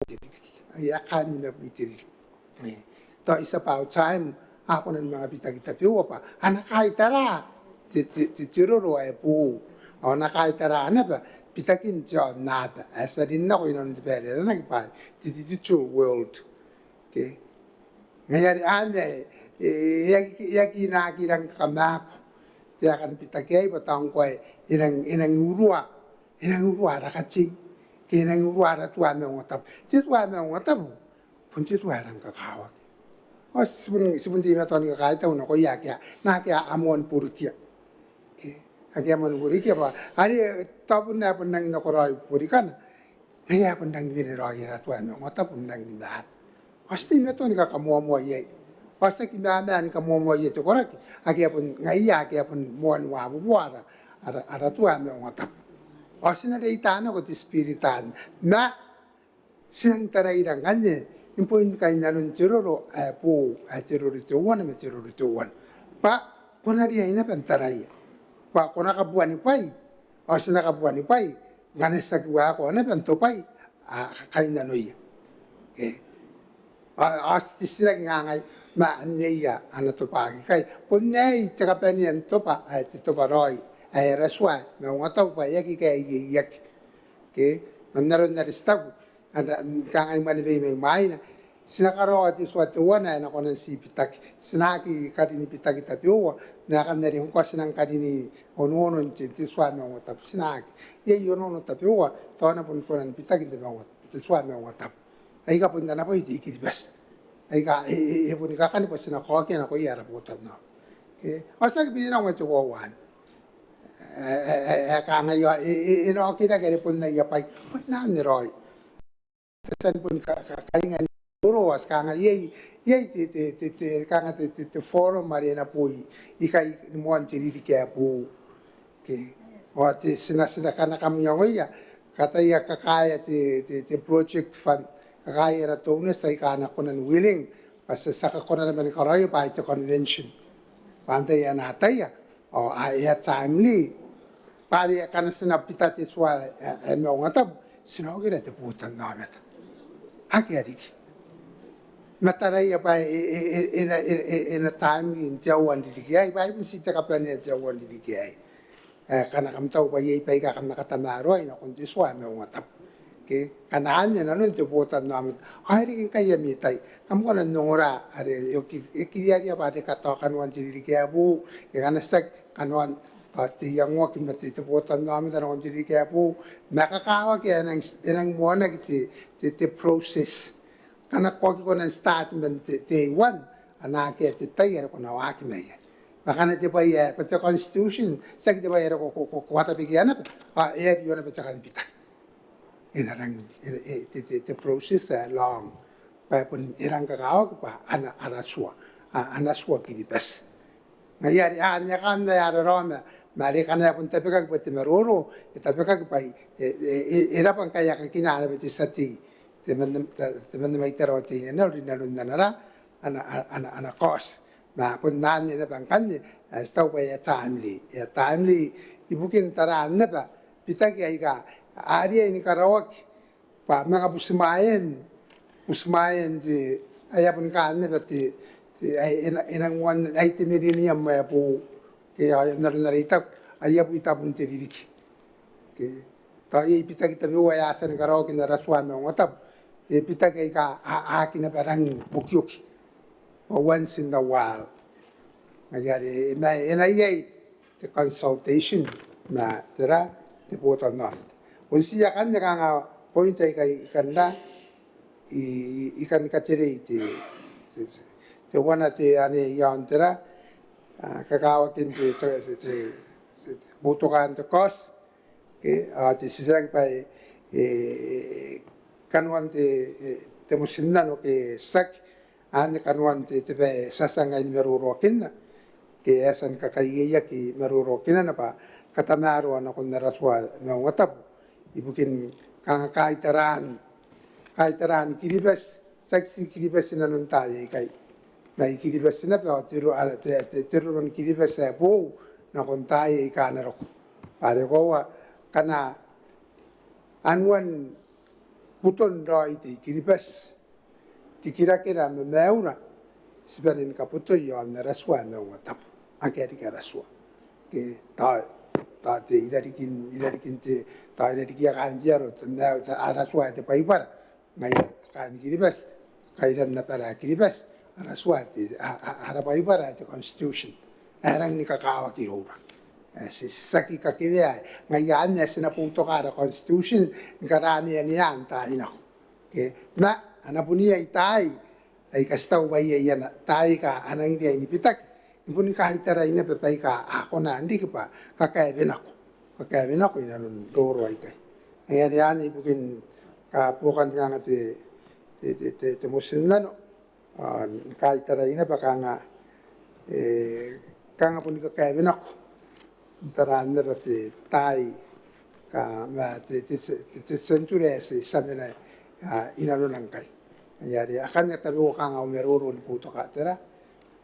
te ririki. Ai a kaan ni mabwi te ririki. Tao it's about time a kona ni manga bitaki tabeua bwa a na kaitara te, te, te, te roro ae boou ao a na kaitara naba bitakin te aonnaba ae ti a rin nako inanon te bwai are aranaki bwa te digital world. Ke ngaia are anne e, e aki, e aki, e aki rang kakamaaku te aeka ni bitaki aei bwa tao ngkoa e nang, e nang urua, e nang urua ara katei ke e nang urua ara tua ma ongotabu. Te tua ma ongotabu bon te tua ae rang kakawaki. Ao ti bon, ti bon teimatoa ni kakaitau nakoia ake a, naake a moan borokia. Ke ake a moan borokia bwa are tao bon ae bon rangi n nakoraoi borikana ngaia ae bon rangi ni wene raoi ara tua ma ongotabu n rangi ni maama. Ao ti teimatoa ni kakamoamoa iai. Ao ti aki maama ni kamoamoaia te koraki ake a bon, ngaia ake a bon moan wabuboa ara, ara, ara tua ma ongotabu. Ao ti na reita nako te spirit anne ma ti nang taraira ngkanne ni boin kainnanoan te roro ae boou ae te roro teuana ma te roro teuana bwa ko na riai naba n taraia bwa ko na kabuanibwai ao ti na kabuanibwai ngkana ti aki waekoa naba n tobwai a, kainnanoia. Ke ao, ao ti titiraki ngangai ma anne ia a na tobwaki ikai. Bon aei te kabanea n tobwa ae te tobwa raoi ae ara tua ma ongotabu bwa e aki kaeieiaki. Ke man aron are ti taku kangai mwaneweia mai mwaina, ti na karaoa te tua teuana ae na kona n ti bitaki. Ti na aki karin bitaki tabeua ma aekan are ngkoa ti nang karini onoonon te, te tua ma ongotabu. Ti na aki, iai onoono tabeua tao a na bon kona ni bitaki n te ma ongo, te tua ma ongotabu aika bon ana bwai te I-Kiribati aika e, e, e boni kakani bwa ti na kaokia nakoia ara botannaomata. Ke ao ti aki biri nako ma te koaua anne ae, ae, ae, ae kangai ao e, e, e na okiraki are bon aia bwai. Bon anne raoi. Ti a tia ni boni ka, ka, kainga ni roro ao ti kangai iai, iai te, te, te, te, kanga te, te, te forum are e na boi ikai ni moan te ririki ae boou. Ke ao te, ti na, ti na, ngkana kam iangoia kataia kakaea te, te, te project fund, kakaea ara donors aika a na kona n willing bwa ti a, ti a kona naba ni karaoia bwa ai te convention bwa antai ae na ataia ao a, e a timely. Bwa are ngkana ti na bita te tua ae, ae ma ongotabu ti na okira te botannaomata. Akea riki ma taraia bwa e, e, e, e na, e, e, e na timely n te aua n ririki aei bwa ai bon ti te kabanea n te aua n ririki aei. Ae ngkana kam taku bwa iai baika kam na katamaroai nakon te tua ma ongotabu. Ke ngkana anne nanon te botannaomata ao e riki ngkai ami tai. Kam kona n ongora are e oki, e kiriaria bwa are ka tao kanoan te ririki ae boou. Ke ngkana tiaki kanoan, tao ti te iangoaki ma te, te botannaomata nakon te ririki ae boou ma kakawaki ae e nang, e nang moanaki te, te, te process. Ngkana ko aki kona n start man te day one, a na akea te tai are ko na waaki mai iai. Ma ngkana te bwai ae, bwa te constitution tiaki te bwai are ko, ko, ko, ko atabekia naba ao e a rioa naba te kan bitaki. E na rang, e, e, te, te, te process ae long bwa e bon, e rang kakawaki bwa ana, ara tua, a, ana tua Kiribati. Ngaia are a, anne aekan ae a raraoma ma are ngkana e a bon tabekaki bwa te maroro e tabekaki bwa e, e, e, e rabwa ngkai a kakina naba te tia tei, te man, te, te man mai Tarawa Teinainano rinanon ana ra, ana, ana, ana kaoti. Ma bon anne naba ngkanne ae ti taku bwa e a timely, e a timely ibukin taraan naba bitaki aika a riai ni karaoaki bwa manga butimwaean, butimwaean te, ae a boni kaan naba te, te, e nang uan ai te millennium ae boou ke a na rona reita aia bwi tabun te ririki. Tao iai bitaki tabeua ae a tia ni karaoaki n ara tua ae maungatabu, te bitaki aika a aki naba rangi n okioki, once in a while. Ngaia are e na iai te consultation ma tera, te botannaomata. Bon ti akanne kanga point aika I kan ra I kan katerei te teuana te ane iaon tera, kakawakin te boutokaan te cost ke a te titiraki bwa e kanoan te motinnano ke tiaki anne kanoan te bwai ae ti a tia ngai ni maroroakinna ke e a tia ni kakaieiaki maroroakinana bwa katamaroa nakon ara tua ae maungatabu ibukin kanga kaitaraan kaitaraan Kiribati, tiaki ti Kiribati inanon taai aikai ma I-Kiribati naba ao te roro ni Kiribati ae boou nakon taai aika a na roko. Bwa are koaua ngkana anuan buton raoi te I-Kiribati, tikirakera ma maiura ti bane ni kabotoi iaon ara tua ae maungatabu. Akea riki ara tua ke tao tao te irarikin irarikin te tao irarikia kaain te aro te maiu ara tua ae te Baibara ngaia kaain Kiribati, kairan abara ae Kiribati, ara tua ae te ara Baibara ae te constitution ae rangi ni kakawaki iroura. Ti tiaki kakewea ngaia anne ae ti na boutoka ara constitution ni karaaneanean taai nako. Ma a na bon iai taai aika ti taku bwa iai ana taai aika a nang riai ni bitaki ni boni kaitarai naba baika a kona n riki bwa kakaewe nako, kakaewe nako inanon roro aikai. Ngaia are anne ibukin kabuakan kanga te te te te motinnano ao ni kaitarai naba kanga e kanga boni kakaewe nako n taraan naba te taai ma te te te century ae ti a mena inanona ngkai. Ngaia are akanne tabeua kanga au maroro ni boutoka tera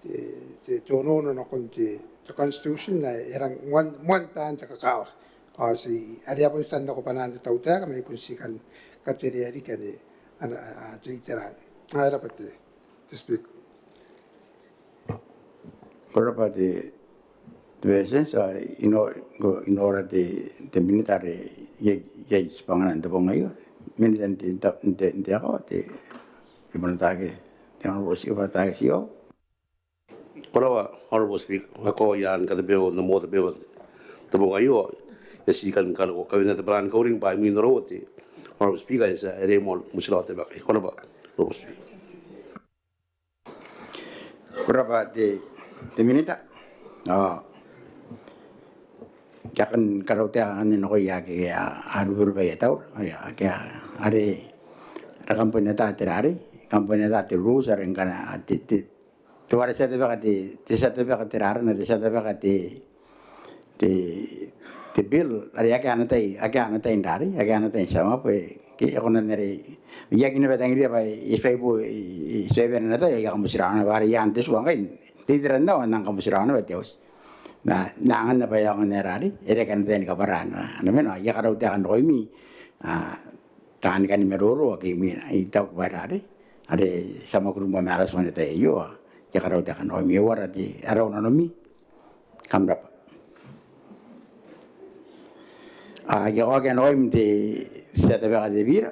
te te onoono nakon te te constitution ae e rang moan moan taan te kakawaki. Ao ti are a bon tia n nako bwanaan te tautaeka ma I bon ti kan katerea riki ane ana a te itera. Ao e rab'a te te Speaker. Ko rab'a te te Beretitenti. I nora te te Minita are iai tibwangana n te bong aio, Minita n te n te n te akawa te te Honourable Speaker. Ko rab'a Honourable Speaker, ngkoa I a kan katabeu n na moa tabeua n te bong aio. E ti kan kanga ko kawina te bwara ni kauring bwa imwin raou te Honourable Speaker e tia e rei moa motirawa te baka. Ko rab'a Honourable Speaker. Ko rab'a te te Minita. Ao I a kan karautaeka anne nakoia ake a ruberube aia taura, ake are ara kambana ata te rarei, kambana ata te rules are ngkana te te teuare ti a tabeka te te ti a tabeka te rarana te ti a tabeka te te te bill are akea ana tai akea ana tai n rarei akea ana tai n sum up ke e kona n are I aki naba tangiria bwa e faibo e faibo ana tai aia kamotirawa naba are iaan te tua ngkai te itera n aoa n nang kamotirawa naba te auti. N na angan naba aia aonga n rarei e reke ana tai ni kabwara ana mena. I a karautaeka nakoimi a taan kani maroro ake imwina I taku bwa e rarei are ti a mwakuri moa ma ara tua n te tai aio. I a karautaeka nakoimi e uara te ara nanomi. Kam rab'a. A I a kaokia nakoim te tia tabeka te bira.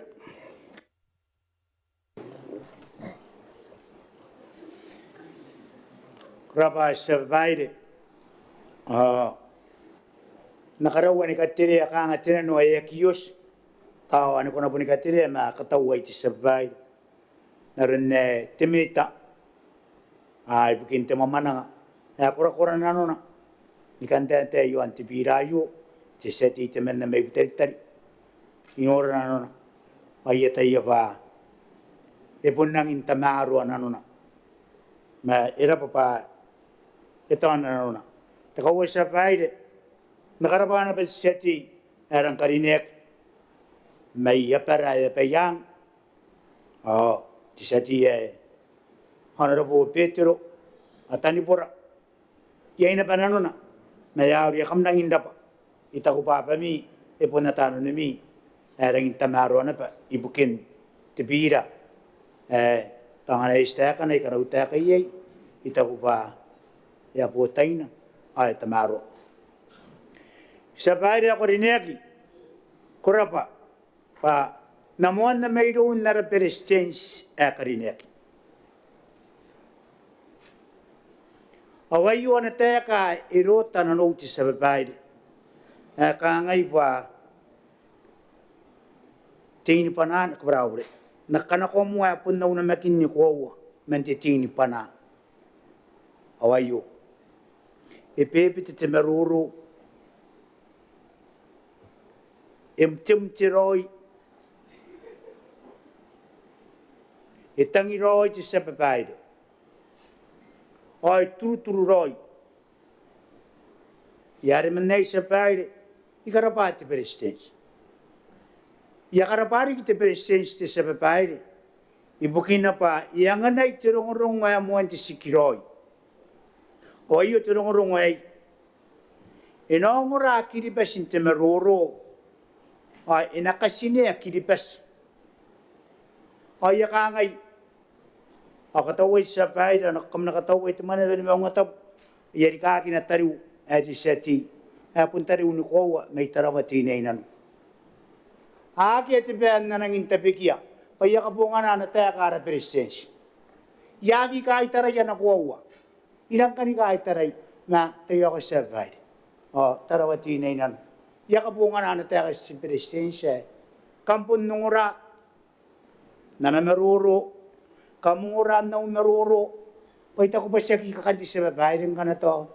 Ko rab'a tia babaire. Ao N na karaua ni katerea kanga te nano ae aki oti tao ane ko na boni katerea ma kataua te tia babaire n aron ae te Minita a ibukin te mwamwananga ae korakora nanona ni kan taetae iaon te bira aio, te tia tei temanna mai Butaritari. I nora nanona bwa I ataia bwa e bon rangi n tamaroa nanona ma e rab'a bwa e taona nanona. Te kauoua tia babaire, N na karab'a naba te tia tei ae rang karineaki mai abara ae Abaiang ao te tia tei ae Honourable Betero Atanibora. Iai naba nanona ma e a uria kam rangi n rab'a. I taku bwa abami e bon ata nanomi ae rangi n tamaroa naba ibukin te bira ae tao ngkana iai taekana I kan taeka iai. taku bwa e a bo taina ao e tamaroa. Tia Babaire ae ko rineaki, ko rabwa bwa N na moanna mairoun ara Beretitenti ae karineaki. Ao aio ana taeka ae e rota nanou te Tia Babaire ae kangai bwa te inibwana, na kabwara au bure, N na kanakoa moa ae bon au namakin ni koaua man te te inibwana. Ao aio, e bebete te maroro, e mtemte raoi, e tangi raoi te Tia Babaire, ao e turuturu raoi. Ia are man aei, Tia Babaire, I karabwa te Beretitenti. I a karabwa riki te Beretitenti, te Tia Babaire, ibukina bwa e anganai te rongorongo ae moan te tikiraoi. Ao aio te rongorongo aei: e na ongora Kiribati n te maroro, ao e na katinea Kiribati. Ao I a kangai, ao katauai, Tia Babaire, ao kam na katauai, te Mwaneaba ni Maungatabu, I a rikaaki ana tariu ae te tia tei ae bon tariu ni koaua mai Tarawa Teinainano. Akea te bwai ae N na nangi n tabekia bwa I a kabongana ana taeka ara Beretitenti. I aki kaitaraia ana koaua. I rang kan kaitarai ma taiaoka, Tia Babaire, ao Tarawa Teinainano. I a kabongana ana taeka te Beretitenti ae kam bon ongora n ana maroro, kam ongora n au maroro, bwa I taku bwa tiaki kakan te Tia Babaire ngkana tao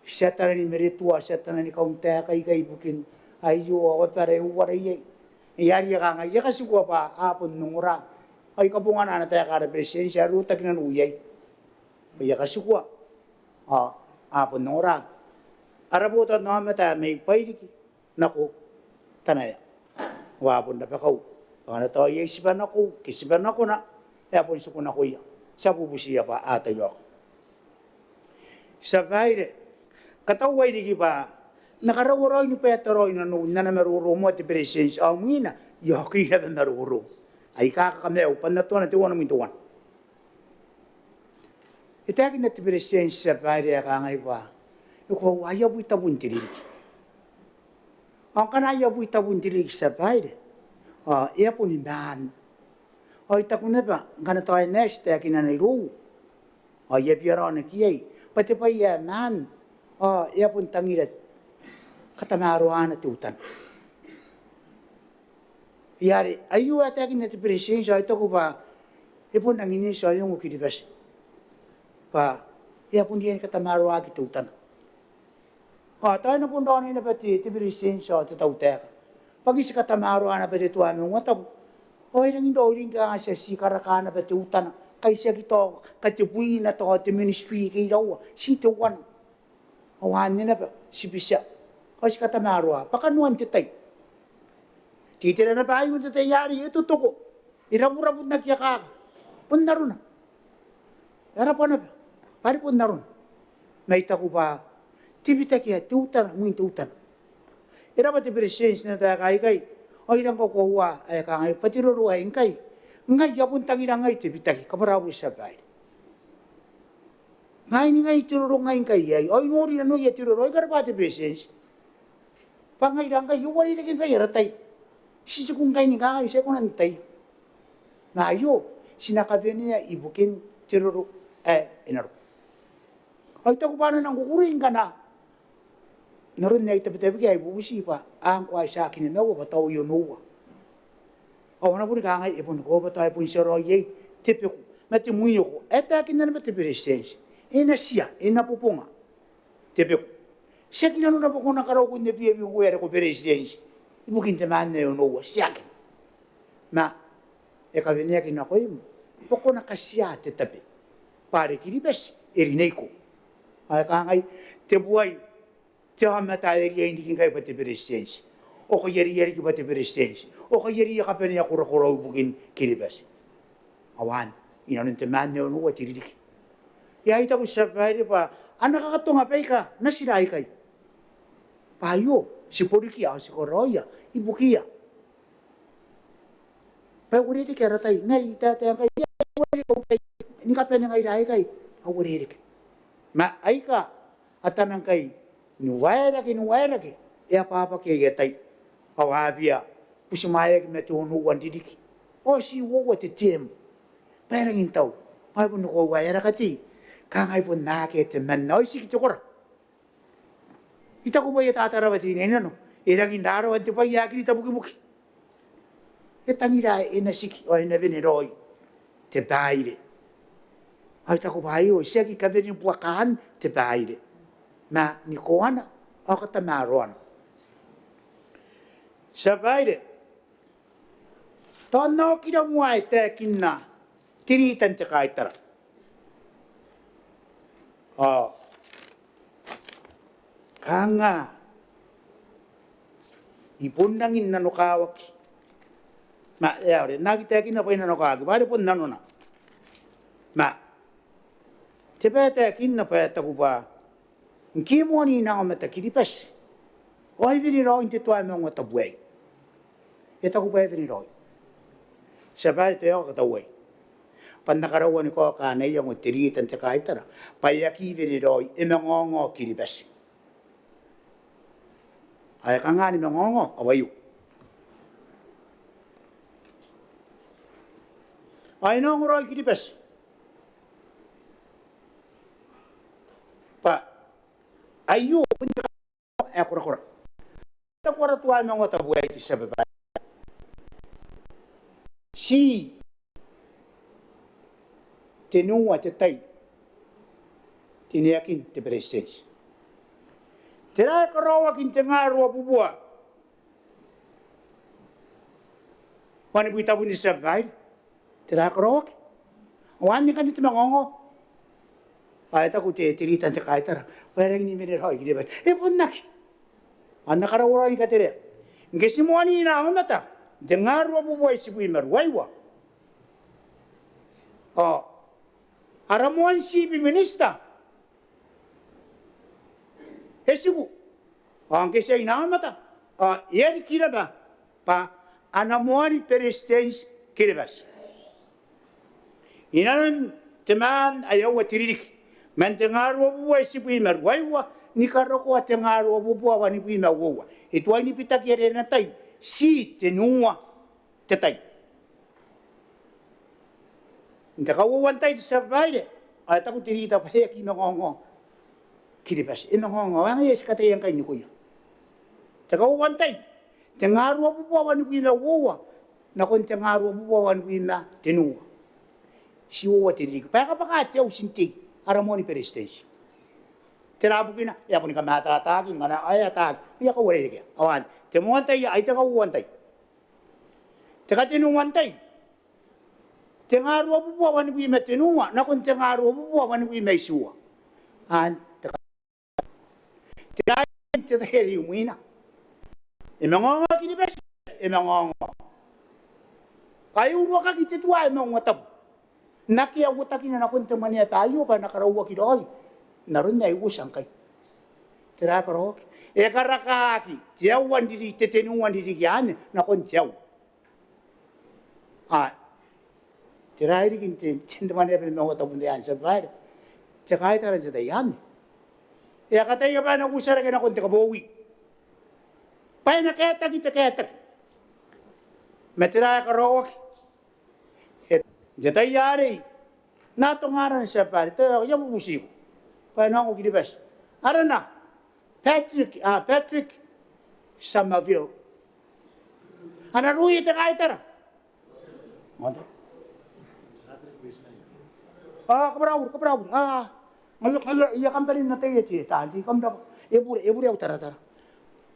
ti a tara ni meretua, ti a tara ni kauntaeka ikai ibukin aio ao abara e uara iai. Ia are I a kangai, I a katikua bwa a bon ongora. Ao I kabongana ana taeka ara Beretitenti ae rotaki nanou iai bwa I a katikua ao a bon ongora. Ara botannaomata mai Bairiki nako Tanaea, ao a bon rabakau bwa ngkana tao iai tiba nakou ke tiba nakona, e a bon tiku nakoia. Ti a bubutiia bwa a taiaoka. Tia Babaire, katauai riki bwa N na karaua raoi ni baeta raoi nanou n ana maroro moa te Beretitenti, ao imwina I a oki naba maroro aika kakamaiu, bwa N na toana teuana imwin teuana. E taekinna te Beretitenti, Tia Babaire, ae kangai bwa e koaua aia bwi tabun te ririki. Ao ngkana aia bwi tabun te ririki, Tia Babaire, ao e a boni maan. Ao I taku naba ngkana tao e na eti taekinana irou, ao I a bia raonaki iai bwa te bwai ae maan ao e a bon tangira katamaroana teutana. Ia are aio ae taekinna te Beretitenti, ao I taku bwa e bon rangi n eti ao e ongo Kiribati bwa e a bon riai ni katamaroaki teutana. Ao tao e na bon raonai naba te, te Beretitenti ao te tautaeka bwa ngke ti katamaroa naba te tua ae Maungatabu, ao e rangi n raoiroi ngkai ti a ti karaka naba teutana, ngkai tiaki tao katebwina tao te ministry ke iraua, ti teuana. Ao anne naba ti bitia ao ti katamaroa bwa kanoan te tai. Te itera naba aio n te tai arei e totoko, e raburabu n aki akaka. Bon arona. E rabwa naba bwa are bon arona. Ma I taku bwa te bitaki ae teutana imwin teutana. E rabwa te Beretitenti n ana taeka aikai. Ao I rang kakoaua ae kangai bwa te roro aei ngkai, ngai I a bon tangira ngai te bitaki, kabwara au bure, Tia Babaire. Ngai ni ngai te roro ngai ngkai aei, ao I nori nanoia te roro, ao I karabwa te Beretitenti bwa ngaira ngkai e uarereke ngkai ara tai. Ti tiku ngkai ni kangai ti aki kona n ataia. Ma aio ti na kawenea ibukin te roro ae e na roko. Ao I taku bwa a na nang kukurei ngkana n aron ae I tabetabekea, I bubuti bwa a ngkoa ae tiaki nimaua bwa tao ionoua. Ao a na boni kangai e boni koaua bwa tao e bon tia raoi iai te beku ma te mwioko ae taekinna naba te Beretitenti. E na tia, e na bobonga te beku. Tiaki nanona bwa ko na karaua n nebiabi uea are ko Beretitenti ibukin temanna ae onoua, tiaki. Ma e kaweneaki nakoim bwa ko na katia te tabe bwa are Kiribati e rineiko. Ao e kangai, te buai, te aomata ae riai n riki ngkai bwa te Beretitenti. Ao ngkai e riai riki bwa te Beretitenti, ao ngkai e riai kabanea korakorau ibukin Kiribati. Ao anne, inanon temanna ae onoua te ririki. Ia I taku, Tia Babaire, bwa a na kakatonga baika natira aikai bwa aio ti borikia ao ti karaoia ibukiia. Bwa e uarereke ara tai, ngai I taetae ngkai e uarereke au tai ni kabane ngaira aikai. A uarereke. Ma aika a tana ngkai ni waerake, ni waerake, e abwabwaki aia tai. Ao a bia butimwaeaki ma te onoua n ririki ao ti uoua te term. Bwa e rangi n tau, ao e bon koaua ae ara katei, kanga e bon akea temanna ao e tiki te kora. I taku bwa e a tatarawa te inanano, e rangi n rarawa n te bwai ae aki rita bukibuki. E tangira ae e na tiki ao e na wene raoi te babaire. Ao I taku bwa aio e tiaki kawenea buakan te babaire, ma ni koana ao katamaroana. Tia babaire, tao N na okira moa ae taekinna te rita n te kaitara. Ao kanga I bon rangi n nanokawaki. Ma e aera N na aki taekinna bwa I nanokawaki, bwa are bon nanona. Ma te bwai ae taekinna bwa e taku bwa ngke e moaninaomata Kiribati ao e wene raoi n te tua maungatabu aei. E taku bwa e wene raoi. Tia babaire, tao e a katauai bwa N na karaua ni kaoka ana iango te rita n te kaitara bwa e aki wene raoi, e mangaongao Kiribati. Ao e kanga ni mangaongao? Ao aio. Ao e na ongo raoi Kiribati bwa aio bon te ae korakora. Taku ara tua maungatabu aei, te tia babaire, ti tenua te tai n tiniakin te Beretitenti. Tera ae karaoaki n te nga ruabubua wanibwi tabun, te tia babaire? Tera ae karaoaki? Ao anne ngkanne te mangaongao. Ao e taku te, te rita n te kaitara bwa e rangi ni wene raoi Kiribati. E bon aki. Ao N na karaua raoi ni katerea. Ngke ti moaninaomata n te nga ruabubua itibwi ma ruaiwa, ao ara moan Chief Minister e tiku. Ao ngke ti a inaomata, ao e a rikirake bwa ana moani Beretitenti Kiribati. Inanon te maan ae aua te ririki, man te nga ruabubua itibwi ma ruaiwa ni karokoa te nga ruabubua wanibwi ma uoua, e tuai ni bitaki are ana tai, ti tenua te tai. N te kauoua n tai, te tia babaire, ao e taku te rita bwa e aki mangaongao Kiribati. E mangaongao, ao ngaia ae ti kataia ngkai n nikoia. Te kauoua n tai, te nga ruabubua wanibwi ma uoua nakon te nga ruabubua wanibwi ma tenua, ti uoua te ririki. Bwa e kabwaka te auti n tei ara moani Beretitenti. Tera bukina? E a boni kamataataki ngkana e ataaki, e a kauarerekea. Ao anne te moan tai, ai te kauoua n tai. Te katenua n tai, te nga ruabubua wanibwi ma tenua nakon te nga ruabubua wanibwi ma itiua. Anne te ka-, tera ae te tai are imwina? E mangaongao Kiribati, e mangaongao. Ao e uruakaki te tua ae maungatabu n akea uotakina nakon te Mwaneaba aio bwa e na karauaki raoi n aron ae I uotia ngkai. Tera ae karaoaki? E karakaaki te aua n riri-, te tenua n ririki anne nakon te aua. Ao tera ae riki n te, te, te Mwaneaba ni Maungatabu n te tai anne, tia babaire? Te kaitara n te tai anne e a kataia bwa e na uotia rake nakon te kabowi bwa e na kaetaki te kaetaki. Ma tera ae karaoaki? E, n te tai arei, N na atonga arana, tia babaire, tao I a bubutiko bwa e na ongo Kiribati. Arana Patrick, a, Patrick Somerville. Ana roia te kaitara. A, kabwara au bure, kabwara au bure. A, ngaia, ngaia, I a kam bane n ataia te, taan tei, kam rabwa. E bure, e bure au taratara.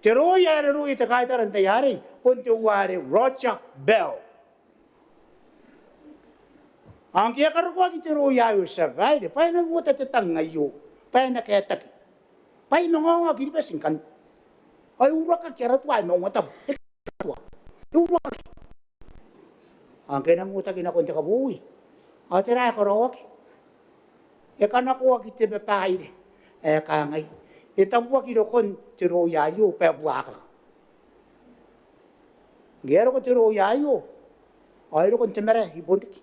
Te roia ae ana roia te kaitara n te tai arei bon teuare Roger Bell. Ao ngke e a karokoaki te roia aio, tia babaire, bwa e nangi uota te tang aio bwa e na kaetaki bwa e mangaongao Kiribati ngkanne. Ao e uruakaki ara tua ae Maungatabu. E katua, e uruakaki. Ao ngke e nangi uotaki nakon te kabowi, ao tera ae karaoaki? E kanakoaki te babaire ae kangai, e tabuaki rokon te roia aio bwa e buakaka. Ngke e a roko te roia aio, ao e roko n te marae i Bonriki.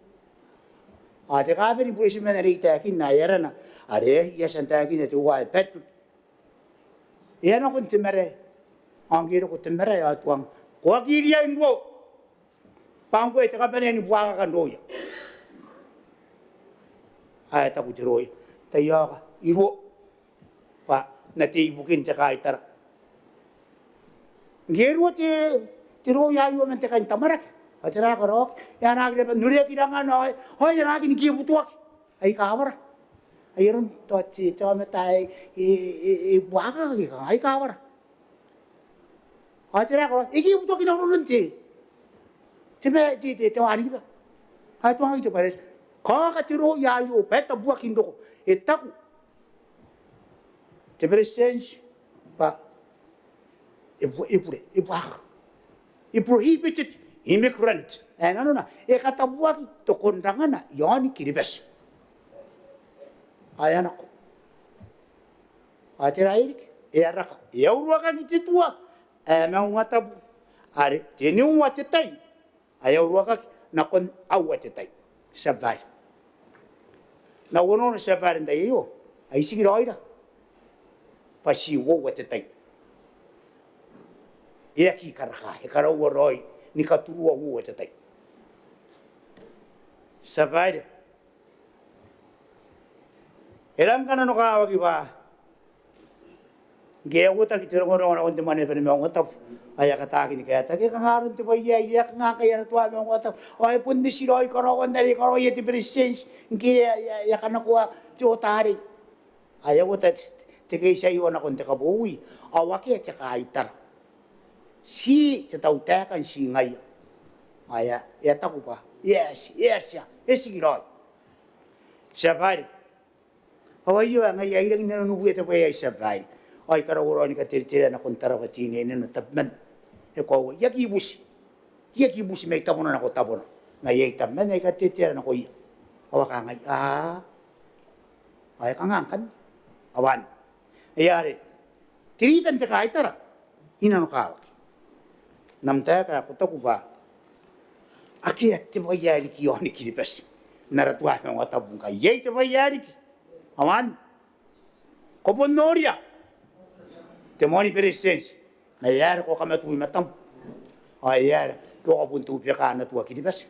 Ao te kaabane ni bureitiman are I taekinna ae arana Are e a tia n taekinna teuae Patrick. E a nako n te marae. Ao ngke e roko te marae ao e tuangnga, ko aki riai n ruo bwa ngkoe te kabanea ni buakaka n rooia. Ao e taku te rooia, taiaoka, I ruo bwa N na tei ibukin te kaitara. Ngke e ruo te, te rooia aio man te kaintamwarake, ao tera ae karaoaki? E anaaki naba n noreaki rangana ao e, ao e anaaki ni kibutuaki. Ai kawara. Ai aron tao te, te aomata ae e, e, e buakaka ke kanga, ai kawara. Ao tera ae karaoaki? E kibutuaki nakoraoi te, te, te, te, te wanikiba. Ao e tuangaki te bareti, kaoka te rooia aio bwa e tabuaki n roko. E taku te Beretitenti bwa e bu-, e bure, e buakaka. E prohibited immigrant. Ae nanona, e katabuaki te konrangana i aoni Kiribati. Ao e a nako. Ao tera ae riki? E a raka. E a uruakaki te tua ae Maungatabu. Are teniua te tai ae e a uruakaki nakon aua te tai. Tia babaire. N au onoono, tia babaire, n tai aio, ai tikiraoi ra bwa ti uoua te tai. E aki karaka, e karaua raoi ni katurua uoua te tai. Tia babaire, e rang kananokawaki bwa ngke e a uotaki te rongorongo nakon te Mwaneaba ni Maungatabu ao e a kataaki ni kaetaki, e kanga aron te bwai aei? E kanga ngkai ara tua Maungatabu? Ao e bon eti raoi karaoan are e karaoia te Beretitenti ngke e a, e a, e a kanakoa te ota arei. Ao e a uota te, te, te keiti aio nakon te kabowi ao akea te kaitara. Ti te tautaeka n ti ngaia. Ao e a, e a taku bwa e a tia, e a tia, e tikiraoi. Tia babaire, ao aio ae ngaia ae I rangi n nanouia te bwai aei, tia babaire. Ao I karaua raoi ni katereterea nakon Tarawa Teinainano tabeman. E koaua, I aki buti, I aki buti mai tabona nako tabona. Ngaia I tabeman ae I katereterea nakoia. Ao a kangai, aa, ao e kanga ngkanne? Ao anne. Ngaia are te rita n te kaitara e nanokawaki. N am taeka ae ko taku bwa akea te bwai ae riki i aoni Kiribati n ara tua Maungatabu ngkai. Iai te bwai ae riki. Ao anne, ko bon noria te moani Beretitenti. Ma e aera ko kamatoa i matam? Ao e aera ko a bon tubeka ana tua Kiribati?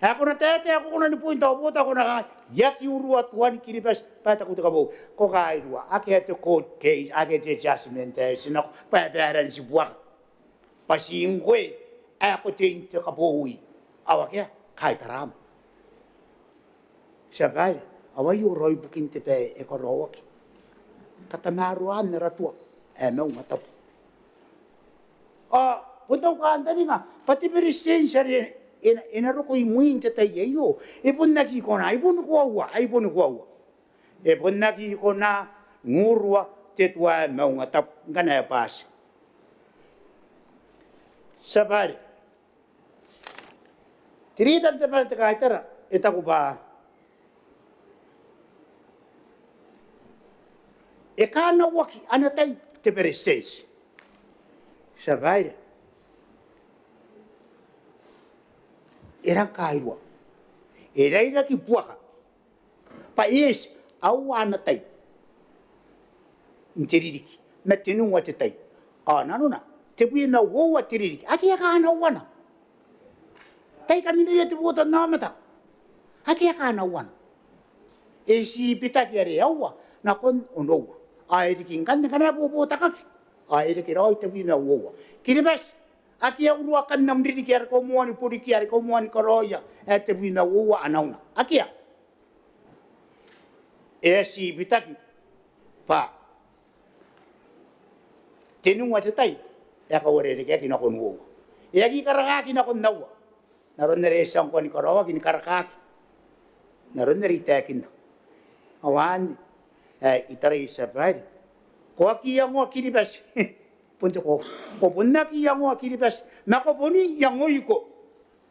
Ae ko na taetae, ko kona ni bon taobota, ko na kangai, I aki urua tuan Kiribati. Bwa e taku te kabowi, ko kairua, akea te court case, akea te judgment ae ti nako, bwa e baera n tibuaka. Bwa ti ngkoe ae ko tei n te kabowi. Ao akea kaitaram. Tia babaire, ao aio raoi bukin te bwai ae e karaoaki. Katamaroan ara tua ae Maungatabu. Ao bon tau kantaninga bwa te Beretitenti are e na, e na roko imwin te tai aio, e bon aki kona, ai bon koaua, ai bon koaua, e bon aki kona n urua te tua ae Maungatabu ngkana e bati. Tia babaire, te rita n te bwai n te kaitara e taku bwa e kanauaki ana tai te Beretitenti. Tia babaire, e rang kairua. E rairaki buaka bwa e eti aua ana tai n te ririki ma teniua te tai. Ao nanona tebwi ma uoua te ririki. Akea kanauana. Tai kaminoia te botannaomata. Akea kanauana. E ti bitaki are aua nakon onoua. Ao e riki ngkanne ngkana e bobotakaki ao e reke raoi tebwi ma uoua. Kiribati, akea uruakan am ririki are ko moan burikia are ko moan karaoia ae tebwi ma uoua anauna. Akea. E a ti bitaki bwa teniua te tai ae kauarerekeaki nakon uoua. E aki karakaaki nakon aua. N aron are e tia ngkoa ni karaoaki ni karakaaki. N aron are I taekinna. Ao anne ae I tarai, tia babaire, ko aki iangoa Kiribati. Bon te ko, ko bon aki iangoa Kiribati ma ko bon iangoiko.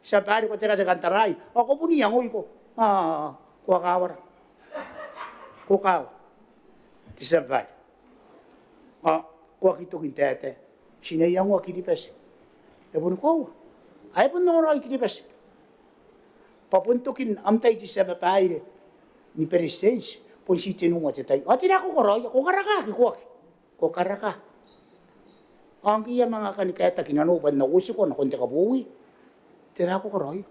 Tia babaire, ko tekateka n tarai ao ko bon iangoiko. Aa, ko a kawara. Ko kawa, te tia babaire. Ao ko aki toki n taetae, ti na iangoa Kiribati. E boni koaua. Ae bon ongoraoi Kiribati bwa bon tokin am tai te tia babaire ni Beretitenti Bon ti tenua te tai. Ao tera ko karaoia? Ko karaka ke ko aki? Ko karaka. Ao ngke I a manga kani kaetaki nanou bwa N na uotiko nakon te kabowi, tera ko karaoia?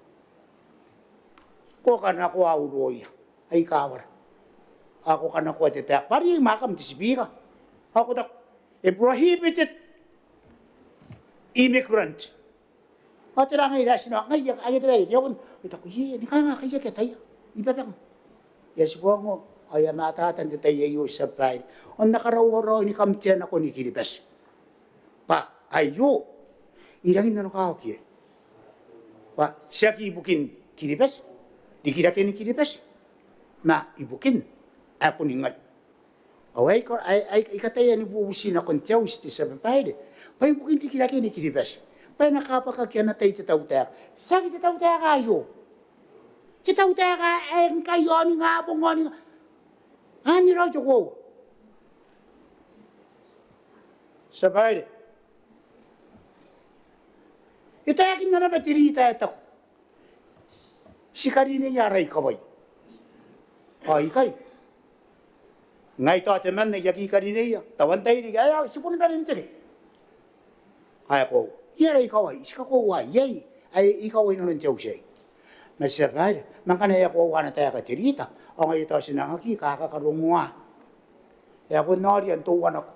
Ko kanakoa au uoia, ai kawara. Ao ko kanakoa te taeka bwa are iai mwaakam te Speaker. Ao ko taku e prohibited immigrant. Ao tera ngaira ae ti na, ngaia ae I a tabe, I a bon, I taku, ie, ni kanga ngkai I aki ataia, I babanga. I a tibwa ongo ao I a mataata n te tai aio, tia babaire, ao N na karaua raoi ni kamtea nakoni Kiribati bwa aio I rangi n nanokawaki iai bwa tiaki ibukin Kiribati, rikirakeni Kiribati, ma ibukin ae boni ngai. Ao ae I ka, ae, ae I kataia ni bubuti nakon te auti, te tia babaire, bwa ibukin rikirakeni Kiribati bwa e na kabwakaki ana tai te tautaeka. Tiaki te tautaeka aio. Te tautaeka ae ngkai ao ningabong ao ninga, anne raoi te koaua. Tia babaire, e taekinna naba te rita ae taku ti karineia ara ikawai. Ao ikai ngai tao temanna I aki karineia, tao antai riki ae ti boni bane n teke. Ae koaua, iai ara ikawai, ti kakoaua iai ae ikawai nanon te auti aei. Ma tia babaire, ma ngkana e a koaua ana taeka te rita, ao ngaia tao ti na aki kakakarongoa. E a bon noria n toua nako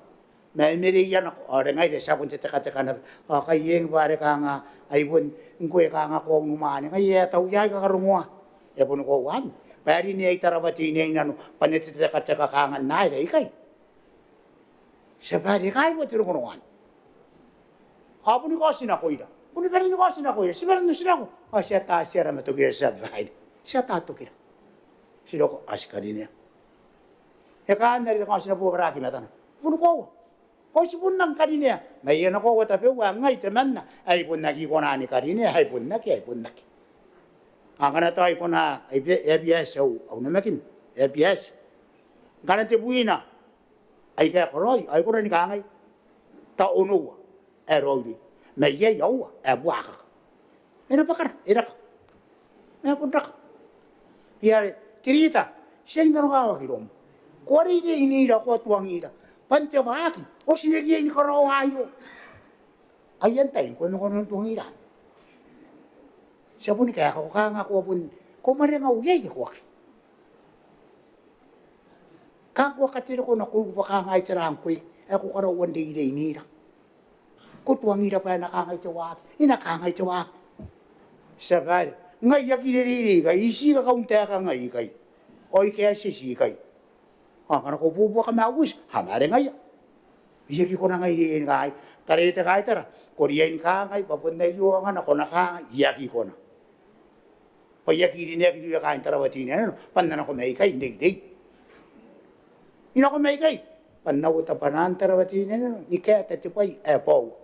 ma e mereia nako, ao are ngaira ti a bon tetekateka naba. Ao kai eng bwa are kanga ai bon ngkoe kanga ko unimwaane, ngaia ae tao I aki kakarongoa. E a boni koaua anne bwa e rinea i Tarawa Teinainano bwa N na tetekateka kanga n aera ikai. Tia babaire, e kairua te rongorongo anne. Ao boni kaoti nakoira, boni bane ni kaoti nakoira, ti bane n otinako. Ao ti ata tiara ma tokira, tia babaire, ti ata tokira. Ti roko ao ti karinea. E kaan are te kaoti naba bwa e raki matana, boni koaua. Ao ti bon nang karinea. Ma I a na koaua tabeua ae ngai temanna ae I bon aki kona ni karinea, ae I bon aki, ae I bon aki. Ao ngkana tao I kona, e a bia, e a bia eti au, au namakin, e a bia eti. Ngkana tebwina aika e karaoi ao I kona ni kangai, tao onoua ae raoiroi, ma iai aua ae buakaka. E na bwakara, e raka. Ma e bon raka. Ngaia are te rita, ti a nanokawaki iroum. Ko a reireinira, ko a tuangira bwa n te waaki ao ti na riai ni karaoa aio. Ai antai ngkoe ma ko na tuangira? Ti a boni kaeka, ko kanga ko a bon, ko mwarengau iai ke ko aki? Kanga ko a katerekona, ko uki bwa kanga ai tera ngkoe ae ko karaua n reireinira? Ko tuangira bwa e na kangai te waaki, e na kangai te waaki. Tia babaire, ngai I aki reirei ikai, I tii kakaun taeka ngai ikai, ao I kaetieti ikai. Ao ngkana ko buobuaka ma au uti, a mare ngaia. I aki kona ngai n reirei ni kangai, tara te kaitara, ko riai ni kangai bwa bon aio angana, ko na kangai, I aki kona. Bwa I aki rineaki irouia kaain Tarawa Teinainano bwa N na nako mai ikai n reirei. I nako mai ikai bwa N na uota bwanaan Tarawa Teinainano ni kaeta te bwai ae bwaua.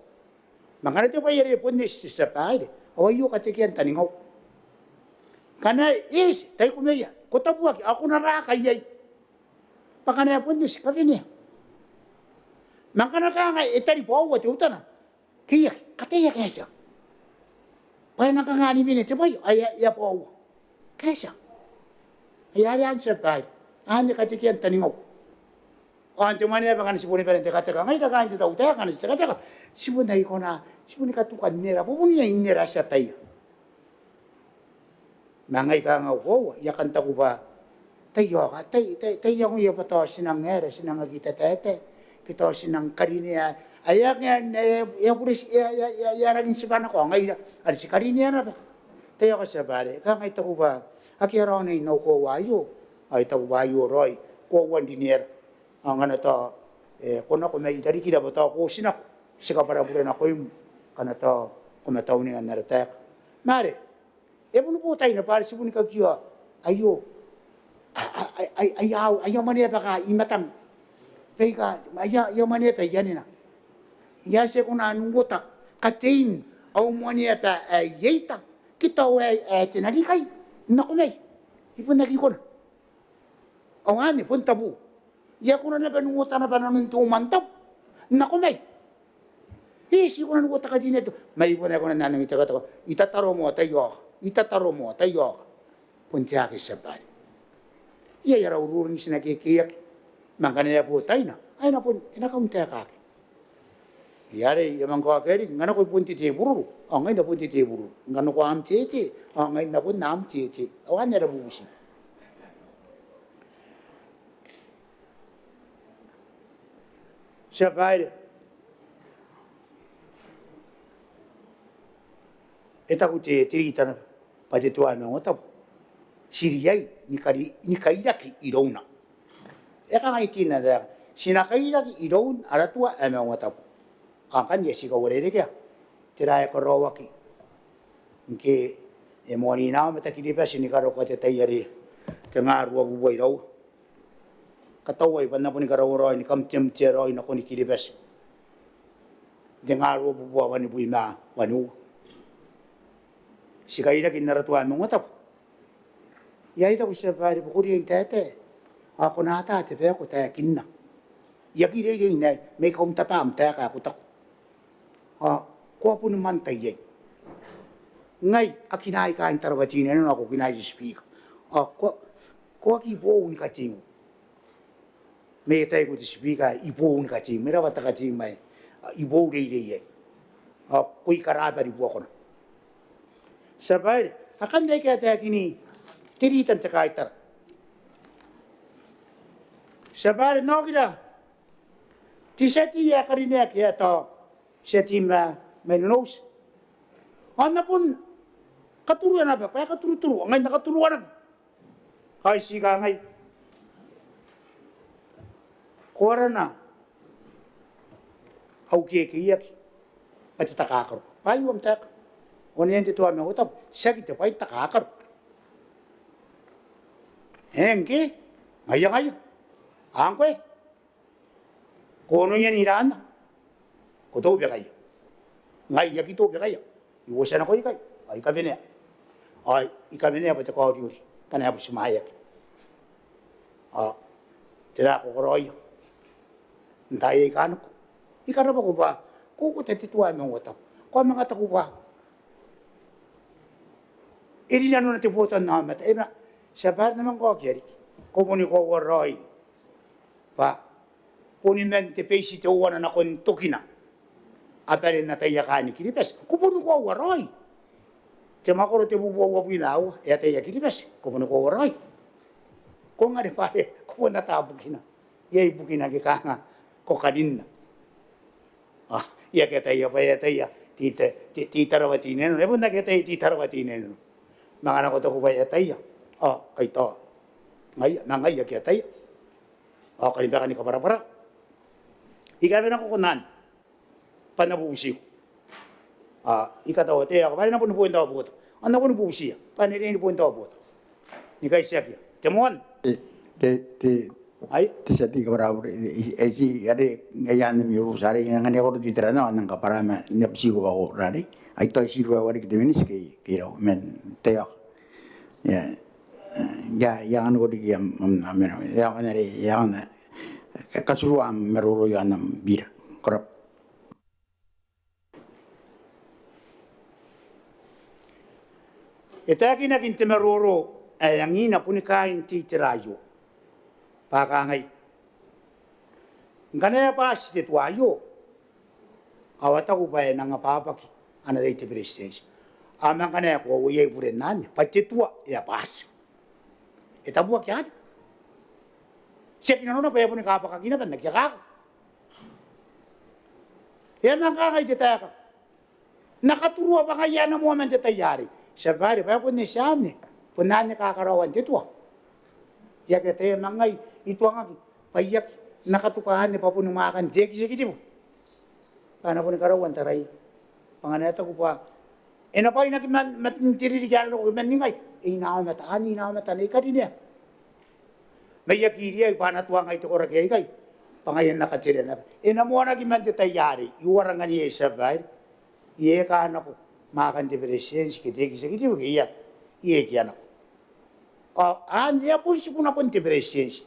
Ma ngkana te bwai are bon eti, tia babaire, ao aio katekean taningau. Ngkana e eti, tai kumeia, ko tabuaki ao ko na raka iai. Bwa ngkana e bon eti, kawenea. Ma ngkana kanga e tari bwaua teutana, ke e aki, kataia kaetia bwa e nang kanga ni wene te bwai ae e a bwaua. Kaetia. Ai are anne, tia babaire, anne katekean taningau. Ao n te Mwaneaba ngkana ti boni bane n tekateka, ngaira kaain te tautaeka ngkana ti tekateka, ti bon aki kona, ti boni katuka n nera, bwa bon iai n nera ti ataia. Ma ngai kanga au koaua, I a kan taku bwa tai aoka, tai, tai, tai iangoia bwa tao ti nang aera, ti nang aki tataetae, ke tao ti nang karinea ae e a, e a, e a bureti, e a, e a, e a, e a rangi n tibwa nako, ao ngaira are ti karinea naba. Tai aoka, tia babaire, kanga I taku bwa akea raona n au koaua aio. Ao I taku bwa aio raoi koauan rineara. Ao ngkana tao, e, ko nako mai rarikira bwa tao ko otinako, ti kabwarabure nakoim ngkana tao ko matauninga n ara taeka. Ma are e boni botaina bwa are ti boni kakioa aio, a, a, a, a, aia, aia mwaneaba aika i matang, baika aia, aia mwaneaba i anena. E a tia, e kona n uota katein au mwaneaba ae i eta ke tao ae, ae te narikai n nako mai. E bon aki kona. Ao anne bon tabu. E a kona naba n uota naba nanon te umwantabu n nako mai. E, ti kona n uota katein aio. Ma I bon aki kona n anganai tekateka. I tataro moa, tai aoka. I tataro moa, tai aoka. Bon tiaki, tia babaire. Iai ara ururing ti na kekeiaki. Ma ngkana e a bo taina, ai e na bon, e na kauntaekaki. Iai are e a manga oki riki, ngkana ko bon te tebururu, ao ngai N na bon te tebururu. Ngkana ko am tete, ao ngai N na bon am tete. Ao anne ara bubuti. Tia Babaire, e taku te, te rita naba bwa te tua ae maungatabu ti riai ni kari-, ni kairaki irouna. E kangai te nna taeka, ti na kairaki iroun ara tua ae maungatabu. Ao ngkanne ti kauarerekea tera ae karaoaki. Ngke e moaninaomata Kiribati ni karokoa te tai are tengaa ruabubua iraua. Katauai bwa N na boni karaua raoi ni kamteamtea raoi nakoni Kiribati n tengaa ruabubua wanibwi ma waniua. Ti kairaki n ara tua ae maungatabu. Iai, I taku, Tia Babaire, bwa ko riai n taetae ao ko na ata te bae ko taekinna. I aki reirei n aei, ma I kauntaba am taeka ae ko taku. Ao ko a boni manta iai. Ngai, a kinaai kaain Tarawa Teinainano ao ko kinaai te Speaker. Ao ko, ko aki boou ni kateiu. Ma I ataiko te Speaker, I boou ni kateiu, ma e rawata kateiu ma I boou reirei iai. Ao ko i karabari buakona. Tia Babaire, akanne aika a taekin te rita n te kaitara. Tia Babaire, N na okira te tia tei ae karineaki ae tao tia tei ma, ma Nonouti. Ao N na bon katurua naba, bwa e katuruturu, ao ngai N na katurua naba. Ao I ti kangai, ko arana au kekeiaki bwa te takakaro. Bwa aio am taeka. Onean te tua ae maungatabu, tiaki te bwai n takakaro. E ngke, ngaia, ngaia. Ao ngkoe, ko onoia n iraanna. Ko tobekaia. Ngai I aki tobekaia. I uotia nako ikai. Ao I kawenea. Ao I kawenea bwa te kaoriori ngkana e butimwaeaki. Ao tera ae ko karaoia n taai aika nako? I karabwako bwa ko uota te tua ae maungatabu. Ko a manga taku bwa e rinanona te botannaomata. E ma, Tia Babaire, N na manga okia riki. Ko boni koaua raoi bwa boni man te beiti teuana nakon tokina a bane n ataia kaain Kiribati. Ko boni koaua raoi. Te mwakoro tebubua uabwi ma aua e ataia Kiribati. Ko boni koaua raoi. Ko ngae bwa are ko bon ata bukina. Iai bukina ake kanga ko karinna. Ao I aki ataia bwa e ataia te, te, te, te Tarawa Teinainano. E bon aki ataia te Tarawa Teinainano. Ma ngkana ko taku bwa e ataia, ao kaitao. Ngaia, ma ngai I aki ataia. Ao kani baka ni kabwarabwara. I kawenako ko nang bwa N na bubutiko. Ao I kataua te, ao bwa e na boni bon tao bota. Ao N na boni bubutia bwa e na riai ni bon tao bota. Ni kaitiakia te moan. Te, te, te, ai, te tia tei, kabwarabwara, e, e, e, ti are ngaia anne mairoura are I nang anga nako roti tera nao, N nang kabwara ma N na butiko bwa ko rarei. Ai tao ti ruaiwa riki te miniti ke, ke irou man te ao. Ia, ia, ia, ngkana ko riki am, am, am, ia, ngkana are, ia, ngkana, e, katurua am maroro iaon am bira. Ko rabwa. E taekinaki n te maroro ae angina boni kaain te itera aio bwa kangai, ngkana e a bwati te tua aio, ao a taku bwa e nang abwabwaki ana tai te Beretitenti. Ao ma ngkana e koaua iai buren anne bwa te tua e a bwati, e tabuaki anne. Tiaki nanona bwa e boni kabwakaki naba n aki akaka. E a manga kangai te taeka, N na katurua bwa ngaia ae na moa man te tai arei. Tia Babaire, bwa e bon eti anne, bon anne kakaraoan te tua. I aki ataia ma ngai I tuangaki bwa I aki, N na katuka anne bwa boni mwaakan te executive. Bwa a na boni karaua n taraia. Bwa ngkana e taku bwa e na bwainaki man, man te ririki ae na roko man ningai, e inaomata, anne inaomata, anne I karinea. Ma I aki riai bwa a na tuangai te koraki aikai bwa ngaia N na katerea naba. E na moanaki man te tai arei. I uara ngkanne, Tia Babaire? Iai ae kanako mwaakan te Beretitenti ke te executive ke iai? Iai, e aki a nako. Ao anne e a bon tiku nakon te Beretitenti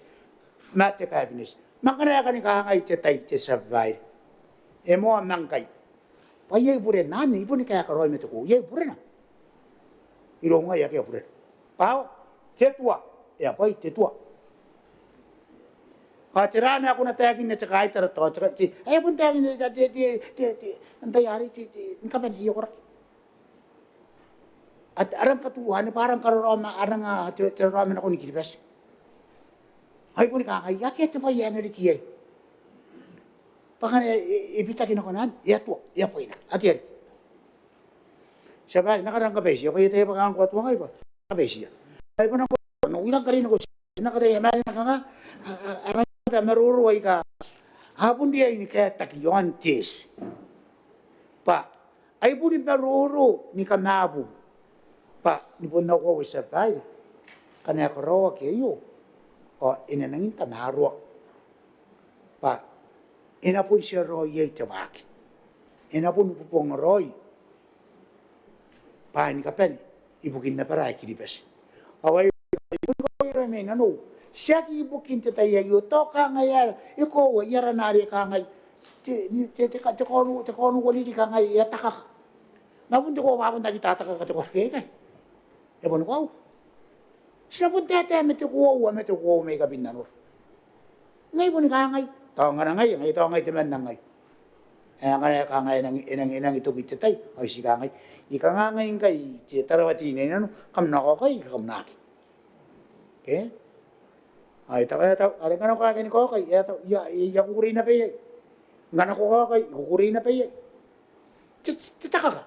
ma te kabineti. Ma ngkana e a kani kangai te tai, te Tia Babaire, e moa ma ngkai, bwa iai buren anne, I boni kaeka raoi ma te ko, iai burena. Iroun ngai akea burena. Bwa te tua e a bwai te tua. Ao tera ae ko na taekinna te kaitara tao te, te, e bon taekinna te, te, te, te, te, antai arei te, te, ni kabane ae e koraki. Ao ara ngkai tuanibwai, ara ngkai raraoma, ara ngkai te, te raraoma nakon Kiribati. Ai boni kangai, akea te bwai ae na riki iai. Bwa ngkana e, e, e bitaki nakon anne, e a tua, e a bwaina. Akea riki. Tia babaire, N na kara ni kabaitia, bwa I ataia bwa kanga ko a tuangai bwa. Kabaitia. Ai bon nako, nako, I rang karina ko, N na kataia ma e na kanga, a, a, ara ngkai maroro aika a bon riai ni kaetaki iaon te eti. Bwa ai boni maroro ni kamabubua. Bwa ni bon au koaua, tia babaire, ngkana e karaoaki aio ao e na nangi n tamaroa. Bwa e na bon tia raoi iai te waaki. E na bon bubong raoi bwaai ni kabane ibukin abara ae Kiribati. Ao ai boni karaoia raoi mai nanou. Tiaki ibukin te tai aio, tao kangai ae e koaua i arana are kangai te, te, te, te, te kaono, te kaono uariri kangai e a takaka. Ma bon te koaua bwa bon aki tatakaka te koraki aikai. E boni koaua. Ti na bon taetae ma te koaua, ma te koaua mai kabin nanora. Ngai boni kangai, tao ngkana ngai, ngai tao ngai temanna ngai. E, ngkana e kangai e nangi, e nangi, e nangi toki te tai, ao I ti kangai. I kangai ngkai te Tarawa Teinainano, kam na kaokai, kam na aki. Ke? Ao I taku, e tau, are ngkana ko aki ni kaokai, e tau, I a, I a kukurei naba iai. Ngkana ko kaokai, I kukurei naba iai. Te, te takaka.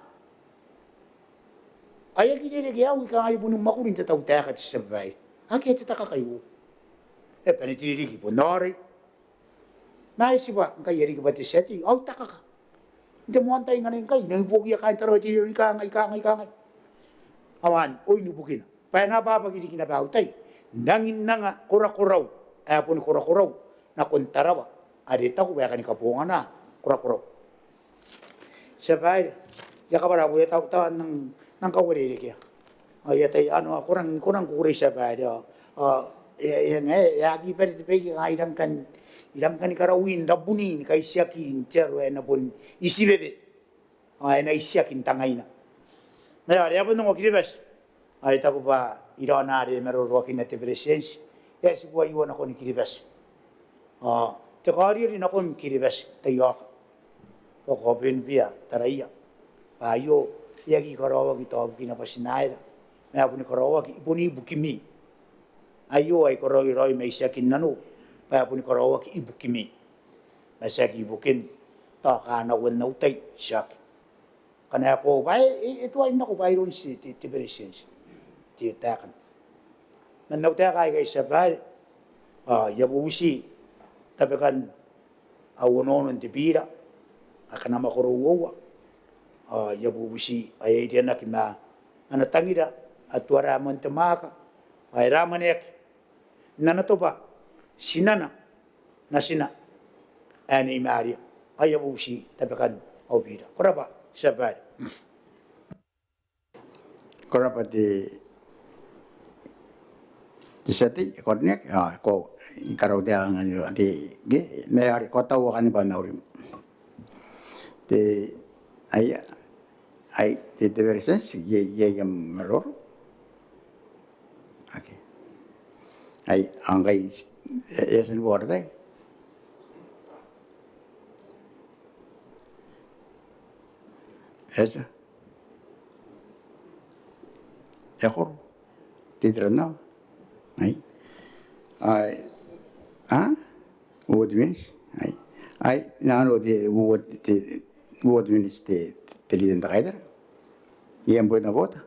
Ao e aki rereke au, I kangai boni mwakuri n te tautaeka, te tia babaire. Akea te takaka aio. E bane te ririki bon aorei. Ma e tibwa ngkai e riki bwa te tia tei, ao I takaka. N te moan tai ngkanne ngkai, I nangi buokiia kaain Tarawa Teinainano, I kangai, I kangai, I kangai. Ao anne, oin ibukina. Bwa e na abwabwaki riki naba au tai n nangi n anga korakorau ae boni korakorau nakon Tarawa are e taku bwa e kani kabongana korakorau. Tia babaire, I a kabwara bwa e a tau, tau n nang, nang kauarerekea. Ao I ataia, ao ko rang, ko rang kukurei tia babaire, ao, ao e, e, e, e aki bane te baike, ao I rang kan, I rang kani karaoi n rabuni ni kaitiaki n te aro ae na bon itiwewe. Ao e na itiaki n tangaina. Ma e a, are e a bon ongo Kiribati. Ao I taku bwa iraon are e maroroakinna te Beretitenti, e a tiku aio nakon Kiribati. Ao te kaoriori nakon Kiribati, taiaoka. Ao ko a bon bia taraia bwa aio e aki karaoaki tao ibukina bwa ti na aera. Ma e boni karaoaki, e boni ibukimi. Aio ae I karaoia raoi mai tiaki n nanou, bwa e boni karaoaki ibukimi. Ma tiaki ibukin tao kanoan au tai, tiaki. Ngkana e koaua bwa e, e, e tuai n nako bwa iroun te, te, te Beretitenti te taekana. Man au taeka aikai tia babaire, ao I a bubuti tabekan au onoono n te bira, akana mwakoro uoua, ao I a bubuti ae e irianaki ma ana tangira Atuara ae moan te mwaaka, ao e ramwaneaki n ana tobwa tinana, natina ae Nei Maria. Ao I a bubuti tabekan au bira. Ko rabwa tia babaire. Ko rabwa te, te tia tei ae karineaki, ao ko, I karaua te anga are, ke, ma are ko a tau akanne bwa mauri. Te, ai, ai, te, te Beretitenti, iai, iai am maroro. Okay. Ai, ao ngkai, e, e a tia ni buoka te tai. E a tia. E koro. Te tera naba. Ai. Ai. A? Uoua te miniti. Ai. Ai, I nang anganiko te uoua te, uoua te miniti te, te Leader n te Kaitara. Iai am point of order?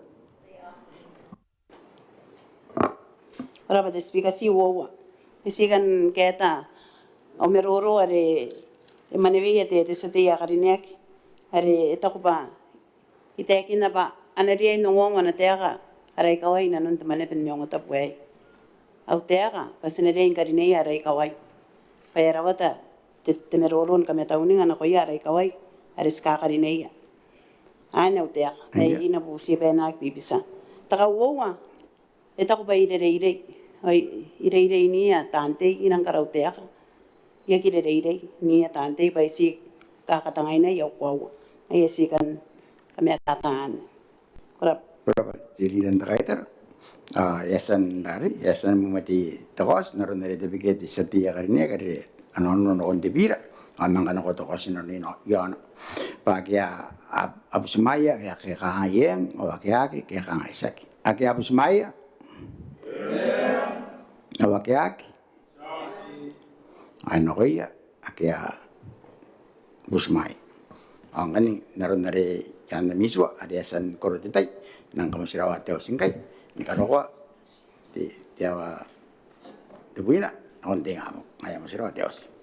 Ko rabwa te Speaker, ti uoua. E, ti kan kaeta au maroro are e mwaneweia te, te tia tei ae karineaki, are e taku bwa I taekinna bwa a na riai n ongoongo ana taeka ara ikawai inanon te Mwaneaba ni Maungatabu aei. Au taeka bwa ti na riai ni karineia ara ikawai bwa e a rawata te, te maroro ni kamatauninga nakoia ara ikawai are ti kakarineia. Anne au taeka. Aia. Ai I na bubuti bwa e na aki bibitia. Te kauoua, e taku bwa I rereirei. Ao I reirei n iia taan tei, I nang karaua taeka. I aki rereirei n iia taan tei bwa I ti kakatangainai au koaua. Aia, ti kan kamatata anne. Ko rabwa. Ko rabwa te Leader n te Kaitara. Ao e a tia n rarei, e a tia ni mwemwe te kaoti n aron are te biketi tia te ia karineaki are a nonoa nakon te bira, ao manga nako te kaoti n aron iaona. Bwa ake a butimwaea, ake a kangai eng, ao ake aki, ake a kangai tiaki. Ake a butimwaea, ao ake aki, ao e nakoia ake a butimwaea. Ao ngkanne n aron are e a na mitua are e a tia ni koro te tai, N nang kamotirawa te auti ngkai ni karokoa te, te aoa tebwina nakon te ingabong. Ngaia, motirawa te auti.